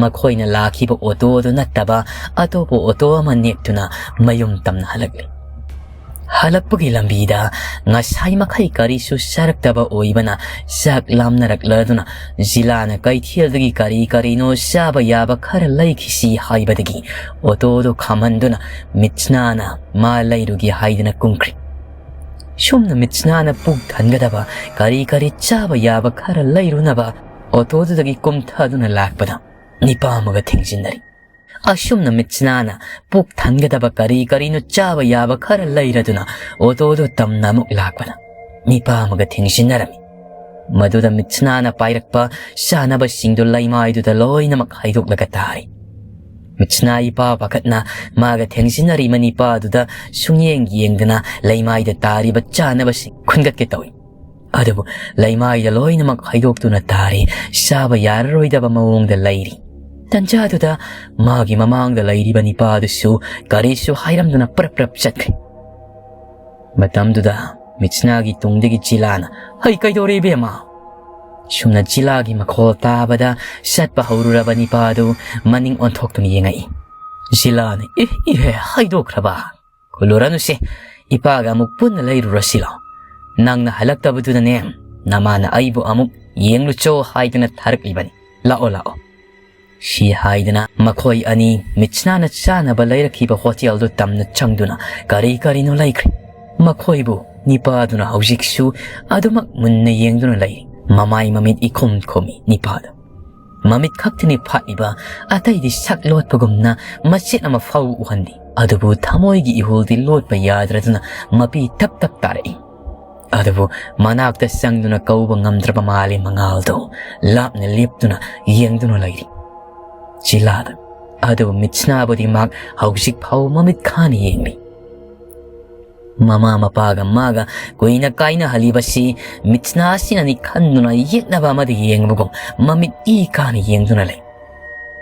ꯃꯈꯣꯏꯅ ꯂꯥꯛꯈꯤꯕ ꯑꯣꯇꯣꯗꯨ ꯅꯠꯇꯕ ꯑꯇꯣꯞꯄ ꯑꯣꯇꯣ ꯑꯃ ꯅꯦꯛꯇꯨꯅ ꯃꯌꯨꯝ ꯇꯝꯅ ꯍꯜꯂꯛꯂꯤ꯫ ꯍꯜꯂꯛꯄꯒꯤ ꯂꯝꯕꯤꯗ ꯉꯁꯥꯏ ꯃꯈꯩ ꯀꯔꯤꯁꯨ ꯆꯥꯔꯛꯇꯕ ꯑꯣꯏꯕꯅ ꯆꯥꯛ ꯂꯥꯝꯅꯔꯛꯂꯗꯨꯅ ꯖꯤꯂꯥꯅ ꯀꯩꯊꯦꯜꯗꯒꯤ ꯀꯔꯤ ꯀꯔꯤꯅꯣ ꯆꯥꯕ ꯌꯥꯕ ꯈꯔ ꯂꯩꯈꯤꯁꯤ ꯍꯥꯏꯕꯗꯒꯤ ꯑꯣꯇꯣꯗꯨ ꯈꯥꯝꯍꯟꯗꯨꯅ ꯃꯤꯠꯁꯅꯥꯅ ꯃꯥ ꯂꯩꯔꯨꯒꯦ ꯍꯥꯏꯗꯨꯅ ꯀꯨꯝꯈ꯭ꯔꯦ꯫ ꯁꯨꯝꯅ ꯃꯤꯠꯁꯅꯥꯅ ꯄꯨꯛ ꯊꯟꯒꯗꯕ ꯀꯔꯤ ꯀꯔꯤ ꯆꯥꯕ ꯌꯥꯕ ꯈꯔ ꯂꯩꯔꯨꯅꯕ ꯑꯣꯇꯣꯗꯨꯗꯒꯤ ꯀꯨꯝꯊꯗꯨꯅ ꯂꯥꯛꯄꯗ ꯅꯤꯄꯥ ꯑꯃꯒ ꯊꯦꯡꯖꯤꯟꯅꯔꯤ꯫ ꯑꯁꯨꯝꯅ ꯃꯤꯠꯁꯅꯥꯅ ꯄꯨꯛ ꯊꯟꯒꯗꯕ ꯀꯔꯤ ꯀꯔꯤꯅꯣ ꯆꯥꯕ ꯌꯥꯕ ꯈꯔ ꯂꯩꯔꯗꯨꯅ ꯑꯣꯇꯣꯗꯨ ꯇꯝꯅ ꯑꯃꯨꯛ ꯂꯥꯛꯄꯗ ꯅꯤꯄꯥ ꯑꯃꯒ ꯊꯦꯡꯖꯤꯟꯅꯔꯝꯃꯤ꯫ ꯃꯗꯨꯗ ꯃꯤꯠꯁꯅꯥꯅ ꯄꯥꯏꯔꯛꯄ ꯆꯥꯅꯕꯁꯤꯡꯗꯨ ꯂꯩꯃꯥꯏꯗꯨꯗ ꯂꯣꯏꯅꯃꯛ ꯍꯩꯗꯣꯛꯂꯒ ꯇꯥꯔꯤ꯫ ꯃꯤꯠꯁꯅꯥ ꯏꯄꯥ ꯄꯥꯈꯠꯅ ꯃꯥꯒ ꯊꯦꯡꯖꯤꯟꯅꯔꯤꯕ ꯅꯤꯄꯥꯗꯨꯗ ꯁꯨꯡꯌꯦꯡ ꯌꯦꯡꯗꯅ ꯂꯩꯃꯥꯏꯗ ꯇꯥꯔꯤꯕ ꯆꯥꯅꯕꯁꯤꯡ ꯈꯨꯟꯒꯠꯀꯦ ꯇꯧꯏ꯫ ꯑꯗꯨꯕꯨ ꯂꯩꯃꯥꯏꯗ ꯂꯣꯏꯅꯃꯛ ꯍꯩꯗꯣꯛꯇꯨꯅ ꯇꯥꯔꯤ, ꯆꯥꯕ ꯌꯥꯔꯔꯣꯏꯗꯕ ꯃꯑꯣꯡꯗ ꯂꯩꯔꯤ꯫ ꯇꯟꯖꯥꯗꯨꯗ ꯃꯥꯒꯤ ꯃꯃꯥꯡꯗ ꯂꯩꯔꯤꯕ ꯅꯤꯄꯥꯗꯨꯁꯨ ꯀꯔꯤꯁꯨ ꯍꯥꯏꯔꯝꯗꯅ ꯄ꯭ꯔꯞ ꯄ꯭ꯔꯞ ꯆꯠꯈ꯭ꯔꯦ꯫ ꯃꯇꯝꯗꯨꯗ ꯃꯤꯠꯁꯅꯥꯒꯤ ꯇꯨꯡꯗꯒꯤ ꯖꯤꯂꯥꯅ, "ꯍꯩ, ꯀꯩꯗꯧꯔꯦ ꯏꯕꯦꯝꯃ?" ꯁꯨꯝꯅ ꯖꯤꯂꯥꯒꯤ ꯃꯈꯣꯜ ꯇꯥꯕꯗ ꯆꯠꯄ ꯍꯧꯔꯨꯔꯕ ꯅꯤꯄꯥꯗꯨ ꯃꯅꯤꯡ ꯑꯣꯟꯊꯣꯛꯇꯨꯅ ꯌꯦꯡꯉꯛꯏ꯫ ꯖꯤꯂꯥꯅ, "ꯑꯦ, ꯏꯍꯦ, ꯍꯩꯗꯣꯛꯈ꯭ꯔꯕ? ꯈꯨꯜꯂꯨꯔꯅꯨꯁꯦ, ꯏꯄꯥꯒ ꯑꯃꯨꯛ ꯄꯨꯟꯅ ꯂꯩꯔꯨꯔꯁꯤ ꯂꯥꯎ꯫ ꯅꯪꯅ ꯍꯜꯂꯛꯇꯕꯗꯨꯗꯅꯦ, ꯅꯃꯥꯅ ꯑꯩꯕꯨ ꯑꯃꯨꯛ ꯌꯦꯡꯂꯨꯆꯣ ꯍꯥꯏꯗꯅ ꯊꯥꯔꯛꯂꯤꯕꯅꯤ꯫ ꯂꯥꯛꯑꯣ, ꯂꯥꯛꯑꯣ꯫" ꯁꯤ ꯍꯥꯏꯗꯅ ꯃꯈꯣꯏ ꯑꯅꯤ ꯃꯤꯠꯁꯅꯥꯅ ꯆꯥꯅꯕ ꯂꯩꯔꯛꯈꯤꯕ ꯍꯣꯇꯦꯜꯗꯨ ꯇꯝꯅ ꯆꯪꯗꯨꯅ ꯀꯔꯤ ꯀꯔꯤꯅꯣ ꯂꯩꯈ꯭ꯔꯦ꯫ ꯃꯈꯣꯏꯕꯨ ꯅꯤꯄꯥꯗꯨꯅ ꯍꯧꯖꯤꯛꯁꯨ ꯑꯗꯨꯃꯛ ꯃꯨꯟꯅ ꯌꯦꯡꯗꯨꯅ ꯂꯩꯔꯤ꯫ ꯃꯃꯥꯏ ꯃꯃꯤꯠ ꯏꯈꯨꯝ ꯈꯨꯝꯃꯤ ꯅꯤꯄꯥꯗꯨ꯫ ꯃꯃꯤꯠ ꯈꯛꯇꯅꯤ ꯐꯥꯠꯂꯤꯕ, ꯑꯇꯩꯗꯤ ꯁꯛ ꯂꯣꯠꯄꯒꯨꯝꯅ ꯃꯆꯦꯠ ꯑꯃ ꯐꯥꯎꯕ ꯎꯍꯟꯗꯦ꯫ ꯑꯗꯨꯕꯨ ꯊꯃꯣꯏꯒꯤ ꯏꯍꯨꯜꯗꯤ ꯂꯣꯠꯄ ꯌꯥꯗ꯭ꯔꯗꯨꯅ ꯃꯄꯤ ꯇꯞ ꯇꯞ ꯇꯥꯔꯛꯏ꯫ ꯑꯗꯨꯕꯨ ꯃꯅꯥꯛꯇ ꯆꯪꯗꯨꯅ ꯀꯧꯕ ꯉꯝꯗ꯭ꯔꯕ ꯃꯥꯜꯂꯤ ꯃꯉꯥꯜꯗꯨ ꯂꯥꯞꯅ ꯂꯦꯞꯇꯨꯅ ꯌꯦꯡꯗꯨꯅ ꯂꯩꯔꯤ꯫ ꯖꯤꯂꯥꯗ꯫ ꯑꯗꯨꯕꯨ ꯃꯤꯠꯁꯅꯥꯕꯨꯗꯤ ꯃꯍꯥꯛ ꯍꯧꯖꯤꯛ ꯐꯥꯎꯕ ꯃꯃꯤꯠ ꯈꯥꯅ ꯌꯦꯡꯂꯤ꯫ ꯃꯃꯥ ꯃꯄꯥꯒ ꯃꯥꯒ ꯀꯨꯏꯅ ꯀꯥꯏꯅꯍꯜꯂꯤꯕꯁꯤ ꯃꯤꯠꯁꯅꯥ ꯑꯁꯤꯅꯅꯤ ꯈꯟꯗꯨꯅ ꯌꯦꯛꯅꯕ ꯑꯃꯗ ꯌꯦꯡꯕꯒꯨꯝ ꯃꯃꯤꯠ ꯏ ꯀꯥꯅ ꯌꯦꯡꯗꯨꯅ ꯂꯩ꯫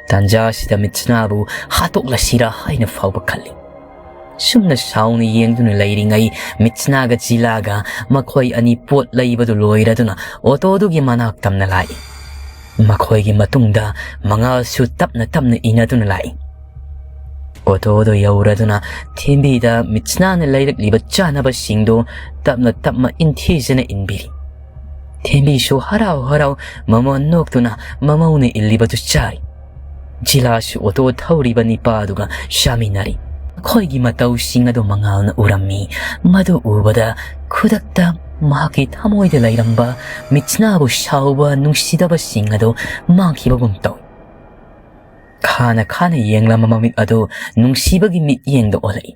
ꯇꯥꯟꯖꯥ ꯑꯁꯤꯗ ꯃꯤꯠꯁꯅꯥꯕꯨ ꯍꯥꯠꯇꯣꯛꯂꯁꯤꯔꯥ ꯍꯥꯏꯅ ꯐꯥꯎꯕ ꯈꯜꯂꯤ꯫ ꯁꯨꯝꯅ ꯁꯥꯎꯅ ꯌꯦꯡꯗꯨꯅ ꯂꯩꯔꯤꯉꯩ ꯃꯤꯠꯁꯅꯥꯒ ꯖꯤꯂꯥꯒ ꯃꯈꯣꯏ ꯑꯅꯤ ꯄꯣꯠ ꯂꯩꯕꯗꯨ ꯂꯣꯏꯔꯗꯨꯅ ꯑꯣꯇꯣꯗꯨꯒꯤ ꯃꯅꯥꯛ ꯇꯝꯅ ꯂꯥꯛꯏ꯫ ꯃꯈꯣꯏꯒꯤ ꯃꯇꯨꯡꯗ ꯃꯉꯥꯜꯁꯨ ꯇꯞꯅ ꯇꯞꯅ ꯏꯟꯅꯗꯨꯅ ꯂꯥꯛꯏ꯫ ꯑꯣꯇꯣꯗꯨ ꯌꯧꯔꯗꯨꯅ ꯊꯦꯝꯕꯤꯗ ꯃꯤꯠꯁꯅꯥꯅ ꯂꯩꯔꯛꯂꯤꯕ ꯆꯥꯅꯕꯁꯤꯡꯗꯨ ꯇꯞꯅ ꯇꯞꯅ ꯏꯟꯊꯤꯖꯅ ꯏꯟꯕꯤꯔꯤ꯫ ꯊꯦꯝꯕꯤꯁꯨ ꯍꯔꯥꯎ ꯍꯔꯥꯎ ꯃꯃꯣꯟ ꯅꯣꯛꯇꯨꯅ ꯃꯃꯧꯅ ꯏꯜꯂꯤꯕꯗꯨ ꯆꯥꯔꯤ꯫ ꯖꯤꯂꯥꯁꯨ ꯑꯣꯇꯣ ꯊꯧꯔꯤꯕ ꯅꯤꯄꯥꯗꯨꯒ ꯆꯥꯃꯤꯟꯅꯔꯤ꯫ ꯃꯈꯣꯏꯒꯤ ꯃꯇꯧꯁꯤꯡ ꯑꯗꯨ ꯃꯉꯥꯜꯅ ꯎꯔꯝꯃꯤ꯫ ꯃꯗꯨ ꯎꯕꯗ ꯈꯨꯗꯛꯇ ꯃꯍꯥꯛꯀꯤ ꯊꯃꯣꯏꯗ ꯂꯩꯔꯝꯕ ꯃꯤꯠꯁꯅꯥꯕꯨ ꯁꯥꯎꯕ ꯅꯨꯡꯁꯤꯗꯕꯁꯤꯡ ꯑꯗꯨ ꯃꯥꯡꯈꯤꯕꯒꯨꯝ ꯇꯧꯏ꯫ ꯈꯥꯅ ꯈꯥꯅ ꯌꯦꯡꯂꯝꯕ ꯃꯃꯤꯠ ꯑꯗꯨ ꯅꯨꯡꯁꯤꯕꯒꯤ ꯃꯤꯠꯌꯦꯡꯗ ꯑꯣꯜꯂꯛꯏ꯫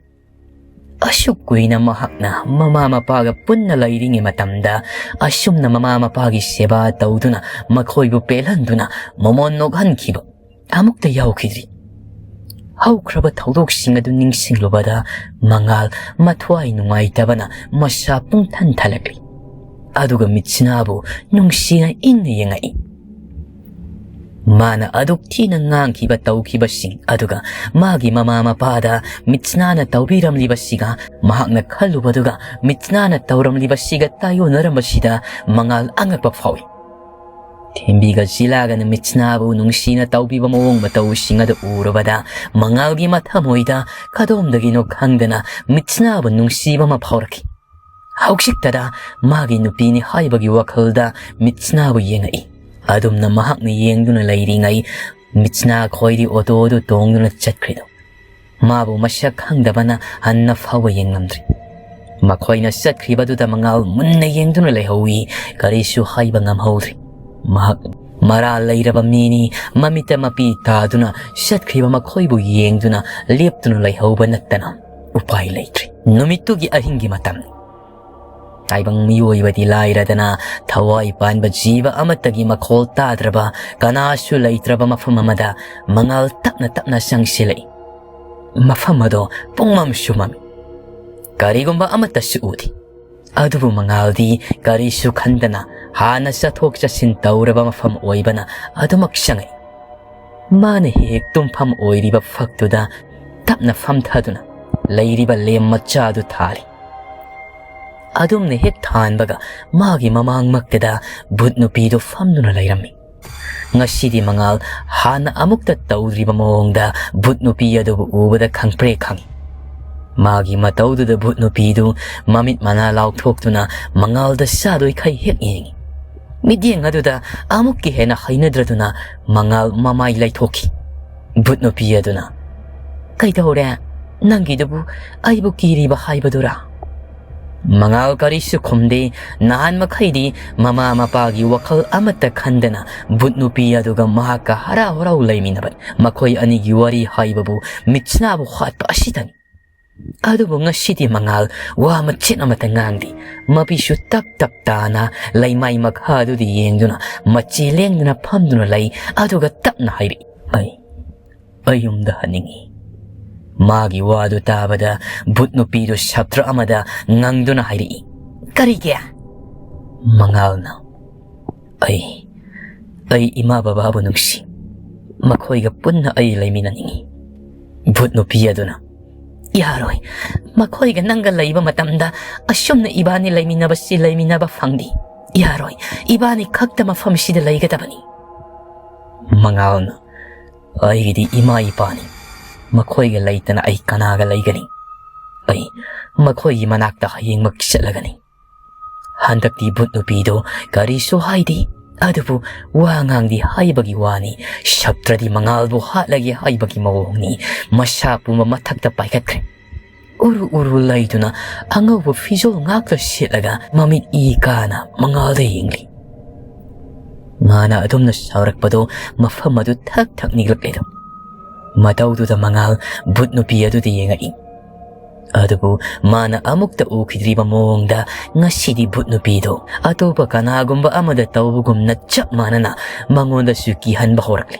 ꯑꯁꯨꯛ ꯀꯨꯏꯅ ꯃꯍꯥꯛꯅ ꯃꯃꯥ ꯃꯄꯥꯒ ꯄꯨꯟꯅ ꯂꯩꯔꯤꯉꯩ ꯃꯇꯝꯗ ꯑꯁꯨꯝꯅ ꯃꯃꯥ ꯃꯄꯥꯒꯤ ꯁꯦꯕꯥ ꯇꯧꯗꯨꯅ ꯃꯈꯣꯏꯕꯨ ꯄꯦꯜꯍꯟꯗꯨꯅ ꯃꯃꯣꯟ ꯅꯣꯛꯍꯟꯈꯤꯕ ꯑꯃꯨꯛꯇ ꯌꯥꯎꯈꯤꯗ꯭ꯔꯤ꯫ ꯍꯧꯈ꯭ꯔꯕ ꯊꯧꯗꯣꯛꯁꯤꯡ ꯑꯗꯨ ꯅꯤꯡꯁꯤꯡꯂꯨꯕꯗ ꯃꯉꯥꯜ ꯃꯊ꯭ꯋꯥꯏ ꯅꯨꯡꯉꯥꯏꯇꯕꯅ ꯃꯁꯥ ꯄꯨꯡꯊꯟ ꯊꯜꯂꯛꯂꯤ꯫ ꯑꯗꯨꯒ ꯃꯤꯠꯁꯤꯅꯥꯕꯨ ꯅꯨꯡꯁꯤꯅ ꯏꯪꯅ ꯌꯦꯡꯉꯛꯏ꯫ ꯃꯥꯅ ꯑꯗꯨꯛ ꯊꯤꯅ ꯉꯥꯡꯈꯤꯕ ꯇꯧꯈꯤꯕꯁꯤꯡ ꯑꯗꯨꯒ ꯃꯥꯒꯤ ꯃꯃꯥ ꯃꯄꯥꯗ ꯃꯤꯠꯁꯅꯥꯅ ꯇꯧꯕꯤꯔꯝꯂꯤꯕꯁꯤꯒ ꯃꯍꯥꯛꯅ ꯈꯜꯂꯨꯕꯗꯨꯒ ꯃꯤꯠꯁꯅꯥꯅ ꯇꯧꯔꯝꯂꯤꯕꯁꯤꯒ ꯇꯥꯏꯌꯣꯟꯅꯔꯝꯕꯁꯤꯗ ꯃꯉꯥꯜ ꯑꯉꯛꯄ ꯐꯥꯎꯏ꯫ ꯊꯦꯝꯕꯤꯒ ꯖꯤꯂꯥꯒꯅ ꯃꯤꯠꯁꯅꯥꯕꯨ ꯅꯨꯡꯁꯤꯅ ꯇꯧꯕꯤꯕ ꯃꯑꯣꯡ ꯃꯇꯧꯁꯤꯡ ꯑꯗꯨ ꯎꯔꯨꯕꯗ ꯃꯉꯥꯜꯒꯤ ꯃꯊꯃꯣꯏꯗ ꯀꯗꯣꯝꯗꯒꯤꯅꯣ ꯈꯪꯗꯅ ꯃꯤꯠꯁꯅꯥꯕꯨ ꯅꯨꯡꯁꯤꯕ ꯑꯃ ꯐꯥꯎꯔꯛꯈꯤ꯫ ꯍꯧꯖꯤꯛꯇꯗ ꯃꯥꯒꯤ ꯅꯨꯄꯤꯅꯤ ꯍꯥꯏꯕꯒꯤ ꯋꯥꯈꯜꯗ ꯃꯤꯠꯁꯅꯥꯕꯨ ꯌꯦꯡꯉꯛꯏ꯫ ꯑꯗꯨꯝꯅ ꯃꯍꯥꯛꯅ ꯌꯦꯡꯗꯨꯅ ꯂꯩꯔꯤꯉꯩ ꯃꯤꯠꯁꯅꯥ ꯈꯣꯏꯔꯤ ꯑꯣꯇꯣ ꯑꯗꯨ ꯇꯣꯡꯗꯨꯅ ꯆꯠꯈ꯭ꯔꯤꯗꯨ ꯃꯥꯕꯨ ꯃꯁꯛ ꯈꯪꯗꯕꯅ ꯍꯟꯅ ꯐꯥꯎꯕ ꯌꯦꯡꯂꯝꯗ꯭ꯔꯤ꯫ ꯃꯈꯣꯏꯅ ꯆꯠꯈ꯭ꯔꯤꯕꯗꯨꯗ ꯃꯉꯥꯜ ꯃꯨꯟꯅ ꯌꯦꯡꯗꯨꯅ ꯂꯩꯍꯧꯏ꯫ ꯀꯔꯤꯁꯨ ꯍꯥꯏꯕ ꯉꯝꯍꯧꯗ꯭ꯔꯤ꯫ ꯃꯍꯥꯛ ꯃꯔꯥꯜ ꯂꯩꯔꯕ ꯃꯤꯅꯤ꯫ ꯃꯃꯤꯠꯇ ꯃꯄꯤ ꯇꯥꯗꯨꯅ ꯆꯠꯈ꯭ꯔꯤꯕ ꯃꯈꯣꯏꯕꯨ ꯌꯦꯡꯗꯨꯅ ꯂꯦꯞꯇꯨꯅ ꯂꯩꯍꯧꯕ ꯅꯠꯇꯅ ꯎꯄꯥꯏ ꯂꯩꯇ꯭ꯔꯤ꯫ ꯅꯨꯃꯤꯠꯇꯨꯒꯤ ꯑꯍꯤꯡꯒꯤ ꯃꯇꯝꯅꯤ꯫ ꯇꯥꯏꯕꯪ ꯃꯤꯑꯣꯏꯕꯗꯤ ꯂꯥꯏꯔꯗꯅ ꯊꯋꯥꯏ ꯄꯥꯟꯕ ꯖꯤꯕ ꯑꯃꯠꯇꯒꯤ ꯃꯈꯣꯜ ꯇꯥꯗ꯭ꯔꯕ, ꯀꯅꯥꯁꯨ ꯂꯩꯇ꯭ꯔꯕ ꯃꯐꯝ ꯑꯃꯗ ꯃꯉꯥꯜ ꯇꯞꯅ ꯇꯞꯅ ꯆꯪꯁꯤꯜꯂꯛꯏ꯫ ꯃꯐꯝ ꯑꯗꯣ ꯄꯨꯡꯃꯝꯁꯨ ꯃꯝꯃꯤ꯫ ꯀꯔꯤꯒꯨꯝꯕ ꯑꯃꯠꯇꯁꯨ ꯎꯗꯦ꯫ ꯑꯗꯨꯕꯨ ꯃꯉꯥꯜꯗꯤ ꯀꯔꯤꯁꯨ ꯈꯟꯗꯅ ꯍꯥꯟꯅ ꯆꯠꯊꯣꯛ ꯆꯠꯁꯤꯟ ꯇꯧꯔꯕ ꯃꯐꯝ ꯑꯣꯏꯕꯅ ꯑꯗꯨꯃꯛ ꯆꯪꯉꯛꯏ꯫ ꯃꯥꯅ ꯍꯦꯛ ꯍꯦꯛ ꯇꯨꯝꯐꯝ ꯑꯣꯏꯔꯤꯕ ꯐꯛꯇꯨꯗ ꯇꯞꯅ ꯐꯝꯊꯗꯨꯅ ꯂꯩꯔꯤꯕ ꯂꯦꯝ ꯃꯆꯥꯗꯨ ꯊꯥꯜꯂꯤ꯫ ꯑꯗꯨꯝꯅ ꯍꯦꯛ ꯊꯥꯟꯕꯒ ꯃꯥꯒꯤ ꯃꯃꯥꯡꯃꯛꯇꯗ ꯚꯨꯠ ꯅꯨꯄꯤꯗꯨ ꯐꯝꯗꯨꯅ ꯂꯩꯔꯝꯃꯤ꯫ ꯉꯁꯤꯗꯤ ꯃꯉꯥꯜ ꯍꯥꯟꯅ ꯑꯃꯨꯛꯇ ꯇꯧꯗ꯭ꯔꯤꯕ ꯃꯑꯣꯡꯗ ꯚꯨꯠ ꯅꯨꯄꯤ ꯑꯗꯨꯕꯨ ꯎꯕꯗ ꯈꯪꯄ꯭ꯔꯦꯛ ꯈꯪꯏ꯫ ꯃꯥꯒꯤ ꯃꯇꯧꯗꯨꯗ ꯚꯨꯠ ꯅꯨꯄꯤꯗꯨ ꯃꯃꯤꯠ ꯃꯅꯥ ꯂꯥꯎꯊꯣꯛꯇꯨꯅ ꯃꯉꯥꯜꯗ ꯆꯥꯗꯣꯏꯈꯩ ꯍꯦꯛ ꯌꯦꯡꯏ꯫ ꯃꯤꯠꯌꯦꯡ ꯑꯗꯨꯗ ꯑꯃꯨꯛꯀ ꯍꯦꯟꯅ ꯍꯩꯅꯗ꯭ꯔꯗꯨꯅ ꯃꯉꯥꯜ ꯃꯃꯥꯏ ꯂꯩꯊꯣꯛꯈꯤ꯫ ꯚꯨꯠ ꯅꯨꯄꯤ ꯑꯗꯨꯅ, "ꯀꯩꯗꯧꯔꯦ? ꯅꯪꯒꯤꯗꯨꯕꯨ ꯑꯩꯕꯨ ꯀꯤꯔꯤꯕ ꯍꯥꯏꯕꯗꯨꯔꯥ?" ꯃꯉꯥꯜ ꯀꯔꯤꯁꯨ ꯈꯨꯝꯗꯦ꯫ ꯅꯍꯥꯟ ꯃꯈꯩꯗꯤ ꯃꯃꯥ ꯃꯄꯥꯒꯤ ꯋꯥꯈꯜ ꯑꯃꯠꯇ ꯈꯟꯗꯅ ꯚꯨꯠ ꯅꯨꯄꯤ ꯑꯗꯨꯒ ꯃꯍꯥꯛꯀ ꯍꯔꯥꯎ ꯍꯔꯥꯎ ꯂꯩꯃꯤꯟꯅꯕꯅꯤ꯫ ꯃꯈꯣꯏ ꯑꯅꯤꯒꯤ ꯋꯥꯔꯤ ꯍꯥꯏꯕꯕꯨ ꯃꯤꯠꯁꯅꯥꯕꯨ ꯍꯥꯠꯄ ꯑꯁꯤꯇꯅꯤ꯫ ꯑꯗꯨꯕꯨ ꯉꯁꯤꯗꯤ ꯃꯉꯥꯜ ꯋꯥ ꯃꯆꯦꯠ ꯑꯃꯠꯇ ꯉꯥꯡꯗꯦ꯫ ꯃꯄꯤꯁꯨ ꯇꯞ ꯇꯞ ꯇꯥꯅ ꯂꯩꯃꯥꯏ ꯃꯈꯥꯗꯨꯗ ꯌꯦꯡꯗꯨꯅ ꯃꯆꯦ ꯂꯦꯡꯗꯅ ꯐꯝꯗꯨꯅ ꯂꯩ꯫ ꯑꯗꯨꯒ ꯇꯞꯅ ꯍꯥꯏꯔꯛꯏ, "ꯑꯩ, ꯑꯩ ꯌꯨꯝꯗ ꯍꯟꯅꯤꯡꯏ꯫" ꯃꯥꯒꯤ ꯋꯥꯗꯨ ꯇꯥꯕꯗ ꯚꯨꯠ ꯅꯨꯄꯤꯗꯨ ꯁꯞꯇ꯭ꯔ ꯑꯃꯗ ꯉꯪꯗꯨꯅ ꯍꯥꯏꯔꯛꯏ, "ꯀꯔꯤꯒꯤ?" ꯃꯉꯥꯜꯅ, "ꯑꯩ, ꯑꯩ ꯏꯃꯥ ꯕꯕꯥꯕꯨ ꯅꯨꯡꯁꯤ꯫ ꯃꯈꯣꯏꯒ ꯄꯨꯟꯅ ꯑꯩ ꯂꯩꯃꯤꯟꯅꯅꯤꯡꯏ꯫" ꯚꯨꯠ ꯅꯨꯄꯤ ꯑꯗꯨꯅ, "ꯌꯥꯔꯣꯏ꯫ ꯃꯈꯣꯏꯒ ꯅꯪꯒ ꯂꯩꯕ ꯃꯇꯝꯗ ꯑꯁꯨꯝꯅ ꯏꯕꯥꯅꯤ ꯂꯩꯃꯤꯟꯅꯕꯁꯤ ꯂꯩꯃꯤꯟꯅꯕ ꯐꯪꯗꯦ꯫ ꯌꯥꯔꯣꯏ꯫ ꯏꯕꯥꯅꯤ ꯈꯛꯇ ꯃꯐꯝꯁꯤꯗ ꯂꯩꯒꯗꯕꯅꯤ꯫" ꯃꯉꯥꯜꯅ, "ꯑꯩꯒꯤꯗꯤ ꯏꯃꯥ ꯏꯄꯥꯅꯤ꯫ ꯃꯈꯣꯏꯒ ꯂꯩꯇꯅ ꯑꯩ ꯀꯅꯥꯒ ꯂꯩꯒꯅꯤ? ꯑꯩ ꯃꯈꯣꯏꯒꯤ ꯃꯅꯥꯛꯇ ꯍꯌꯦꯡꯃꯛ ꯆꯠꯂꯒꯅꯤ꯫" ꯍꯟꯗꯛꯇꯤ ꯚꯨꯠ ꯅꯨꯄꯤꯗꯣ ꯀꯔꯤꯁꯨ ꯍꯥꯏꯗꯦ꯫ ꯑꯗꯨꯕꯨ ꯋꯥ ꯉꯥꯡꯗꯦ ꯍꯥꯏꯕꯒꯤ ꯋꯥꯅꯤ꯫ ꯁꯞꯇ꯭ꯔꯗꯤ ꯃꯉꯥꯜꯕꯨ ꯍꯥꯠꯂꯒꯦ ꯍꯥꯏꯕꯒꯤ ꯃꯑꯣꯡꯅꯤ꯫ ꯃꯁꯥ ꯄꯨꯝꯕ ꯃꯊꯛꯇ ꯄꯥꯏꯈꯠꯈ꯭ꯔꯦ꯫ ꯎꯔꯨ ꯎꯔꯨ ꯂꯩꯗꯨꯅ ꯑꯉꯧꯕ ꯐꯤꯖꯣꯜ ꯉꯥꯛꯇ ꯁꯦꯠꯂꯒ ꯃꯃꯤꯠ ꯏ ꯀꯥꯅ ꯃꯉꯥꯜꯗ ꯌꯦꯡꯂꯤ꯫ ꯃꯥꯅ ꯑꯗꯨꯝꯅ ꯁꯥꯎꯔꯛꯄꯗꯣ ꯃꯐꯝ ꯑꯗꯨ ꯊꯛ ꯊꯛ ꯅꯤꯛꯂꯛꯂꯦꯗꯣ꯫ ꯃꯇꯧꯗꯨꯗ ꯃꯉꯥꯜ ꯚꯨꯠ ꯅꯨꯄꯤ ꯑꯗꯨꯗ ꯌꯦꯡꯉꯛꯏ꯫ ꯑꯗꯨꯕꯨ ꯃꯥꯅ ꯑꯃꯨꯛꯇ ꯎꯈꯤꯗ꯭ꯔꯤꯕ ꯃꯑꯣꯡꯗ ꯉꯁꯤꯗꯤ ꯚꯨꯠ ꯅꯨꯄꯤꯗꯣ ꯑꯇꯣꯞꯄ ꯀꯅꯥꯒꯨꯝꯕ ꯑꯃꯗ ꯇꯧꯕꯒꯨꯝꯅ ꯆꯞ ꯃꯥꯟꯅꯅ ꯃꯉꯣꯟꯗꯁꯨ ꯀꯤꯍꯟꯕ ꯍꯧꯔꯛꯂꯤ꯫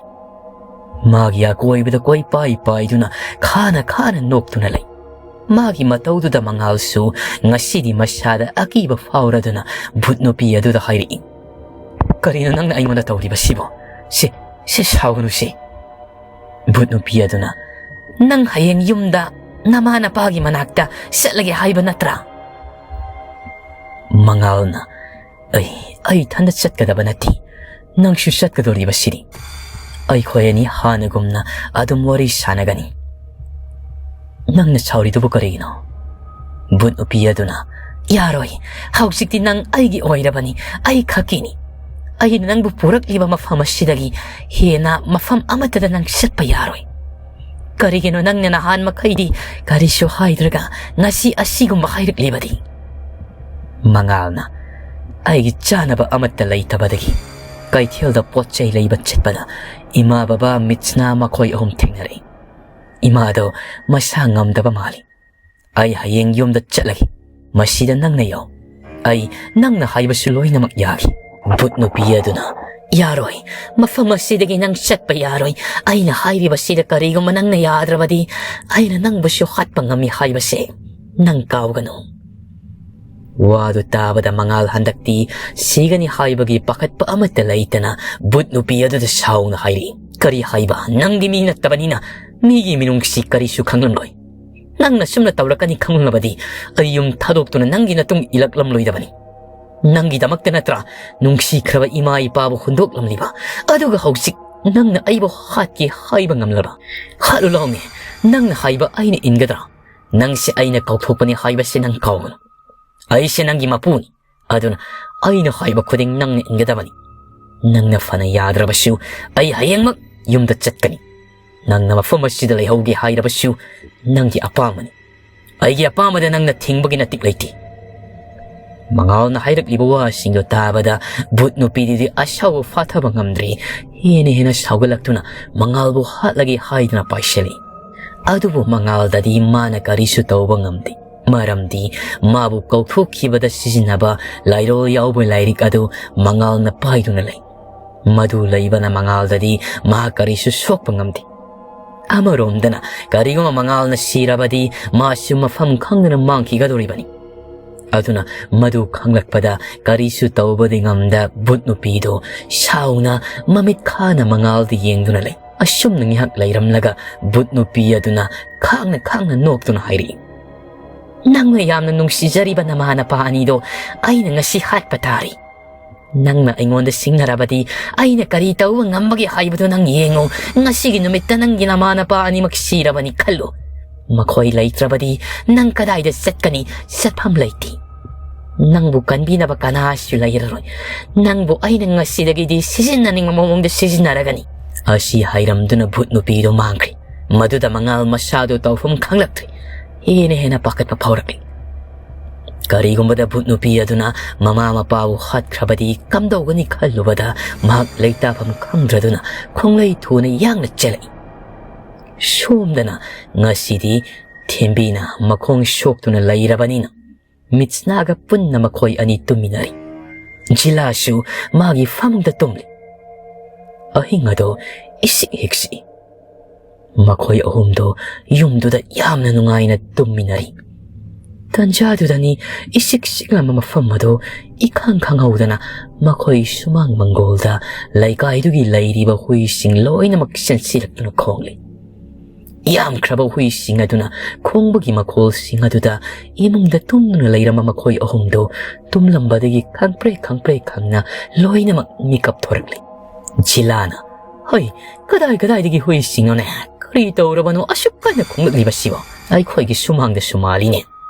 ꯃꯥꯒꯤ ꯑꯀꯣꯏꯕꯗ ꯀꯣꯏꯄꯥꯏ ꯄꯥꯏꯗꯨꯅ ꯈꯥꯅ ꯈꯥꯅ ꯅꯣꯛꯇꯨꯅ ꯂꯩ꯫ ꯃꯥꯒꯤ ꯃꯇꯧꯗꯨꯗ ꯃꯉꯥꯜꯁꯨ ꯉꯁꯤꯗꯤ ꯃꯁꯥꯗ ꯑꯀꯤꯕ ꯐꯥꯎꯔꯗꯨꯅ ꯚꯨꯠ ꯅꯨꯄꯤ ꯑꯗꯨꯗ ꯍꯥꯏꯔꯛꯏ, "ꯀꯔꯤꯅꯣ ꯅꯪꯅ ꯑꯩꯉꯣꯟꯗ ꯇꯧꯔꯤꯕꯁꯤꯕꯣ? ꯁꯤ, ꯁꯤ ꯁꯥꯎꯒꯅꯨ ꯁꯤ꯫" ꯚꯨꯠ ꯅꯨꯄꯤ ꯑꯗꯨꯅ, "ꯅꯪ ꯍꯌꯦꯡ ꯌꯨꯝꯗ ꯅꯃꯥ ꯅꯄꯥꯒꯤ ꯃꯅꯥꯛꯇ ꯆꯠꯂꯒꯦ ꯍꯥꯏꯕ ꯅꯠꯇ꯭ꯔꯥ?" ꯃꯉꯥꯜꯅ, "ꯑꯩ, ꯑꯩ ꯏꯊꯟꯗ ꯆꯠꯀꯗꯕ ꯅꯠꯇꯦ꯫ ꯅꯪꯁꯨ ꯆꯠꯀꯗꯧꯔꯤꯕꯁꯤꯗꯤ꯫ ꯑꯩꯈꯣꯏ ꯑꯅꯤ ꯍꯥꯟꯅꯒꯨꯝꯅ ꯑꯗꯨꯝ ꯋꯥꯔꯤ ꯁꯥꯟꯅꯒꯅꯤ꯫ ꯅꯪꯅ ꯁꯥꯎꯔꯤꯗꯨꯕꯨ ꯀꯔꯤꯒꯤꯅꯣ?" ꯚꯨꯠ ꯅꯨꯄꯤ ꯑꯗꯨꯅ, "ꯌꯥꯔꯣꯏ꯫ ꯍꯧꯖꯤꯛꯇꯤ ꯅꯪ ꯑꯩꯒꯤ ꯑꯣꯏꯔꯕꯅꯤ, ꯑꯩ ꯈꯛꯀꯤꯅꯤ꯫ ꯑꯩꯅ ꯅꯪꯕꯨ ꯄꯨꯔꯛꯂꯤꯕ ꯃꯐꯝ ꯑꯁꯤꯗꯒꯤ ꯍꯦꯟꯅ ꯃꯐꯝ ꯑꯃꯠꯇꯗ ꯅꯪ ꯆꯠꯄ ꯌꯥꯔꯣꯏ꯫ ꯀꯔꯤꯒꯤꯅꯣ ꯅꯪꯅ ꯅꯍꯥꯟ ꯃꯈꯩꯗꯤ ꯀꯔꯤꯁꯨ ꯍꯥꯏꯗ꯭ꯔꯒ ꯉꯁꯤ ꯑꯁꯤꯒꯨꯝꯕ ꯍꯥꯏꯔꯛꯂꯤꯕꯗꯤ?" ꯃꯉꯥꯜꯅ ꯑꯩꯒꯤ ꯆꯥꯅꯕ ꯑꯃꯠꯇ ꯂꯩꯇꯕꯗꯒꯤ ꯀꯩꯊꯦꯜꯗ ꯄꯣꯠ ꯆꯩ ꯂꯩꯕ ꯆꯠꯄꯗ ꯏꯃꯥ, ꯕꯕꯥ, ꯃꯤꯠꯁꯅꯥ ꯃꯈꯣꯏ ꯑꯍꯨꯝ ꯊꯦꯡꯅꯔꯦ꯫ ꯏꯃꯥꯗꯣ ꯃꯁꯥ ꯉꯝꯗꯕ ꯃꯥꯜꯂꯤ꯫ "ꯑꯩ ꯍꯌꯦꯡ ꯌꯨꯝꯗ ꯆꯠꯂꯒꯦ꯫ ꯃꯁꯤꯗ ꯅꯪꯅ ꯌꯥꯎ꯫ ꯑꯩ ꯅꯪꯅ ꯍꯥꯏꯕꯁꯨ ꯂꯣꯏꯅꯃꯛ ꯌꯥꯒꯦ꯫" ꯚꯨꯠ ꯅꯨꯄꯤ ꯑꯗꯨꯅ, "ꯌꯥꯔꯣꯏ꯫ ꯃꯐꯝ ꯑꯁꯤꯗꯒꯤ ꯅꯪ ꯆꯠꯄ ꯌꯥꯔꯣꯏ꯫ ꯑꯩꯅ ꯍꯥꯏꯔꯤꯕꯁꯤꯗ ꯀꯔꯤꯒꯨꯝꯕ ꯅꯪꯅ ꯌꯥꯗ꯭ꯔꯕꯗꯤ ꯑꯩꯅ ꯅꯪꯕꯨꯁꯨ ꯍꯥꯠꯄ ꯉꯝꯃꯤ ꯍꯥꯏꯕꯁꯦ ꯅꯪ ꯀꯥꯎꯒꯅꯨ꯫" ꯋꯥꯗꯨ ꯇꯥꯕꯗ ꯃꯉꯥꯜ ꯍꯟꯗꯛꯇꯤ ꯁꯤꯒꯅꯤ ꯍꯥꯏꯕꯒꯤ ꯄꯥꯈꯠꯄ ꯑꯃꯠꯇ ꯂꯩꯇꯅ ꯚꯨꯠ ꯅꯨꯄꯤ ꯑꯗꯨꯗ ꯁꯥꯎꯅ ꯍꯥꯏꯔꯛꯏ, "ꯀꯔꯤ ꯍꯥꯏꯕ? ꯅꯪꯗꯤ ꯃꯤ ꯅꯠꯇꯕꯅꯤꯅ ꯃꯤꯒꯤ ꯃꯤꯅꯨꯡꯁꯤ ꯀꯔꯤꯁꯨ ꯈꯪꯂꯝꯂꯣꯏ꯫ ꯅꯪꯅ ꯁꯨꯝꯅ ꯇꯧꯔꯛꯀꯅꯤ ꯈꯪꯂꯕꯗꯤ ꯑꯩ ꯌꯨꯝ ꯊꯥꯗꯣꯛꯇꯨꯅ ꯅꯪꯒꯤ ꯅꯇꯨꯡ ꯏꯜꯂꯛꯂꯝꯂꯣꯏꯗꯕꯅꯤ꯫ ꯅꯪꯒꯤꯗꯃꯛꯇ ꯅꯠꯇ꯭ꯔꯥ ꯅꯨꯡꯁꯤꯈ꯭ꯔꯕ ꯏꯃꯥ ꯏꯄꯥꯕꯨ ꯍꯨꯟꯗꯣꯛꯂꯝꯂꯤꯕ? ꯑꯗꯨꯒ ꯍꯧꯖꯤꯛ ꯅꯪꯅ ꯑꯩꯕꯨ ꯍꯥꯠꯀꯦ ꯍꯥꯏꯕ ꯉꯝꯂꯕ? ꯍꯥꯠꯂꯨ ꯂꯥꯎꯅꯦ꯫ ꯅꯪꯅ ꯍꯥꯏꯕ ꯑꯩꯅ ꯏꯟꯒꯗ꯭ꯔꯥ? ꯅꯪꯁꯦ ꯑꯩꯅ ꯀꯥꯎꯊꯣꯛꯄꯅꯤ ꯍꯥꯏꯕꯁꯦ ꯅꯪ ꯀꯥꯎꯒꯅꯨ꯫ ꯑꯩꯁꯦ ꯅꯪꯒꯤ ꯃꯄꯨꯅꯤ꯫ ꯑꯗꯨꯅ ꯑꯩꯅ ꯍꯥꯏꯕ ꯈꯨꯗꯤꯡ ꯅꯪꯅ ꯏꯟꯒꯗꯕꯅꯤ꯫ ꯅꯪꯅ ꯐꯅ ꯌꯥꯗ꯭ꯔꯕꯁꯨ ꯑꯩ ꯍꯌꯦꯡꯃꯛ ꯌꯨꯝꯗ ꯆꯠꯀꯅꯤ꯫ ꯅꯪꯅ ꯃꯐꯝ ꯑꯁꯤꯗ ꯂꯩꯍꯧꯒꯦ ꯍꯥꯏꯔꯕꯁꯨ ꯅꯪꯒꯤ ꯑꯄꯥꯝꯕꯅꯤ꯫ ꯑꯩꯒꯤ ꯑꯄꯥꯝꯕꯗ ꯅꯪꯅ ꯊꯤꯡꯕꯒꯤ ꯅꯇꯤꯛ ꯂꯩꯇꯦ꯫" ꯃꯉꯥꯜꯅ ꯍꯥꯏꯔꯛꯂꯤꯕ ꯋꯥꯁꯤꯡꯗꯨ ꯇꯥꯕꯗ ꯚꯨꯠ ꯅꯨꯄꯤꯗꯨꯗꯤ ꯑꯁꯥꯎꯕ ꯐꯥꯊꯕ ꯉꯝꯗ꯭ꯔꯦ꯫ ꯍꯦꯟꯅ ꯍꯦꯟꯅ ꯁꯥꯎꯒꯠꯂꯛꯇꯨꯅ ꯃꯉꯥꯜꯕꯨ ꯍꯥꯠꯂꯒꯦ ꯍꯥꯏꯗꯨꯅ ꯄꯥꯏꯁꯤꯜꯂꯤ꯫ ꯑꯗꯨꯕꯨ ꯃꯉꯥꯜꯗꯗꯤ ꯃꯥꯅ ꯀꯔꯤꯁꯨ ꯇꯧꯕ ꯉꯝꯗꯦ꯫ ꯃꯔꯝꯗꯤ ꯃꯥꯕꯨ ꯀꯧꯊꯣꯛꯈꯤꯕꯗ ꯁꯤꯖꯤꯟꯅꯕ ꯂꯥꯏꯔꯣꯜ ꯌꯥꯎꯕ ꯂꯥꯏꯔꯤꯛ ꯑꯗꯨ ꯃꯉꯥꯜꯅ ꯄꯥꯏꯗꯨꯅ ꯂꯩ꯫ ꯃꯗꯨ ꯂꯩꯕꯅ ꯃꯉꯥꯜꯗꯗꯤ ꯃꯍꯥꯛ ꯀꯔꯤꯁꯨ ꯁꯣꯛꯄ ꯉꯝꯗꯦ꯫ ꯑꯃꯔꯣꯝꯗꯅ ꯀꯔꯤꯒꯨꯝꯕ ꯃꯉꯥꯜꯅ ꯁꯤꯔꯕꯗꯤ ꯃꯥꯁꯨ ꯃꯐꯝ ꯈꯪꯗꯅ ꯃꯥꯡꯈꯤꯒꯗꯧꯔꯤꯕꯅꯤ꯫ ꯑꯗꯨꯅ ꯃꯗꯨ ꯈꯪꯂꯛꯄꯗ ꯀꯔꯤꯁꯨ ꯇꯧꯕꯗꯤ ꯉꯝꯗ ꯚꯨꯠ ꯅꯨꯄꯤꯗꯨ ꯁꯥꯎꯅ ꯃꯃꯤꯠ ꯈꯥꯅ ꯃꯉꯥꯜꯗ ꯌꯦꯡꯗꯨꯅ ꯂꯩ꯫ ꯑꯁꯨꯝꯅ ꯉꯥꯏꯍꯥꯛ ꯂꯩꯔꯝꯂꯒ ꯚꯨꯠ ꯅꯨꯄꯤ ꯑꯗꯨꯅ ꯈꯥꯡꯅ ꯈꯥꯡꯅ ꯅꯣꯛꯇꯨꯅ ꯍꯥꯏꯔꯛꯏ, "ꯅꯪꯅ ꯌꯥꯝꯅ ꯅꯨꯡꯁꯤꯖꯔꯤꯕ ꯅꯃꯥ ꯅꯄꯥ ꯑꯅꯤꯗꯣ ꯑꯩꯅ ꯉꯁꯤ ꯍꯥꯠꯄ ꯇꯥꯔꯤ꯫ ꯅꯪꯅ ꯑꯩꯉꯣꯟꯗ ꯁꯤꯡꯅꯔꯕꯗꯤ ꯑꯩꯅ ꯀꯔꯤ ꯇꯧꯕ ꯉꯝꯕꯒꯦ ꯍꯥꯏꯕꯗꯨ ꯅꯪ ꯌꯦꯡꯉꯨ꯫ ꯉꯁꯤꯒꯤ ꯅꯨꯃꯤꯠꯇ ꯅꯪꯒꯤ ꯅꯃꯥ ꯅꯄꯥ ꯑꯅꯤꯃꯛ ꯁꯤꯔꯕꯅꯤ ꯈꯜꯂꯨ꯫ ꯃꯈꯣꯏ ꯂꯩꯇ꯭ꯔꯕꯗꯤ ꯅꯪ ꯀꯗꯥꯏꯗ ꯆꯠꯀꯅꯤ? ꯆꯠꯐꯝ ꯂꯩꯇꯦ꯫ ꯅꯪꯕꯨ ꯀꯟꯕꯤꯅꯕ ꯀꯅꯥꯁꯨ ꯂꯩꯔꯔꯣꯏ꯫ ꯅꯪꯕꯨ ꯑꯩꯅ ꯉꯁꯤꯗꯒꯤꯗꯤ ꯁꯤꯖꯤꯟꯅꯅꯤꯡꯕ ꯃꯑꯣꯡꯗ ꯁꯤꯖꯤꯟꯅꯔꯒꯅꯤ꯫" ꯑꯁꯤ ꯍꯥꯏꯔꯝꯗꯨꯅ ꯚꯨꯠ ꯅꯨꯄꯤꯗꯨ ꯃꯥꯡꯈ꯭ꯔꯦ꯫ ꯃꯗꯨꯗ ꯃꯉꯥꯜ ꯃꯁꯥꯗꯨ ꯇꯧꯐꯝ ꯈꯪꯂꯛꯇ꯭ꯔꯦ꯫ ꯍꯦꯟꯅ ꯍꯦꯟꯅ ꯄꯥꯈꯠꯄ ꯐꯥꯎꯔꯛꯂꯤ꯫ ꯀꯔꯤꯒꯨꯝꯕꯗ ꯚꯨꯠ ꯅꯨꯄꯤ ꯑꯗꯨꯅ ꯃꯃꯥ ꯃꯄꯥꯕꯨ ꯍꯥꯠꯈ꯭ꯔꯕꯗꯤ ꯀꯝꯗꯧꯒꯅꯤ ꯈꯜꯂꯨꯕꯗ ꯃꯍꯥꯛ ꯂꯩꯇꯥꯐꯝ ꯈꯪꯗ꯭ꯔꯗꯨꯅ ꯈꯣꯡꯂꯩ ꯊꯨꯅ ꯌꯥꯡꯅ ꯆꯦꯜꯂꯛꯏ꯫ ꯁꯣꯝꯗꯅ ꯉꯁꯤꯗꯤ ꯊꯦꯝꯕꯤꯅ ꯃꯈꯣꯡ ꯁꯣꯛꯇꯨꯅ ꯂꯩꯔꯕꯅꯤꯅ ꯃꯤꯠꯁꯅꯥꯒ ꯄꯨꯟꯅ ꯃꯈꯣꯏ ꯑꯅꯤ ꯇꯨꯝꯃꯤꯟꯅꯔꯤ꯫ ꯖꯤꯂꯥꯁꯨ ꯃꯥꯒꯤ ꯐꯃꯨꯡꯗ ꯇꯨꯝꯂꯤ꯫ ꯑꯍꯤꯡ ꯑꯗꯣ ꯏꯁꯤꯛ ꯍꯤꯛꯁꯤꯛꯏ꯫ ꯃꯈꯣꯏ ꯑꯍꯨꯝꯗꯣ ꯌꯨꯝꯗꯨꯗ ꯌꯥꯝꯅ ꯅꯨꯡꯉꯥꯏꯅ ꯇꯨꯝꯃꯤꯟꯅꯔꯤ꯫ ꯇꯟꯖꯥꯗꯨꯗꯅꯤ ꯏꯁꯤꯛ ꯁꯤꯛꯂꯝꯕ ꯃꯐꯝ ꯑꯗꯣ ꯏꯈꯪ ꯈꯪꯍꯧꯗꯅ ꯃꯈꯣꯏ ꯁꯨꯃꯥꯡ ꯃꯪꯒꯣꯜꯗ ꯂꯩꯀꯥꯏꯗꯨꯒꯤ ꯂꯩꯔꯤꯕ ꯍꯨꯏꯁꯤꯡ ꯂꯣꯏꯅꯃꯛ ꯆꯦꯟꯁꯤꯜꯂꯛꯇꯨꯅ ꯈꯣꯡꯂꯤ꯫ ꯌꯥꯝꯈ꯭ꯔꯕ ꯍꯨꯏꯁꯤꯡ ꯑꯗꯨꯅ ꯈꯣꯡꯕꯒꯤ ꯃꯈꯣꯜꯁꯤꯡ ꯑꯗꯨꯗ ꯏꯃꯨꯡꯗ ꯇꯨꯝꯗꯨꯅ ꯂꯩꯔꯝꯕ ꯃꯈꯣꯏ ꯑꯍꯨꯝꯗꯣ ꯇꯨꯝꯂꯝꯕꯗꯒꯤ ꯈꯪꯄ꯭ꯔꯦꯛ ꯈꯪꯄ꯭ꯔꯦꯛ ꯈꯪꯅ ꯂꯣꯏꯅꯃꯛ ꯃꯤꯀꯞ ꯊꯣꯔꯛꯂꯤ꯫ ꯖꯤꯂꯥꯅ, "ꯍꯣꯏ, ꯀꯗꯥꯏ ꯀꯗꯥꯏꯗꯒꯤ ꯍꯨꯏꯁꯤꯡꯅꯣꯅꯦ? ꯀꯔꯤ ꯇꯧꯔꯕꯅꯣ ꯑꯁꯨꯛ ꯀꯟꯅ ꯈꯣꯡꯂꯛꯂꯤꯕꯁꯤꯕꯣ? ꯑꯩꯈꯣꯏꯒꯤ ꯁꯨꯃꯥꯡꯗꯁꯨ ꯃꯥꯜꯂꯤꯅꯦ꯫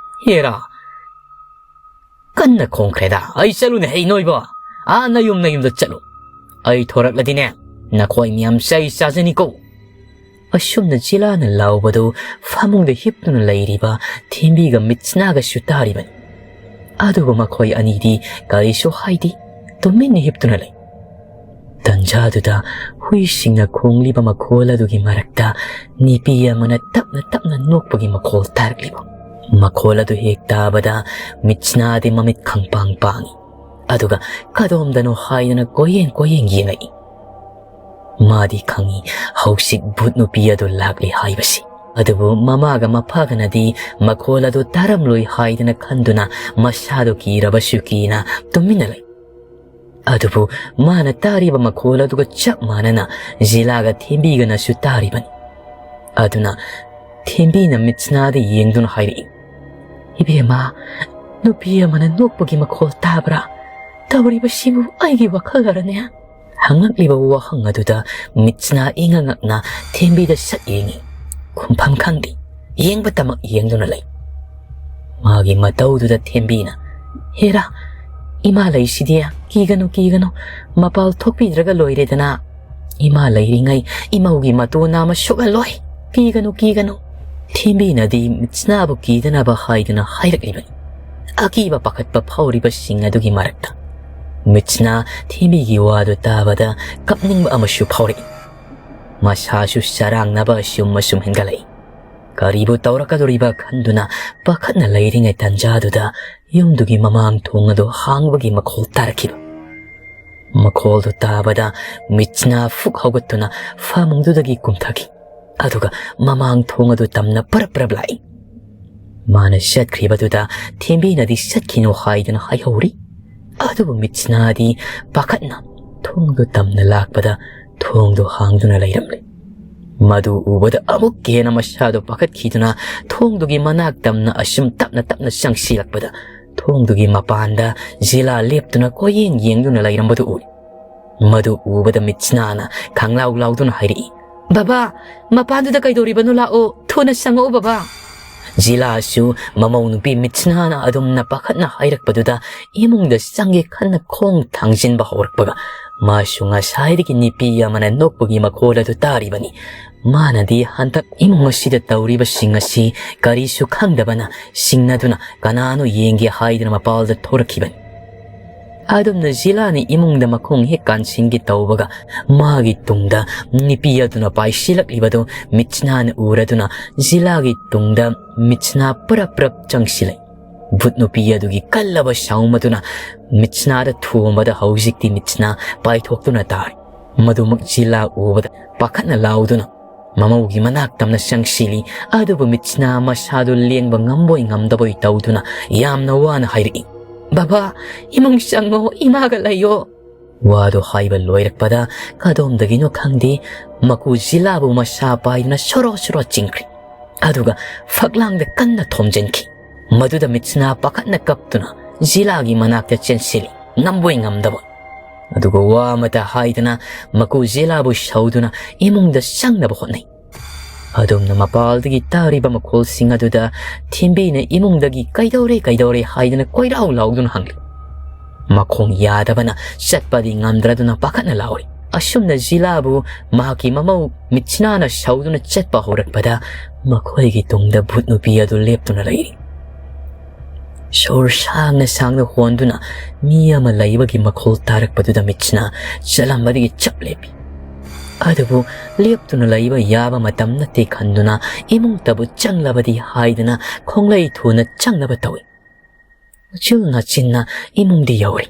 ꯍꯦꯔꯥ, ꯀꯟꯅ ꯈꯣꯡꯈ꯭ꯔꯦꯗ꯫ ꯑꯩ ꯆꯠꯂꯨꯅꯦ, ꯍꯩ ꯅꯣꯏꯕꯣ꯫ ꯑꯥ ꯅꯌꯨꯝ ꯅꯌꯨꯝꯗ ꯆꯠꯂꯨ꯫ ꯑꯩ ꯊꯣꯔꯛꯂꯗꯤꯅꯦ, ꯅꯈꯣꯏ ꯃꯌꯥꯝ ꯆꯩ ꯆꯥꯖꯅꯤꯀꯣ꯫" ꯑꯁꯨꯝꯅ ꯖꯤꯂꯥꯅ ꯂꯥꯎꯕꯗꯨ ꯐꯃꯨꯡꯗ ꯍꯤꯞꯇꯨꯅ ꯂꯩꯔꯤꯕ ꯊꯦꯝꯕꯤꯒ ꯃꯤꯠꯁꯅꯥꯒꯁꯨ ꯇꯥꯔꯤꯕꯅꯤ꯫ ꯑꯗꯨꯕꯨ ꯃꯈꯣꯏ ꯑꯅꯤꯗꯤ ꯀꯔꯤꯁꯨ ꯍꯥꯏꯗꯦ, ꯇꯨꯃꯤꯟꯅ ꯍꯤꯞꯇꯨꯅ ꯂꯩ꯫ ꯇꯟꯖꯥꯗꯨꯗ ꯍꯨꯏꯁꯤꯡꯅ ꯈꯣꯡꯂꯤꯕ ꯃꯈꯣꯜ ꯑꯗꯨꯒꯤ ꯃꯔꯛꯇ ꯅꯨꯄꯤ ꯑꯃꯅ ꯇꯞꯅ ꯇꯞꯅ ꯅꯣꯛꯄꯒꯤ ꯃꯈꯣꯜ ꯇꯥꯔꯛꯂꯤꯕ꯫ ꯃꯈꯣꯜ ꯑꯗꯨ ꯍꯦꯛ ꯇꯥꯕꯗ ꯃꯤꯠꯁꯅꯥꯗꯤ ꯃꯃꯤꯠ ꯈꯪꯄꯥꯡ ꯄꯥꯡꯏ꯫ ꯑꯗꯨꯒ ꯀꯗꯣꯝꯗꯅꯣ ꯍꯥꯏꯗꯅ ꯀꯣꯏꯌꯦꯡ ꯀꯣꯏꯌꯦꯡ ꯌꯦꯡꯉꯛꯏ꯫ ꯃꯥꯗꯤ ꯈꯪꯏ ꯍꯧꯖꯤꯛ ꯚꯨꯠ ꯅꯨꯄꯤ ꯑꯗꯨ ꯂꯥꯛꯂꯤ ꯍꯥꯏꯕꯁꯤ꯫ ꯑꯗꯨꯕꯨ ꯃꯃꯥꯒ ꯃꯄꯥꯒꯅꯗꯤ ꯃꯈꯣꯜ ꯑꯗꯨ ꯇꯥꯔꯝꯂꯣꯏ ꯍꯥꯏꯗꯅ ꯈꯟꯗꯨꯅ ꯃꯁꯥꯗꯨ ꯀꯤꯔꯕꯁꯨ ꯀꯤꯅ ꯇꯨꯃꯤꯟꯅ ꯂꯩ꯫ ꯑꯗꯨꯕꯨ ꯃꯥꯅ ꯇꯥꯔꯤꯕ ꯃꯈꯣꯜ ꯑꯗꯨꯒ ꯆꯞ ꯃꯥꯟꯅꯅ ꯖꯤꯂꯥꯒ ꯊꯦꯝꯕꯤꯒꯅꯁꯨ ꯇꯥꯔꯤꯕꯅꯤ꯫ ꯑꯗꯨꯅ ꯊꯦꯝꯕꯤꯅ ꯃꯤꯠꯁꯅꯥꯗ ꯌꯦꯡꯗꯨꯅ ꯍꯥꯏꯔꯛꯏ, "ꯏꯕꯦꯝꯃ, ꯅꯨꯄꯤ ꯑꯃꯅ ꯅꯣꯛꯄꯒꯤ ꯃꯈꯣꯜ ꯇꯥꯕ꯭ꯔꯥ? ꯇꯧꯔꯤꯕꯁꯤꯕꯨ ꯑꯩꯒꯤ ꯋꯥꯈꯜꯅꯔꯅꯦ?" ꯍꯪꯉꯛꯂꯤꯕ ꯋꯥꯍꯪ ꯑꯗꯨꯗ ꯃꯤꯠꯁꯅꯥ ꯏꯉꯛ ꯉꯛꯅ ꯊꯦꯝꯕꯤꯗ ꯁꯛ ꯌꯦꯡꯏ꯫ ꯈꯨꯝꯐꯝ ꯈꯪꯗꯦ꯫ ꯌꯦꯡꯕꯇꯃꯛ ꯌꯦꯡꯗꯨꯅ ꯂꯩ꯫ ꯃꯥꯒꯤ ꯃꯇꯧꯗꯨꯗ ꯊꯦꯝꯕꯤꯅ, "ꯍꯦꯔꯥ, ꯏꯃꯥ ꯂꯩꯁꯤꯗꯤ, ꯀꯤꯒꯅꯨ, ꯀꯤꯒꯅꯨ, ꯃꯄꯥꯜ ꯊꯣꯛꯄꯤꯗ꯭ꯔꯒ ꯂꯣꯏꯔꯦꯗꯅ꯫ ꯏꯃꯥ ꯂꯩꯔꯤꯉꯩ ꯏꯃꯧꯒꯤ ꯃꯇꯣ ꯅꯥꯝꯃ ꯁꯣꯛꯍꯜꯂꯣꯏ꯫ "ꯀꯤꯒꯅꯨ, ꯀꯤꯒꯅꯨ"꯫ ꯊꯦꯝꯕꯤꯅꯗꯤ ꯃꯤꯠꯁꯅꯥꯕꯨ ꯀꯤꯗꯅꯕ ꯍꯥꯏꯗꯨꯅ ꯍꯥꯏꯔꯛꯂꯤꯕꯅꯤ꯫ ꯑꯀꯤꯕ ꯄꯥꯈꯠꯄ ꯐꯥꯎꯔꯤꯕꯁꯤꯡ ꯑꯗꯨꯒꯤ ꯃꯔꯛꯇ ꯃꯤꯠꯁꯅꯥ ꯊꯦꯝꯕꯤꯒꯤ ꯋꯥꯗꯨ ꯇꯥꯕꯗ ꯀꯞꯅꯤꯡꯕ ꯑꯃꯁꯨ ꯐꯥꯎꯔꯛꯏ꯫ ꯃꯁꯥꯁꯨ ꯆꯔꯥꯡꯅꯕ ꯑꯁꯨꯝ ꯑꯁꯨꯝ ꯍꯦꯟꯒꯠꯂꯛꯏ꯫ ꯀꯔꯤꯕꯨ ꯇꯧꯔꯛꯀꯗꯧꯔꯤꯕ ꯈꯟꯗꯨꯅ ꯄꯥꯈꯠꯅ ꯂꯩꯔꯤꯉꯩ ꯇꯥꯟꯖꯥꯗꯨꯗ ꯌꯨꯝꯗꯨꯒꯤ ꯃꯃꯥꯡ ꯊꯣꯡ ꯑꯗꯨ ꯍꯥꯡꯕꯒꯤ ꯃꯈꯣꯜ ꯇꯥꯔꯛꯈꯤꯕ꯫ ꯃꯈꯣꯜꯗꯨ ꯇꯥꯕꯗ ꯃꯤꯠꯁꯅꯥ ꯐꯨꯛ ꯍꯧꯒꯠꯇꯨꯅ ꯐꯃꯨꯡꯗꯨꯗꯒꯤ ꯀꯨꯝꯊꯈꯤ꯫ ꯑꯗꯨꯒ ꯃꯃꯥꯡ ꯊꯣꯡ ꯑꯗꯨ ꯇꯝꯅ ꯄꯔꯞ ꯄꯔꯞ ꯂꯥꯛꯏ꯫ ꯃꯥꯅ ꯆꯠꯈ꯭ꯔꯤꯕꯗꯨꯗ ꯊꯦꯝꯕꯤꯅꯗꯤ ꯆꯠꯈꯤꯅꯨ ꯍꯥꯏꯗꯨꯅ ꯍꯥꯏꯍꯧꯔꯤ꯫ ꯑꯗꯨꯕꯨ ꯃꯤꯠꯁꯅꯥꯗꯤ ꯄꯥꯈꯠꯅ ꯊꯣꯡꯗꯨ ꯇꯝꯅ ꯂꯥꯛꯄꯗ ꯊꯣꯡꯗꯨ ꯍꯥꯡꯗꯨꯅ ꯂꯩꯔꯝꯂꯦ꯫ ꯃꯗꯨ ꯎꯕꯗ ꯑꯃꯨꯛꯀ ꯍꯦꯟꯅ ꯃꯁꯥꯗꯨ ꯄꯥꯈꯠꯈꯤꯗꯨꯅ ꯊꯣꯡꯗꯨꯒꯤ ꯃꯅꯥꯛ ꯇꯝꯅ ꯑꯁꯨꯝ ꯇꯞꯅ ꯇꯞꯅ ꯆꯪꯁꯤꯜꯂꯛꯄꯗ ꯊꯣꯡꯗꯨꯒꯤ ꯃꯄꯥꯟꯗ ꯖꯤꯂꯥ ꯂꯦꯞꯇꯨꯅ ꯀꯣꯏꯌꯦꯡ ꯌꯦꯡꯗꯨꯅ ꯂꯩꯔꯝꯕꯗꯨ ꯎꯔꯦ꯫ ꯃꯗꯨ ꯎꯕꯗ ꯃꯤꯠꯁꯅꯥꯅ ꯈꯪꯂꯥꯎ ꯂꯥꯎꯗꯨꯅ ꯍꯥꯏꯔꯛꯏ, "ꯕꯕꯥ, ꯃꯄꯥꯟꯗꯨꯗ ꯀꯩꯗꯧꯔꯤꯕꯅꯣ? ꯂꯥꯛꯑꯣ, ꯊꯨꯅ ꯆꯪꯉꯛꯑꯣ ꯕꯕꯥ!" ꯖꯤꯂꯥꯁꯨ ꯃꯃꯧ ꯅꯨꯄꯤ ꯃꯤꯠꯁꯅꯥꯅ ꯑꯗꯨꯝꯅ ꯄꯥꯈꯠꯅ ꯍꯥꯏꯔꯛꯄꯗꯨꯗ ꯏꯃꯨꯡꯗ ꯆꯪꯒꯦ ꯈꯟꯅ ꯈꯣꯡ ꯊꯥꯡꯖꯤꯟꯕ ꯍꯧꯔꯛꯄꯒ ꯃꯥꯁꯨ ꯉꯁꯥꯏꯗꯒꯤ ꯅꯨꯄꯤ ꯑꯃꯅ ꯅꯣꯛꯄꯒꯤ ꯃꯈꯣꯜ ꯑꯗꯨ ꯇꯥꯔꯤꯕꯅꯤ꯫ ꯃꯥꯅꯗꯤ ꯍꯟꯗꯛ ꯏꯃꯨꯡ ꯑꯁꯤꯗ ꯇꯧꯔꯤꯕꯁꯤꯡ ꯑꯁꯤ ꯀꯔꯤꯁꯨ ꯈꯪꯗꯕꯅ ꯁꯤꯡꯅꯗꯨꯅ ꯀꯅꯥꯅꯣ ꯌꯦꯡꯒꯦ ꯍꯥꯏꯗꯨꯅ ꯃꯄꯥꯜꯗ ꯊꯣꯔꯛꯈꯤꯕꯅꯤ꯫ ꯑꯗꯨꯝꯅ ꯖꯤꯂꯥꯅ ꯏꯃꯨꯡꯗ ꯃꯈꯣꯡ ꯍꯦꯛ ꯀꯥꯟꯁꯤꯟꯒꯦ ꯇꯧꯕꯒ ꯃꯥꯒꯤ ꯇꯨꯡꯗ ꯅꯨꯄꯤ ꯑꯗꯨꯅ ꯄꯥꯏꯁꯤꯜꯂꯛꯂꯤꯕꯗꯨ ꯃꯤꯠꯁꯅꯥꯅ ꯎꯔꯗꯨꯅ ꯖꯤꯂꯥꯒꯤ ꯇꯨꯡꯗ ꯃꯤꯠꯁꯅꯥ ꯄꯔꯞ ꯄꯔꯞ ꯆꯪꯁꯤꯜꯂꯦ꯫ ꯚꯨꯠ ꯅꯨꯄꯤ ꯑꯗꯨꯒꯤ ꯀꯜꯂꯕ ꯁꯥꯎꯝ ꯑꯗꯨꯅ ꯃꯤꯠꯁꯅꯥꯗ ꯊꯣꯝꯕꯗ ꯍꯧꯖꯤꯛꯇꯤ ꯃꯤꯠꯁꯅꯥ ꯄꯥꯏꯊꯣꯛꯇꯨꯅ ꯇꯥꯔꯦ꯫ ꯃꯗꯨꯃꯛ ꯖꯤꯂꯥ ꯎꯕꯗ ꯄꯥꯈꯠꯅ ꯂꯥꯎꯗꯨꯅ ꯃꯃꯧꯒꯤ ꯃꯅꯥꯛ ꯇꯝꯅ ꯆꯪꯁꯤꯜꯂꯤ꯫ ꯑꯗꯨꯕꯨ ꯃꯤꯠꯁꯅꯥ ꯃꯁꯥꯗꯨ ꯂꯦꯡꯕ ꯉꯝꯕꯣꯏ ꯉꯝꯗꯕꯣꯏ ꯇꯧꯗꯨꯅ ꯌꯥꯝꯅ ꯋꯥꯅ ꯍꯥꯏꯔꯛꯏ, "ꯕꯕꯥ, ꯏꯃꯨꯡ ꯆꯪꯉꯣ, ꯏꯃꯥꯒ ꯂꯩꯌꯣ!" ꯋꯥꯗꯨ ꯍꯥꯏꯕ ꯂꯣꯏꯔꯛꯄꯗ ꯀꯗꯣꯝꯗꯒꯤꯅꯣ ꯈꯪꯗꯦ, ꯃꯀꯨ ꯖꯤꯂꯥꯕꯨ ꯃꯁꯥ ꯄꯥꯏꯗꯨꯅ ꯁꯣꯔꯣ ꯁꯣꯔꯣ ꯆꯤꯡꯈ꯭ꯔꯤ꯫ ꯑꯗꯨꯒ ꯐꯛꯂꯥꯡꯗ ꯀꯟꯅ ꯊꯣꯝꯖꯤꯟꯈꯤ꯫ ꯃꯗꯨꯗ ꯃꯤꯠꯁꯅꯥ ꯄꯥꯈꯠꯅ ꯀꯞꯇꯨꯅ ꯖꯤꯂꯥꯒꯤ ꯃꯅꯥꯛꯇ ꯆꯦꯟꯁꯤꯜꯂꯤ, ꯉꯝꯕꯣꯏ ꯉꯝꯗꯕꯣꯏ꯫ ꯑꯗꯨꯒ ꯋꯥ ꯑꯃꯇ ꯍꯥꯏꯗꯅ ꯃꯀꯨ ꯖꯤꯂꯥꯕꯨ ꯁꯧꯗꯨꯅ ꯏꯃꯨꯡꯗ ꯆꯪꯅꯕ ꯍꯣꯠꯅꯩ꯫ ꯑꯗꯨꯝꯅ ꯃꯄꯥꯜꯗꯒꯤ ꯇꯥꯔꯤꯕ ꯃꯈꯣꯜꯁꯤꯡ ꯑꯗꯨꯗ ꯊꯦꯝꯕꯤꯅ ꯏꯃꯨꯡꯗꯒꯤ, "ꯀꯩꯗꯧꯔꯦ, ꯀꯩꯗꯧꯔꯦ?" ꯍꯥꯏꯗꯨꯅ ꯀꯣꯏꯔꯥꯎ ꯂꯥꯎꯗꯨꯅ ꯍꯪꯂꯤ꯫ ꯃꯈꯣꯡ ꯌꯥꯗꯕꯅ ꯆꯠꯄꯗꯤ ꯉꯝꯗ꯭ꯔꯗꯨꯅ ꯄꯥꯈꯠꯅ ꯂꯥꯎꯔꯤ꯫ ꯑꯁꯨꯝꯅ ꯖꯤꯂꯥꯕꯨ ꯃꯍꯥꯛꯀꯤ ꯃꯃꯧ ꯃꯤꯠꯁꯅꯥꯅ ꯁꯧꯗꯨꯅ ꯆꯠꯄ ꯍꯧꯔꯛꯄꯗ ꯃꯈꯣꯏꯒꯤ ꯇꯨꯡꯗ ꯚꯨꯠ ꯅꯨꯄꯤ ꯑꯗꯨ ꯂꯦꯞꯇꯨꯅ ꯂꯩꯔꯤ꯫ ꯁꯣꯔ ꯁꯥꯡꯅ ꯁꯥꯡꯅ ꯍꯣꯟꯗꯨꯅ ꯃꯤ ꯑꯃ ꯂꯩꯕꯒꯤ ꯃꯈꯣꯜ ꯇꯥꯔꯛꯄꯗꯨꯗ ꯃꯤꯠꯁꯅꯥ ꯆꯠꯂꯝꯕꯗꯒꯤ ꯆꯞ ꯂꯦꯞꯄꯤ꯫ ꯑꯗꯨꯕꯨ ꯂꯦꯞꯇꯨꯅ ꯂꯩꯕ ꯌꯥꯕ ꯃꯇꯝ ꯅꯠꯇꯦ ꯈꯟꯗꯨꯅ ꯏꯃꯨꯡꯇꯕꯨ ꯆꯪꯂꯕꯗꯤ ꯍꯥꯏꯗꯨꯅ ꯈꯣꯡꯂꯩ ꯊꯨꯅ ꯆꯪꯅꯕ ꯇꯧꯏ꯫ ꯎꯆꯤꯜ ꯅꯥꯆꯤꯟꯅ ꯏꯃꯨꯡꯗꯤ ꯌꯧꯔꯦ꯫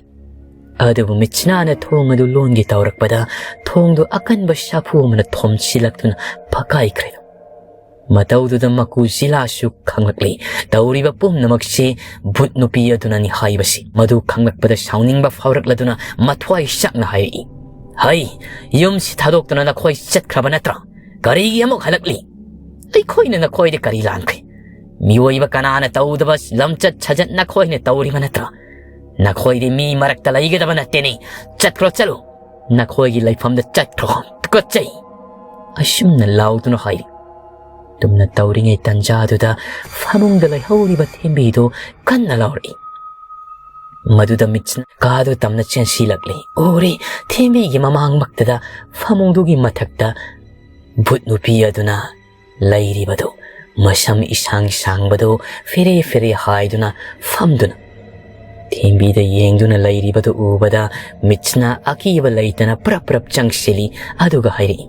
ꯑꯗꯨꯕꯨ ꯃꯤꯠꯁꯅꯥꯅ ꯊꯣꯡ ꯑꯗꯨ ꯂꯣꯟꯒꯦ ꯇꯧꯔꯛꯄꯗ ꯊꯣꯡꯗꯨ ꯑꯀꯟꯕ ꯁꯥꯐꯨ ꯑꯃꯅ ꯊꯣꯝꯖꯤꯜꯂꯛꯇꯨꯅ ꯐꯛꯀꯥꯏꯈ꯭ꯔꯦ꯫ ꯃꯇꯧꯗꯨꯗ ꯃꯀꯨ ꯖꯤꯂꯥꯁꯨ ꯈꯪꯂꯛꯂꯤ꯫ ꯇꯧꯔꯤꯕ ꯄꯨꯝꯅꯃꯛꯁꯤ ꯚꯨꯠ ꯅꯨꯄꯤ ꯑꯗꯨꯅꯅꯤ ꯍꯥꯏꯕꯁꯤ꯫ ꯃꯗꯨ ꯈꯪꯂꯛꯄꯗ ꯁꯥꯎꯅꯤꯡꯕ ꯐꯥꯎꯔꯛꯂꯗꯨꯅ ꯃꯊ꯭ꯋꯥꯏ ꯆꯥꯛꯅ ꯍꯥꯏꯔꯛꯏ, "ꯍꯩ, ꯌꯨꯝꯁꯤ ꯊꯥꯗꯣꯛꯇꯨꯅ ꯅꯈꯣꯏ ꯆꯠꯈ꯭ꯔꯕ ꯅꯠꯇ꯭ꯔꯥ? ꯀꯔꯤꯒꯤ ꯑꯃꯨꯛ ꯍꯜꯂꯛꯂꯤ? ꯑꯩꯈꯣꯏꯅ ꯅꯈꯣꯏꯗ ꯀꯔꯤ ꯂꯥꯟꯈ꯭ꯔꯦ? ꯃꯤꯑꯣꯏꯕ ꯀꯅꯥꯅ ꯇꯧꯗꯕ ꯂꯝꯆꯠ ꯁꯥꯖꯠ ꯅꯈꯣꯏꯅ ꯇꯧꯔꯤꯕ ꯅꯠꯇ꯭ꯔꯥ? ꯅꯈꯣꯏꯗꯤ ꯃꯤ ꯃꯔꯛꯇ ꯂꯩꯒꯗꯕ ꯅꯠꯇꯦꯅꯦ꯫ ꯆꯠꯈ꯭ꯔꯣ, ꯆꯠꯂꯨ꯫ ꯅꯈꯣꯏꯒꯤ ꯂꯩꯐꯝꯗ ꯆꯠꯈ꯭ꯔꯣ꯫ ꯇꯨꯀꯠꯆꯩ!" ꯑꯁꯨꯝꯅ ꯂꯥꯎꯗꯨꯅ ꯍꯥꯏꯔꯤ꯫ ꯇꯨꯝꯅ ꯇꯧꯔꯤꯉꯩ ꯇꯟꯖꯥꯗꯨꯗ ꯐꯃꯨꯡꯗ ꯂꯩꯍꯧꯔꯤꯕ ꯊꯦꯝꯕꯤꯗꯨ ꯀꯟꯅ ꯂꯥꯎꯔꯛꯏ꯫ ꯃꯗꯨꯗ ꯃꯤꯠꯁꯤꯅ ꯀꯥꯗꯨ ꯇꯝꯅ ꯆꯦꯟꯁꯤꯜꯂꯛꯂꯤ꯫ ꯎꯔꯤ, ꯊꯦꯝꯕꯤꯒꯤ ꯃꯃꯥꯡꯃꯛꯇꯗ ꯐꯃꯨꯡꯗꯨꯒꯤ ꯃꯊꯛꯇ ꯚꯨꯠ ꯅꯨꯄꯤ ꯑꯗꯨꯅ ꯂꯩꯔꯤꯕꯗꯨ, ꯃꯁꯝ ꯏꯁꯥꯡ ꯁꯥꯡꯕꯗꯨ ꯐꯦꯔꯦ ꯐꯦꯔꯦ ꯍꯥꯏꯗꯨꯅ ꯐꯝꯗꯨꯅ ꯊꯦꯝꯕꯤꯗ ꯌꯦꯡꯗꯨꯅ ꯂꯩꯔꯤꯕꯗꯨ ꯎꯕꯗ ꯃꯤꯠꯁꯤꯅ ꯑꯀꯤꯕ ꯂꯩꯇꯅ ꯄ꯭ꯔꯞ ꯄ꯭ꯔꯞ ꯆꯪꯁꯤꯜꯂꯤ꯫ ꯑꯗꯨꯒ ꯍꯥꯏꯔꯛꯏ,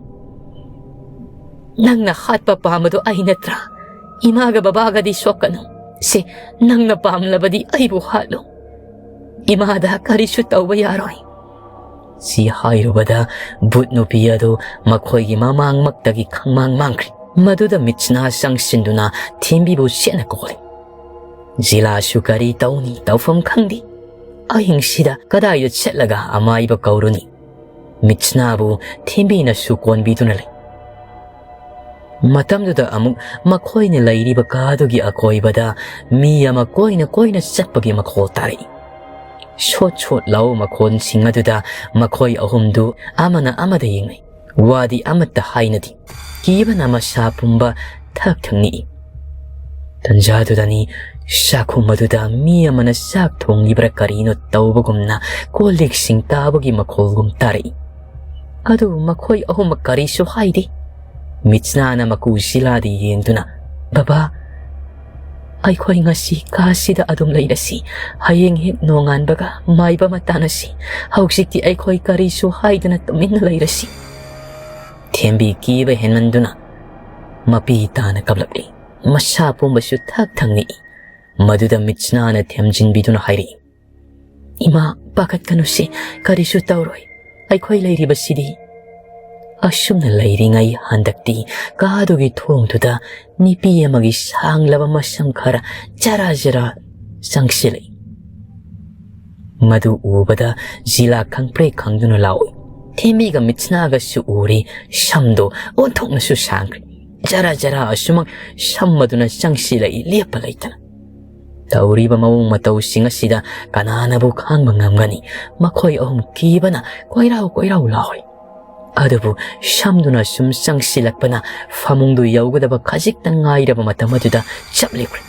"ꯅꯪꯅ ꯍꯥꯠꯄ ꯄꯥꯝꯕꯗꯨ ꯑꯩ ꯅꯠꯇ꯭ꯔꯥ? ꯏꯃꯥꯒ ꯕꯕꯥꯒꯗꯤ ꯁꯣꯛꯀꯅꯨ꯫ ꯁꯦ, ꯅꯪꯅ ꯄꯥꯝꯂꯕꯗꯤ ꯑꯩꯕꯨ ꯍꯥꯠꯂꯨ꯫ ꯏꯃꯥꯗ ꯀꯔꯤꯁꯨ ꯇꯧꯕ ꯌꯥꯔꯣꯏ꯫" ꯁꯤ ꯍꯥꯏꯔꯨꯕꯗ ꯚꯨꯠ ꯅꯨꯄꯤ ꯑꯗꯨ ꯃꯈꯣꯏꯒꯤ ꯃꯃꯥꯡꯃꯛꯇꯒꯤ ꯈꯪꯃꯥꯡ ꯃꯥꯡꯈ꯭ꯔꯦ꯫ ꯃꯗꯨꯗ ꯃꯤꯠꯁꯅꯥ ꯆꯪꯁꯤꯟꯗꯨꯅ ꯊꯦꯝꯕꯤꯕꯨ ꯁꯦꯠꯅ ꯀꯧꯔꯦ꯫ ꯖꯤꯂꯥꯁꯨ ꯀꯔꯤ ꯇꯧꯅꯤ, ꯇꯧꯐꯝ ꯈꯪꯗꯦ꯫ ꯑꯍꯤꯡꯁꯤꯗ ꯀꯗꯥꯏꯗ ꯆꯠꯂꯒ ꯑꯃꯥꯏꯕ ꯀꯧꯔꯨꯅꯤ? ꯃꯤꯠꯁꯅꯥꯕꯨ ꯊꯦꯝꯕꯤꯅꯁꯨ ꯀꯣꯟꯕꯤꯗꯨꯅ ꯂꯩ꯫ ꯃꯇꯝꯗꯨꯗ ꯑꯃꯨꯛ ꯃꯈꯣꯏꯅ ꯂꯩꯔꯤꯕ ꯀꯥꯗꯨꯒꯤ ꯑꯀꯣꯏꯕꯗ ꯃꯤ ꯑꯃ ꯀꯣꯏꯅ ꯀꯣꯏꯅ ꯆꯠꯄꯒꯤ ꯃꯈꯣꯜ ꯇꯥꯔꯛꯏ꯫ ꯁꯣꯠ ꯁꯣꯠ ꯂꯥꯎꯕ ꯃꯈꯣꯟꯁꯤꯡ ꯑꯗꯨꯗ ꯃꯈꯣꯏ ꯑꯍꯨꯝꯗꯨ ꯑꯃꯅ ꯑꯃꯗ ꯌꯦꯡꯅꯩ꯫ ꯋꯥꯗꯤ ꯑꯃꯠꯇ ꯍꯥꯏꯅꯗꯦ꯫ ꯀꯤꯕꯅ ꯃꯁꯥ ꯄꯨꯝꯕ ꯊꯛ ꯊꯛ ꯅꯤꯛꯏ꯫ ꯇꯟꯖꯥꯗꯨꯗꯅꯤ ꯆꯥꯛꯈꯨꯝ ꯑꯗꯨꯗ ꯃꯤ ꯑꯃꯅ ꯆꯥꯛ ꯊꯣꯡꯂꯤꯕ꯭ꯔꯥ ꯀꯔꯤꯅꯣ ꯇꯧꯕꯒꯨꯝꯅ ꯀꯣꯜ ꯂꯤꯛꯁꯤꯡ ꯇꯥꯕꯒꯤ ꯃꯈꯣꯜꯒꯨꯝ ꯇꯥꯔꯛꯏ꯫ ꯑꯗꯨꯕꯨ ꯃꯈꯣꯏ ꯑꯍꯨꯝꯃꯛ ꯀꯔꯤꯁꯨ ꯍꯥꯏꯗꯦ꯫ ꯃꯤꯠꯁꯅꯥꯅ ꯃꯀꯨ ꯖꯤꯂꯥꯗ ꯌꯦꯡꯗꯨꯅ, "ꯕꯕꯥ, ꯑꯩꯈꯣꯏ ꯉꯁꯤ ꯀꯥꯁꯤꯗ ꯑꯗꯨꯝ ꯂꯩꯔꯁꯤ꯫ ꯍꯌꯦꯡ ꯍꯦꯛ ꯅꯣꯡꯉꯥꯟꯕꯒ ꯃꯥꯏꯕ ꯑꯃ ꯇꯥꯟꯅꯁꯤ꯫ ꯍꯧꯖꯤꯛꯇꯤ ꯑꯩꯈꯣꯏ ꯀꯔꯤꯁꯨ ꯍꯥꯏꯗꯅ ꯇꯨꯃꯤꯟꯅ ꯂꯩꯔꯁꯤ"꯫ ꯊꯦꯝꯕꯤ ꯀꯤꯕ ꯍꯦꯟꯃꯟꯗꯨꯅ ꯃꯄꯤ ꯇꯥꯅ ꯀꯞꯂꯛꯂꯤ꯫ ꯃꯁꯥ ꯄꯨꯝꯕꯁꯨ ꯊꯛ ꯊꯛ ꯅꯤꯛꯏ꯫ ꯃꯗꯨꯗ ꯃꯤꯠꯁꯅꯥꯅ ꯊꯦꯝꯖꯤꯟꯕꯤꯗꯨꯅ ꯍꯥꯏꯔꯛꯏ, "ꯏꯃꯥ, ꯄꯥꯈꯠꯀꯅꯨꯁꯦ, ꯀꯔꯤꯁꯨ ꯇꯧꯔꯣꯏ꯫ ꯑꯩꯈꯣꯏ ꯂꯩꯔꯤꯕꯁꯤꯗꯤ"꯫ ꯑꯁꯨꯝꯅ ꯂꯩꯔꯤꯉꯩ ꯍꯟꯗꯛꯇꯤ ꯀꯥꯗꯨꯒꯤ ꯊꯣꯡꯗꯨꯗ ꯅꯨꯄꯤ ꯑꯃꯒꯤ ꯁꯥꯡꯂꯕ ꯃꯁꯝ ꯈꯔ ꯖꯔꯥ ꯖꯔꯥ ꯆꯪꯁꯤꯜꯂꯛꯏ꯫ ꯃꯗꯨ ꯎꯕꯗ ꯖꯤꯂꯥ ꯈꯪꯄ꯭ꯔꯦꯛ ꯈꯪꯗꯨꯅ ꯂꯥꯎꯏ꯫ ꯊꯦꯝꯕꯤꯒ ꯃꯤꯠꯁꯅꯥꯒꯁꯨ ꯎꯔꯦ, ꯁꯝꯗꯣ ꯑꯣꯟꯊꯣꯛꯅꯁꯨ ꯁꯥꯡꯈ꯭ꯔꯦ꯫ ꯖꯔꯥ ꯖꯔꯥ ꯑꯁꯨꯃꯛ ꯁꯝ ꯑꯗꯨꯅ ꯆꯪꯁꯤꯜꯂꯛꯏ, ꯂꯦꯞꯄ ꯂꯩꯇꯅ꯫ ꯇꯧꯔꯤꯕ ꯃꯑꯣꯡ ꯃꯇꯧꯁꯤꯡ ꯑꯁꯤꯗ ꯀꯅꯥꯅꯕꯨ ꯈꯥꯡꯕ ꯉꯝꯒꯅꯤ? ꯃꯈꯣꯏ ꯑꯍꯨꯝ ꯀꯤꯕꯅ ꯀꯣꯏꯔꯥꯎ ꯀꯣꯏꯔꯥꯎ ꯂꯥꯎꯔꯤ꯫ ꯑꯗꯨꯕꯨ ꯁꯝꯗꯨꯅ ꯁꯨꯝ ꯆꯪꯁꯤꯜꯂꯛꯄꯅ ꯐꯃꯨꯡꯗꯨ ꯌꯧꯒꯗꯕ ꯈꯖꯤꯛꯇꯪ ꯉꯥꯏꯔꯕ ꯃꯇꯝ ꯑꯗꯨꯗ ꯆꯞ ꯂꯦꯞꯈ꯭ꯔꯦ꯫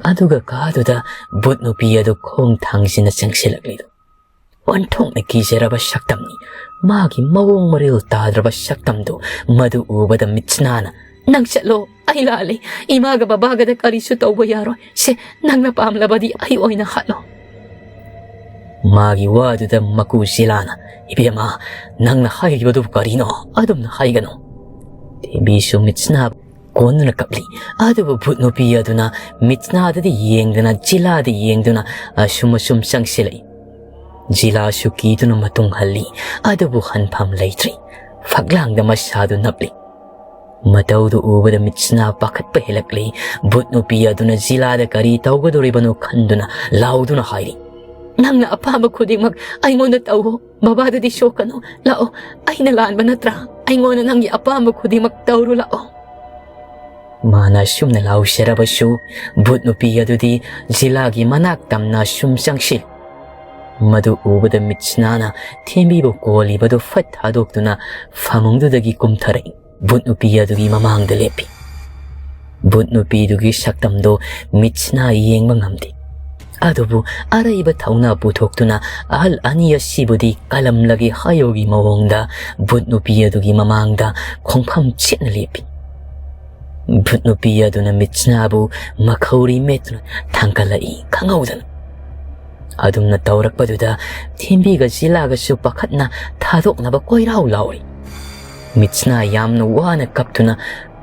ꯑꯗꯨꯒ ꯀꯥꯗꯨꯗ ꯚꯨꯠ ꯅꯨꯄꯤ ꯑꯗꯨ ꯈꯣꯡ ꯊꯥꯡꯖꯤꯟꯅ ꯆꯪꯁꯤꯜꯂꯛꯂꯤꯗꯨ ꯑꯣꯟꯊꯣꯛꯅ ꯀꯤꯖꯔꯕ ꯁꯛꯇꯝꯅꯤ꯫ ꯃꯥꯒꯤ ꯃꯑꯣꯡ ꯃꯔꯤꯜ ꯇꯥꯗ꯭ꯔꯕ ꯁꯛꯇꯝꯗꯨ ꯃꯗꯨ ꯎꯕꯗ ꯃꯤꯠꯁꯅꯥꯅ, "ꯅꯪ ꯆꯠꯂꯣ, ꯑꯩ ꯂꯥꯜꯂꯦ꯫ ꯏꯃꯥꯒ ꯕꯕꯥꯒꯗ ꯀꯔꯤꯁꯨ ꯇꯧꯕ ꯌꯥꯔꯣꯏ꯫ ꯁꯦ, ꯅꯪꯅ ꯄꯥꯝꯂꯕꯗꯤ ꯑꯩ ꯑꯣꯏꯅ ꯍꯥꯠꯂꯣ"꯫ ꯃꯥꯒꯤ ꯋꯥꯗꯨꯗ ꯃꯀꯨ ꯖꯤꯂꯥꯅ, "ꯏꯕꯦꯝꯃ, ꯅꯪꯅ ꯍꯥꯏꯔꯤꯕꯗꯨꯕꯨ ꯀꯔꯤꯅꯣ? ꯑꯗꯨꯝꯅ ꯍꯥꯏꯒꯅꯨ"꯫ ꯊꯦꯝꯕꯤꯁꯨ ꯃꯤꯠꯁꯅꯥ ꯀꯣꯟꯗꯨꯅ ꯀꯞꯂꯤ꯫ ꯑꯗꯨꯕꯨ ꯚꯨꯠ ꯅꯨꯄꯤ ꯑꯗꯨꯅ ꯃꯤꯠꯁꯅꯥꯗꯗꯤ ꯌꯦꯡꯗꯅ, ꯖꯤꯂꯥꯗ ꯌꯦꯡꯗꯨꯅ ꯑꯁꯨꯝ ꯑꯁꯨꯝ ꯆꯪꯁꯤꯜꯂꯛꯏ꯫ ꯖꯤꯂꯥꯁꯨ ꯀꯤꯗꯨꯅ ꯃꯇꯨꯡ ꯍꯜꯂꯤ꯫ ꯑꯗꯨꯕꯨ ꯍꯟꯐꯝ ꯂꯩꯇ꯭ꯔꯤ꯫ ꯐꯛꯂꯥꯡꯗ ꯃꯁꯥꯗꯨ ꯅꯞꯂꯤ꯫ ꯃꯇꯧꯗꯨ ꯎꯕꯗ ꯃꯤꯠꯁꯅꯥ ꯄꯥꯈꯠꯄ ꯍꯦꯜꯂꯛꯂꯤ꯫ ꯚꯨꯠ ꯅꯨꯄꯤ ꯑꯗꯨꯅ ꯖꯤꯂꯥꯗ ꯀꯔꯤ ꯇꯧꯒꯗꯧꯔꯤꯕꯅꯣ ꯈꯟꯗꯨꯅ ꯂꯥꯎꯗꯨꯅ ꯍꯥꯏꯔꯤ, "ꯅꯪꯅ ꯑꯄꯥꯝꯕ ꯈꯨꯗꯤꯡꯃꯛ ꯑꯩꯉꯣꯟꯗ ꯇꯧꯑꯣ꯫ ꯕꯕꯥꯗꯗꯤ ꯁꯣꯛꯀꯅꯨ꯫ ꯂꯥꯛꯑꯣ, ꯑꯩꯅ ꯂꯥꯟꯕ ꯅꯠꯇ꯭ꯔꯥ? ꯑꯩꯉꯣꯟꯗ ꯅꯪꯒꯤ ꯑꯄꯥꯝꯕ ꯈꯨꯗꯤꯡꯃꯛ ꯇꯧꯔꯣ, ꯂꯥꯛꯑꯣ"꯫ ꯃꯥꯅ ꯑꯁꯨꯝꯅ ꯂꯥꯎꯖꯔꯕꯁꯨ ꯚꯨꯠ ꯅꯨꯄꯤ ꯑꯗꯨꯗꯤ ꯖꯤꯂꯥꯒꯤ ꯃꯅꯥꯛ ꯇꯝꯅ ꯁꯨꯝ ꯆꯪꯁꯤꯜ꯫ ꯃꯗꯨ ꯎꯕꯗ ꯃꯤꯠꯁꯅꯥꯅ ꯊꯦꯝꯕꯤꯕꯨ ꯀꯣꯜꯂꯤꯕꯗꯨ ꯐꯠ ꯊꯥꯗꯣꯛꯇꯨꯅ ꯐꯃꯨꯡꯗꯨꯗꯒꯤ ꯀꯨꯝꯊꯔꯛꯏ꯫ ꯚꯨꯠ ꯅꯨꯄꯤ ꯑꯗꯨꯒꯤ ꯃꯃꯥꯡꯗ ꯂꯦꯞꯄꯤ꯫ ꯚꯨꯠ ꯅꯨꯄꯤꯗꯨꯒꯤ ꯁꯛꯇꯝꯗꯨ ꯃꯤꯠꯁꯅꯥ ꯌꯦꯡꯕ ꯉꯝꯗꯦ꯫ ꯑꯗꯨꯕꯨ ꯑꯔꯩꯕ ꯊꯧꯅꯥ ꯄꯨꯊꯣꯛꯇꯨꯅ ꯑꯍꯜ ꯑꯅꯤ ꯑꯁꯤꯕꯨꯗꯤ ꯀꯂꯝꯂꯒꯦ ꯍꯥꯏꯌꯣꯒꯤ ꯃꯑꯣꯡꯗ ꯚꯨꯠ ꯅꯨꯄꯤ ꯑꯗꯨꯒꯤ ꯃꯃꯥꯡꯗ ꯈꯣꯡꯐꯝ ꯆꯦꯠꯅ ꯂꯦꯞꯄꯤ꯫ ꯚꯨꯠ ꯅꯨꯄꯤ ꯑꯗꯨꯅ ꯃꯤꯠꯁꯅꯥꯕꯨ ꯃꯈꯧꯔꯤ ꯃꯦꯠꯇꯨꯅ ꯊꯥꯡꯒꯠꯂꯛꯏ ꯈꯪꯍꯧꯗꯅ꯫ ꯑꯗꯨꯝꯅ ꯇꯧꯔꯛꯄꯗꯨꯗ ꯊꯦꯝꯕꯤꯒ ꯖꯤꯂꯥꯒꯁꯨ ꯄꯥꯈꯠꯅ ꯊꯥꯗꯣꯛꯅꯕ ꯀꯣꯏꯔꯥꯎ ꯂꯥꯎꯔꯤ꯫ ꯃꯤꯠꯁꯅꯥ ꯌꯥꯝꯅ ꯋꯥꯅ ꯀꯞꯇꯨꯅ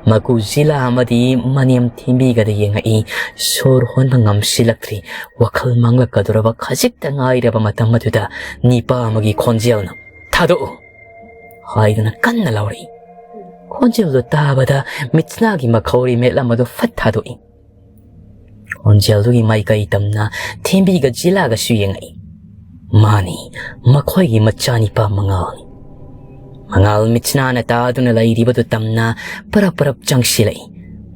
ꯃꯀꯨ ꯖꯤꯂꯥ ꯑꯃꯗꯤ ꯃꯅꯦꯝ ꯊꯦꯝꯕꯤꯒꯗ ꯌꯦꯡꯉꯛꯏ꯫ ꯁꯣꯔ ꯍꯣꯟꯕ ꯉꯝꯁꯤꯜꯂꯛꯇ꯭ꯔꯤ꯫ ꯋꯥꯈꯜ ꯃꯥꯡꯂꯛꯀꯗꯧꯔꯕ ꯈꯖꯤꯛꯇ ꯉꯥꯏꯔꯕ ꯃꯇꯝ ꯑꯗꯨꯗ ꯅꯤꯄꯥ ꯑꯃꯒꯤ ꯈꯣꯟꯖꯦꯜꯅ, "ꯊꯥꯗꯣꯛꯎ!" ꯍꯥꯏꯗꯨꯅ ꯀꯟꯅ ꯂꯥꯎꯔꯛꯏ꯫ ꯈꯣꯟꯖꯦꯜꯗꯨ ꯇꯥꯕꯗ ꯃꯤꯠꯁꯅꯥꯒꯤ ꯃꯈꯧꯔꯤ ꯃꯦꯠꯂꯝꯕꯗꯨ ꯐꯠ ꯊꯥꯗꯣꯛꯏ꯫ ꯈꯣꯟꯖꯦꯜꯗꯨꯒꯤ ꯃꯥꯏꯀꯩ ꯇꯝꯅ ꯊꯦꯝꯕꯤꯒ ꯖꯤꯂꯥꯒꯁꯨ ꯌꯦꯡꯉꯛꯏ꯫ ꯃꯥꯅꯤ, ꯃꯈꯣꯏꯒꯤ ꯃꯆꯥꯅꯤꯄꯥ ꯃꯉꯥꯜꯅꯤ꯫ ꯃꯉꯥꯜ ꯃꯤꯠꯁꯅꯥꯅ ꯇꯥꯗꯨꯅ ꯂꯩꯔꯤꯕꯗꯨ ꯇꯝꯅ ꯄꯔꯞ ꯄꯔꯞ ꯆꯪꯁꯤꯜꯂꯛꯏ꯫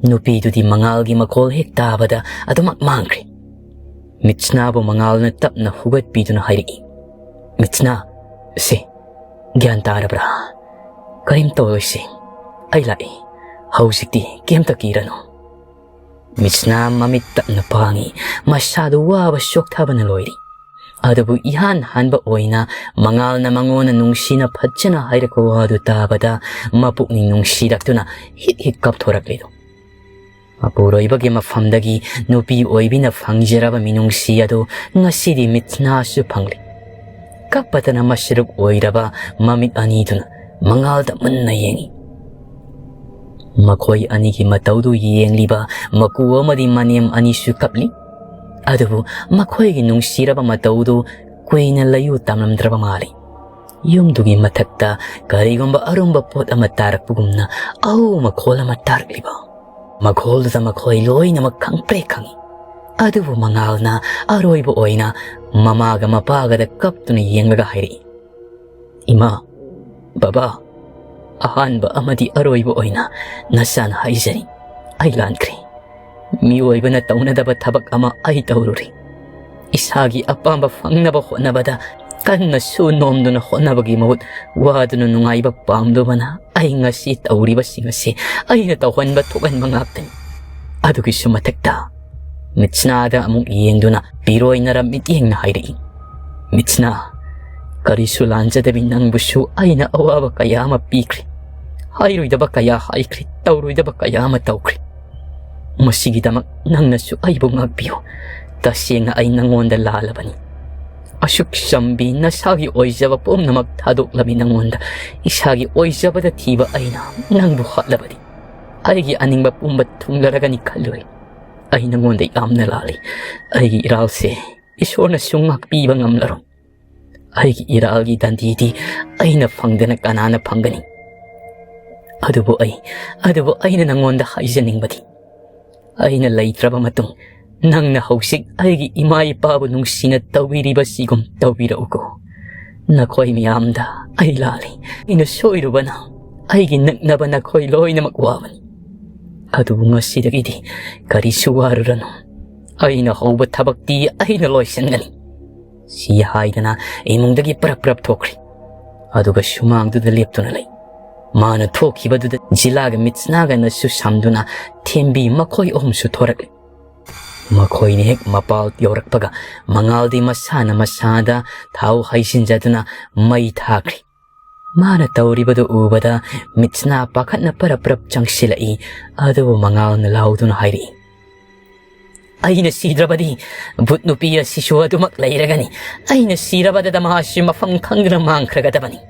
ꯅꯨꯄꯤꯗꯨꯗꯤ ꯃꯉꯥꯜꯒꯤ ꯃꯈꯣꯜ ꯍꯦꯛ ꯇꯥꯕꯗ ꯑꯗꯨꯃꯛ ꯃꯥꯡꯈ꯭ꯔꯦ꯫ ꯃꯤꯠꯁꯅꯥꯕꯨ ꯃꯉꯥꯜꯅ ꯇꯞꯅ ꯍꯧꯒꯠꯄꯤꯗꯨꯅ ꯍꯥꯏꯔꯛꯏ, "ꯃꯤꯠꯁꯅꯥ, ꯁꯦ, ꯒ꯭ꯌꯥꯟ ꯇꯥꯔꯕ꯭ꯔꯥ? ꯀꯔꯤꯝ ꯇꯧꯔꯣꯏꯁꯦ꯫ ꯑꯩ ꯂꯥꯛꯏ꯫ ꯍꯧꯖꯤꯛꯇꯤ ꯀꯩꯝꯇ ꯀꯤꯔꯅꯨ꯫" ꯃꯤꯠꯁꯅꯥ ꯃꯃꯤꯠ ꯇꯞꯅ ꯄꯥꯡꯉꯤ꯫ ꯃꯁꯥꯗꯨ ꯋꯥꯕ ꯆꯣꯛꯊꯕꯅ ꯂꯣꯏꯔꯤ꯫ ꯑꯗꯨꯕꯨ ꯏꯍꯥꯟ ꯍꯥꯟꯕ ꯑꯣꯏꯅ ꯃꯉꯥꯜꯅ ꯃꯉꯣꯟꯗ ꯅꯨꯡꯁꯤꯅ ꯐꯖꯅ ꯍꯥꯏꯔꯛꯄ ꯋꯥꯗꯨ ꯇꯥꯕꯗ ꯃꯄꯨꯛꯅꯤꯡ ꯅꯨꯡꯁꯤꯔꯛꯇꯨꯅ ꯍꯤꯛ ꯍꯤꯛ ꯀꯞꯊꯣꯔꯛꯂꯤꯗꯨ꯫ ꯃꯄꯨꯔꯣꯏꯕꯒꯤ ꯃꯐꯝꯗꯒꯤ ꯅꯨꯄꯤ ꯑꯣꯏꯕꯤꯅ ꯐꯪꯖꯔꯕ ꯃꯤꯅꯨꯡꯁꯤ ꯑꯗꯨ ꯉꯁꯤꯗꯤ ꯃꯤꯠꯁꯅꯥꯁꯨ ꯐꯪꯂꯤ꯫ ꯀꯞꯄꯇꯅ ꯃꯁꯔꯨꯛ ꯑꯣꯏꯔꯕ ꯃꯃꯤꯠ ꯑꯅꯤꯗꯨꯅ ꯃꯉꯥꯜꯗ ꯃꯨꯟꯅ ꯌꯦꯡꯉꯤ꯫ ꯃꯈꯣꯏ ꯑꯅꯤꯒꯤ ꯃꯇꯧꯗꯨ ꯌꯦꯡꯂꯤꯕ ꯃꯀꯨ ꯑꯃꯗꯤ ꯃꯅꯦꯝ ꯑꯅꯤꯁꯨ ꯀꯞꯂꯤ꯫ ꯑꯗꯨꯕꯨ ꯃꯈꯣꯏꯒꯤ ꯅꯨꯡꯁꯤꯔꯕ ꯃꯇꯧꯗꯨ ꯀꯨꯏꯅ ꯂꯩꯌꯨ ꯇꯝꯂꯝꯗ꯭ꯔꯕ ꯃꯥꯜꯂꯤ꯫ ꯌꯨꯝꯗꯨꯒꯤ ꯃꯊꯛꯇ ꯀꯔꯤꯒꯨꯝꯕ ꯑꯔꯨꯝꯕ ꯄꯣꯠ ꯑꯃ ꯇꯥꯔꯛꯄꯒꯨꯝꯅ ꯑꯍꯧꯕ ꯃꯈꯣꯜ ꯑꯃ ꯇꯥꯔꯛꯂꯤꯕ꯫ ꯃꯈꯣꯜꯗꯨꯗ ꯃꯈꯣꯏ ꯂꯣꯏꯅꯃꯛ ꯈꯪꯄ꯭ꯔꯦꯛ ꯈꯪꯏ꯫ ꯑꯗꯨꯕꯨ ꯃꯉꯥꯜꯅ ꯑꯔꯣꯏꯕ ꯑꯣꯏꯅ ꯃꯃꯥꯒ ꯃꯄꯥꯒꯗ ꯀꯞꯇꯨꯅ ꯌꯦꯡꯂꯒ ꯍꯥꯏꯔꯛꯏ, "ꯏꯃꯥ, ꯕꯕꯥ, ꯑꯍꯥꯟꯕ ꯑꯃꯗꯤ ꯑꯔꯣꯏꯕ ꯑꯣꯏꯅ ꯅꯆꯥꯅ ꯍꯥꯏꯖꯔꯤ, ꯑꯩ ꯂꯥꯟꯈ꯭ꯔꯦ꯫ ꯃꯤꯑꯣꯏꯕꯅ ꯇꯧꯅꯗꯕ ꯊꯕꯛ ꯑꯃ ꯑꯩ ꯇꯧꯔꯨꯔꯦ꯫ ꯏꯁꯥꯒꯤ ꯑꯄꯥꯝꯕ ꯐꯪꯅꯕ ꯍꯣꯠꯅꯕꯗ ꯀꯟꯅ ꯁꯨ ꯅꯣꯝꯗꯨꯅ ꯍꯣꯠꯅꯕꯒꯤ ꯃꯍꯨꯠ ꯋꯥꯗꯨꯅ ꯅꯨꯡꯉꯥꯏꯕ ꯄꯥꯝꯂꯨꯕꯅ ꯑꯩ ꯉꯁꯤ ꯇꯧꯔꯤꯕꯁꯤꯡ ꯑꯁꯤ ꯑꯩꯅ ꯇꯧꯍꯟꯕ ꯊꯣꯛꯍꯟꯕ ꯉꯥꯛꯇꯅꯤ꯫ ꯑꯗꯨꯒꯤꯁꯨ ꯃꯊꯛꯇ ꯃꯤꯠꯁꯅꯥꯗ ꯑꯃꯨꯛ ꯌꯦꯡꯗꯨꯅ ꯄꯤꯔꯣꯏꯅꯔ ꯃꯤꯠꯌꯦꯡꯅ ꯍꯥꯏꯔꯛꯏ, "ꯃꯤꯠꯁꯅꯥ, ꯀꯔꯤꯁꯨ ꯂꯥꯟꯖꯗꯕꯤ ꯅꯪꯕꯨꯁꯨ ꯑꯩꯅ ꯑꯋꯥꯕ ꯀꯌꯥ ꯑꯃ ꯄꯤꯈ꯭ꯔꯦ꯫ ꯍꯥꯏꯔꯣꯏꯗꯕ ꯀꯌꯥ ꯍꯥꯏꯈ꯭ꯔꯦ, ꯇꯧꯔꯣꯏꯗꯕ ꯀꯌꯥ ꯑꯃ ꯇꯧꯈ꯭ꯔꯦ꯫ ꯃꯁꯤꯒꯤꯗꯃꯛ ꯅꯪꯅꯁꯨ ꯑꯩꯕꯨ ꯉꯥꯛꯄꯤꯌꯨ꯫ ꯇꯁꯦꯡꯅ ꯑꯩ ꯅꯪꯉꯣꯟꯗ ꯂꯥꯜꯂꯕꯅꯤ꯫ ꯑꯁꯨꯛ ꯆꯝꯕꯤ, ꯅꯁꯥꯒꯤ ꯑꯣꯏꯖꯕ ꯄꯨꯝꯅꯃꯛ ꯊꯥꯗꯣꯛꯂꯕꯤ ꯅꯪꯉꯣꯟꯗ ꯏꯁꯥꯒꯤ ꯑꯣꯏꯖꯕꯗ ꯊꯤꯕ ꯑꯩꯅ ꯅꯪꯕꯨ ꯍꯥꯠꯂꯕꯗꯤ ꯑꯩꯒꯤ ꯑꯅꯤꯡꯕ ꯄꯨꯝꯕ ꯊꯨꯡꯂꯔꯒꯅꯤ ꯈꯜꯂꯨꯔꯦ꯫ ꯑꯩ ꯅꯪꯉꯣꯟꯗ ꯌꯥꯝꯅ ꯂꯥꯜꯂꯤ꯫ ꯑꯩꯒꯤ ꯏꯔꯥꯜꯁꯦ ꯏꯁꯣꯔꯅꯁꯨ ꯉꯥꯛꯄꯤꯕ ꯉꯝꯂꯔꯣꯏ꯫ ꯑꯩꯒꯤ ꯏꯔꯥꯜꯒꯤ ꯗꯟꯗꯤꯗꯤ ꯑꯩꯅ ꯐꯪꯗꯅ ꯀꯅꯥꯅ ꯐꯪꯒꯅꯤ? ꯑꯗꯨꯕꯨ ꯑꯩ, ꯑꯗꯨꯕꯨ ꯑꯩꯅ ꯅꯪꯉꯣꯟꯗ ꯍꯥꯏꯖꯅꯤꯡꯕꯗꯤ, ꯑꯩꯅ ꯂꯩꯇ꯭ꯔꯕ ꯃꯇꯨꯡ ꯅꯪꯅ ꯍꯧꯖꯤꯛ ꯑꯩꯒꯤ ꯏꯃꯥ ꯏꯄꯥꯕꯨ ꯅꯨꯡꯁꯤꯅ ꯇꯧꯕꯤꯔꯤꯕꯁꯤꯒꯨꯝ ꯇꯧꯕꯤꯔꯛꯎꯀꯣ꯫ ꯅꯈꯣꯏ ꯃꯌꯥꯝꯗ ꯑꯩ ꯂꯥꯜꯂꯤ꯫ ꯑꯩꯅ ꯁꯣꯏꯔꯨꯕꯅ ꯑꯩꯒꯤ ꯅꯛꯅꯕ ꯅꯈꯣꯏ ꯂꯣꯏꯅꯃꯛ ꯋꯥꯕꯅꯤ꯫ ꯑꯗꯨꯕꯨ ꯉꯁꯤꯗꯒꯤꯗꯤ ꯀꯔꯤꯁꯨ ꯋꯥꯔꯨꯔꯅꯨ꯫ ꯑꯩꯅ ꯍꯧꯕ ꯊꯕꯛꯇꯤ ꯑꯩꯅ ꯂꯣꯏꯁꯤꯟꯒꯅꯤ꯫" ꯁꯤ ꯍꯥꯏꯗꯅ ꯏꯃꯨꯡꯗꯒꯤ ꯄꯔꯞ ꯄꯔꯞ ꯊꯣꯛꯈ꯭ꯔꯦ꯫ ꯑꯗꯨꯒ ꯁꯨꯃꯥꯡꯗꯨꯗ ꯂꯦꯞꯇꯨꯅ ꯂꯩ꯫ ꯃꯥꯅ ꯊꯣꯛꯈꯤꯕꯗꯨꯗ ꯖꯤꯂꯥꯒ ꯃꯤꯠꯁꯅꯥꯒꯅꯁꯨ ꯁꯝꯗꯨꯅ ꯊꯦꯝꯕꯤ ꯃꯈꯣꯏ ꯑꯍꯨꯝꯁꯨ ꯊꯣꯔꯛꯂꯦ꯫ ꯃꯈꯣꯏꯅ ꯍꯦꯛ ꯃꯄꯥꯜ ꯌꯧꯔꯛꯄꯒ ꯃꯉꯥꯜꯗꯤ ꯃꯁꯥꯅ ꯃꯁꯥꯗ ꯊꯥꯎ ꯍꯩꯖꯤꯟꯖꯗꯨꯅ ꯃꯩ ꯊꯥꯈ꯭ꯔꯦ꯫ ꯃꯥꯅ ꯇꯧꯔꯤꯕꯗꯨ ꯎꯕꯗ ꯃꯤꯠꯁꯅꯥ ꯄꯥꯈꯠꯅ ꯄꯔꯞ ꯄꯔꯞ ꯆꯪꯁꯤꯜꯂꯛꯏ꯫ ꯑꯗꯨꯕꯨ ꯃꯉꯥꯜꯅ ꯂꯥꯎꯗꯨꯅ ꯍꯥꯏꯔꯛꯏ, "ꯑꯩꯅ ꯁꯤꯗ꯭ꯔꯕꯗꯤ ꯚꯨꯠ ꯅꯨꯄꯤ ꯑꯁꯤꯁꯨ ꯑꯗꯨꯃꯛ ꯂꯩꯔꯒꯅꯤ꯫ ꯑꯩꯅ ꯁꯤꯔꯕꯗ ꯃꯍꯥꯛꯁꯤ ꯃꯐꯝ ꯈꯪꯗꯅ ꯃꯥꯡꯈ꯭ꯔꯒꯗꯕꯅꯤ꯫"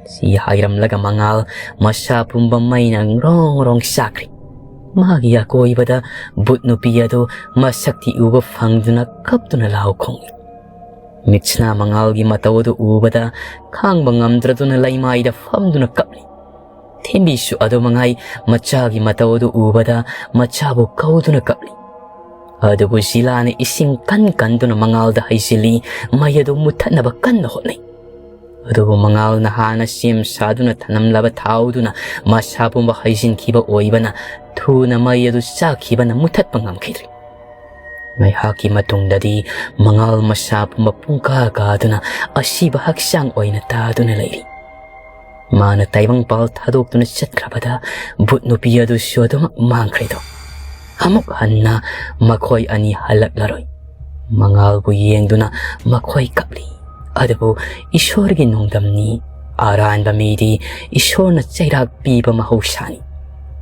ꯁꯤ ꯍꯥꯏꯔꯝꯂꯒ ꯃꯉꯥꯜ ꯃꯁꯥ ꯄꯨꯝꯕ ꯃꯩꯅ ꯔꯣꯡ ꯔꯣꯡ ꯆꯥꯛꯈ꯭ꯔꯦ꯫ ꯃꯥꯒꯤ ꯑꯀꯣꯏꯕꯗ ꯚꯨꯠ ꯅꯨꯄꯤ ꯑꯗꯨ ꯃꯁꯛꯇꯤ ꯎꯕ ꯐꯪꯗꯨꯅ ꯀꯞꯇꯨꯅ ꯂꯥꯎ ꯈꯣꯡꯏ꯫ ꯃꯤꯠꯁꯅꯥ ꯃꯉꯥꯜꯒꯤ ꯃꯇꯧ ꯑꯗꯨ ꯎꯕꯗ ꯈꯥꯡꯕ ꯉꯝꯗ꯭ꯔꯗꯨꯅ ꯂꯩꯃꯥꯏꯗ ꯐꯝꯗꯨꯅ ꯀꯞꯂꯤ꯫ ꯊꯦꯝꯕꯤꯁꯨ ꯑꯗꯨ ꯃꯉꯥꯏ ꯃꯆꯥꯒꯤ ꯃꯇꯧ ꯑꯗꯨ ꯎꯕꯗ ꯃꯆꯥꯕꯨ ꯀꯧꯗꯨꯅ ꯀꯞꯂꯤ꯫ ꯑꯗꯨꯕꯨ ꯖꯤꯂꯥꯅ ꯏꯁꯤꯡ ꯀꯟ ꯀꯟꯗꯨꯅ ꯃꯉꯥꯜꯗ ꯍꯩꯖꯤꯜꯂꯤ, ꯃꯩ ꯑꯗꯨ ꯃꯨꯊꯠꯅꯕ ꯀꯟꯅ ꯍꯣꯠꯅꯩ꯫ ꯑꯗꯨꯕꯨ ꯃꯉꯥꯜꯅ ꯍꯥꯟꯅ ꯁꯦꯝ ꯁꯥꯗꯨꯅ ꯊꯅꯝꯂꯕ ꯊꯥꯎꯗꯨꯅ ꯃꯁꯥ ꯄꯨꯝꯕ ꯍꯩꯖꯤꯟꯈꯤꯕ ꯑꯣꯏꯕꯅ ꯊꯨꯅ ꯃꯩ ꯑꯗꯨ ꯆꯥꯛꯈꯤꯕꯅ ꯃꯨꯊꯠꯄ ꯉꯝꯈꯤꯗ꯭ꯔꯦ꯫ ꯉꯥꯏꯍꯥꯛꯀꯤ ꯃꯇꯨꯡꯗꯗꯤ ꯃꯉꯥꯜ ꯃꯁꯥ ꯄꯨꯝꯕ ꯄꯨꯡꯀꯥ ꯀꯥꯗꯨꯅ ꯑꯁꯤꯕ ꯍꯛꯆꯥꯡ ꯑꯣꯏꯅ ꯇꯥꯗꯨꯅ ꯂꯩꯔꯤ꯫ ꯃꯥꯅ ꯇꯥꯏꯕꯪꯄꯥꯜ ꯊꯥꯗꯣꯛꯇꯨꯅ ꯆꯠꯈ꯭ꯔꯕꯗ ꯚꯨꯠ ꯅꯨꯄꯤ ꯑꯗꯨꯁꯨ ꯑꯗꯨꯃꯛ ꯃꯥꯡꯈ꯭ꯔꯦꯗꯣ꯫ ꯑꯃꯨꯛ ꯍꯟꯅ ꯃꯈꯣꯏ ꯑꯅꯤ ꯍꯜꯂꯛꯂꯔꯣꯏ꯫ ꯃꯉꯥꯜꯕꯨ ꯌꯦꯡꯗꯨꯅ ꯃꯈꯣꯏ ꯀꯞꯂꯤ꯫ ꯑꯗꯨꯕꯨ ꯏꯁꯣꯔꯒꯤ ꯅꯣꯡꯗꯝꯅꯤ꯫ ꯑꯔꯥꯟꯕ ꯃꯤꯗꯤ ꯏꯁꯣꯔꯅ ꯆꯩꯔꯥꯛ ꯄꯤꯕ ꯃꯍꯧꯁꯥꯅꯤ꯫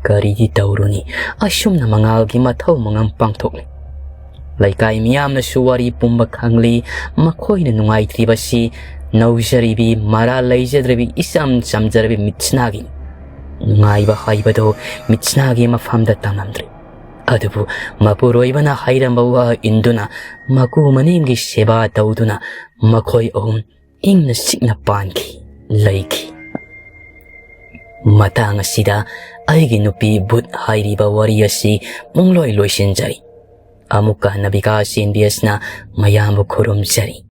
ꯀꯔꯤꯗꯤ ꯇꯧꯔꯨꯅꯤ, ꯑꯁꯨꯝꯅ ꯃꯉꯥꯜꯒꯤ ꯃꯊꯧ ꯃꯉꯝ ꯄꯥꯡꯊꯣꯛꯂꯤ꯫ ꯂꯩꯀꯥꯏ ꯃꯤꯌꯥꯝꯅꯁꯨ ꯋꯥꯔꯤ ꯄꯨꯝꯕ ꯈꯪꯂꯤ꯫ ꯃꯈꯣꯏꯅ ꯅꯨꯡꯉꯥꯏꯇ꯭ꯔꯤꯕꯁꯤ ꯅꯧꯖꯔꯤꯕꯤ, ꯃꯔꯥꯜ ꯂꯩꯖꯗ꯭ꯔꯕꯤ, ꯏꯆꯝ ꯆꯝꯖꯔꯕꯤ ꯃꯤꯠꯁꯅꯥꯒꯤꯅꯤ꯫ ꯅꯨꯡꯉꯥꯏꯕ ꯍꯥꯏꯕꯗꯨ ꯃꯤꯠꯁꯅꯥꯒꯤ ꯃꯐꯝꯗ ꯇꯝꯂꯝꯗ꯭ꯔꯦ꯫ ꯑꯗꯨꯕꯨ ꯃꯄꯨꯔꯣꯏꯕꯅ ꯍꯥꯏꯔꯝꯕ ꯋꯥ ꯏꯟꯗꯨꯅ ꯃꯀꯨ ꯃꯅꯦꯝꯒꯤ ꯁꯦꯕꯥ ꯇꯧꯗꯨꯅ ꯃꯈꯣꯏ ꯑꯍꯨꯝ ꯏꯪꯅ ꯆꯤꯛꯅ ꯄꯥꯟꯈꯤ, ꯂꯩꯈꯤ꯫ ꯃꯇꯥꯡ ꯑꯁꯤꯗ ꯑꯩꯒꯤ ꯅꯨꯄꯤ ꯚꯨꯠ ꯍꯥꯏꯔꯤꯕ ꯋꯥꯔꯤ ꯑꯁꯤ ꯄꯨꯡꯂꯣꯏ ꯂꯣꯏꯁꯤꯟꯖꯔꯤ꯫ ꯑꯃꯨꯛꯀ ꯍꯟꯅ ꯕꯤꯀꯥꯁ ꯏꯟ ꯕꯤ ꯑꯦꯁꯅ ꯃꯌꯥꯝꯕꯨ ꯈꯨꯔꯨꯝꯖꯔꯤ꯫